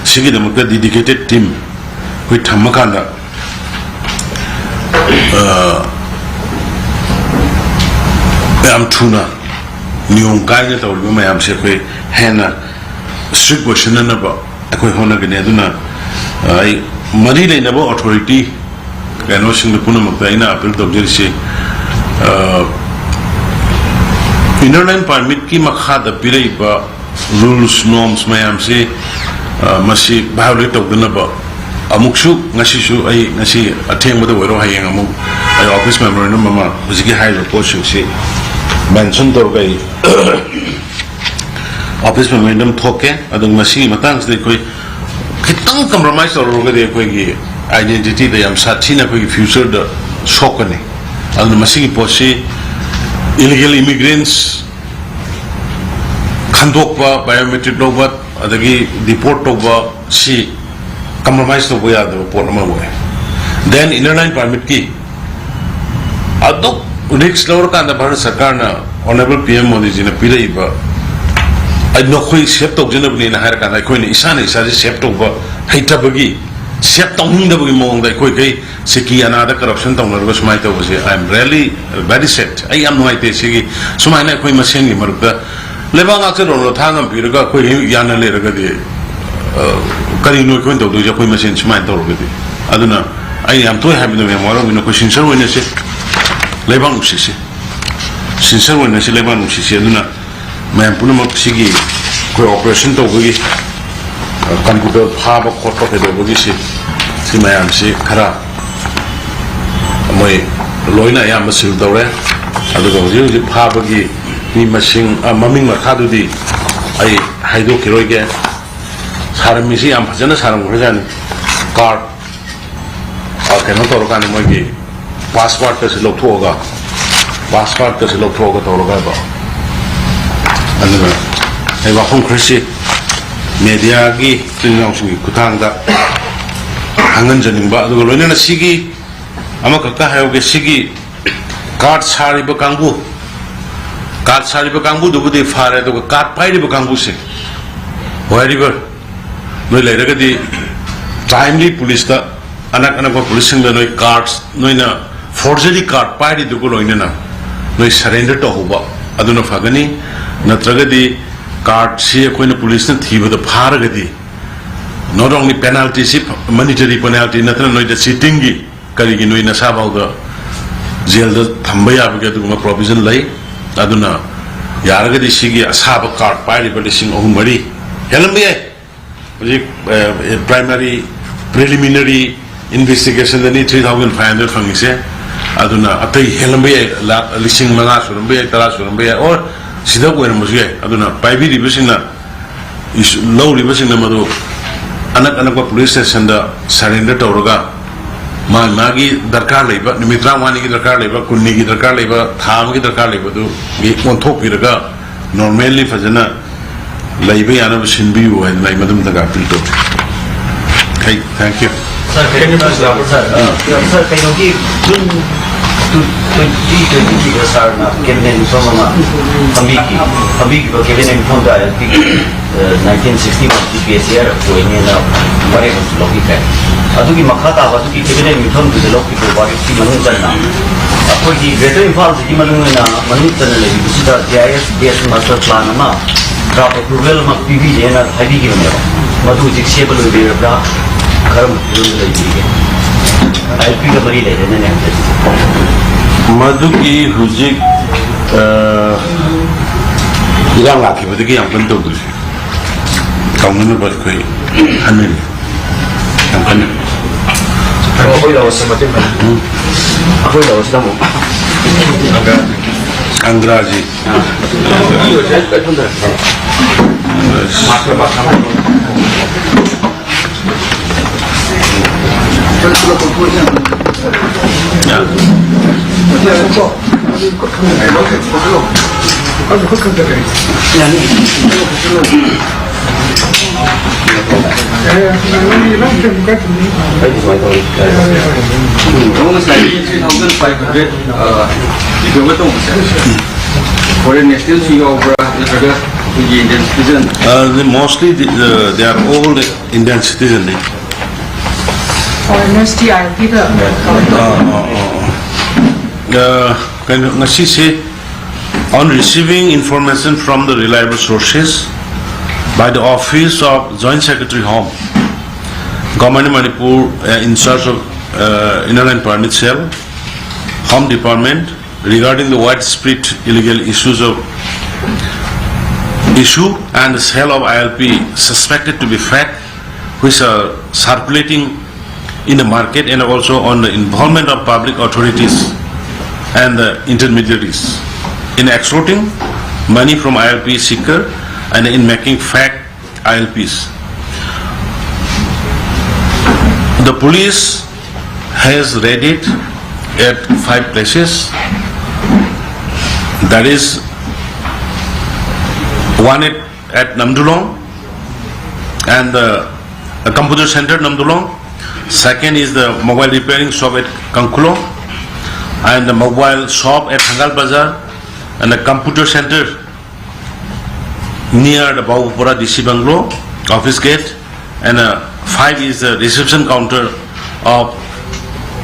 ꯁꯤꯒꯤꯗꯃꯛꯇ dedicated team ꯑꯩꯈꯣꯏ ꯊꯝꯃꯀꯥꯟꯗ ꯌꯥꯝ ꯊꯨꯅ ꯅꯤꯌꯣꯝ ꯀꯥꯏꯅ ꯇꯧꯔꯤꯕ ꯃꯌꯥꯝꯁꯦ ꯑꯩꯈꯣꯏ ꯍꯦꯟꯅ ꯁ꯭ꯇ꯭ꯔꯤꯛ ꯑꯣꯏꯁꯤꯟꯅꯅꯕ ꯑꯩꯈꯣꯏ ꯍꯣꯠꯅꯒꯅꯤ꯫ ꯑꯗꯨꯅ ꯑꯩ ꯃꯔꯤ ꯂꯩꯅꯕ ꯑꯣꯊꯣꯔꯤꯇꯤ ꯀꯩꯅꯣꯁꯤꯡꯗ ꯄꯨꯝꯅꯃꯛꯇ ꯑꯩꯅ ꯑꯄꯤꯜ ꯇꯧꯖꯔꯤꯁꯤ, ꯏꯅꯔ ꯂꯥꯏꯟ ꯄꯥꯔꯃꯤꯠꯀꯤ ꯃꯈꯥꯗ ꯄꯤꯔꯛꯏꯕ ꯔꯨꯜꯁ ꯅꯣꯔꯝꯁ ꯃꯌꯥꯝꯁꯤ ꯃꯁꯤ ꯚꯥꯏꯑꯣꯂꯦꯠ ꯇꯧꯗꯅꯕ ꯑꯃꯨꯛꯁꯨ ꯉꯁꯤꯁꯨ ꯑꯩ ꯉꯁꯤ ꯑꯊꯦꯡꯕꯗ ꯑꯣꯏꯔꯣ ꯍꯌꯦꯡ ꯑꯃꯨꯛ ꯑꯩ ꯑꯣꯐꯤꯁ ꯃꯦꯃꯣꯔꯦꯟꯗꯝ ꯑꯃ ꯍꯧꯖꯤꯛꯀꯤ ꯍꯥꯏꯔꯤꯕ ꯄꯣꯠꯁꯤꯡꯁꯤ ꯃꯦꯟꯁꯟ ꯇꯧꯔꯒ ꯑꯩ ꯑꯣꯐꯤꯁ ꯃꯦꯃꯣꯔꯦꯟꯗꯝ ꯊꯣꯛꯀꯦ꯫ ꯑꯗꯨ ꯃꯁꯤꯒꯤ ꯃꯇꯥꯡꯁꯤꯗ ꯑꯩꯈꯣꯏ ꯈꯤꯇꯪ ꯀꯝꯄ꯭ꯔꯣꯃꯥꯏꯁ ꯇꯧꯔꯨꯔꯒꯗꯤ ꯑꯩꯈꯣꯏꯒꯤ ꯑꯥꯏꯗꯦꯟꯇꯤꯇꯤꯗ ꯌꯥꯝ ꯁꯥꯊꯤꯅ ꯑꯩꯈꯣꯏꯒꯤ ꯐ꯭ꯌꯨꯆꯔꯗ ꯁꯣꯛꯀꯅꯤ꯫ ꯑꯗꯨꯅ ꯃꯁꯤꯒꯤ ꯄꯣꯠꯁꯤ ꯏꯂꯤꯒꯦꯜ ꯏꯃꯤꯒ꯭ꯔꯦꯟꯁ ꯈꯟꯗꯣꯛꯄ, ꯕꯥꯏꯑꯣꯃꯦꯇ꯭ꯔꯤꯛ ꯂꯧꯕ, ꯑꯗꯒꯤ ꯗꯤꯄꯣꯔꯠ ꯇꯧꯕ, ꯁꯤ ꯀꯝꯄ꯭ꯔꯣꯃꯥꯏꯁ ꯇꯧꯕ ꯌꯥꯗꯕ ꯄꯣꯠ ꯑꯃ ꯑꯣꯏ꯫ ꯗꯦꯟ ꯏꯅꯔ ꯂꯥꯏꯟ ꯄꯥꯔꯃꯤꯠꯀꯤ ꯑꯗꯨꯛ ꯔꯤꯛꯁ ꯂꯧꯔꯀꯥꯟꯗ ꯚꯥꯔꯠ ꯁꯔꯀꯥꯔꯅ, ꯑꯣꯅꯔꯦꯕꯜ ꯄꯤ ꯑꯦꯝ ꯃꯣꯗꯤꯖꯤꯅ ꯄꯤꯔꯛꯏꯕ, "ꯑꯩ ꯅꯈꯣꯏ ꯁꯦꯞ ꯇꯧꯖꯅꯕꯅꯦꯅ" ꯍꯥꯏꯔꯀꯥꯟꯗ ꯑꯩꯈꯣꯏꯅ ꯏꯁꯥꯅ ꯏꯁꯥꯁꯦ ꯁꯦꯞ ꯇꯧꯕ ꯍꯩꯇꯕꯒꯤ, ꯁꯦꯞ ꯇꯧꯅꯤꯡꯗꯕꯒꯤ ꯃꯑꯣꯡꯗ ꯑꯩꯈꯣꯏꯈꯩ ꯁꯤꯀꯤ ꯑꯅꯥꯗ ꯀꯔꯞꯁꯟ ꯇꯧꯅꯔꯒ ꯁꯨꯃꯥꯏꯅ ꯇꯧꯕꯁꯦ, I am really very sad꯫ ꯑꯩ ꯌꯥꯝ ꯅꯨꯡꯉꯥꯏꯇꯦ꯫ ꯁꯤꯒꯤ ꯁꯨꯃꯥꯏꯅ ꯑꯩꯈꯣꯏ ꯃꯁꯦꯟꯒꯤ ꯃꯔꯛꯇ ꯂꯩꯕꯥꯛ ꯉꯥꯛꯆꯔꯣꯅ ꯊꯥꯡ ꯑꯃ ꯄꯤꯔꯒ ꯑꯩꯈꯣꯏ ꯌꯥꯅ ꯂꯩꯔꯒꯗꯤ, ꯑ, ꯀꯔꯤꯅꯣ ꯑꯩꯈꯣꯏꯅ ꯇꯧꯗꯣꯏꯁꯦ ꯑꯩꯈꯣꯏ ꯃꯁꯦꯟ ꯁꯨꯃꯥꯏꯅ ꯇꯧꯔꯒꯗꯤ? ꯑꯗꯨꯅ ꯑꯩ ꯌꯥꯝ ꯇꯣꯏ ꯍꯥꯏꯕꯗꯣ, ꯃꯌꯥꯝ ꯋꯥꯔꯧꯕꯤꯅꯨ, ꯑꯩꯈꯣꯏ ꯁꯤꯟꯁꯔ ꯑꯣꯏꯅꯁꯤ, ꯂꯩꯕꯥꯛ ꯅꯨꯡꯁꯤꯁꯤ, ꯁꯤꯟꯁꯔ ꯑꯣꯏꯅꯁꯤ, ꯂꯩꯕꯥꯛ ꯅꯨꯡꯁꯤꯁꯤ꯫ ꯑꯗꯨꯅ ꯃꯌꯥꯝ ꯄꯨꯝꯅꯃꯛ ꯁꯤꯒꯤ ꯑꯩꯈꯣꯏ ꯑꯣꯄꯔꯦꯁꯟ ꯇꯧꯕꯒꯤ, ꯑ, ꯀꯝꯄ꯭ꯌꯨꯇꯔ ꯐꯥꯕ ꯈꯣꯠꯄ ꯀꯩꯗꯧꯕꯒꯤꯁꯤ, ꯁꯤ ꯃꯌꯥꯝꯁꯤ ꯈꯔ ꯃꯣꯏ ꯂꯣꯏꯅ ꯑꯌꯥꯝꯕ ꯁꯤꯜ ꯇꯧꯔꯦ꯫ ꯑꯗꯨꯒ ꯍꯧꯖꯤꯛ ꯍꯧꯖꯤꯛ ꯐꯥꯕꯒꯤ ꯃꯤ ꯃꯁꯤꯡ, ꯑ, ꯃꯃꯤꯡ ꯃꯈꯥꯗꯨꯗꯤ ꯑꯩ ꯍꯥꯏꯗꯣꯛꯈꯤꯔꯣꯏꯒꯦ꯫ ꯁꯥꯔꯝꯃꯤꯁꯤ ꯌꯥꯝ ꯐꯖꯅ ꯁꯥꯔꯝꯈ꯭ꯔꯖꯥꯠꯅꯤ꯫ ꯀꯥꯔꯠ, ꯑ, ꯀꯩꯅꯣ ꯇꯧꯔꯀꯥꯟꯗ ꯃꯣꯏꯒꯤ ꯄꯥꯁꯋꯥꯔꯗꯀꯁꯦ ꯂꯧꯊꯣꯛꯑꯒ, ꯄꯥꯁꯋꯥꯔꯗꯀꯁꯦ ꯂꯧꯊꯣꯛꯑꯒ ꯇꯧꯔꯒ ꯍꯥꯏꯕ꯫ ꯑꯗꯨꯅ ꯑꯩ ꯋꯥꯐꯝ ꯈꯔꯁꯤ ꯃꯦꯗꯤꯌꯥꯒꯤ ꯏꯆꯤꯟ ꯏꯅꯥꯎꯁꯤꯡꯒꯤ ꯈꯨꯠꯊꯥꯡꯗ ꯈꯪꯍꯟꯖꯅꯤꯡꯕ, ꯑꯗꯨꯒ ꯂꯣꯏꯅꯅ ꯁꯤꯒꯤ ꯑꯃꯈꯛꯇ ꯍꯥꯏꯍꯧꯒꯦ, ꯁꯤꯒꯤ ꯀꯥꯔꯠ ꯁꯥꯔꯤꯕ ꯀꯥꯡꯕꯨ, ꯀꯥꯔꯠ ꯁꯥꯔꯤꯕ ꯀꯥꯡꯕꯨꯗꯨꯕꯨꯗꯤ ꯐꯔꯦ, ꯑꯗꯨꯒ ꯀꯥꯔꯠ ꯄꯥꯏꯔꯤꯕ ꯀꯥꯡꯕꯨꯁꯦ, wherever ꯅꯣꯏ ꯂꯩꯔꯒꯗꯤ, ꯇꯥꯏꯝꯂꯤ ꯄꯨꯂꯤꯁꯇ, ꯑꯅꯛ ꯑꯅꯛꯄ ꯄꯨꯂꯤꯁꯁꯤꯡꯗ ꯅꯣꯏ ꯀꯥꯔꯠ, ꯅꯣꯏꯅ ꯐꯣꯔꯖꯔꯤ ꯀꯥꯔꯠ ꯄꯥꯏꯔꯤꯗꯨꯒ ꯂꯣꯏꯅꯅ ꯅꯣꯏ ꯁꯔꯦꯟꯗꯔ ꯇꯧꯍꯧꯕ, ꯑꯗꯨꯅ ꯐꯒꯅꯤ꯫ ꯅꯠꯇ꯭ꯔꯒꯗꯤ ꯀꯥꯔꯠꯁꯤ ꯑꯩꯈꯣꯏꯅ ꯄꯨꯂꯤꯁꯅ ꯊꯤꯕꯗ ꯐꯥꯔꯒꯗꯤ, not only penalty ꯁꯤ, ꯃꯣꯅꯤꯇꯔꯤ ꯄꯦꯅꯥꯜꯇꯤ ꯅꯠꯇꯅ ꯅꯣꯏꯗ ꯆꯤꯇꯤꯡꯒꯤ, ꯀꯔꯤꯒꯤ ꯅꯣꯏ ꯅꯁꯥꯐꯥꯎꯗ ꯖꯦꯜꯗ ꯊꯝꯕ ꯌꯥꯕꯒꯤ ꯑꯗꯨꯒꯨꯝꯕ ꯄ꯭ꯔꯣꯚꯤꯖꯟ ꯂꯩ꯫ ꯑꯗꯨꯅ ꯌꯥꯔꯒꯗꯤ ꯁꯤꯒꯤ ꯑꯁꯥꯕ ꯀꯥꯔꯠ ꯄꯥꯏꯔꯤꯕ ꯂꯤꯁꯤꯡ ꯑꯍꯨꯝ ꯃꯔꯤ ꯍꯦꯜꯂꯝꯕ ꯌꯥꯏ꯫ ꯍꯧꯖꯤꯛ, ꯑ, ꯄ꯭ꯔꯥꯏꯃꯔꯤ, ꯄ꯭ꯔꯤꯂꯤꯃꯤꯅꯔꯤ ꯏꯟꯚꯦꯁꯇꯤꯒꯦꯁꯟꯗꯅꯤ ꯊ꯭ꯔꯤ ꯊꯥꯎꯖꯟ ꯐꯥꯏꯚ ꯍꯟꯗ꯭ꯔꯦꯗ ꯐꯪꯉꯤꯁꯦ꯫ ꯑꯗꯨꯅ ꯑꯇꯩ ꯍꯦꯜꯂꯝꯕ ꯌꯥꯏ, ꯂꯥꯛ, ꯂꯤꯁꯤꯡ ꯃꯉꯥ ꯁꯨꯔꯝꯕ ꯌꯥꯏ, ꯇꯔꯥ ꯁꯨꯔꯝꯕ ꯌꯥꯏ, ꯑꯣꯔ ꯁꯤꯗ ꯑꯣꯏꯔꯝꯕꯁꯨ ꯌꯥꯏ꯫ ꯑꯗꯨꯅ ꯄꯥꯏꯕꯤꯔꯤꯕꯁꯤꯡꯅ, ꯏꯁ-, ꯂꯧꯔꯤꯕꯁꯤꯡꯅ ꯃꯗꯨ ꯑꯅꯛ ꯑꯅꯛꯄ ꯄꯨꯂꯤꯁ ꯁ꯭ꯇꯦꯁꯟꯗ ꯁꯔꯦꯟꯗꯔ ꯇꯧꯔꯒ, ꯃꯥ ꯃꯥꯒꯤ ꯗꯔꯀꯥꯔ ꯂꯩꯕ, ꯅꯨꯃꯤꯠ ꯇꯔꯥꯃꯉꯥꯅꯤꯒꯤ ꯗꯔꯀꯥꯔ ꯂꯩꯕ, ꯀꯨꯟꯅꯤꯒꯤ ꯗꯔꯀꯥꯔ ꯂꯩꯕ, ꯊꯥ ꯑꯃꯒꯤ ꯗꯔꯀꯥꯔ ꯂꯩꯕꯗꯨꯒꯤ ꯑꯣꯟꯊꯣꯛꯄꯤꯔꯒ, ꯅꯣꯔꯃꯦꯜꯂꯤ ꯐꯖꯅ ꯂꯩꯕ ꯌꯥꯅꯕ ꯁꯤꯟꯕꯤꯌꯨ ꯍꯥꯏꯗꯅ ꯑꯩ ꯃꯗꯨꯝꯇꯒ ꯑꯄꯤꯜ ꯇꯧꯖꯩ꯫ ꯊꯦꯡ ꯌꯨ꯫ ꯁꯥꯔ, ꯀꯩꯅꯣ, ꯁꯥꯔ, ꯁꯥꯔ, ꯁꯥꯔ, ꯀꯩꯅꯣꯒꯤ ꯖꯨꯟ ꯇꯨ, ꯇ꯭ꯋꯦꯟꯇꯤ ꯇ꯭ꯋꯦꯟꯇꯤꯒꯤꯗ ꯁꯥꯔꯅ ꯀꯦꯕꯤꯅꯦꯠ ꯃꯤꯐꯝ ꯑꯃ ꯐꯝꯕꯤꯈꯤ꯫ ꯐꯝꯕꯤꯈꯤꯕ ꯀꯦꯕꯤꯅꯦꯠ ꯃꯤꯐꯝꯗ ꯑꯥꯏ ꯑꯦꯜ ꯄꯤꯒꯤ, ꯑ, ꯅꯥꯏꯟꯇꯤꯟ ꯁꯤꯛꯁꯇꯤ ꯋꯥꯟꯒꯤ ꯄꯤ ꯑꯦꯁ ꯑꯦ ꯑꯥꯔ ꯑꯣꯏꯅꯦꯅ ꯋꯥꯔꯦꯞ ꯑꯃꯁꯨ ꯂꯧꯕꯤꯈ꯭ꯔꯦ꯫ ꯑꯗꯨꯒꯤ ꯃꯈꯥ ꯇꯥꯕ ꯑꯗꯨꯒꯤ ꯀꯦꯕꯤꯅꯦꯠ ꯃꯤꯐꯝꯗꯨꯗ ꯂꯧꯈꯤꯕ ꯋꯥꯔꯦꯞꯀꯤ ꯃꯅꯨꯡ ꯆꯟꯅ ꯑꯩꯈꯣꯏꯒꯤ ꯒ꯭ꯔꯦꯇꯔ ꯏꯝꯐꯥꯜꯁꯤꯒꯤ ꯃꯅꯨꯡ ꯑꯣꯏꯅ ꯃꯅꯨꯡ ꯆꯟꯅ ꯂꯩꯔꯤꯕꯁꯤꯗ ꯖꯤ ꯑꯥꯏ ꯑꯦꯁ ꯕꯦꯁ ꯃꯥꯁꯇꯔ ꯄ꯭ꯂꯥꯟ ꯑꯃ ꯗ꯭ꯔꯥꯐ ꯑꯦꯄ꯭ꯔꯨꯚꯦꯜ ꯑꯃ ꯄꯤꯕꯤꯔꯦꯅ ꯍꯥꯏꯕꯤꯈꯤꯕꯅꯦꯕ꯫ ꯃꯗꯨ ꯍꯧꯖꯤꯛ ꯁꯦꯝꯕ ꯂꯣꯏꯕꯤꯔꯕ꯭ꯔꯥ? ꯀꯔꯝꯕ ꯐꯤꯕꯝꯗ ꯂꯩꯕꯤꯔꯤꯒꯦ? ꯑꯥꯏ ꯑꯦꯜ ꯄꯤꯒ ꯃꯔꯤ ꯂꯩꯔꯦꯅꯦ ꯍꯧꯖꯤꯛ꯫ ꯃꯗꯨꯒꯤ ꯍꯧꯖꯤꯛ, ꯑ, ꯏꯔꯥꯡ ꯂꯥꯛꯈꯤꯕꯗꯒꯤ ꯌꯥꯝ ꯀꯟꯅ ꯇꯧꯗ꯭ꯔꯤ꯫ ꯇꯧꯅꯅꯕ ꯑꯩꯈꯣꯏ ꯈꯟꯅꯔꯤ꯫ ꯌꯥꯝ ꯀꯟꯅ꯫ ꯑꯩꯈꯣꯏ ꯂꯧꯔꯁꯤ ꯃꯇꯦꯡ ꯄꯥꯡ-, ꯎꯝ꯫ ꯑꯩꯈꯣꯏ ꯂꯧꯔꯁꯤ ꯇꯥꯃꯣ꯫ ꯑꯪꯒ꯭ꯔꯥꯖꯤ꯫ ꯇꯥꯃꯣ, ꯉꯁꯥꯏꯒꯤ three thousand five hundred, ꯑ, recover ꯇꯧꯕꯁꯦ, foreign nationalꯁꯨ ꯌꯥꯎꯕ꯭ꯔꯥ, ꯅꯠꯇ꯭ꯔꯒ ꯑꯩꯈꯣꯏꯒꯤ Indian citizen? Uh, the, mostly the, uh, they are all the Indian citizen. ꯐꯣꯔꯦꯅꯔꯁꯇꯤ ꯑꯥꯏ ꯑꯦꯜ ꯄꯤꯗ ꯑꯥ, ꯑꯥ, ꯑꯥ, ꯑꯥ꯫ ꯑ, ꯀꯩꯅꯣ, ꯉꯁꯤꯁꯦ, on receiving information from the reliable sources by the Office of Joint Secretary Home, Government of Manipur, uh, in charge of, uh, Inner Line Permit Cell, Home Department, regarding the widespread illegal issues of issue and sale of I L P suspected to be fake, which are circulating in the market, and also on the involvement of public authorities and the intermediaries in extorting money from I L P seeker and in making fake I L Ps. The police has raided at five places. That is, one at, at Namdulong and the, the computer center Namdulong. Second is the mobile repairing shop at Kangkulong and the mobile shop at Hangal Bazar and the computer center near the Babupara D C bungalow, office gate, and uh, five is the reception counter of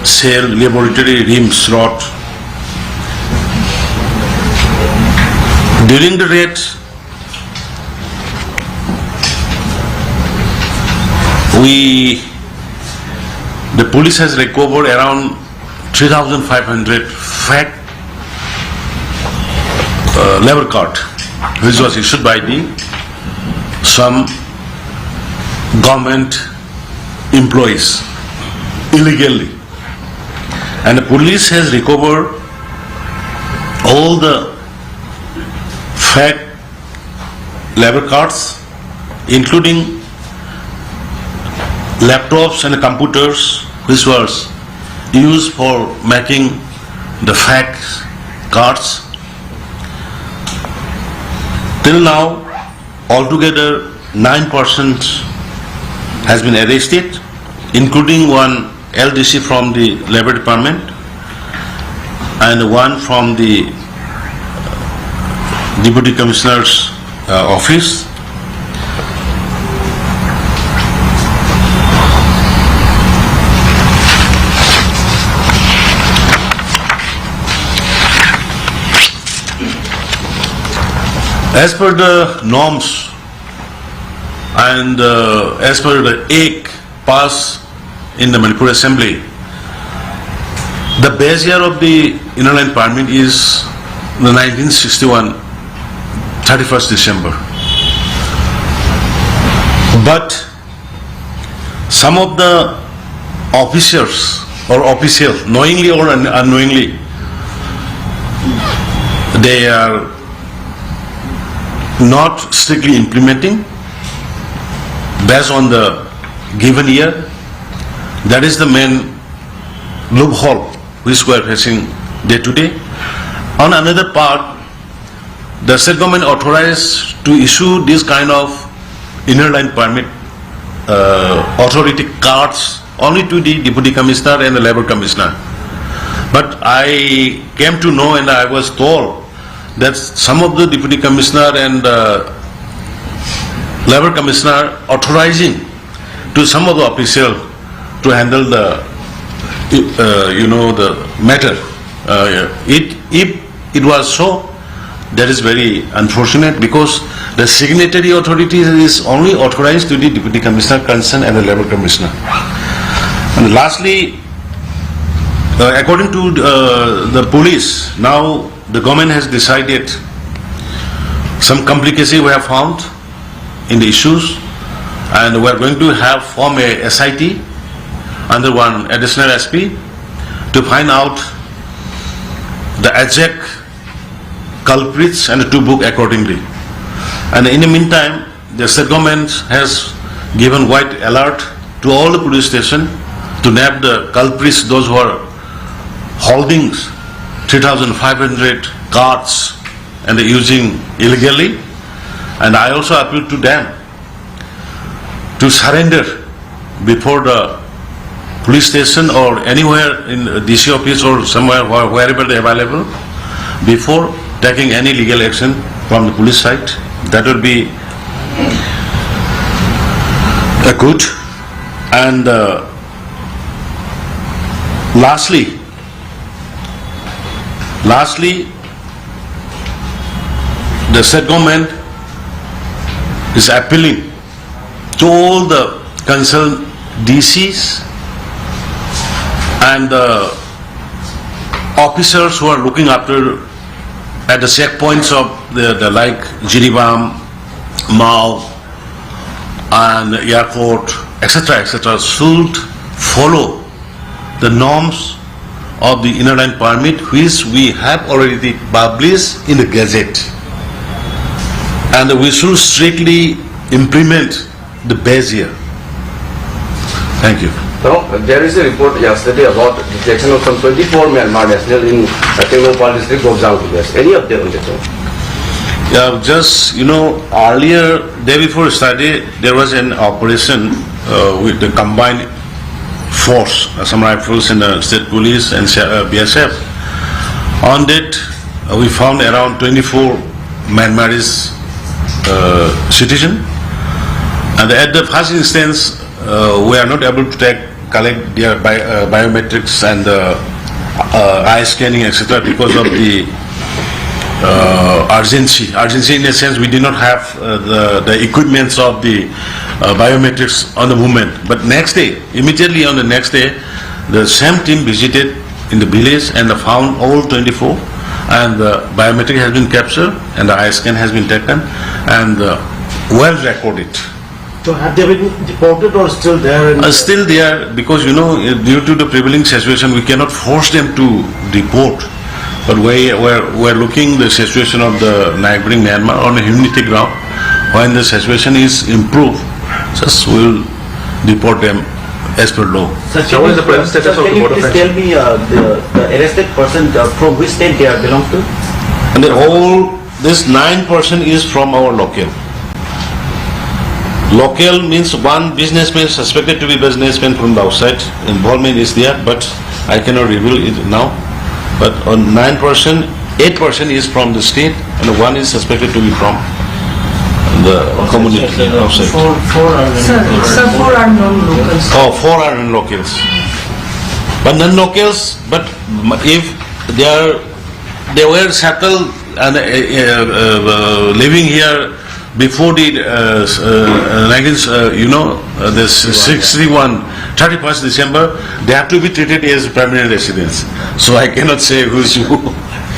Cell Laboratory RIMS Road. During the raid, we, the police has recovered around three thousand five hundred fake uh, labor card, which was issued by the some government employees illegally, and the police has recovered all the fake labor cards, including laptops and computers, which was used for making the fake cards. Till now, altogether, nine persons has been arrested, including one L D C from the Labor Department and one from the Deputy Commissioner's uh, office. As per the norms and uh, as per the Act passed in the Manipur Assembly, the base year of the Inner Line Permit is the nineteen sixty-one, thirty-first December. But some of the officers or officials, knowingly or un- unknowingly, they are not strictly implementing based on the given year. That is the main loophole which we are facing day to day. On another part, the state government authorized to issue this kind of inner line permit uh, authority cards only to the deputy commissioner and the labor commissioner. But I came to know and I was told that some of the deputy commissioner and uh, labor commissioner authorizing to some of the official to handle the uh, you know the matter. Uh, it if it was so, that is very unfortunate because the signatory authority is only authorized to the deputy commissioner concerned and the labor commissioner. And lastly, uh, according to uh, the police, now the government has decided some complicacy we have found in the issues, and we are going to have form a S I T under one additional S P to find out the exact culprits and to book accordingly. And in the meantime, the state government has given white alert to all the police station to nab the culprits, those who are holding three thousand five hundred cards and using illegally. And I also appeal to them to surrender before the police station or anywhere in the D C office or somewhere, where- wherever they available, before taking any legal action from the police side. That will be a good. And uh, lastly, lastly, the state government is appealing to all the concerned D Cs and the officers who are looking after at the checkpoints of the, the like Jiribam, Mao, and airport, et cetera, et cetera, should follow the norms of the inner line permit which we have already published in the gazette, and we should strictly implement the base here. Thank you. Now, there is a report yesterday about detection of some twenty-four Myanmar national in uh, Tengnoupal district, Gobjang village. Any update on this one? Yeah, just, you know, earlier, day before yesterday, there was an operation uh, with the combined force, Assam Rifles and the state police and uh, B S F. On that, uh, we found around twenty-four Myanmarese uh, citizen. And at the first instance, uh, we are not able to take, collect their bi- uh, biometrics and uh, uh, eye scanning, et cetera, because of the uh, urgency. Urgency in the sense we did not have uh, the, the equipments of the uh, biometrics on the moment. But next day, immediately on the next day, the same team visited in the village and found all twenty-four, and the biometric has been captured and the eye scan has been taken and uh, well recorded. So have they been deported or still there? In Uh, still there, because, you know, due to the prevailing situation, we cannot force them to deport. But we, we're, we're looking the situation of the neighboring Myanmar on a humanity ground. When the situation is improved, just we'll deport them as per law. Sir, So what is the present status of the Can you Board of please Election? Tell me uh, the, the arrested person uh, from which state they are belong to? And then all this nine percent is from our local. Local means one businessman suspected to be businessman from the outside. Involvement is there, but I cannot reveal it now. But on nine percent, eight percent is from the state, and one is suspected to be from the community outside. Four, four are Sir, sir, four are non-locals. Oh, four are in locals. But non-locals, but if they are, they were settled and uh, uh, uh, living here before the uh, s- uh, uh, nineteen, uh, you know, uh, this sixty-one, thirty-first December, they have to be treated as permanent residents. So I cannot say who's who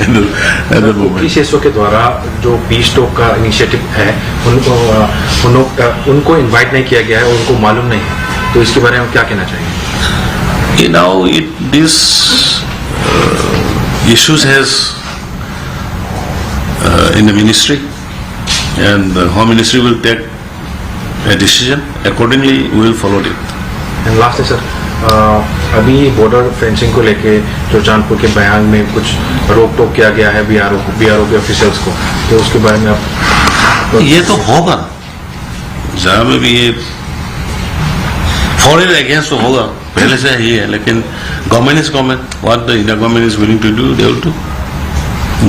at the, at the moment. Police SO के द्वारा जो piece talk का initiative है, उनको अ, उन लोग अ, उनको invite नहीं किया गया है और उनको मालूम नहीं है, तो इसके बारे में क्या कहना चाहिए? You know, it, this uh, issues has uh, in the ministry, and the Home Ministry will take a decision. Accordingly, we will follow it. Last है सर, अभी बॉर्डर फेंसिंग को लेके चुरचांदपुर के बयांग में कुछ रोक टोक किया गया है बीआरओ को, बीआरओ के ऑफिशियल्स को, तो उसके बारे में आप? ये तो होगा, जहाँ में भी ये फॉरेन अगेंस्ट तो होगा, पहले से ही है, लेकिन government is government. What the India government is willing to do, they will do.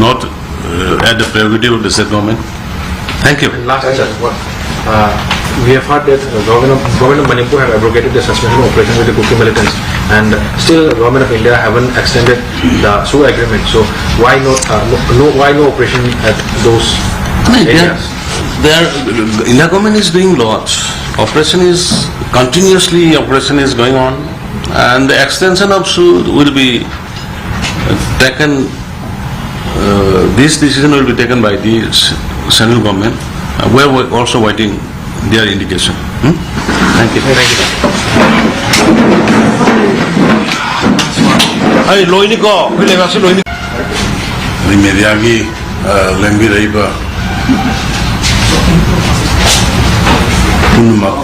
Not uh, at the prerogative of the state government. Thank you. Last, sir, what, uh, we have heard that uh, government, of, government of Manipur have abrogated the suspension of operation with the Kuki militants, and still government of India haven't extended the SoO agreement. So why no, uh, no, no why no operation at those नहीं, they are, areas? They are, India government is doing lots. Operation is continuously, operation is going on, and the extension of SoO will be taken. Uh, this decision will be taken by the s- central government. Uh, we are wa- also waiting their indication. Hmm? Thank you. Thank you. ꯑꯩ ꯂꯣꯏꯅꯤꯀꯣ, ꯑꯩꯈꯣꯏ ꯂꯩꯕꯥꯛꯁꯤ ꯂꯣꯏꯅꯤ꯫ ꯑꯗꯩ ꯃꯦꯗꯤꯌꯥꯒꯤ ꯑ, ꯂꯦꯡꯕꯤꯔꯛꯏꯕ ꯄꯨꯝꯅꯃꯛ,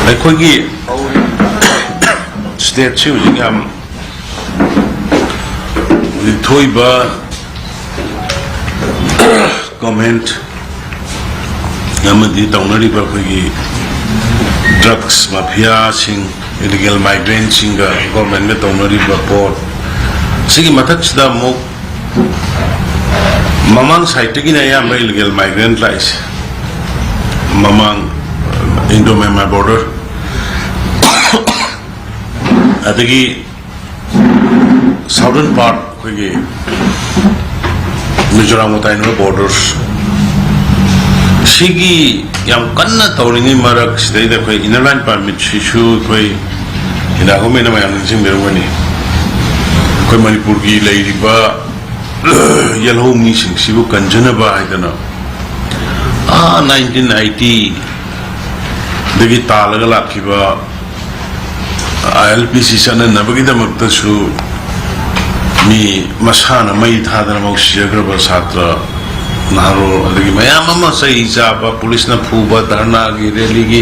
ꯑꯩꯈꯣꯏꯒꯤ ꯁ꯭ꯇꯦꯠꯁꯤ ꯍꯧꯖꯤꯛ ꯌꯥꯝ ꯍꯧꯖꯤꯛ ꯊꯣꯛꯏꯕ ꯀꯃꯦꯟꯠ ꯑꯃꯗꯤ ꯇꯧꯅꯔꯤꯕ ꯑꯩꯈꯣꯏꯒꯤ ꯗ꯭ꯔꯒꯁ ꯃꯥꯐꯤꯌꯥꯁꯤꯡ, ꯏꯂꯤꯒꯦꯜ ꯃꯥꯏꯒ꯭ꯔꯦꯟꯁꯤꯡꯒ ꯒꯣꯔꯃꯦꯟꯒ ꯇꯧꯅꯔꯤꯕ ꯄꯣꯠ ꯁꯤꯒꯤ ꯃꯊꯛꯁꯤꯗ ꯑꯃꯨꯛ ꯃꯃꯥꯡ ꯁꯥꯏꯠꯇꯒꯤꯅ ꯑꯌꯥꯝꯕ ꯏꯂꯤꯒꯦꯜ ꯃꯥꯏꯒ꯭ꯔꯦꯟ ꯂꯥꯛꯏꯁꯦ, ꯃꯃꯥꯡ ꯏꯟꯗꯣ ꯃ꯭ꯌꯥꯟꯃꯥꯔ ꯕꯣꯔꯗꯔ ꯑꯗꯒꯤ ꯁꯥꯎꯗꯔꯟ ꯄꯥꯔꯠ ꯑꯩꯈꯣꯏꯒꯤ ꯃꯤꯖꯣꯔꯥꯝꯒ ꯇꯥꯏꯅꯕ ꯕꯣꯔꯗꯔꯁ ꯁꯤꯒꯤ ꯌꯥꯝ ꯀꯟꯅ ꯇꯧꯔꯤꯉꯩ ꯃꯔꯛꯁꯤꯗꯩꯗ ꯑꯩꯈꯣꯏ ꯏꯅꯔ ꯂꯥꯏꯟ ꯄꯥꯔꯃꯤꯠꯁꯤꯁꯨ ꯑꯩꯈꯣꯏ ꯏꯟꯗꯤꯌꯥ ꯒꯣꯔꯃꯦꯟꯅ ꯃꯌꯥꯝ ꯅꯤꯡꯁꯤꯡꯕꯤꯔꯝꯒꯅꯤ꯫ ꯑꯩꯈꯣꯏ ꯃꯅꯤꯄꯨꯔꯒꯤ ꯂꯩꯔꯤꯕ ꯌꯦꯜꯍꯧ ꯃꯤꯁꯤꯡꯁꯤꯕꯨ ꯀꯟꯖꯅꯕ ꯍꯥꯏꯗꯅ ꯑꯥ ꯅꯥꯏꯟꯇꯤꯟ ꯑꯩꯠꯇꯤꯗꯒꯤ ꯇꯥꯜꯂꯒ ꯂꯥꯛꯈꯤꯕ ꯑꯥꯏ ꯑꯦꯜ ꯄꯤ ꯁꯤ ꯆꯠꯅꯅꯕꯒꯤꯗꯃꯛꯇꯁꯨ ꯃꯤ ꯃꯁꯥꯅ ꯃꯩ ꯊꯥꯗꯅ ꯃꯧ ꯁꯤꯖꯈ꯭ꯔꯕ ꯁꯥꯇ꯭ꯔ ꯅꯍꯥꯔꯣꯜ ꯑꯗꯒꯤ ꯃꯌꯥꯝ ꯑꯃ ꯆꯩ ꯆꯥꯕ, ꯄꯨꯂꯤꯁꯅ ꯐꯨꯕ, ꯙꯔꯅꯥꯒꯤ ꯔꯦꯂꯤꯒꯤ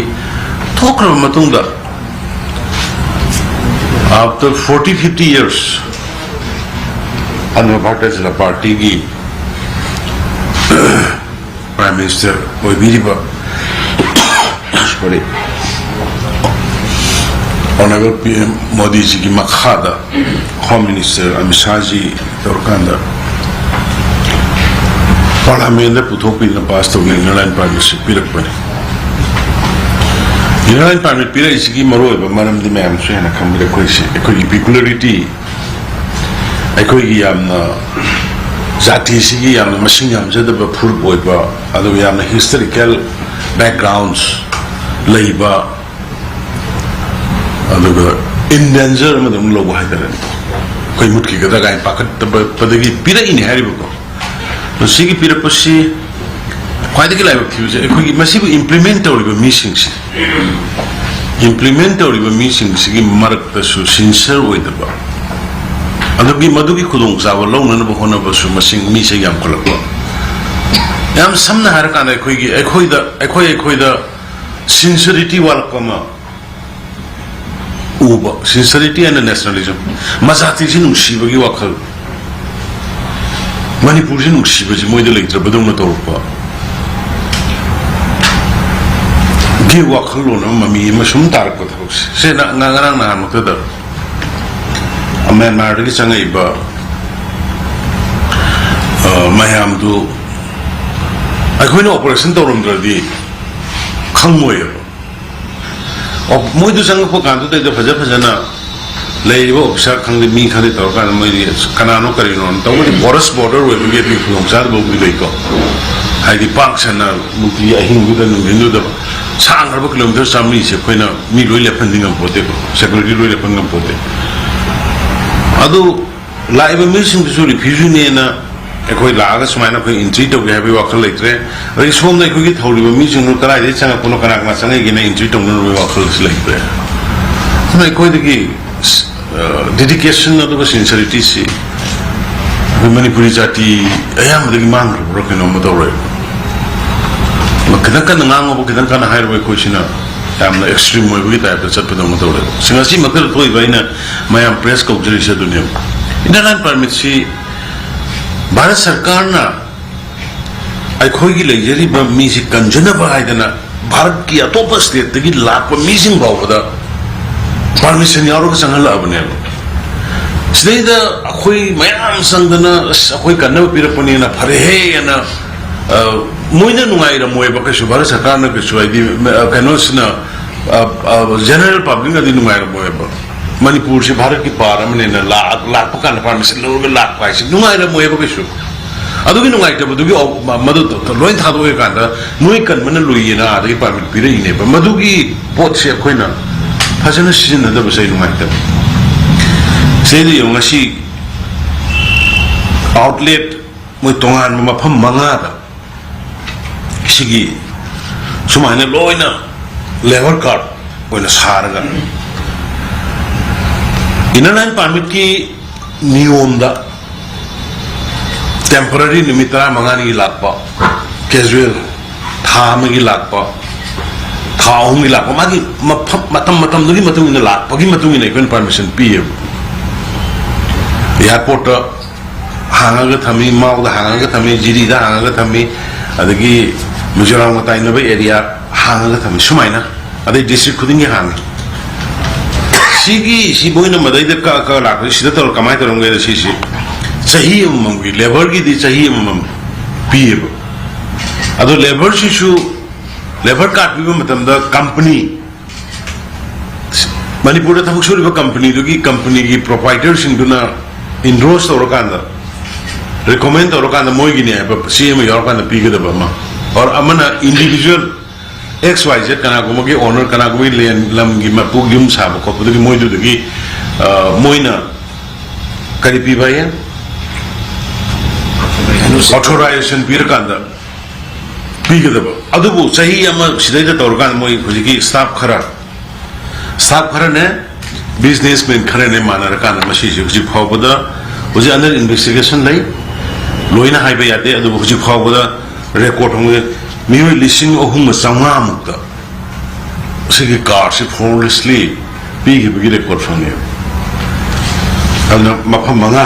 ꯊꯣꯛꯈ꯭ꯔꯕ ꯃꯇꯨꯡꯗ, after forty fifty years, ꯑꯗꯨꯅ ꯚꯥꯔꯇꯤꯌ ꯖꯅꯇꯥ ꯄꯥꯔꯇꯤꯒꯤ Prime Minister ꯑꯣꯏꯕꯤꯔꯤꯕ, sorry, Honourable PM ꯃꯣꯗꯤꯖꯤꯒꯤ ꯃꯈꯥꯗ Home Minister ꯑꯃꯤꯠ ꯁꯥꯍꯖꯤ ꯇꯧꯔꯀꯥꯟꯗ Parliament ꯄꯨꯊꯣꯛꯄꯤꯗꯅ pass ꯇꯧꯗꯅ Inner Line Permit ꯁꯤ ꯄꯤꯔꯛꯄꯅꯤ꯫ Inner Line Permit ꯄꯤꯔꯛꯏꯁꯤꯒꯤ ꯃꯔꯨꯑꯣꯏꯕ ꯃꯔꯝꯗꯤ ꯃꯌꯥꯝꯁꯨ ꯍꯦꯟꯅ ꯈꯪꯕꯗ ꯑꯩꯈꯣꯏꯁꯤ, ꯑꯩꯈꯣꯏꯒꯤ peculiarity, ꯑꯩꯈꯣꯏꯒꯤ ꯌꯥꯝꯅ, ꯖꯥꯇꯤꯁꯤꯒꯤ ꯌꯥꯝꯅ ꯃꯁꯤꯡ ꯌꯥꯝꯖꯗꯕ ꯐꯨꯔꯨꯞ ꯑꯣꯏꯕ, ꯑꯗꯨꯒ ꯌꯥꯝꯅ historical backgrounds ꯂꯩꯕ, ꯑꯗꯨꯒ in danger ꯑꯃꯗ ꯑꯃꯨꯛ ꯂꯧꯕ ꯍꯥꯏꯇꯥꯔꯦꯅꯦ, ꯑꯩꯈꯣꯏ ꯃꯨꯠꯈꯤꯒꯗ꯭ꯔꯥ ꯀꯥꯏꯅ ꯄꯥꯈꯠꯄꯗꯒꯤ ꯄꯤꯔꯛꯏꯅꯦ ꯍꯥꯏꯔꯤꯕꯀꯣ꯫ ꯃꯁꯤꯒꯤ ꯄꯤꯔꯛꯄꯁꯤ ꯈ꯭ꯋꯥꯏꯗꯒꯤ ꯂꯥꯏꯕꯛ ꯊꯤꯕꯁꯦ, ꯑꯩꯈꯣꯏꯒꯤ ꯃꯁꯤꯕꯨ implement ꯇꯧꯔꯤꯕ ꯃꯤꯁꯤꯡꯁꯦ, implement ꯇꯧꯔꯤꯕ ꯃꯤꯁꯤꯡꯁꯤꯒꯤ ꯃꯔꯛꯇꯁꯨ sincere ꯑꯣꯏꯗꯕ, ꯑꯗꯨꯒꯤ, ꯃꯗꯨꯒꯤ ꯈꯨꯗꯣꯡꯆꯥꯕ ꯂꯧꯅꯅꯕ ꯍꯣꯠꯅꯕꯁꯨ ꯃꯁꯤꯡ, ꯃꯤꯁꯦ ꯌꯥꯝꯈꯠꯂꯛꯄ꯫ ꯌꯥꯝ ꯁꯝꯅ ꯍꯥꯏꯔꯀꯥꯟꯗ, ꯑꯩꯈꯣꯏꯒꯤ, ꯑꯩꯈꯣꯏꯗ, ꯑꯩꯈꯣꯏ, ꯑꯩꯈꯣꯏꯗ sincerity ꯋꯥꯠꯂꯛꯄ ꯑꯃ ꯎꯕ, sincerity and nationalism, ꯃꯖꯥꯇꯤꯁꯤ ꯅꯨꯡꯁꯤꯕꯒꯤ ꯋꯥꯈꯜ, ꯃꯅꯤꯄꯨꯔꯁꯤ ꯅꯨꯡꯁꯤꯕꯁꯤ ꯃꯣꯏꯗ ꯂꯩꯇ꯭ꯔꯕꯗꯧꯅ ꯇꯧꯔꯛꯄ ꯒꯤ ꯋꯥꯈꯜꯂꯣꯟ ꯑꯃ, ꯃꯃꯤ ꯑꯃ ꯁꯨꯝ ꯇꯥꯔꯛꯄ ꯊꯕꯛꯁꯦ꯫ ꯁꯦ ꯅ-, ꯉ-, ꯉꯔꯥꯡ ꯅꯍꯥꯟꯃꯛꯇꯗ ꯃ꯭ꯌꯥꯟꯃꯥꯔꯗꯒꯤ ꯆꯪꯉꯛꯏꯕ, ꯑ, ꯃꯌꯥꯝꯗꯨ ꯑꯩꯈꯣꯏꯅ operation ꯇꯧꯔꯝꯗ꯭ꯔꯗꯤ ꯈꯪꯉꯣꯏꯕ꯫ ꯑꯣ, ꯃꯣꯏꯗꯨ ꯆꯪꯉꯛꯄ ꯀꯥꯟꯗꯨꯗꯩꯗ ꯐꯖ ꯐꯖꯅ ꯂꯩꯔꯤꯕ officer ꯈꯪꯗꯦ, ꯃꯤ ꯈꯪꯗꯦ, ꯇꯧꯔꯀꯥꯟꯗ ꯃꯣꯏꯗꯤ ꯀꯅꯥꯅꯣ ꯀꯔꯤꯅꯣ, ꯇꯧꯕꯗꯤ forest border ꯑꯣꯏꯕꯒꯤ ꯑꯗꯨꯒꯤ ꯈꯨꯗꯣꯡꯆꯥꯗꯕꯕꯨꯗꯤ ꯂꯩꯀꯣ꯫ ꯍꯥꯏꯗꯤ ꯄꯥꯛ ꯁꯟꯅ ꯅꯨꯡꯇꯤ ꯑꯍꯤꯡꯗꯨꯗ, ꯅꯨꯡꯊꯤꯟꯗꯨꯗ ꯁꯥꯡꯈ꯭ꯔꯕ kilometre ꯆꯥꯃꯔꯤꯁꯦ ꯑꯩꯈꯣꯏꯅ ꯃꯤ ꯂꯣꯏ ꯂꯦꯞꯍꯟꯗꯤ ꯉꯝꯄꯣꯠꯇꯦꯀꯣ, security ꯂꯣꯏ ꯂꯦꯞꯍꯟ ꯉꯝꯄꯣꯠꯇꯦ꯫ ꯑꯗꯨ ꯂꯥꯛꯏꯕ ꯃꯤꯁꯤꯡꯗꯨꯁꯨ refugeeꯅꯦꯅ ꯑꯩꯈꯣꯏ ꯂꯥꯛꯑꯒ ꯁꯨꯃꯥꯏꯅ ꯑꯩꯈꯣꯏ entry ꯇꯧꯒꯦ ꯍꯥꯏꯕꯒꯤ ꯋꯥꯈꯜ ꯂꯩꯇ꯭ꯔꯦ꯫ ꯑꯗꯒꯤ ꯁꯣꯝꯗ ꯑꯩꯈꯣꯏꯒꯤ ꯊꯧꯔꯤꯕ ꯃꯤꯁꯤꯡꯗꯨ ꯀꯗꯥꯏꯗꯒꯤ ꯆꯪꯉꯛꯄꯅꯣ, ꯀꯅꯥ ꯀꯅꯥ ꯆꯪꯉꯛꯏꯒꯦꯅ entry ꯇꯧꯅꯅꯕꯒꯤ ꯋꯥꯈꯜꯁꯨ ꯂꯩꯇ꯭ꯔꯦ꯫ ꯑꯗꯨꯅ ꯑꯩꯈꯣꯏꯗꯒꯤ, ꯑ, dedication ꯑꯗꯨꯒ sincerityꯁꯤ ꯑꯩꯈꯣꯏ ꯃꯅꯤꯄꯨꯔꯤ ꯖꯥꯇꯤ ꯑꯌꯥꯝꯕꯗꯒꯤ ꯃꯥꯡꯈ꯭ꯔꯕ꯭ꯔꯥ ꯀꯩꯅꯣꯝꯃ ꯇꯧꯔꯦ꯫ ꯈꯤꯇꯪ ꯀꯟꯅ ꯉꯥꯡꯉꯨꯕ, ꯈꯤꯇꯪ ꯀꯟꯅ ꯍꯥꯏꯔꯨꯕ ꯑꯩꯈꯣꯏꯁꯤꯅ ꯌꯥꯝꯅ ꯑꯦꯛꯁꯇ꯭ꯔꯤꯝ ꯑꯣꯏꯕꯒꯤ ꯇꯥꯏꯞꯇ ꯆꯠꯄꯗꯧꯅ ꯇꯧꯔꯦꯕ꯫ ꯁꯤ ꯉꯁꯤꯃꯛꯇꯗ ꯊꯣꯛꯏꯕ ꯑꯩꯅ ꯃꯌꯥꯝ ꯄ꯭ꯔꯦꯁ ꯀꯧꯖꯔꯤꯁꯦ ꯑꯗꯨꯅꯦꯕ꯫ ꯏꯟꯅꯔ ꯂꯥꯏꯟ ꯄꯥꯔꯃꯤꯠꯁꯤ ꯚꯥꯔꯠ ꯁꯔꯀꯥꯔꯅ ꯑꯩꯈꯣꯏꯒꯤ ꯂꯩꯖꯔꯤꯕ ꯃꯤꯁꯤ ꯀꯟꯖꯅꯕ ꯍꯥꯏꯗꯅ ꯚꯥꯔꯠꯀꯤ ꯑꯇꯣꯞꯄ ꯁ꯭ꯇꯦꯠꯇꯒꯤ ꯂꯥꯛꯄ ꯃꯤꯁꯤꯡ ꯐꯥꯎꯕꯗ ꯄꯥꯔꯃꯤꯁꯟ ꯌꯥꯎꯔꯒ ꯆꯪꯍꯜꯂꯛꯑꯕꯅꯦꯕ꯫ ꯁꯤꯗꯩꯗ ꯑꯩꯈꯣꯏ ꯃꯌꯥꯝ ꯆꯪꯗꯅ, "ꯑꯁ, ꯑꯩꯈꯣꯏ ꯀꯟꯅꯕ ꯄꯤꯔꯛꯄꯅꯦꯅ ꯐꯔꯦꯍꯦꯅ", ꯑ, ꯃꯣꯏꯅ ꯅꯨꯡꯉꯥꯏꯔꯝꯃꯣꯏꯕ ꯀꯩꯁꯨ, ꯚꯥꯔꯠ ꯁꯔꯀꯥꯔꯅ ꯀꯩꯁꯨ, ꯍꯥꯏꯗꯤ, ꯑ, ꯀꯩꯅꯣꯁꯤꯅ, ꯑ, ꯑ, ꯖꯦꯅꯔꯦꯜ ꯄꯕ꯭ꯂꯤꯛꯅꯗꯤ ꯅꯨꯡꯉꯥꯏꯔꯝꯃꯣꯏꯕ꯫ ꯃꯅꯤꯄꯨꯔꯁꯤ ꯚꯥꯔꯠꯀꯤ ꯄꯥꯔꯠ ꯑꯃꯅꯦꯅ ꯂꯥꯛ-, ꯂꯥꯛꯄ ꯀꯥꯟꯗ ꯄꯥꯔꯃꯤꯁꯟ ꯂꯧꯔꯒ ꯂꯥꯛꯄ ꯍꯥꯏꯁꯦ ꯅꯨꯡꯉꯥꯏꯔꯝꯃꯣꯏꯕ ꯀꯩꯁꯨ꯫ ꯑꯗꯨꯒꯤ ꯅꯨꯡꯉꯥꯏꯇꯕꯗꯨꯒꯤ ꯑꯧ-, ꯃ-, ꯃꯗꯨ ꯂꯣꯏ ꯊꯥꯗꯣꯛꯑꯀꯥꯟꯗ ꯅꯣꯏ ꯀꯟꯕꯅ ꯂꯨꯏꯌꯦꯅ ꯑꯥꯗꯒꯤ ꯄꯥꯔꯃꯤꯠ ꯄꯤꯔꯛꯏꯅꯦꯕ꯫ ꯃꯗꯨꯒꯤ ꯄꯣꯠꯁꯦ ꯑꯩꯈꯣꯏꯅ ꯐꯖꯅ ꯁꯤꯖꯤꯟꯅꯗꯕꯁꯦ ꯑꯩ ꯅꯨꯡꯉꯥꯏꯇꯕ꯫ ꯁꯤꯗꯩꯗ ꯌꯦꯡꯉꯨ, ꯉꯁꯤ ꯑꯥꯎꯠꯂꯦꯠ ꯃꯣꯏ ꯇꯣꯉꯥꯟꯕ ꯃꯐꯝ ꯃꯉꯥꯗ ꯁꯤꯒꯤ ꯁꯨꯃꯥꯏꯅ ꯂꯣꯏꯅ ꯂꯦꯕꯔ ꯀꯥꯔꯠ ꯑꯣꯏꯅ ꯁꯥꯔꯒ, ꯏꯟꯅꯔ ꯂꯥꯏꯟ ꯄꯥꯔꯃꯤꯠꯀꯤ ꯅꯤꯌꯣꯝꯗ ꯇꯦꯝꯄꯔꯔꯤ ꯅꯨꯃꯤꯠ ꯇꯔꯥꯃꯉꯥꯅꯤꯒꯤ ꯂꯥꯛꯄ, ꯀꯦꯖꯨꯋꯦꯜ ꯊꯥ ꯑꯃꯒꯤ ꯂꯥꯛꯄ, ꯊꯥ ꯑꯍꯨꯝꯒꯤ ꯂꯥꯛꯄ, ꯃꯥꯒꯤ ꯃꯐꯝ, ꯃꯇꯝ ꯃꯇꯝꯗꯨꯒꯤ ꯃꯇꯨꯡ ꯏꯟꯅ ꯂꯥꯛꯄꯒꯤ ꯃꯇꯨꯡ ꯏꯟꯅ ꯑꯩꯈꯣꯏꯅ ꯄꯥꯔꯃꯤꯁꯟ ꯄꯤꯌꯦꯕ꯫ ꯑꯦꯌꯥꯔꯄꯣꯔꯠꯇ ꯍꯥꯡꯉꯒ ꯊꯝꯃꯤ, ꯃꯥꯎꯗ ꯍꯥꯡꯉꯒ ꯊꯝꯃꯤ, ꯖꯤꯔꯤꯗ ꯍꯥꯡꯉꯒ ꯊꯝꯃꯤ, ꯑꯗꯒꯤ ꯃꯤꯖꯣꯔꯥꯝꯒ ꯇꯥꯏꯅꯕ ꯑꯦꯔꯤꯌꯥ ꯍꯥꯡꯉꯒ ꯊꯝꯃꯤ, ꯁꯨꯃꯥꯏꯅ꯫ ꯑꯗꯩ ꯗꯤꯁꯇ꯭ꯔꯤꯛ ꯈꯨꯗꯤꯡꯒꯤ ꯍꯥꯡꯉꯤ꯫ ꯁꯤꯒꯤ, ꯁꯤ ꯃꯣꯏꯅ ꯃꯗꯩꯗ ꯀꯛ ꯀꯛ ꯂꯥꯛꯄꯁꯤ ꯁꯤꯗ ꯇꯧꯔ ꯀꯃꯥꯏꯅ ꯇꯧꯔꯝꯒꯦꯗ, ꯁꯤꯁꯤ ꯆꯍꯤ ꯑꯃꯃꯝꯒꯤ, ꯂꯦꯕꯔꯒꯤꯗꯤ ꯆꯍꯤ ꯑꯃꯃꯝ ꯄꯤꯌꯦꯕ꯫ ꯑꯗꯣ ꯂꯦꯕꯔꯁꯤꯁꯨ, ꯂꯦꯕꯔ ꯀꯥꯔꯗ ꯄꯤꯕ ꯃꯇꯝꯗ ꯀꯝꯄꯅꯤ, ꯃꯅꯤꯄꯨꯔꯗ ꯊꯕꯛ ꯁꯨꯔꯤꯕ ꯀꯝꯄꯅꯤꯗꯨꯒꯤ, ꯀꯝꯄꯅꯤꯒꯤ ꯄ꯭ꯔꯣꯄꯥꯏꯇꯔꯁꯤꯡꯗꯨꯅ ꯏꯟꯗꯣꯔꯁ ꯇꯧꯔꯀꯥꯟꯗ, ꯔꯤꯀꯣꯃꯦꯟ ꯇꯧꯔꯀꯥꯟꯗ, ꯃꯣꯏꯒꯤꯅꯦ ꯍꯥꯏꯕ ꯆꯦ ꯑꯃ ꯌꯥꯎꯔꯀꯥꯟꯗ ꯄꯤꯒꯗꯕ ꯑꯃ, ꯑꯣꯔ ꯑꯃꯅ ꯏꯟꯗꯤꯕꯤꯖꯨꯋꯦꯜ ꯑꯦꯛꯁ ꯋꯥꯏ ꯖꯦꯠ ꯀꯅꯥꯒꯨꯝꯕꯒꯤ ꯑꯣꯅꯔ, ꯀꯅꯥꯒꯨꯝꯕꯒꯤ ꯂꯦꯟ, ꯂꯝꯒꯤ ꯃꯄꯨ, ꯌꯨꯝ ꯁꯥꯕ ꯈꯣꯠꯄꯗꯨꯒꯤ ꯃꯣꯏꯗꯨꯗꯒꯤ, ꯑ, ꯃꯣꯏꯅ ꯀꯔꯤ ꯄꯤꯕ ꯍꯥꯏꯌꯦ? ꯑꯣꯊꯣꯔꯥꯏꯖꯦꯁꯟ ꯄꯤꯔꯀꯥꯟꯗ ꯄꯤꯒꯗꯕ꯫ ꯑꯗꯨꯕꯨ ꯆꯍꯤ ꯑꯃ ꯁꯤꯗꯩꯗ ꯇꯧꯔꯀꯥꯟꯗ ꯃꯣꯏ ꯍꯧꯖꯤꯛꯀꯤ ꯁ꯭ꯇꯥꯐ ꯈꯔ, ꯁ꯭ꯇꯥꯐ ꯈꯔꯅꯦ, ꯕꯤꯖꯤꯅꯦꯁꯃꯦꯟ ꯈꯔꯅꯦ ꯃꯥꯟꯅꯔꯀꯥꯟꯗ ꯃꯁꯤꯁꯦ ꯍꯧꯖꯤꯛ ꯐꯥꯎꯕꯗ, ꯍꯧꯖꯤꯛ ꯑꯟꯗꯔ ꯏꯟꯚꯦꯁꯇꯤꯒꯦꯁꯟ ꯂꯩ, ꯂꯣꯏꯅ ꯍꯥꯏꯕ ꯌꯥꯗꯦ, ꯑꯗꯨꯕꯨ ꯍꯧꯖꯤꯛ ꯐꯥꯎꯕꯗ ꯔꯦꯀꯣꯔꯠ ꯍꯣꯡꯂꯦ, ꯃꯤꯑꯣꯏ ꯂꯤꯁꯤꯡ ꯑꯍꯨꯝꯒ ꯆꯥꯝꯃꯉꯥꯃꯨꯛꯇ ꯁꯤꯒꯤ ꯀꯥꯔꯗꯁꯤ ꯐꯣꯔꯁꯂꯤ ꯄꯤꯈꯤꯕꯒꯤ ꯔꯦꯀꯣꯔꯗ ꯐꯪꯉꯦ꯫ ꯑꯗꯨꯅ ꯃꯐꯝ ꯃꯉꯥ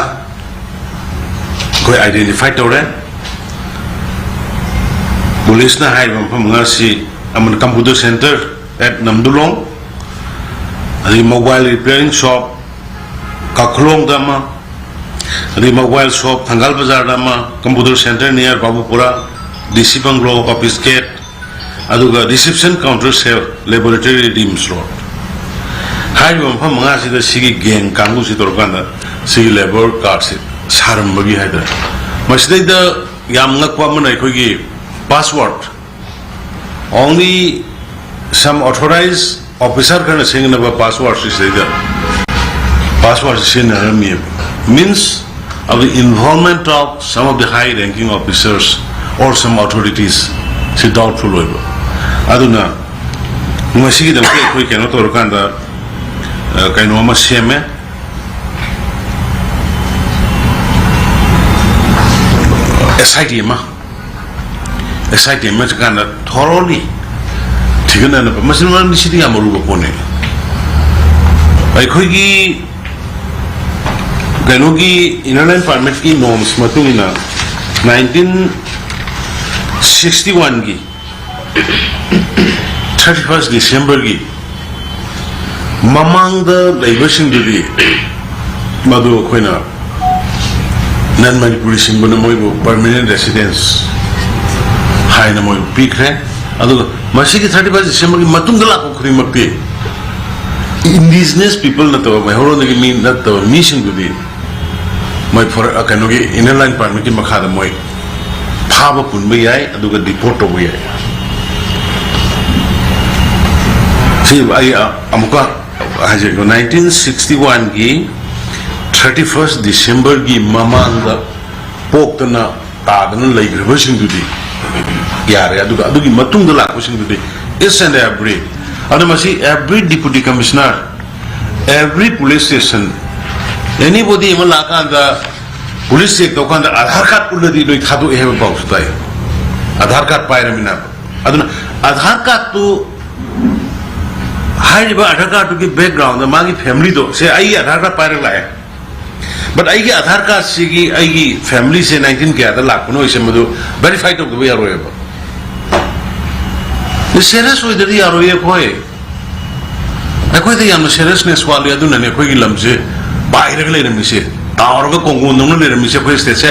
ꯑꯩꯈꯣꯏ ꯑꯥꯏꯗꯦꯟꯇꯤꯐꯥꯏ ꯇꯧꯔꯦ꯫ ꯄꯨꯂꯤꯁꯅ ꯍꯥꯏꯔꯤꯕ ꯃꯐꯝ ꯃꯉꯥꯁꯤ ꯑꯃꯅ computer center at ꯅꯝꯗꯨꯂꯣꯡ, ꯑꯗꯒꯤ mobile repairing shop ꯀꯥꯈꯨꯂꯣꯡꯗ ꯑꯃ, ꯑꯗꯒꯤ mobile shop ꯊꯪꯒꯥꯜ ꯕꯖꯥꯔꯗ ꯑꯃ, computer center near ꯕꯥꯕꯨꯄꯨꯔꯥ, ꯗꯤ ꯁꯤ bungalow, office gate, ꯑꯗꯨꯒ reception counter cell, laboratory, RIMS road. ꯍꯥꯏꯔꯤꯕ ꯃꯐꯝ ꯃꯉꯥꯁꯤꯗ ꯁꯤꯒꯤ ꯒꯦꯡ ꯀꯥꯡꯕꯨꯁꯤ ꯇꯧꯔꯀꯥꯟꯗ ꯁꯤꯒꯤ ꯂꯦꯕꯔ ꯀꯥꯔꯗꯁꯤ ꯁꯥꯔꯝꯕꯒꯤ ꯍꯥꯏꯇꯥꯔꯦ꯫ ꯃꯁꯤꯗꯩꯗ ꯌꯥꯝ ꯉꯛꯄ ꯑꯃꯅ ꯑꯩꯈꯣꯏꯒꯤ password, only some authorized officer ꯈꯔꯅ ꯁꯤꯖꯤꯟꯅꯕ password ꯁꯤꯗꯩꯗ password ꯁꯤꯖꯤꯟꯅꯔꯝꯃꯤ꯫ Means of the involvement of some of the high ranking officers or some authorities ꯁꯤ doubtful ꯑꯣꯏꯕ꯫ ꯑꯗꯨꯅ ꯃꯁꯤꯒꯤꯗꯃꯛꯇ ꯑꯩꯈꯣꯏ ꯀꯩꯅꯣ ꯇꯧꯔꯀꯥꯟꯗ, ꯑ, ꯀꯩꯅꯣ ꯑꯃ ꯁꯦꯝꯃꯦ, ꯑꯦꯁ ꯑꯥꯏ ꯇꯤ ꯑꯃ꯫ ꯑꯦꯁ ꯑꯥꯏ ꯇꯤ ꯑꯃ ꯆꯠꯀꯥꯟꯗ thoroughly ꯊꯤꯒꯠꯅꯅꯕ꯫ ꯃꯁꯤ, ꯃꯔꯝꯗꯤ ꯁꯤꯗꯤ ꯌꯥꯝ ꯑꯔꯨꯕ ꯄꯣꯠꯅꯤ꯫ ꯑꯩꯈꯣꯏꯒꯤ ꯀꯩꯅꯣꯒꯤ Inner Line Permitꯀꯤ norms ꯃꯇꯨꯡ ꯏꯟꯅ nineteen sixty oneꯒꯤ thirty first Decemberꯒꯤ ꯃꯃꯥꯡꯗ ꯂꯩꯕꯁꯤꯡꯗꯨꯗꯤ ꯃꯗꯨ ꯑꯩꯈꯣꯏꯅ non Manipuriꯁꯤꯡꯕꯨꯅ ꯃꯣꯏꯕꯨ permanent residence ꯍꯥꯏꯅ ꯃꯣꯏꯕꯨ ꯄꯤꯈ꯭ꯔꯦ꯫ ꯑꯗꯨꯒ ꯃꯁꯤꯒꯤ thirty first Decemberꯒꯤ ꯃꯇꯨꯡꯗ ꯂꯥꯛꯄ ꯈꯨꯗꯤꯡꯃꯛꯇꯤ indigenous people ꯅꯠꯇꯕ, ꯃꯩꯍꯧꯔꯣꯟꯗꯒꯤ ꯃꯤ ꯅꯠꯇꯕ ꯃꯤꯁꯤꯡꯗꯨꯗꯤ ꯃꯣꯏ for-, ꯑ, ꯀꯩꯅꯣꯒꯤ Inner Line Permitꯀꯤ ꯃꯈꯥꯗ ꯃꯣꯏ ꯐꯥꯕ ꯄꯨꯟꯕ ꯌꯥꯏ, ꯑꯗꯨꯒ deport ꯇꯧꯕ ꯌꯥꯏ꯫ ꯁꯤ ꯑꯩ, ꯑ, ꯑꯃꯨꯛꯀ ꯍꯥꯏꯖꯒꯦ, nineteen sixty oneꯒꯤ thirty first Decemberꯒꯤ ꯃꯃꯥꯡꯗ ꯄꯣꯛꯇꯅ ꯇꯥꯗꯅ ꯂꯩꯈ꯭ꯔꯕꯁꯤꯡꯗꯨꯗꯤ ꯌꯥꯔꯦ, ꯑꯗꯨꯒ ꯑꯗꯨꯒꯤ ꯃꯇꯨꯡꯗ ꯂꯥꯛꯄꯁꯤꯡꯗꯨꯗꯤ each and every, ꯑꯗꯨꯅ ꯃꯁꯤ every deputy commissioner, every police station, anybody ꯑꯃ ꯂꯥꯛꯑꯀꯥꯟꯗ police check ꯇꯧꯀꯥꯟꯗ Aadhaar card ꯎꯠꯂꯗꯤ ꯂꯣꯏ ꯊꯥꯗꯣꯛꯑꯦ ꯍꯥꯏꯕ ꯄꯥꯎꯁꯨ ꯇꯥꯏ꯫ Aadhaar card ꯄꯥꯏꯔꯃꯤꯅ꯫ ꯑꯗꯨꯅ Aadhaar cardꯇꯨ ꯍꯥꯏꯔꯤꯕ ꯑꯙꯥꯔ ꯀꯥꯔꯗꯇꯨꯒꯤ ꯕꯦꯛꯒ꯭ꯔꯥꯎꯟꯗ ꯃꯥꯒꯤ ꯐꯦꯃꯤꯂꯤꯗꯣ, ꯁꯦ, ꯑꯩꯒꯤ ꯑꯙꯥꯔ ꯀꯥꯔꯗ ꯄꯥꯏꯔꯒ ꯂꯥꯛꯑꯦ, ꯕꯠ ꯑꯩꯒꯤ ꯑꯙꯥꯔ ꯀꯥꯔꯗꯁꯤꯒꯤ ꯑꯩꯒꯤ ꯐꯦꯃꯤꯂꯤꯁꯦ ꯅꯥꯏꯟꯇꯤꯟ ꯀꯌꯥꯗ ꯂꯥꯛꯄꯅꯣ ꯍꯥꯏꯁꯦ ꯃꯗꯨ ꯚꯦꯔꯤꯐꯥꯏ ꯇꯧꯗꯕ ꯌꯥꯔꯣꯏꯕ꯫ ꯁꯦꯔꯤꯌꯁ ꯑꯣꯏꯗ꯭ꯔꯗꯤ ꯌꯥꯔꯣꯏꯌꯦ ꯑꯩꯈꯣꯏ꯫ ꯑꯩꯈꯣꯏꯗ ꯌꯥꯝꯅ ꯁꯦꯔꯤꯌꯁꯅꯦꯁ ꯋꯥꯠꯂꯤ, ꯑꯗꯨꯅꯅꯦ ꯑꯩꯈꯣꯏꯒꯤ ꯂꯝꯁꯦ ꯄꯥꯏꯔꯒ ꯂꯩꯔꯝꯃꯤꯁꯦ, ꯇꯥꯎꯔꯒ ꯀꯣꯡꯒꯣꯟꯗꯧꯅ ꯂꯩꯔꯝꯃꯤꯁꯦ꯫ ꯑꯩꯈꯣꯏ ꯁ꯭ꯇꯦꯠꯁꯦ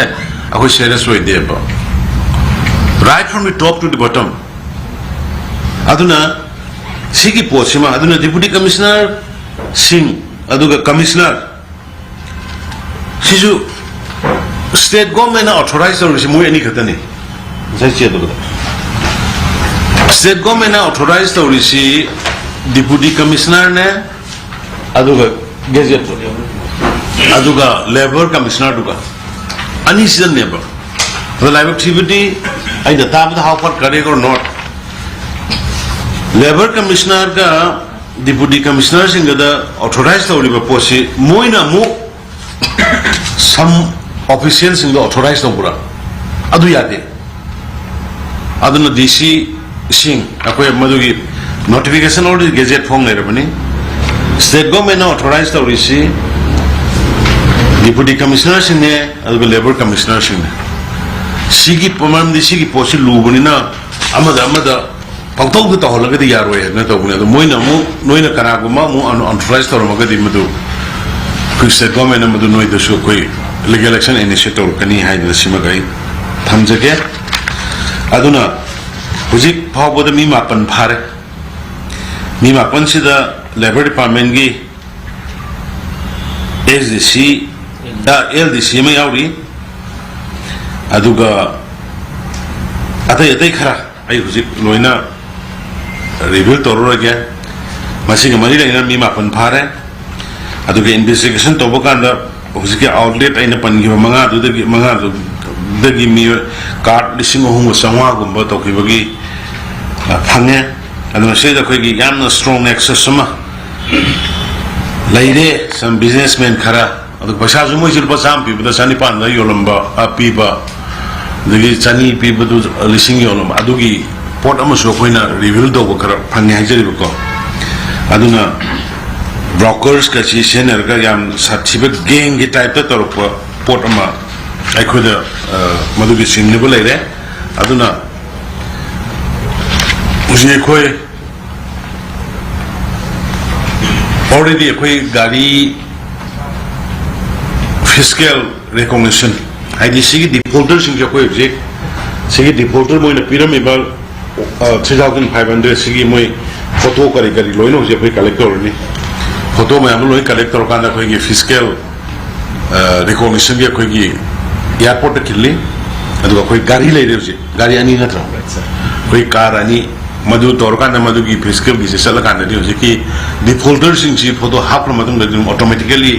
ꯑꯩꯈꯣꯏ ꯁꯦꯔꯤꯌꯁ ꯑꯣꯏꯗꯦꯕ, right from the top to the bottom꯫ ꯑꯗꯨꯅ ꯁꯤꯒꯤ ꯄꯣꯠꯁꯤꯃ, ꯑꯗꯨꯅ ꯗꯤꯄꯨꯇꯤ ꯀꯃꯤꯁꯅꯔꯁꯤꯡ ꯑꯗꯨꯒ ꯀꯃꯤꯁꯅꯔ, ꯁꯤꯁꯨ ꯁ꯭ꯇꯦꯠ ꯒꯣꯔꯃꯦꯟꯅ ꯑꯣꯊꯣꯔꯥꯏꯖ ꯇꯧꯔꯤꯁꯤ ꯃꯣꯏ ꯑꯅꯤ ꯈꯛꯇꯅꯤ꯫ ꯉꯁꯥꯏ ꯆꯦ ꯑꯗꯨꯗ ꯁ꯭ꯇꯦꯠ ꯒꯣꯔꯃꯦꯟꯅ ꯑꯣꯊꯣꯔꯥꯏꯖ ꯇꯧꯔꯤꯁꯤ ꯗꯤꯄꯨꯇꯤ ꯀꯃꯤꯁꯅꯔꯅꯦ, ꯑꯗꯨꯒ ꯒꯦꯖꯦꯠꯇꯣ, ꯑꯗꯨꯒ ꯂꯦꯕꯔ ꯀꯃꯤꯁꯅꯔꯗꯨꯒ, ꯑꯅꯤꯁꯤꯗꯅꯦꯕ꯫ ꯑꯗꯣ ꯂꯥꯏꯕꯛ ꯊꯤꯕꯗꯤ, ꯑꯩꯅ ꯇꯥꯕꯗ, how far correct or not, labour ꯀꯃꯤꯁꯅꯔꯒ ꯗꯤꯄꯨꯇꯤ ꯀꯃꯤꯁꯅꯔꯁꯤꯡꯒꯗ ꯑꯣꯊꯣꯔꯥꯏꯖ ꯇꯧꯔꯤꯕ ꯄꯣꯠꯁꯤ ꯃꯣꯏꯅ ꯑꯃꯨꯛ ꯁꯝ ꯑꯣꯐꯤꯁꯤꯌꯦꯜꯁꯤꯡꯗ ꯑꯣꯊꯣꯔꯥꯏꯖ ꯇꯧꯕ꯭ꯔꯥ? ꯑꯗꯨ ꯌꯥꯗꯦ꯫ ꯑꯗꯨꯅ ꯗꯤ ꯁꯤꯁꯤꯡ, ꯑꯩꯈꯣꯏ ꯃꯗꯨꯒꯤ ꯅꯣꯇꯤꯐꯤꯀꯦꯁꯟ ꯑꯣꯜꯔꯦꯗꯤ ꯒꯦꯖꯦꯠ ꯐꯣꯡ ꯂꯩꯔꯕꯅꯤ꯫ ꯁ꯭ꯇꯦꯠ ꯒꯣꯔꯃꯦꯟꯅ ꯑꯣꯊꯣꯔꯥꯏꯖ ꯇꯧꯔꯤꯁꯤ ꯗꯤꯄꯨꯇꯤ ꯀꯃꯤꯁꯅꯔꯁꯤꯡꯅꯦ, ꯑꯗꯨꯒ ꯂꯦꯕꯔ ꯀꯃꯤꯁꯅꯔꯁꯤꯡꯅꯦ꯫ ꯁꯤꯒꯤ ꯃꯔꯝꯗꯤ ꯁꯤꯒꯤ ꯄꯣꯠꯁꯤ ꯂꯨꯕꯅꯤꯅ ꯑꯃꯗ ꯑꯃꯗ ꯄꯪꯇꯧꯗ ꯇꯧꯍꯜꯂꯒꯗꯤ ꯌꯥꯔꯣꯏ ꯍꯥꯏꯗꯅ ꯇꯧꯕꯅꯦ꯫ ꯑꯗꯣ ꯃꯣꯏꯅ ꯑꯃꯨꯛ, ꯅꯣꯏꯅ ꯀꯅꯥꯒꯨꯝꯕ ꯑꯃꯨꯛ ꯑꯟ-, ꯑꯟꯑꯣꯊꯣꯔꯥꯏꯖ ꯇꯧꯔꯝꯃꯒꯗꯤ ꯃꯗꯨ ꯑꯩꯈꯣꯏ ꯁ꯭ꯇꯦꯠ ꯒꯣꯔꯃꯦꯟꯅ ꯃꯗꯨ ꯅꯣꯏꯗꯁꯨ ꯑꯩꯈꯣꯏ ꯂꯤꯒꯦꯜ ꯑꯦꯛꯁꯟ ꯏꯅꯤꯁꯤꯌꯦꯠ ꯇꯧꯔꯛꯀꯅꯤ ꯍꯥꯏꯗꯅ ꯁꯤꯃꯒ ꯑꯩ ꯊꯝꯖꯒꯦ꯫ ꯑꯗꯨꯅ ꯍꯧꯖꯤꯛ ꯐꯥꯎꯕꯗ ꯃꯤ ꯃꯥꯄꯟ ꯐꯥꯔꯦ꯫ ꯃꯤ ꯃꯥꯄꯟꯁꯤꯗ ꯂꯦꯕꯔ ꯗꯤꯄꯥꯔꯠꯃꯦꯟꯒꯤ ꯑꯦꯁ ꯗꯤ ꯁꯤ, ꯑꯦꯜ ꯗꯤ ꯁꯤ ꯑꯃ ꯌꯥꯎꯔꯤ, ꯑꯗꯨꯒ ꯑꯇꯩ ꯑꯇꯩ ꯈꯔ ꯑꯩ ꯍꯧꯖꯤꯛ ꯂꯣꯏꯅ ꯔꯤꯚꯤꯜ ꯇꯧꯔꯔꯣꯏꯒꯦ꯫ ꯃꯁꯤꯒ ꯃꯔꯤ ꯂꯩꯅꯅ ꯃꯤ ꯃꯥꯄꯟ ꯐꯥꯔꯦ꯫ ꯑꯗꯨꯒ ꯏꯟꯚꯦꯁꯇꯤꯒꯦꯁꯟ ꯇꯧꯕ ꯀꯥꯟꯗ ꯍꯧꯖꯤꯛꯀꯤ ꯑꯥꯎꯠꯂꯦꯠ ꯑꯩꯅ ꯄꯟꯈꯤꯕ ꯃꯉꯥꯗꯨꯗꯒꯤ, ꯃꯉꯥꯗꯨꯗꯒꯤ ꯃꯤ ꯀꯥꯔꯠ ꯂꯤꯁꯤꯡ ꯑꯍꯨꯝꯒ ꯆꯥꯝꯃꯉꯥꯒꯨꯝꯕ ꯇꯧꯈꯤꯕꯒꯤ, ꯑ, ꯐꯪꯉꯦ꯫ ꯑꯗꯨꯅ ꯁꯤꯗ ꯑꯩꯈꯣꯏꯒꯤ ꯌꯥꯝꯅ ꯁ꯭ꯇꯔꯣꯡ ꯅꯦꯛꯁꯁ ꯑꯃ ꯂꯩꯔꯦ꯫ ꯁꯝ ꯕꯤꯖꯤꯅꯦꯁꯃꯦꯟ ꯈꯔ, ꯑꯗꯨꯒ ꯄꯩꯁꯥꯁꯨ ꯃꯣꯏꯁꯨ ꯂꯨꯄꯥ ꯆꯥꯝꯃ ꯄꯤꯕꯗ ꯆꯅꯤꯄꯥꯟꯗ ꯌꯣꯜꯂꯝꯕ, ꯑ, ꯄꯤꯕ, ꯑꯗꯒꯤ ꯆꯅꯤ ꯄꯤꯕꯗꯨ ꯂꯤꯁꯤꯡ ꯌꯣꯜꯂꯝꯕ, ꯑꯗꯨꯒꯤ ꯄꯣꯠ ꯑꯃꯁꯨ ꯑꯩꯈꯣꯏꯅ ꯔꯤꯚꯤꯜ ꯇꯧꯕ ꯈꯔ ꯐꯪꯉꯦ ꯍꯥꯏꯖꯔꯤꯕꯀꯣ꯫ ꯑꯗꯨꯅ ꯕ꯭ꯔꯣꯀꯔꯁꯀ ꯁꯤ ꯁꯤꯖꯤꯟꯅꯔꯒ ꯌꯥꯝ ꯁꯥꯊꯤꯕ ꯒꯦꯡꯒꯤ ꯇꯥꯏꯞꯇ ꯇꯧꯔꯛꯄ ꯄꯣꯠ ꯑꯃ ꯑꯩꯈꯣꯏꯗ, ꯑ, ꯃꯗꯨꯒꯤ ꯆꯤꯡꯅꯕ ꯂꯩꯔꯦ꯫ ꯑꯗꯨꯅ ꯍꯧꯖꯤꯛ ꯑꯩꯈꯣꯏ already ꯑꯩꯈꯣꯏ ꯒꯥꯔꯤ ꯐꯤꯁꯀꯦꯜ ꯔꯤꯀꯣꯒꯅꯤꯁꯟ, ꯍꯥꯏꯗꯤ ꯁꯤꯒꯤ ꯗꯤꯐꯣꯜꯇꯔꯁꯤꯡꯁꯦ ꯑꯩꯈꯣꯏ ꯍꯧꯖꯤꯛ ꯁꯤꯒꯤ ꯗꯤꯐꯣꯜꯇꯔ ꯃꯣꯏꯅ ꯄꯤꯔꯝꯃꯤꯕ ꯊ꯭ꯔꯤ ꯊꯥꯎꯖꯟ ꯐꯥꯏꯚ ꯍꯟꯗ꯭ꯔꯦꯗ ꯁꯤꯒꯤ ꯃꯣꯏ ꯐꯣꯇꯣ ꯀꯔꯤ ꯀꯔꯤ ꯂꯣꯏꯅ ꯍꯧꯖꯤꯛ ꯑꯩꯈꯣꯏ ꯀꯂꯦꯛ ꯇꯧꯔꯅꯤ꯫ ꯐꯣꯇꯣ ꯃꯌꯥꯝ ꯑꯃ ꯂꯣꯏ ꯀꯂꯦꯛ ꯇꯧꯔꯀꯥꯟꯗ ꯑꯩꯈꯣꯏꯒꯤ ꯐꯤꯁꯀꯦꯜ ꯔꯤꯀꯣꯒꯅꯤꯁꯟꯒꯤ ꯑꯩꯈꯣꯏꯒꯤ ꯑꯦꯌꯥꯔꯄꯣꯔꯠꯇ ꯈꯤꯜꯂꯤ꯫ ꯑꯗꯨꯒ ꯑꯩꯈꯣꯏ ꯒꯥꯔꯤ ꯂꯩꯔꯦ ꯍꯧꯖꯤꯛ, ꯒꯥꯔꯤ ꯑꯅꯤ ꯅꯠꯇ꯭ꯔꯣ? ꯑꯩꯈꯣꯏ ꯀꯥꯔ ꯑꯅꯤ꯫ ꯃꯗꯨ ꯇꯧꯔꯀꯥꯟꯗ ꯃꯗꯨꯒꯤ ꯐꯤꯁꯀꯦꯜꯒꯤꯁꯦ ꯆꯠꯂꯀꯥꯟꯗꯗꯤ ꯍꯧꯖꯤꯛꯀꯤ ꯗꯤꯐꯣꯜꯇꯔꯁꯤꯡꯁꯤ ꯐꯣꯇꯣ ꯍꯥꯞꯈ꯭ꯔ ꯃꯇꯨꯡꯗꯗꯤ ꯑꯗꯨꯝ ꯑꯣꯇꯣꯃꯦꯇꯤꯀꯦꯂꯤ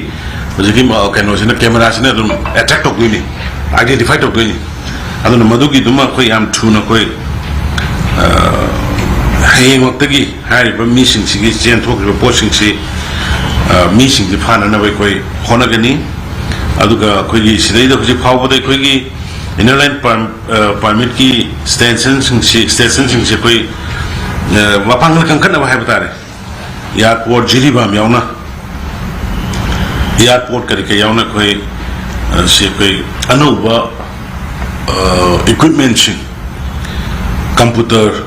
ꯍꯧꯖꯤꯛꯀꯤ ꯃ-, ꯀꯩꯅꯣꯁꯤꯅ, ꯀꯦꯃꯦꯔꯥꯁꯤꯅ ꯑꯗꯨꯝ ꯑꯦꯇ꯭ꯔꯦꯛ ꯇꯧꯗꯣꯏꯅꯤ, ꯑꯥꯏꯗꯦꯟꯇꯤꯐꯥꯏ ꯇꯧꯗꯣꯏꯅꯤ꯫ ꯑꯗꯨꯅ ꯃꯗꯨꯒꯤ ꯑꯗꯨꯝ ꯑꯩꯈꯣꯏ ꯌꯥꯝ ꯊꯨꯅ ꯑꯩꯈꯣꯏ, ꯑ, ꯍꯌꯦꯡꯃꯛꯇꯒꯤ ꯍꯥꯏꯔꯤꯕ ꯃꯤꯁꯤꯡꯁꯤꯒꯤ ꯆꯦꯟꯊꯣꯛꯈ꯭ꯔꯤꯕ ꯄꯣꯠꯁꯤꯡꯁꯤ, ꯑ, ꯃꯤꯁꯤꯡꯁꯤ ꯐꯥꯅꯅꯕ ꯑꯩꯈꯣꯏ ꯍꯣꯠꯅꯒꯅꯤ꯫ ꯑꯗꯨꯒ ꯑꯩꯈꯣꯏꯒꯤ ꯁꯤꯗꯩꯗ ꯍꯧꯖꯤꯛ ꯐꯥꯎꯕꯗ ꯑꯩꯈꯣꯏꯒꯤ ꯏꯅꯔ ꯂꯥꯏꯟ ꯄꯔ-, ꯑ, ꯄꯔꯃꯤꯠꯀꯤ ꯁ꯭ꯇꯦꯁꯟꯁꯤꯡꯁꯤ, ꯁ꯭ꯇꯦꯁꯟꯁꯤꯡꯁꯤ ꯑꯩꯈꯣꯏ, ꯑ, ꯃꯄꯥꯡꯒꯜ ꯀꯟꯈꯠꯅꯕ ꯍꯥꯏꯕ ꯇꯥꯔꯦ꯫ ꯑꯦꯌꯥꯔꯄꯣꯔꯠ ꯖꯤꯔꯤꯕꯥꯝ ꯌꯥꯎꯅ, ꯑꯦꯌꯥꯔꯄꯣꯔꯠ ꯀꯔꯤ ꯀꯔꯤ ꯌꯥꯎꯅ ꯑꯩꯈꯣꯏ, ꯑ, ꯁꯤ ꯑꯩꯈꯣꯏ ꯑꯅꯧꯕ, ꯑ, ꯏꯀ꯭ꯋꯤꯞꯃꯦꯟꯁꯤꯡ, ꯀꯝꯄ꯭ꯌꯨꯇꯔ,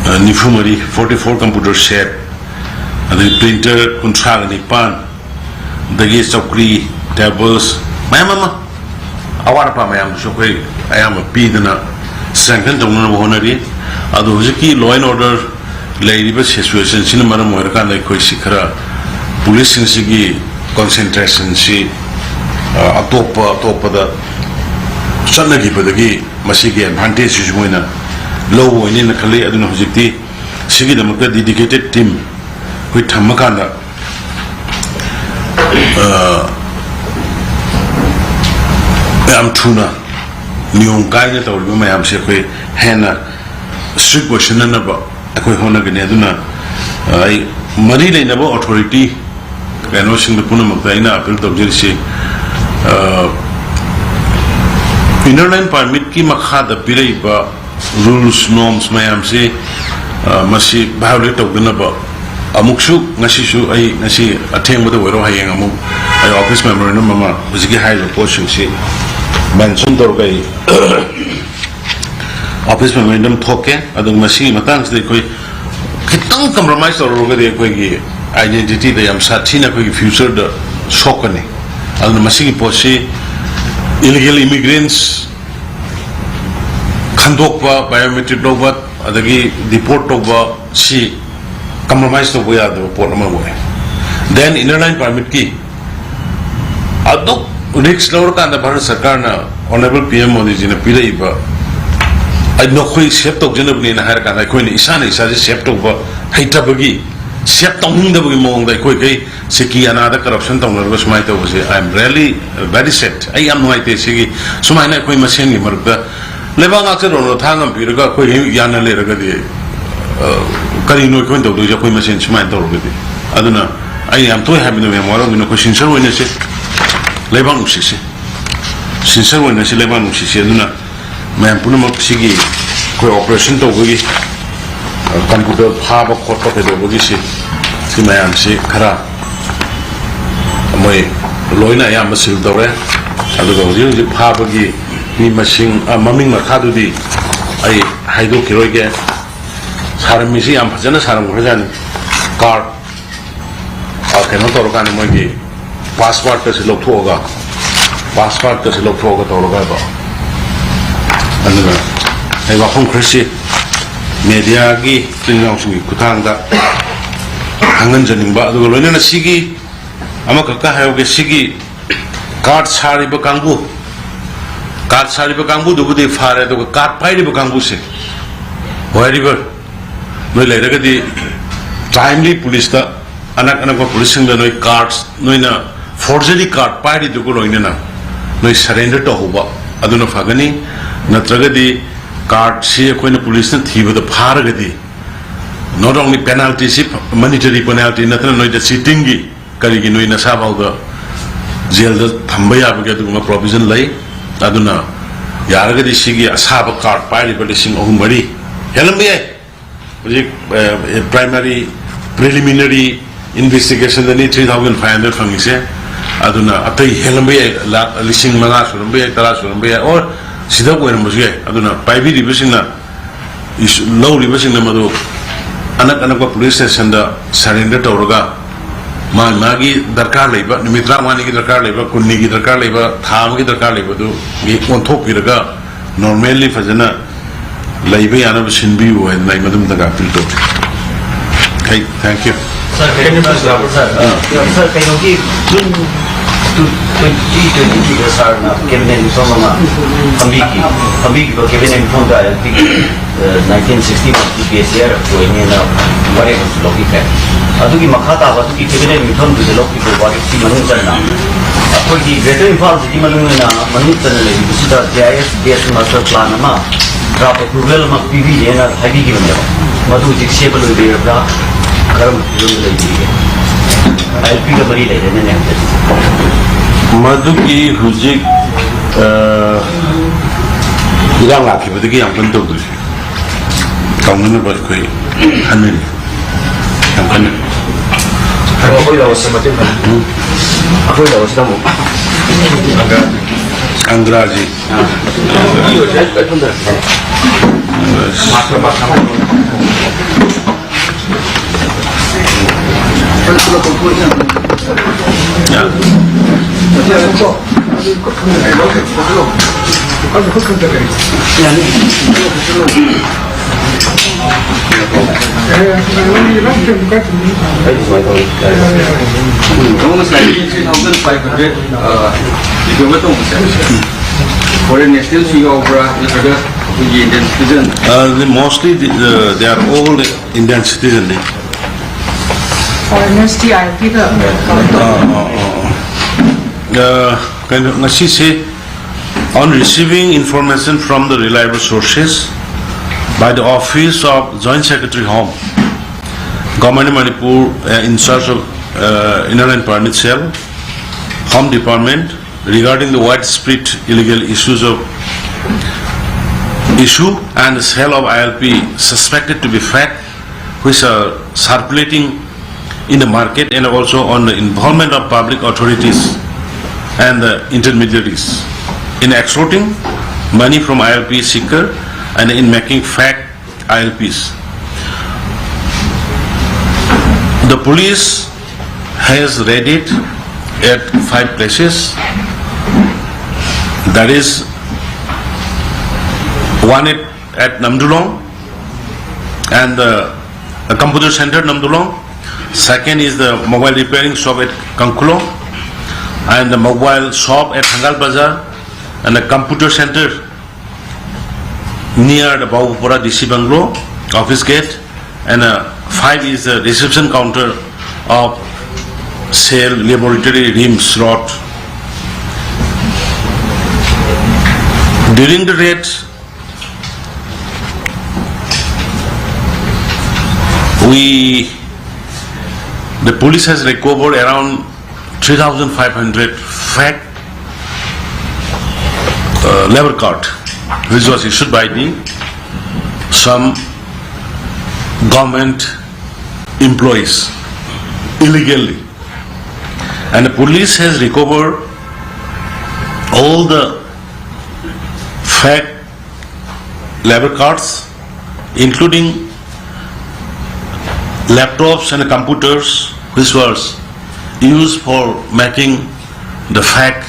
ꯑ, ꯅꯤꯐꯨ ꯃꯔꯤ, forty four computer set, ꯑꯗꯩ ꯄ꯭ꯔꯤꯟꯇꯔ ꯀꯨꯟꯊ꯭ꯔꯥꯒ ꯅꯤꯄꯥꯟ, ꯑꯗꯒꯤ ꯆꯧꯀ꯭ꯔꯤ, ꯇꯦꯕꯜꯁ ꯃꯌꯥꯝ ꯑꯃ, ꯑꯋꯥꯠ ꯑꯄꯥ ꯃꯌꯥꯝꯗꯨꯁꯨ ꯑꯩꯈꯣꯏ ꯑꯌꯥꯝꯕ ꯄꯤꯗꯅ ꯁ꯭ꯇꯔꯦꯡꯊꯟ ꯇꯧꯅꯅꯕ ꯍꯣꯠꯅꯔꯤ꯫ ꯑꯗꯣ ꯍꯧꯖꯤꯛꯀꯤ law and order ꯂꯩꯔꯤꯕ ꯁꯤꯆꯨꯋꯦꯁꯟꯁꯤꯅ ꯃꯔꯝ ꯑꯣꯏꯔꯀꯥꯟꯗ ꯑꯩꯈꯣꯏꯁꯤ ꯈꯔ ꯄꯨꯂꯤꯁꯁꯤꯡꯁꯤꯒꯤ ꯀꯣꯟꯁꯦꯟꯇ꯭ꯔꯦꯁꯟꯁꯤ, ꯑ, ꯑꯇꯣꯞꯄ ꯑꯇꯣꯞꯄꯗ ꯆꯠꯅꯈꯤꯕꯗꯒꯤ ꯃꯁꯤꯒꯤ ꯑꯦꯗꯚꯥꯟꯇꯦꯖꯁꯤꯁꯨ ꯃꯣꯏꯅ ꯂꯧꯕ ꯑꯣꯏꯅꯦꯅ ꯈꯜꯂꯤ꯫ ꯑꯗꯨꯅ ꯍꯧꯖꯤꯛꯇꯤ ꯁꯤꯒꯤꯗꯃꯛꯇ dedicated team ꯑꯩꯈꯣꯏ ꯊꯝꯃꯀꯥꯟꯗ, ꯑ, ꯌꯥꯝ ꯊꯨꯅ ꯅꯤꯌꯣꯝ ꯀꯥꯏꯅ ꯇꯧꯔꯤꯕ ꯃꯌꯥꯝꯁꯦ ꯑꯩꯈꯣꯏ ꯍꯦꯟꯅ ꯁ꯭ꯇꯔꯤꯛ ꯑꯣꯏꯁꯤꯟꯅꯅꯕ ꯑꯩꯈꯣꯏ ꯍꯣꯠꯅꯒꯅꯤ꯫ ꯑꯗꯨꯅ, ꯑ, ꯑꯩ ꯃꯔꯤ ꯂꯩꯅꯕ ꯑꯣꯊꯣꯔꯤꯇꯤ ꯀꯩꯅꯣꯁꯤꯡꯗ ꯄꯨꯝꯅꯃꯛꯇ ꯑꯩꯅ ꯑꯄꯤꯜ ꯇꯧꯖꯔꯤꯁꯤ, ꯑ, ꯏꯅꯔ ꯂꯥꯏꯟ ꯄꯥꯔꯃꯤꯠꯀꯤ ꯃꯈꯥꯗ ꯄꯤꯔꯛꯏꯕ ꯔꯨꯜꯁ, ꯅꯣꯔꯝꯁ ꯃꯌꯥꯝꯁꯤ, ꯑ, ꯃꯁꯤ ꯚꯥꯏꯑꯣꯂꯦꯠ ꯇꯧꯗꯅꯕ ꯑꯃꯨꯛꯁꯨ ꯉꯁꯤꯁꯨ ꯑꯩ ꯉꯁꯤ ꯑꯊꯦꯡꯕꯗ ꯑꯣꯏꯔꯣ, ꯍꯌꯦꯡ ꯑꯃꯨꯛ ꯑꯩ office memorandum ꯑꯃ ꯍꯧꯖꯤꯛꯀꯤ ꯍꯥꯏꯔꯤꯕ ꯄꯣꯠꯁꯤꯡꯁꯤ mention ꯇꯧꯔꯒ ꯑꯩ office memorandum ꯊꯣꯛꯀꯦ꯫ ꯑꯗꯨꯒ ꯃꯁꯤꯒꯤ ꯃꯇꯥꯡꯁꯤꯗ ꯑꯩꯈꯣꯏ ꯈꯤꯇꯪ compromise ꯇꯧꯔꯨꯔꯒꯗꯤ ꯑꯩꯈꯣꯏꯒꯤ identityꯗ ꯌꯥꯝ ꯁꯥꯊꯤꯅ ꯑꯩꯈꯣꯏꯒꯤ futureꯗ ꯁꯣꯛꯀꯅꯤ꯫ ꯑꯗꯨꯅ ꯃꯁꯤꯒꯤ ꯄꯣꯠꯁꯤ illegal immigrants ꯈꯟꯗꯣꯛꯄ, biometric ꯂꯧꯕ, ꯑꯗꯒꯤ deport ꯇꯧꯕ ꯁꯤ compromise ꯇꯧꯕ ꯌꯥꯗꯕ ꯄꯣꯠ ꯑꯃ ꯑꯣꯏ꯫ Then inner line permitꯀꯤ ꯑꯗꯨꯛ risk ꯂꯧꯔꯀꯥꯟꯗ ꯚꯥꯔꯠ ꯁꯔꯀꯥꯔꯅ, Honourable PM ꯃꯣꯗꯤꯖꯤꯅ ꯄꯤꯔꯛꯏꯕ, "ꯑꯩ ꯅꯈꯣꯏ save ꯇꯧꯖꯅꯕꯅꯦꯅ" ꯍꯥꯏꯔꯀꯥꯟꯗ ꯑꯩꯈꯣꯏꯅ ꯏꯁꯥꯅ ꯏꯁꯥꯁꯦ save ꯇꯧꯕ ꯍꯩꯇꯕꯒꯤ, save ꯇꯧꯅꯤꯡꯗꯕꯒꯤ ꯃꯑꯣꯡꯗ ꯑꯩꯈꯣꯏꯈꯩ ꯁꯤꯀꯤ ꯑꯅꯥꯗ corruption ꯇꯧꯅꯔꯒ ꯁꯨꯃꯥꯏꯅ ꯇꯧꯕꯁꯦ, I am really very sad꯫ ꯑꯩ ꯌꯥꯝ ꯅꯨꯡꯉꯥꯏꯇꯦ꯫ ꯁꯤꯒꯤ ꯁꯨꯃꯥꯏꯅ ꯑꯩꯈꯣꯏ ꯃꯁꯦꯟꯒꯤ ꯃꯔꯛꯇ ꯂꯩꯕꯥꯛ ꯉꯥꯛꯆꯔꯣꯅ ꯊꯥꯡ ꯑꯃ ꯄꯤꯔꯒ ꯑꯩꯈꯣꯏ ꯌꯥꯅ ꯂꯩꯔꯒꯗꯤ, ꯑ, ꯀꯔꯤꯅꯣ ꯑꯩꯈꯣꯏꯅ ꯇꯧꯗꯣꯏꯁꯦ? ꯑꯩꯈꯣꯏ ꯃꯁꯦꯟ ꯁꯨꯃꯥꯏꯅ ꯇꯧꯔꯒꯗꯤ꯫ ꯑꯗꯨꯅ ꯑꯩ ꯌꯥꯝ ꯇꯣꯏ ꯍꯥꯏꯕꯗꯣ, ꯃꯌꯥꯝ ꯋꯥꯔꯝꯒꯅꯤ꯫ ꯑꯩꯈꯣꯏ sincere ꯑꯣꯏꯅꯁꯦ, ꯂꯩꯕꯥꯛ ꯅꯨꯡꯁꯤꯁꯦ, sincere ꯑꯣꯏꯅꯁꯦ, ꯂꯩꯕꯥꯛ ꯅꯨꯡꯁꯤꯁꯦ꯫ ꯑꯗꯨꯅ ꯃꯌꯥꯝ ꯄꯨꯝꯅꯃꯛ ꯁꯤꯒꯤ ꯑꯩꯈꯣꯏ operation ꯇꯧꯕꯒꯤ, ꯑ, computer ꯐꯥꯕ ꯈꯣꯠꯄ ꯀꯩꯗꯧꯕꯒꯤꯁꯤ, ꯁꯤ ꯃꯌꯥꯝꯁꯤ ꯈꯔ ꯃꯣꯏ ꯂꯣꯏꯅ ꯑꯌꯥꯝꯕ seal ꯇꯧꯔꯦ꯫ ꯑꯗꯨꯒ ꯍꯧꯖꯤꯛ ꯍꯧꯖꯤꯛ ꯐꯥꯕꯒꯤ ꯃꯤ ꯃꯁꯤꯡ, ꯑ, ꯃꯃꯤꯡ ꯃꯈꯥꯗꯨꯗꯤ ꯑꯩ ꯍꯥꯏꯗꯣꯛꯈꯤꯔꯣꯏꯒꯦ꯫ ꯁꯥꯔꯝꯃꯤꯁꯤ ꯌꯥꯝ ꯐꯖꯅ ꯁꯥꯔꯝꯈ꯭ꯔꯖꯥꯠꯅꯤ꯫ Card, ꯑ, ꯀꯩꯅꯣ ꯇꯧꯔꯀꯥꯟꯗ ꯃꯣꯏꯒꯤ passwordꯀꯁꯦ ꯂꯧꯊꯣꯛꯑꯒ, passwordꯀꯁꯦ ꯂꯧꯊꯣꯛꯑꯒ ꯇꯧꯔꯒ ꯍꯥꯏꯕ꯫ ꯑꯗꯨꯅ ꯑꯩ ꯋꯥꯐꯝ ꯈꯔꯁꯤ mediaꯒꯤ ꯏꯆꯤꯟ ꯏꯅꯥꯎꯁꯤꯡꯒꯤ ꯈꯨꯠꯊꯥꯡꯗ ꯈꯪꯍꯟꯖꯅꯤꯡꯕ, ꯑꯗꯨꯒ ꯂꯣꯏꯅꯅ ꯁꯤꯒꯤ ꯑꯃꯈꯛꯀ ꯍꯥꯏꯍꯧꯒꯦ, ꯁꯤꯒꯤ card ꯁꯥꯔꯤꯕ ꯀꯥꯡꯕꯨ, card ꯁꯥꯔꯤꯕ ꯀꯥꯡꯕꯨꯗꯨꯕꯨꯗꯤ ꯐꯥꯔꯦ, ꯑꯗꯨꯒ card ꯄꯥꯏꯔꯤꯕ ꯀꯥꯡꯕꯨꯁꯦ, wherever ꯅꯣꯏ ꯂꯩꯔꯒꯗꯤ timely policeꯇ, ꯑꯅꯛ ꯑꯅꯛꯄ policeꯁꯤꯡꯗ ꯅꯣꯏ card, ꯅꯣꯏꯅ forgery card ꯄꯥꯏꯔꯤꯗꯨꯒ ꯂꯣꯏꯅꯅ ꯅꯣꯏ surrender ꯇꯧꯍꯧꯕ, ꯑꯗꯨꯅ ꯐꯒꯅꯤ꯫ ꯅꯠꯇ꯭ꯔꯒꯗꯤ cardꯁꯤ ꯑꯩꯈꯣꯏꯅ policeꯅ ꯊꯤꯕꯗ ꯐꯥꯔꯒꯗꯤ, not only penaltyꯁꯤ, monetary penalty ꯅꯠꯇꯅ ꯅꯣꯏꯗ cheatingꯒꯤ ꯀꯔꯤꯒꯤ ꯅꯣꯏ ꯅꯁꯥꯐꯥꯎꯗ jailꯗ ꯊꯝꯕ ꯌꯥꯕꯒꯤ ꯑꯗꯨꯒꯨꯝꯕ provision ꯂꯩ꯫ ꯑꯗꯨꯅ ꯌꯥꯔꯒꯗꯤ ꯁꯤꯒꯤ ꯑꯁꯥꯕ card ꯄꯥꯏꯔꯤꯕ ꯂꯤꯁꯤꯡ ꯑꯍꯨꯝ ꯃꯔꯤ ꯍꯦꯜꯂꯝꯕ ꯌꯥꯏ꯫ ꯍꯧꯖꯤꯛ, ꯑ, primary Preliminary investigation ꯗꯅꯤ three thousand five hundred ꯐꯪꯉꯤꯁꯦ꯫ ꯑꯗꯨꯅ ꯑꯇꯩ ꯍꯦꯜꯂꯝꯕ ꯌꯥꯏ, ꯂꯥꯛ ꯂꯤꯁꯤꯡ ꯃꯉꯥ ꯁꯨꯔꯝꯕ ꯌꯥꯏ, ꯇꯔꯥ ꯁꯨꯔꯝꯕ ꯌꯥꯏ, or ꯁꯤꯗ ꯑꯣꯏꯔꯝꯕꯁꯨ ꯌꯥꯏ꯫ ꯑꯗꯨꯅ ꯄꯥꯏꯕꯤꯔꯤꯕꯁꯤꯡꯅ, ꯏꯁ-, ꯂꯧꯔꯤꯕꯁꯤꯡꯅ ꯃꯗꯨ ꯑꯅꯛ ꯑꯅꯛꯄ ꯄꯨꯂꯤꯁ ꯁ꯭ꯇꯦꯁꯟꯗ ꯁꯔꯦꯟꯗꯔ ꯇꯧꯔꯒ, ꯃꯥ ꯃꯥꯒꯤ ꯗꯔꯀꯥꯔ ꯂꯩꯕ, ꯅꯨꯃꯤꯠ ꯇꯔꯥꯃꯉꯥꯅꯤꯒꯤ ꯗꯔꯀꯥꯔ ꯂꯩꯕ, ꯀꯨꯟꯅꯤꯒꯤ ꯗꯔꯀꯥꯔ ꯂꯩꯕ, ꯊꯥ ꯑꯃꯒꯤ ꯗꯔꯀꯥꯔ ꯂꯩꯕꯗꯨꯒꯤ ꯑꯣꯟꯊꯣꯛꯄꯤꯔꯒ, ꯅꯣꯔꯃꯦꯜꯂꯤ ꯐꯖꯅ ꯂꯩꯕ ꯌꯥꯅꯕ ꯁꯤꯟꯕꯤꯌꯨ ꯍꯥꯏꯗꯅ ꯑꯩ ꯃꯗꯨꯝꯇꯪꯒ ꯑꯄꯤꯜ ꯇꯧꯖꯩ꯫ Hey, thank you. ꯁꯥꯔ, ꯀꯩꯅꯣ, ꯁꯥꯔ, ꯁꯥꯔ, ꯁꯥꯔ, ꯀꯩꯅꯣꯒꯤ ꯖꯨꯟ ꯇꯨ, ꯇ꯭ꯋꯦꯟꯇꯤ ꯇ꯭ꯋꯦꯟꯇꯤ ꯊ꯭ꯔꯤꯗ ꯁꯥꯔꯅ ꯀꯦꯕꯤꯅꯦꯠ ꯃꯤꯐꯝ ꯑꯃ ꯐꯝꯕꯤꯈꯤ, ꯐꯝꯕꯤꯈꯤꯕ ꯀꯦꯕꯤꯅꯦꯠ ꯃꯤꯐꯝꯗ ꯑꯥꯏ ꯑꯦꯜ ꯄꯤꯒꯤ ꯅꯥꯏꯟꯇꯤꯟ ꯁꯤꯛꯁꯇꯤ ꯋꯥꯟꯒꯤ ꯕꯤ ꯑꯦꯁ ꯑꯦ ꯑꯥꯔ ꯑꯣꯏꯅꯦꯅ ꯋꯥꯔꯦꯞ ꯑꯃꯁꯨ ꯂꯧꯕꯤꯈ꯭ꯔꯦ꯫ ꯑꯗꯨꯒꯤ ꯃꯈꯥ ꯇꯥꯕ ꯑꯗꯨꯒꯤ ꯀꯦꯕꯤꯅꯦꯠ ꯃꯤꯐꯝꯗꯨꯗ ꯂꯧꯈꯤꯕ ꯋꯥꯔꯦꯞꯀꯤ ꯃꯅꯨꯡ ꯆꯟꯅ ꯑꯩꯈꯣꯏꯒꯤ ꯒ꯭ꯔꯦꯇꯔ ꯏꯝꯐꯥꯜꯁꯤꯒꯤ ꯃꯅꯨꯡ ꯑꯣꯏꯅ ꯃꯅꯨꯡ ꯆꯟꯅ ꯂꯩꯔꯤꯕꯁꯤꯗ ꯖꯤ ꯑꯥꯏ ꯑꯦꯁ ꯕꯦꯁ ꯃꯥꯁꯇꯔ ꯄ꯭ꯂꯥꯟ ꯑꯃ ꯗ꯭ꯔꯥꯐ ꯑꯦꯄ꯭ꯔꯨꯚꯦꯜ ꯑꯃ ꯄꯤꯕꯤꯔꯦꯅ ꯍꯥꯏꯕꯤꯈꯤꯕꯅꯦꯕ꯫ ꯃꯗꯨ ꯍꯧꯖꯤꯛ ꯁꯦꯝꯕ ꯂꯣꯏꯕꯤꯔꯕ꯭ꯔꯥ? ꯀꯔꯝꯕ ꯐꯤꯕꯝꯗ ꯂꯩꯕꯤꯔꯤꯒꯦ? ꯑꯥꯏ ꯑꯦꯜ ꯄꯤꯒ ꯃꯔꯤ ꯂꯩꯔꯦꯅꯦ ꯍꯧꯖꯤꯛ꯫ ꯃꯗꯨꯒꯤ ꯍꯧꯖꯤꯛ, ꯑ, ꯏꯔꯥꯡ ꯂꯥꯛꯈꯤꯕꯗꯒꯤ ꯌꯥꯝ ꯀꯟꯅ ꯇꯧꯗ꯭ꯔꯤ꯫ ꯇꯧꯅꯅꯕ ꯑꯩꯈꯣꯏ ꯈꯟꯅꯔꯤ꯫ ꯌꯥꯝ ꯀꯟꯅ꯫ ꯑꯗꯣ ꯑꯩꯈꯣꯏ ꯂꯧꯔꯁꯤ ꯃꯇꯦꯡ ꯄꯥꯡ-, ꯑꯩꯈꯣꯏ ꯂꯧꯔꯁꯤꯗ ꯑꯃꯨꯛ ꯑꯪꯒ꯭ꯔꯥꯖꯤ꯫ ꯑꯗꯨꯒ ꯉꯁꯥꯏꯒꯤ three thousand five hundred, ꯑ, recover ꯇꯧꯕꯁꯦ foreign nationalꯁꯨ ꯌꯥꯎꯕ꯭ꯔꯥ, ꯅꯠꯇ꯭ꯔꯒ ꯑꯩꯈꯣꯏꯒꯤ Indian citizen? Uh, the, mostly the, uh, they are all the Indian citizen. ꯐꯣꯔꯦꯅꯔꯁꯇꯤ ꯑꯥꯏ ꯑꯦꯜ ꯄꯤꯒ Uh, uh, uh, uh, ꯀꯩꯅꯣ, ꯉꯁꯤꯁꯦ, on receiving information from the reliable sources by the office of Joint Secretary Home, Government of Manipur, uh, in charge of, uh, Inner Line Permit Cell, Home Department, regarding the widespread illegal issues of issue and sale of I L P suspected to be fake, which are circulating in the market and also on the involvement of public authorities and the intermediaries in extorting money from I L P seeker and in making fake I L Ps. The police has raided at five places, that is one at, at Namdulong and uh, a computer center Namdulong. Second is the mobile repairing shop at Kangkulong and the mobile shop at Hangal Bazar and the computer center near the Babupara D C bungalow, office gate, and uh, five is the reception counter of Cell Laboratory RIMS Road. During the raid, we the police has recovered around three thousand five hundred fake uh, labor card, which was issued by the some government employees illegally, and the police has recovered all the fake labor cards, including laptops and computers which was used for making the fake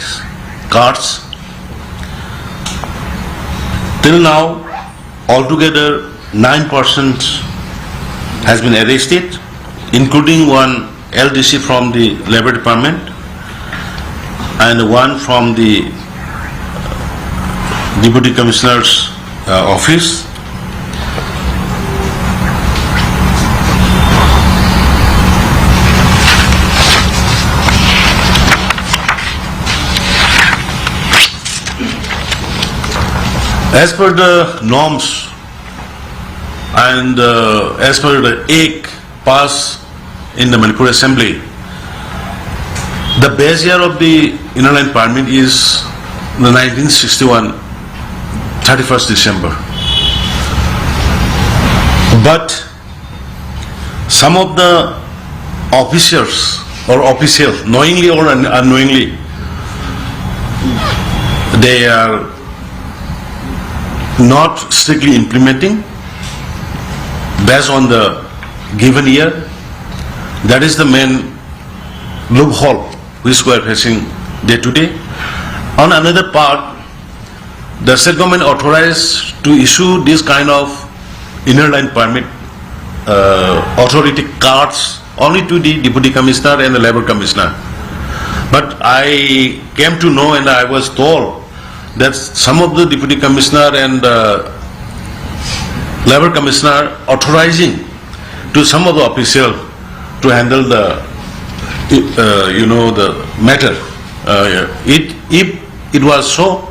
cards. Till now, altogether nine persons has been arrested, including one L D C from the Labor Department and one from the Deputy Commissioner's uh, office. As per the norms and uh, as per the Act passed in the Manipur Assembly, the base year of the Inner Line Permit is the nineteen sixty-one, thirty-first December. But Some of the officers or officials, knowingly or un- unknowingly, they are not strictly implementing based on the given year. That is the main loophole which we are facing day to day. On another part, the state government authorized to issue this kind of inner line permit uh, authority cards only to the deputy commissioner and the labor commissioner. But I came to know and I was told that some of the deputy commissioner and uh, labor commissioner authorizing to some of the official to handle the uh, you know the matter. Uh, it if it was so,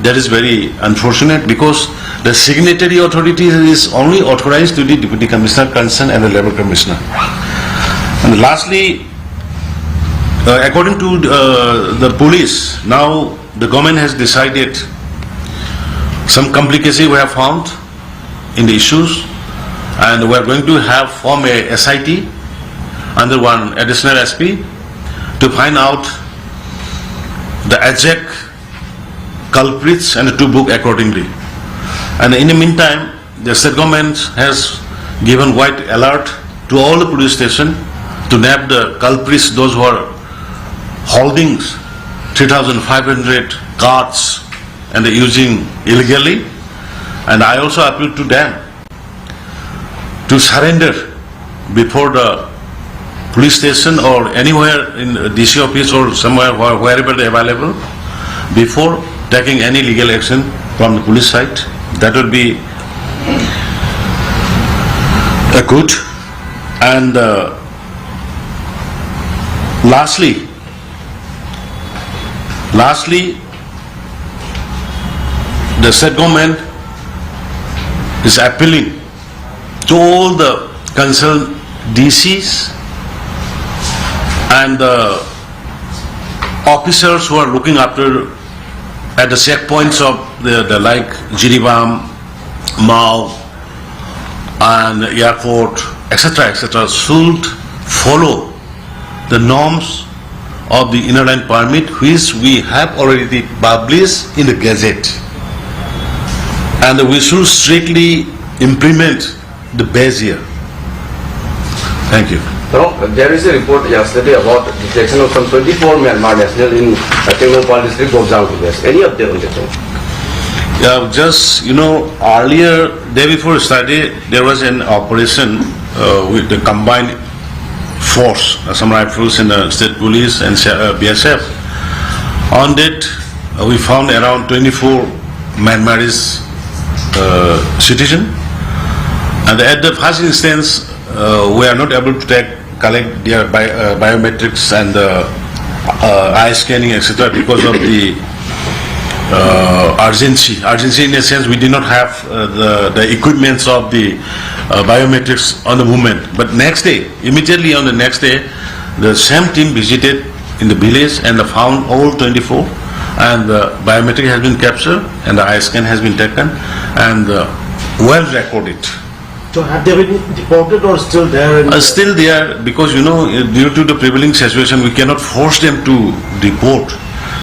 that is very unfortunate because the signatory authority is only authorized to the deputy commissioner concerned and the labor commissioner. And lastly, uh, according to uh, the police, now the government has decided some complicacy we have found in the issues, and we are going to have form a S I T under one additional S P to find out the exact culprits and to book accordingly. And in the meantime, the state government has given white alert to all the police station to nab the culprits, those who are holding three thousand five hundred cards and using illegally. And I also appeal to them to surrender before the police station or anywhere in the D C office or somewhere where- wherever they available before taking any legal action from the police side. That would be a good. And uh, lastly, lastly, the state government is appealing to all the concerned D Cs and the officers who are looking after at the checkpoints of the, the like Jiribam, Mao, and airport, et cetera, et cetera, should follow the norms of the Inner Line Permit, which we have already published in the Gazette. And we should strictly implement the base here. Thank you. Now, there is a report yesterday about detection of some twenty-four Myanmar national in uh, Tengnoupal district, Gobzang village. Any update on that? Yeah, just, you know, earlier, day before yesterday, there was an operation uh, with the combined force, Assam Rifles and the State Police and uh, B S F. On that, uh, we found around twenty-four Myanmarese uh, citizen. And at the first instance, uh, we are not able to take, collect their bi- uh, biometrics and uh, uh, eye scanning, et cetera, because of the uh, urgency. Urgency in a sense, we did not have uh, the, the equipments of the uh, biometrics on the movement. But next day, immediately on the next day, the same team visited in the village and found all twenty-four, and the biometric has been captured and the eye scan has been taken and uh, well recorded. So have they been deported or still there? In Uh, still there, because, you know, due to the prevailing situation, we cannot force them to deport.